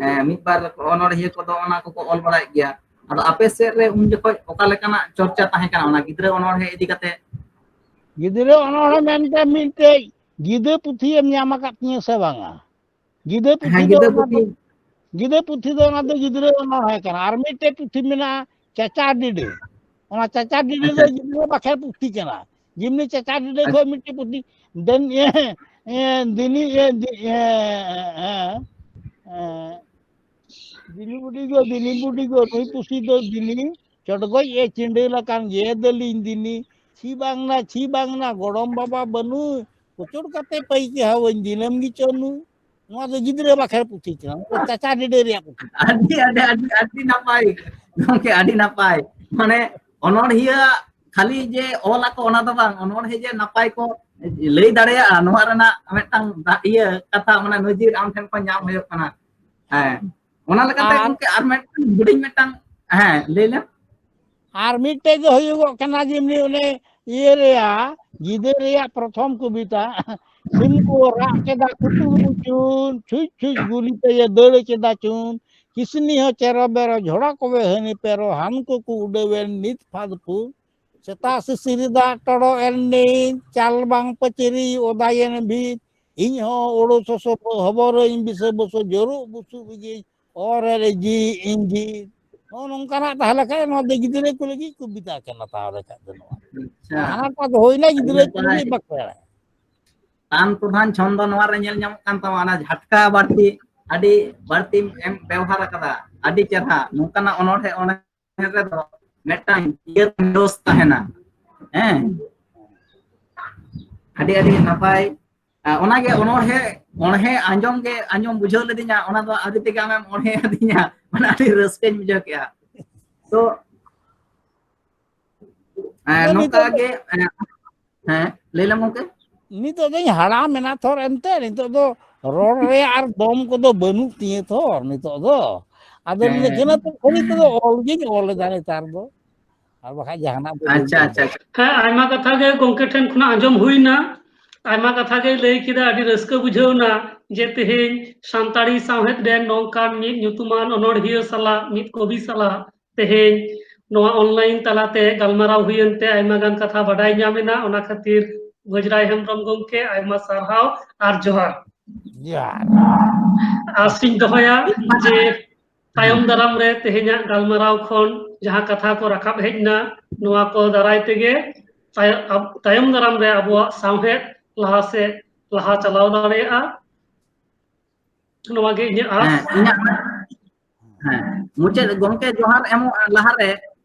ᱮ, ᱢᱤᱫ ᱵᱟᱨ ᱚᱱᱚᱬᱦᱤᱭᱟᱹ ᱠᱚᱫᱚ ᱚᱱᱟ ᱠᱚᱠᱚ ᱚᱞ ᱵᱟᱲᱟᱭᱮᱫ ᱜᱮᱭᱟ᱾ ᱟᱫᱚ ᱟᱯᱮ ᱥᱮᱫ ᱨᱮ ᱩᱱ ᱡᱚᱠᱷᱚᱡ ᱚᱠᱟ ᱞᱮᱠᱟᱱᱟᱜ ᱪᱚᱨᱪᱟ ᱛᱟᱦᱮᱸ ᱠᱟᱱᱟ ᱚᱱᱟ ᱜᱤᱫᱽᱨᱟᱹ ᱚᱱᱚᱬᱦᱮ ᱤᱫᱤ ᱠᱟᱛᱮ? ᱜᱤᱫᱽᱨᱟᱹ ᱚᱱᱚᱬᱦᱮ ᱢᱮᱱᱛᱮ ᱢᱤᱫᱴᱮᱡ ᱜᱤᱫᱟᱹ ᱯᱩᱛᱷᱤᱭᱮᱢ ᱧᱟᱢ ᱟᱠᱟᱫ ᱛᱤᱧᱟᱹ ᱥᱮ ᱵᱟᱝᱟ? ᱜᱤᱫᱟᱹ ᱯᱩᱛᱷᱤ ᱦᱮᱸ, ᱫᱚ ᱜᱤᱫᱟᱹ ᱚᱱᱟ ᱫᱚ, ᱯᱩᱛᱷᱤ᱾ ᱜᱤᱫᱟᱹ ᱯᱩᱛᱷᱤ ᱫᱚ ᱚᱱᱟ ᱫᱚ ᱜᱤᱫᱽᱨᱟᱹ ᱚᱱᱚᱬᱦᱮ ᱠᱟᱱᱟ᱾ ᱟᱨ ᱢᱤᱫᱴᱮᱡ ᱯᱩᱛᱷᱤ ᱢᱮᱱᱟᱜᱼᱟ, ᱪᱟᱪᱟ ᱰᱤᱰᱟᱹ᱾ ᱚᱱᱟ ᱪᱟᱪᱟ ᱰᱤᱰᱟᱹ ᱫᱚ ᱟᱪᱪᱷᱟ᱾ ᱜᱤᱫᱽᱨᱟᱹ ᱵᱟᱠᱷᱮᱲ ᱯᱩᱛᱷᱤ ᱠᱟᱱᱟ᱾ ᱡᱮᱢᱱᱤ ᱪᱟᱪᱟ ᱰᱤᱰᱟᱹ ᱟᱪᱪᱷᱟ᱾ ᱠᱷᱚᱱ ᱢᱤᱫᱴᱮᱡ ᱯᱩᱛᱷᱤ, ᱫᱮᱱ, ᱤᱭᱟᱹ, ᱤᱭᱟᱹ, ᱫᱤᱱᱤ, ᱤᱭᱟᱹ, ᱫᱤ-, ᱤᱭᱟᱹ, ᱤᱭᱟᱹ, ᱫᱤᱱᱤ ᱵᱩᱰᱤ ᱜᱚ, ᱫᱤᱱᱤ ᱵᱩᱰᱤ ᱜᱚ, ᱱᱩᱭ ᱯᱩᱥᱤ ᱫᱚ ᱫᱤᱱᱤ ᱪᱚᱰᱜᱚᱡ ᱮ ᱪᱤᱸᱰᱟᱹᱞ ᱟᱠᱟᱱ ᱜᱮ ᱫᱟᱹᱞᱤᱧ ᱫᱤᱱᱤ᱾ ᱪᱷᱤ ᱵᱟᱝᱱᱟ, ᱪᱷᱤ ᱵᱟᱝᱱᱟ, ᱜᱚᱲᱚᱢ ᱵᱟᱵᱟ ᱵᱟᱹᱱᱩᱭ, ᱠᱚᱪᱚᱲ ᱠᱟᱛᱮ ᱯᱟᱹᱭ ᱪᱮᱦᱟᱣᱟᱹᱧ ᱫᱤᱱᱟᱹᱢ ᱜᱮ ᱪᱚ ᱱᱩᱭ᱾ ᱱᱚᱣᱟ ᱫᱚ ᱜᱤᱫᱽᱨᱟᱹ ᱵᱟᱠᱷᱮᱲ ᱯᱩᱛᱷᱤ ᱠᱟᱱᱟ, ᱱᱚᱣᱟ ᱫᱚ ᱪᱟᱪᱟ ᱰᱤᱰᱟᱹ ᱨᱮᱭᱟᱜ ᱯᱩᱛᱷᱤ ᱠᱟᱱᱟ᱾ ᱟᱹᱰᱤ, ᱟᱹᱰᱤ, ᱟᱹᱰᱤ, ᱟᱹᱰᱤ ᱱᱟᱯᱟᱭ ᱜᱚᱝᱠᱮ, ᱟᱹᱰᱤ ᱱᱟᱯᱟᱭ᱾ ᱢᱟᱱᱮ ᱚᱱᱚᱬᱦᱤᱭᱟᱹ ᱠᱷᱟᱹᱞᱤ ᱡᱮ ᱚᱞ ᱟᱠᱚ ᱚᱱᱟ ᱫᱚ ᱵᱟᱝ, ᱚᱱᱚᱬᱦᱮ ᱡᱮ ᱱᱟᱯᱟᱭ ᱠᱚ ᱞᱟᱹᱭ ᱫᱟᱲᱮᱭᱟᱜᱼᱟ ᱱᱚᱣᱟ ᱨᱮᱱᱟᱜ ᱢᱤᱫᱴᱟᱝ ᱫᱟ-, ᱤᱭᱟᱹ ᱠᱟᱛᱷᱟ, ᱢᱟᱱᱮ ᱱᱚᱡᱤᱨ ᱟᱢ ᱴᱷᱮᱱ ᱠᱷᱚᱱ ᱧᱟᱢ ᱦᱩᱭᱩᱜ ᱠᱟᱱᱟ᱾ ᱦᱮᱸ, ᱚᱱᱟ ᱞᱮᱠᱟᱛᱮ ᱟᱨ ᱜᱚᱝᱠᱮ ᱟᱨ ᱢᱤᱫᱴᱟᱝ ᱦᱩᱰᱤᱧ ᱢᱤᱫᱴᱟᱝ, ᱦᱮᱸ, ᱞᱟᱹᱭ ᱞᱮᱢ᱾ ᱟᱨ ᱢᱤᱫᱴᱮᱡ ᱫᱚ ᱦᱩᱭᱩᱜᱚᱜ ᱠᱟᱱᱟ ᱡᱮᱢᱱᱤ ᱚᱱᱮ ᱤᱭᱟᱹ ᱨᱮᱭᱟᱜ, ᱜᱤᱫᱟᱹᱨ ᱨᱮᱭᱟᱜ ᱯᱨᱚᱛᱷᱚᱢ ᱠᱚᱵᱤᱛᱟ, ᱥᱤᱢ ᱠᱚ ᱨᱟᱜ ᱠᱮᱫᱟ ᱠᱩᱴᱩᱨ ᱢᱩᱪᱩᱱ, ᱪᱷᱩᱡ ᱪᱷᱩᱡ ᱜᱩᱞᱤ ᱛᱮᱭᱮ ᱫᱟᱹᱲ ᱠᱮᱫᱟ ᱪᱩᱱ, ᱠᱤᱥᱱᱤ ᱦᱚᱸ ᱪᱮᱨᱚ ᱵᱮᱨᱚ, ᱡᱷᱚᱲᱟ ᱠᱚᱵᱮ ᱦᱟᱹᱱᱤ ᱯᱮᱨᱚ, ᱦᱟᱱ ᱠᱚᱠᱚ ᱩᱰᱟᱹᱣᱮᱱ ᱱᱤᱛ ᱯᱷᱟᱫ ᱯᱷᱩᱫ, ᱥᱮᱛᱟ ᱥᱤᱥᱤᱨ ᱫᱟᱜ ᱴᱚᱲᱚ ᱮᱱ ᱱᱤᱛ, ᱪᱟᱞ ᱵᱟᱝ ᱯᱟᱹᱪᱤᱨᱤ ᱚᱫᱟᱭᱮᱱ ᱵᱷᱤᱛ, ᱤᱧ ᱦᱚᱸ ᱳᱲᱳ ᱥᱚᱥᱚ ᱦᱚᱵᱚᱨᱟᱹᱧ ᱵᱤᱥᱟᱹ ᱵᱚᱥᱚ ᱡᱚᱨᱩᱜ ᱵᱩᱥᱩᱵ ᱤᱡᱤᱧ ᱚᱨ ᱨᱮ ᱡᱤ ᱤᱧᱡᱤ᱾ ᱱᱚᱜᱼᱚ ᱱᱚᱝᱠᱟᱱᱟᱜ ᱛᱟᱦᱮᱸ ᱞᱮᱠᱷᱟᱡ ᱱᱚᱣᱟ ᱫᱚ ᱜᱤᱫᱽᱨᱟᱹ ᱠᱚ ᱞᱟᱹᱜᱤᱫ ᱠᱚᱵᱤᱛᱟ ᱠᱟᱱᱟ᱾ ᱛᱟᱦᱚᱞᱮ ᱠᱷᱟᱡ ᱫᱚ ᱱᱚᱣᱟ ᱟᱪᱪᱷᱟ᱾ ᱦᱟᱱᱟᱴᱟᱜ ᱫᱚ ᱦᱩᱭᱱᱟ ᱟᱹᱰᱤ ᱜᱤᱫᱽᱨᱟᱹ ᱠᱚ ᱱᱟᱯᱟᱭ᱾ ᱞᱟᱹᱜᱤᱫ ᱵᱟᱠᱚ ᱵᱟᱲᱟᱭᱟ᱾ ᱛᱟᱱ ᱯᱨᱚᱫᱷᱟᱱ ᱪᱷᱚᱱᱫᱚ ᱱᱚᱣᱟ ᱨᱮ ᱧᱮᱞ ᱧᱟᱢᱚᱜ ᱠᱟᱱ ᱛᱟᱢᱟ, ᱚᱱᱟ ᱡᱷᱟᱴᱠᱟ ᱵᱟᱹᱲᱛᱤ ᱟᱹᱰᱤ ᱵᱟᱹᱲᱛᱤᱢ ᱮᱢ ᱵᱮᱣᱦᱟᱨ ᱟᱠᱟᱫᱟ, ᱟᱹᱰᱤ ᱪᱮᱨᱦᱟ᱾ ᱱᱚᱝᱠᱟᱱᱟᱜ ᱚᱱᱚᱬᱦᱮ ᱚᱱᱚᱬᱦᱮ ᱨᱮᱫᱚ ᱢᱤᱫᱴᱟᱝ ᱤᱭᱟᱹ ᱡᱳᱥ ᱛᱟᱦᱮᱱᱟ᱾ ᱦᱮᱸ, ᱟᱹᱰᱤ ᱟᱹᱰᱤ ᱱᱟᱯᱟᱭ᱾ ᱟᱨ ᱚᱱᱟᱜᱮ ᱚᱱᱚᱬᱦᱮ, ᱚᱬᱦᱮ ᱟᱸᱡᱚᱢ ᱜᱮ ᱟᱸᱡᱚᱢ ᱵᱩᱡᱷᱟᱹᱣ ᱞᱤᱫᱤᱧᱟ, ᱚᱱᱟ ᱫᱚ ᱟᱹᱣᱨᱤ ᱛᱮᱜᱮ ᱟᱢᱮᱢ ᱚᱬᱦᱮ ᱟᱹᱫᱤᱧᱟ, ᱢᱟᱱᱮ ᱟᱹᱰᱤ ᱨᱟᱹᱥᱠᱟᱹᱧ ᱵᱩᱡᱷᱟᱹᱣ ᱠᱮᱜᱼᱟ᱾ ᱛᱚ ᱦᱮᱸ, ᱟᱫᱚ ᱱᱚᱝᱠᱟ ᱱᱤᱛᱚᱜ ᱫᱚ ᱜᱮ, ᱦᱮᱸ, ᱦᱮᱸ, ᱞᱟᱹᱭ ᱞᱮᱢ ᱜᱚᱝᱠᱮ᱾ ᱱᱤᱛᱚᱜ ᱫᱚᱧ ᱦᱟᱲᱟᱢ ᱮᱱᱟ ᱛᱷᱚᱨ, ᱮᱱᱛᱮ ᱱᱤᱛᱚᱜ ᱫᱚ ᱨᱚᱲ ᱨᱮᱭᱟᱜ ᱟᱨ ᱫᱚᱢ ᱠᱚᱫᱚ ᱵᱟᱹᱱᱩᱜ ᱛᱤᱧᱟᱹ ᱛᱷᱚᱨ ᱱᱤᱛᱚᱜ ᱫᱚ᱾ ᱟᱫᱚ ᱦᱮᱸ᱾ ᱱᱤᱡᱮᱨᱟᱜ ᱛᱮ ᱠᱷᱟᱹᱞᱤ ᱛᱮᱫᱚ ᱚᱞ ᱜᱤᱧ ᱚᱞ ᱮᱫᱟ ᱱᱮᱛᱟᱨ ᱫᱚ, ᱟᱨ ᱵᱟᱠᱷᱟᱡ ᱡᱟᱦᱟᱱᱟᱜ ᱫᱚ ᱵᱟᱹᱧ ᱟᱪᱪᱷᱟ, ᱚᱞ ᱟᱪᱪᱷᱟ, ᱮᱫᱟ᱾ ᱟᱪᱪᱷᱟ᱾ ᱦᱮᱸ, ᱟᱭᱢᱟ ᱠᱟᱛᱷᱟ ᱜᱮ ᱜᱚᱝᱠᱮ ᱴᱷᱮᱱ ᱠᱷᱚᱱᱟᱜ ᱟᱸᱡᱚᱢ ᱦᱩᱭᱱᱟ, ᱟᱭᱢᱟ ᱠᱟᱛᱷᱟ ᱜᱮᱭ ᱞᱟᱹᱭ ᱠᱮᱫᱟ, ᱟᱹᱰᱤ ᱨᱟᱹᱥᱠᱟᱹ ᱵᱩᱡᱷᱟᱹᱣ ᱮᱱᱟ ᱡᱮ ᱛᱮᱦᱮᱧ ᱥᱟᱱᱛᱟᱲᱤ ᱥᱟᱶᱦᱮᱫ ᱨᱮᱱ ᱱᱚᱝᱠᱟᱱ ᱢᱤᱫ ᱧᱩᱛᱩᱢᱟᱱ ᱚᱱᱚᱬᱦᱤᱭᱟᱹ ᱥᱟᱞᱟᱜ, ᱢᱤᱫ ᱠᱚᱵᱤ ᱥᱟᱞᱟᱜ ᱛᱮᱦᱮᱧ ᱱᱚᱣᱟ online ᱛᱟᱞᱟᱛᱮ ᱜᱟᱞᱢᱟᱨᱟᱣ ᱦᱩᱭᱮᱱ ᱛᱮ ᱟᱭᱢᱟ ᱜᱟᱱ ᱠᱟᱛᱷᱟ ᱵᱟᱰᱟᱭ ᱧᱟᱢ ᱮᱱᱟ᱾ ᱚᱱᱟ ᱠᱷᱟᱹᱛᱤᱨ ᱵᱷᱚᱡᱽᱨᱟᱭ ᱦᱮᱢᱵᱨᱚᱢ ᱜᱚᱢᱠᱮ ᱟᱭᱢᱟ ᱥᱟᱨᱦᱟᱣ ᱟᱨ ᱡᱚᱦᱟᱨ᱾ ᱡᱚᱦᱟᱨ᱾ ᱟᱥᱤᱧ ᱫᱚᱦᱚᱭᱟ ᱡᱮ ᱛᱟᱭᱚᱢ ᱫᱟᱨᱟᱢ ᱨᱮ ᱛᱮᱦᱮᱧᱟᱜ ᱜᱟᱞᱢᱟᱨᱟᱣ ᱠᱷᱚᱱ ᱡᱟᱦᱟᱸ ᱠᱟᱛᱷᱟ ᱠᱚ ᱨᱟᱠᱟᱵ ᱦᱮᱡ ᱮᱱᱟ, ᱱᱚᱣᱟ ᱠᱚ ᱫᱟᱨᱟᱭ ᱛᱮᱜᱮ ᱛᱟᱭ-, ᱟᱵ-, ᱛᱟᱭᱚᱢ ᱫᱟᱨᱟᱢ ᱨᱮ ᱟᱵᱚᱣᱟᱜ ᱥᱟᱶᱦᱮᱫ ᱞᱟᱦᱟ ᱥᱮᱫ ᱞᱟᱦᱟ ᱪᱟᱞᱟᱣ ᱫᱟᱲᱮᱭᱟᱜᱼᱟ᱾ ᱱᱚᱣᱟ ᱜᱮ ᱤᱧᱟᱹᱜ ᱟᱸᱥ᱾ ᱦᱮᱸ, ᱤᱧᱟᱹᱜ, ᱦᱮᱸ, ᱢᱩᱪᱟᱹᱫ ᱜᱚᱢᱠᱮ ᱡᱚᱦᱟᱨ ᱮᱢᱚᱜ ᱞᱟᱦᱟᱨᱮ,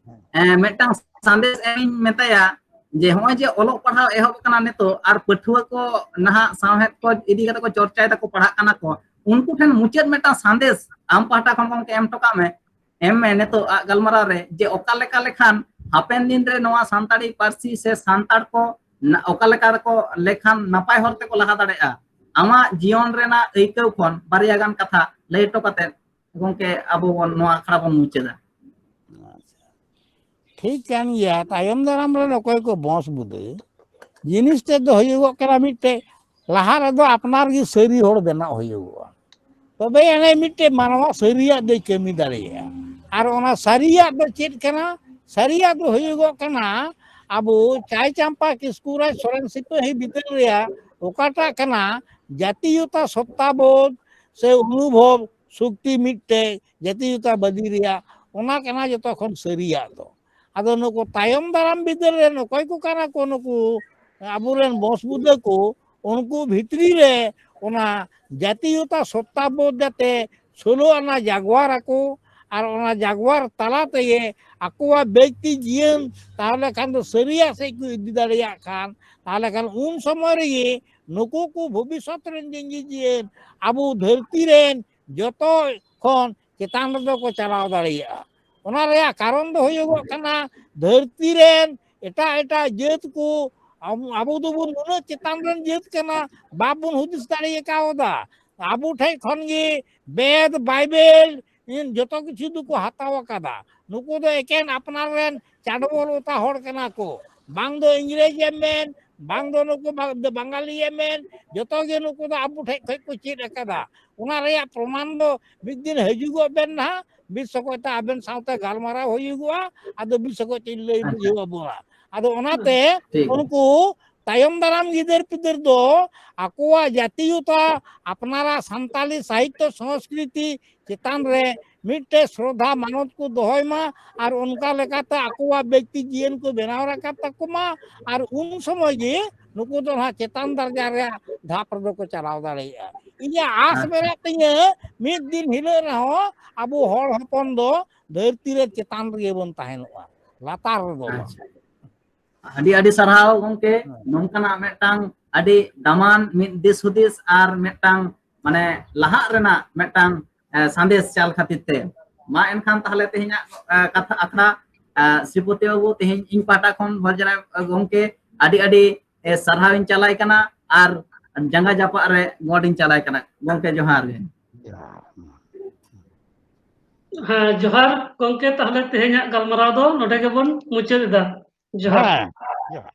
ᱦᱮᱸ, ᱢᱤᱫᱴᱟᱝ ᱥᱟᱸᱫᱮᱥ ᱮᱢᱤᱧ ᱢᱮᱛᱟᱭᱟ ᱡᱮ ᱱᱚᱜᱼᱚᱭ ᱡᱮ ᱚᱞᱚᱜ ᱯᱟᱲᱦᱟᱣ ᱮᱦᱚᱵ ᱟᱠᱟᱱᱟ ᱱᱤᱛᱚᱜ, ᱟᱨ ᱯᱟᱹᱴᱷᱩᱣᱟᱹ ᱠᱚ ᱱᱟᱦᱟᱜ ᱥᱟᱶᱦᱮᱫ ᱠᱚ ᱤᱫᱤ ᱠᱟᱛᱮ ᱠᱚ ᱪᱚᱨᱪᱟᱭ ᱫᱟᱠᱚ, ᱯᱟᱲᱦᱟᱜ ᱠᱟᱱᱟ ᱠᱚ, ᱩᱱᱠᱩ ᱴᱷᱮᱱ ᱢᱩᱪᱟᱹᱫ ᱢᱤᱫᱴᱟᱝ ᱥᱟᱸᱫᱮᱥ ᱟᱢ ᱯᱟᱦᱴᱟ ᱠᱷᱚᱱ ᱜᱚᱢᱠᱮ ᱮᱢ ᱦᱚᱴᱚ ᱠᱟᱜ ᱢᱮ, ᱮᱢ ᱢᱮ ᱱᱤᱛᱚᱜ ᱟᱜ ᱜᱟᱞᱢᱟᱨᱟᱣ ᱨᱮ, ᱡᱮ ᱚᱠᱟ ᱞᱮᱠᱟ ᱞᱮᱠᱷᱟᱱ ᱦᱟᱯᱮᱱ ᱫᱤᱱ ᱨᱮ ᱱᱚᱣᱟ ᱥᱟᱱᱛᱟᱲᱤ ᱯᱟᱹᱨᱥᱤ ᱥᱮ ᱥᱟᱱᱛᱟᱲ ᱠᱚ ᱱᱟ-, ᱚᱠᱟ ᱞᱮᱠᱟ ᱨᱮᱠᱚ ᱞᱮᱠᱷᱟᱱ ᱱᱟᱯᱟᱭ ᱦᱚᱨ ᱛᱮᱠᱚ ᱞᱟᱦᱟ ᱫᱟᱲᱮᱭᱟᱜᱼᱟ᱾ ᱟᱢᱟᱜ ᱡᱤᱭᱚᱱ ᱨᱮᱱᱟᱜ ᱟᱹᱭᱠᱟᱹᱣ ᱠᱷᱚᱱ ᱵᱟᱨᱭᱟ ᱜᱟᱱ ᱠᱟᱛᱷᱟ ᱞᱟᱹᱭ ᱦᱚᱴᱚ ᱠᱟᱛᱮ ᱜᱚᱢᱠᱮ ᱟᱵᱚ ᱵᱚᱱ ᱱᱚᱣᱟ ᱟᱠᱷᱲᱟ ᱵᱚᱱ ᱢᱩᱪᱟᱹᱫᱟ᱾ ᱟᱪᱪᱷᱟ᱾ ᱴᱷᱤᱠ ᱠᱟᱱ ᱜᱮᱭᱟ, ᱛᱟᱭᱚᱢ ᱫᱟᱨᱟᱢ ᱨᱮᱱ ᱚᱠᱚᱭ ᱠᱚ ᱵᱚᱸᱥ ᱵᱩᱫᱟᱹ ᱡᱤᱱᱤᱥ ᱛᱮᱫ ᱫᱚ ᱦᱩᱭᱩᱜᱚᱜ ᱠᱟᱱᱟ, ᱢᱤᱫᱴᱮᱡ ᱞᱟᱦᱟ ᱨᱮᱫᱚ ᱟᱯᱱᱟᱨ ᱜᱮ ᱥᱟᱹᱨᱤ ᱦᱚᱲ ᱵᱮᱱᱟᱜ ᱦᱩᱭᱩᱜᱚᱜᱼᱟ, ᱛᱚᱵᱮ ᱮᱱᱮ ᱢᱤᱫᱴᱮᱡ ᱢᱟᱱᱣᱟ ᱥᱟᱹᱨᱤᱭᱟᱜ ᱫᱚᱭ ᱠᱟᱹᱢᱤ ᱫᱟᱲᱮᱭᱟᱜᱼᱟ᱾ ᱟᱨ ᱚᱱᱟ ᱥᱟᱹᱨᱤᱭᱟᱜ ᱫᱚ ᱪᱮᱫ ᱠᱟᱱᱟ? ᱥᱟᱹᱨᱤᱭᱟᱜ ᱫᱚ ᱦᱩᱭᱩᱜᱚᱜ ᱠᱟᱱᱟ ᱟᱵᱚ ᱪᱟᱭ ᱪᱟᱢᱯᱟ ᱠᱤᱥᱠᱩ ᱨᱟᱡᱽ ᱥᱚᱨᱮᱱ ᱥᱤᱯᱟᱹᱦᱤ ᱵᱤᱫᱟᱹᱞ ᱨᱮᱭᱟᱜ ᱚᱠᱟᱴᱟᱜ ᱠᱟᱱᱟ, ᱡᱟᱛᱤᱭᱚᱛᱟ ᱥᱚᱛᱛᱟᱵᱳᱫᱷ ᱥᱮ ᱚᱱᱩᱵᱷᱚᱵ ᱥᱚᱠᱛᱤ ᱢᱤᱫᱴᱮᱡ ᱡᱟᱛᱤᱭᱚᱛᱟᱵᱟᱫᱤ ᱨᱮᱭᱟᱜ, ᱚᱱᱟ ᱠᱟᱱᱟ ᱡᱚᱛᱚ ᱠᱷᱚᱱ ᱥᱟᱹᱨᱤᱭᱟᱜ ᱫᱚ᱾ ᱟᱫᱚ ᱱᱩᱠᱩ ᱛᱟᱭᱚᱢ ᱫᱟᱨᱟᱢ ᱵᱤᱫᱟᱹᱞ ᱨᱮᱱ ᱚᱠᱚᱭ ᱠᱚ ᱠᱟᱱᱟ ᱠᱚ ᱱᱩᱠᱩ ᱟᱵᱚᱨᱮᱱ ᱵᱚᱸᱥ ᱵᱩᱫᱟᱹ ᱠᱚ, ᱩᱱᱠᱩ ᱵᱷᱤᱛᱨᱤ ᱨᱮ ᱚᱱᱟ ᱡᱟᱛᱤᱭᱚᱛᱟ ᱥᱚᱛᱛᱟᱵᱳᱫᱷ ᱡᱟᱛᱮ ᱥᱳᱞᱳ ᱟᱱᱟ ᱡᱟᱜᱣᱟᱨ ᱟᱠᱚ, ᱟᱨ ᱚᱱᱟ ᱡᱟᱜᱣᱟᱨ ᱛᱟᱞᱟ ᱛᱮᱜᱮ ᱟᱠᱚᱣᱟᱜ ᱵᱮᱠᱛᱤ ᱡᱤᱭᱚᱱ ᱛᱟᱦᱚᱞᱮ ᱠᱷᱟᱱ ᱫᱚ ᱥᱟᱹᱨᱤᱭᱟᱜ ᱥᱮᱫ ᱠᱚ ᱤᱫᱤ ᱫᱟᱲᱮᱭᱟᱜ ᱠᱷᱟᱱ, ᱛᱟᱦᱚᱞᱮ ᱠᱷᱟᱱ ᱩᱱ ᱥᱚᱢᱚᱭ ᱨᱮᱜᱮ ᱱᱩᱠᱩ ᱠᱚ ᱵᱷᱚᱵᱤᱥᱥᱚᱛ ᱨᱮᱱ ᱡᱤᱸᱜᱤ ᱡᱤᱭᱚᱱ ᱟᱵᱚ ᱫᱷᱟᱹᱨᱛᱤ ᱨᱮᱱ ᱡᱚᱛᱚ ᱠᱷᱚᱱ ᱪᱮᱛᱟᱱ ᱨᱮᱫᱚ ᱠᱚ ᱪᱟᱞᱟᱣ ᱫᱟᱲᱮᱭᱟᱜᱼᱟ᱾ ᱚᱱᱟ ᱨᱮᱭᱟᱜ ᱠᱟᱨᱚᱱ ᱫᱚ ᱦᱩᱭᱩᱜᱚᱜ ᱠᱟᱱᱟ, ᱫᱷᱟᱹᱨᱛᱤ ᱨᱮᱱ ᱮᱴᱟᱜ ᱮᱴᱟᱜ ᱡᱟᱹᱛ ᱠᱚ ᱟᱵᱚ, ᱟᱵᱚ ᱫᱚᱵᱚᱱ ᱱᱩᱱᱟᱹᱜ ᱪᱮᱛᱟᱱ ᱨᱮᱱ ᱡᱟᱹᱛ ᱠᱟᱱᱟ, ᱵᱟᱵᱚᱱ ᱦᱩᱫᱤᱥ ᱫᱟᱲᱮ ᱠᱟᱣᱫᱟ᱾ ᱟᱵᱚ ᱴᱷᱮᱡ ᱠᱷᱚᱱ ᱜᱮ ᱵᱮᱫ, ᱵᱟᱭᱵᱮᱞ, ᱦᱩᱸ, ᱡᱚᱛᱚ ᱠᱤᱪᱷᱩ ᱫᱚᱠᱚ ᱦᱟᱛᱟᱣ ᱟᱠᱟᱫᱟ᱾ ᱱᱩᱠᱩ ᱫᱚ ᱮᱠᱮᱱ ᱟᱯᱱᱟᱨ ᱨᱮᱱ ᱪᱟᱰᱵᱚᱞ ᱚᱛᱟ ᱦᱚᱲ ᱠᱟᱱᱟ ᱠᱚ᱾ ᱵᱟᱝ ᱫᱚ ᱤᱝᱨᱮᱡᱽ ᱮᱢ ᱢᱮᱱ, ᱵᱟᱝ ᱫᱚ ᱱᱩᱠᱩ ᱵᱟ-, ᱵᱟᱝᱜᱟᱞᱤ ᱮᱢ ᱢᱮᱱ, ᱡᱚᱛᱚ ᱜᱮ ᱱᱩᱠᱩ ᱫᱚ ᱟᱵᱚ ᱴᱷᱮᱡ ᱠᱷᱚᱡ ᱠᱚ ᱪᱮᱫ ᱟᱠᱟᱫᱟ᱾ ᱚᱱᱟ ᱨᱮᱭᱟᱜ ᱯᱨᱚᱢᱟᱱ ᱫᱚ ᱢᱤᱫ ᱫᱤᱱ ᱦᱤᱡᱩᱜᱚᱜ ᱵᱮᱱ ᱱᱟᱦᱟᱜ, ᱵᱤᱥ ᱚᱠᱚᱭ ᱛᱮ ᱟᱵᱮᱱ ᱥᱟᱶᱛᱮ ᱜᱟᱞᱢᱟᱨᱟᱣ ᱦᱩᱭᱩᱜᱚᱜᱼᱟ᱾ ᱟᱫᱚ ᱵᱤᱥ ᱚᱠᱚᱭ ᱛᱮ ᱞᱟᱹᱭ ᱟᱪᱪᱷᱟ᱾ ᱵᱩᱡᱷᱟᱹᱣ ᱟᱵᱚᱱᱟ᱾ ᱟᱫᱚ ᱚᱱᱟᱛᱮ ᱴᱷᱤᱠ᱾ ᱩᱱᱠᱩ ᱛᱟᱭᱚᱢ ᱫᱟᱨᱟᱢ ᱜᱤᱫᱟᱹᱨ ᱯᱤᱫᱟᱹᱨ ᱫᱚ ᱟᱠᱚᱣᱟᱜ ᱡᱟᱛᱤᱭᱚᱛᱟ, ᱟᱯᱱᱟᱨᱟᱜ ᱥᱟᱱᱛᱟᱞᱤ ᱥᱟᱦᱤᱛᱛᱚ ᱥᱚᱝᱥᱠᱨᱤᱛᱤ ᱪᱮᱛᱟᱱ ᱨᱮ ᱢᱤᱫᱴᱮᱡ ᱥᱨᱚᱫᱷᱟ ᱢᱟᱱᱚᱛ ᱠᱚ ᱫᱚᱦᱚᱭ ᱢᱟ, ᱟᱨ ᱚᱱᱠᱟ ᱞᱮᱠᱟᱛᱮ ᱟᱠᱚᱣᱟᱜ ᱵᱮᱠᱛᱤ ᱡᱤᱭᱚᱱ ᱠᱚ ᱵᱮᱱᱟᱣ ᱨᱟᱠᱟᱵ ᱛᱟᱠᱚ ᱢᱟ, ᱟᱨ ᱩᱱ ᱥᱚᱢᱚᱭ ᱜᱮ ᱱᱩᱠᱩ ᱫᱚ ᱱᱟᱦᱟᱜ ᱪᱮᱛᱟᱱ ᱫᱟᱨᱡᱟ ᱨᱮᱭᱟᱜ ᱫᱷᱟᱯ ᱨᱮᱫᱚ ᱠᱚ ᱪᱟᱞᱟᱣ ᱫᱟᱲᱮᱭᱟᱜᱼᱟ᱾ ᱤᱧᱟᱹᱜ ᱟᱥ ᱟᱪᱪᱷᱟ᱾ ᱢᱮᱱᱟᱜ ᱛᱤᱧᱟᱹ, ᱢᱤᱫ ᱫᱤᱱ ᱦᱤᱞᱳᱜ ᱨᱮᱦᱚᱸ ᱟᱵᱚ ᱦᱚᱲ ᱦᱚᱯᱚᱱ ᱫᱚ ᱫᱷᱟᱹᱨᱛᱤ ᱨᱮ ᱪᱮᱛᱟᱱ ᱨᱮᱜᱮ ᱵᱚᱱ ᱛᱟᱦᱮᱱᱚᱜᱼᱟ, ᱞᱟᱛᱟᱨ ᱨᱮᱫᱚ ᱵᱟᱝ᱾ ᱟᱪᱪᱷᱟ᱾ ᱟᱹᱰᱤ ᱟᱹᱰᱤ ᱥᱟᱨᱦᱟᱣ ᱜᱚᱢᱠᱮ, ᱦᱮᱸ᱾ ᱱᱚᱝᱠᱟᱱᱟᱜ ᱢᱤᱫᱴᱟᱝ ᱟᱹᱰᱤ ᱫᱟᱢᱟᱱ ᱢᱤᱫ ᱫᱤᱥ ᱦᱩᱫᱤᱥ ᱟᱨ ᱢᱤᱫᱴᱟᱝ ᱢᱟᱱᱮ ᱞᱟᱦᱟᱜ ᱨᱮᱱᱟᱜ ᱢᱤᱫᱴᱟᱝ, ᱮ, ᱥᱟᱸᱫᱮᱥ ᱪᱟᱞ ᱠᱷᱟᱹᱛᱤᱨ ᱛᱮ᱾ ᱢᱟ ᱮᱱᱠᱷᱟᱱ ᱛᱟᱦᱚᱞᱮ ᱛᱮᱦᱮᱧᱟᱜ, ᱮ, ᱠᱟᱛᱷᱟ ᱟᱠᱷᱲᱟ, ᱮ, ᱥᱨᱤᱯᱚᱛᱤ ᱵᱟᱹᱵᱩ, ᱛᱮᱦᱮᱧ ᱤᱧ ᱯᱟᱦᱴᱟ ᱠᱷᱚᱱ ᱵᱷᱚᱡᱽᱨᱟᱭ, ᱮ, ᱜᱚᱢᱠᱮ ᱟᱹᱰᱤ ᱟᱹᱰᱤ, ᱮ, ᱥᱟᱨᱦᱟᱣ ᱤᱧ ᱪᱟᱞᱟᱭ ᱠᱟᱱᱟ ᱟᱨ ᱡᱟᱸᱜᱟ ᱡᱟᱯᱟᱜ ᱨᱮ ᱜᱚᱰ ᱤᱧ ᱪᱟᱞᱟᱭ ᱠᱟᱱᱟ᱾ ᱜᱚᱢᱠᱮ ᱡᱚᱦᱟᱨ ᱜᱮ᱾ ᱡᱚᱦᱟᱨ᱾ ᱦᱮᱸ, ᱡᱚᱦᱟᱨ ᱜᱚᱢᱠᱮ, ᱛᱟᱦᱚᱞᱮ ᱛᱮᱦᱮᱧᱟᱜ ᱜᱟᱞᱢᱟᱨᱟᱣ ᱫᱚ ᱱᱚᱰᱮ ᱜᱮᱵᱚᱱ ᱢᱩᱪᱟᱹᱫ ᱮᱫᱟ᱾ ᱡᱚᱦᱟᱨ᱾ ᱦᱮᱸ, ᱡᱚᱦᱟᱨ᱾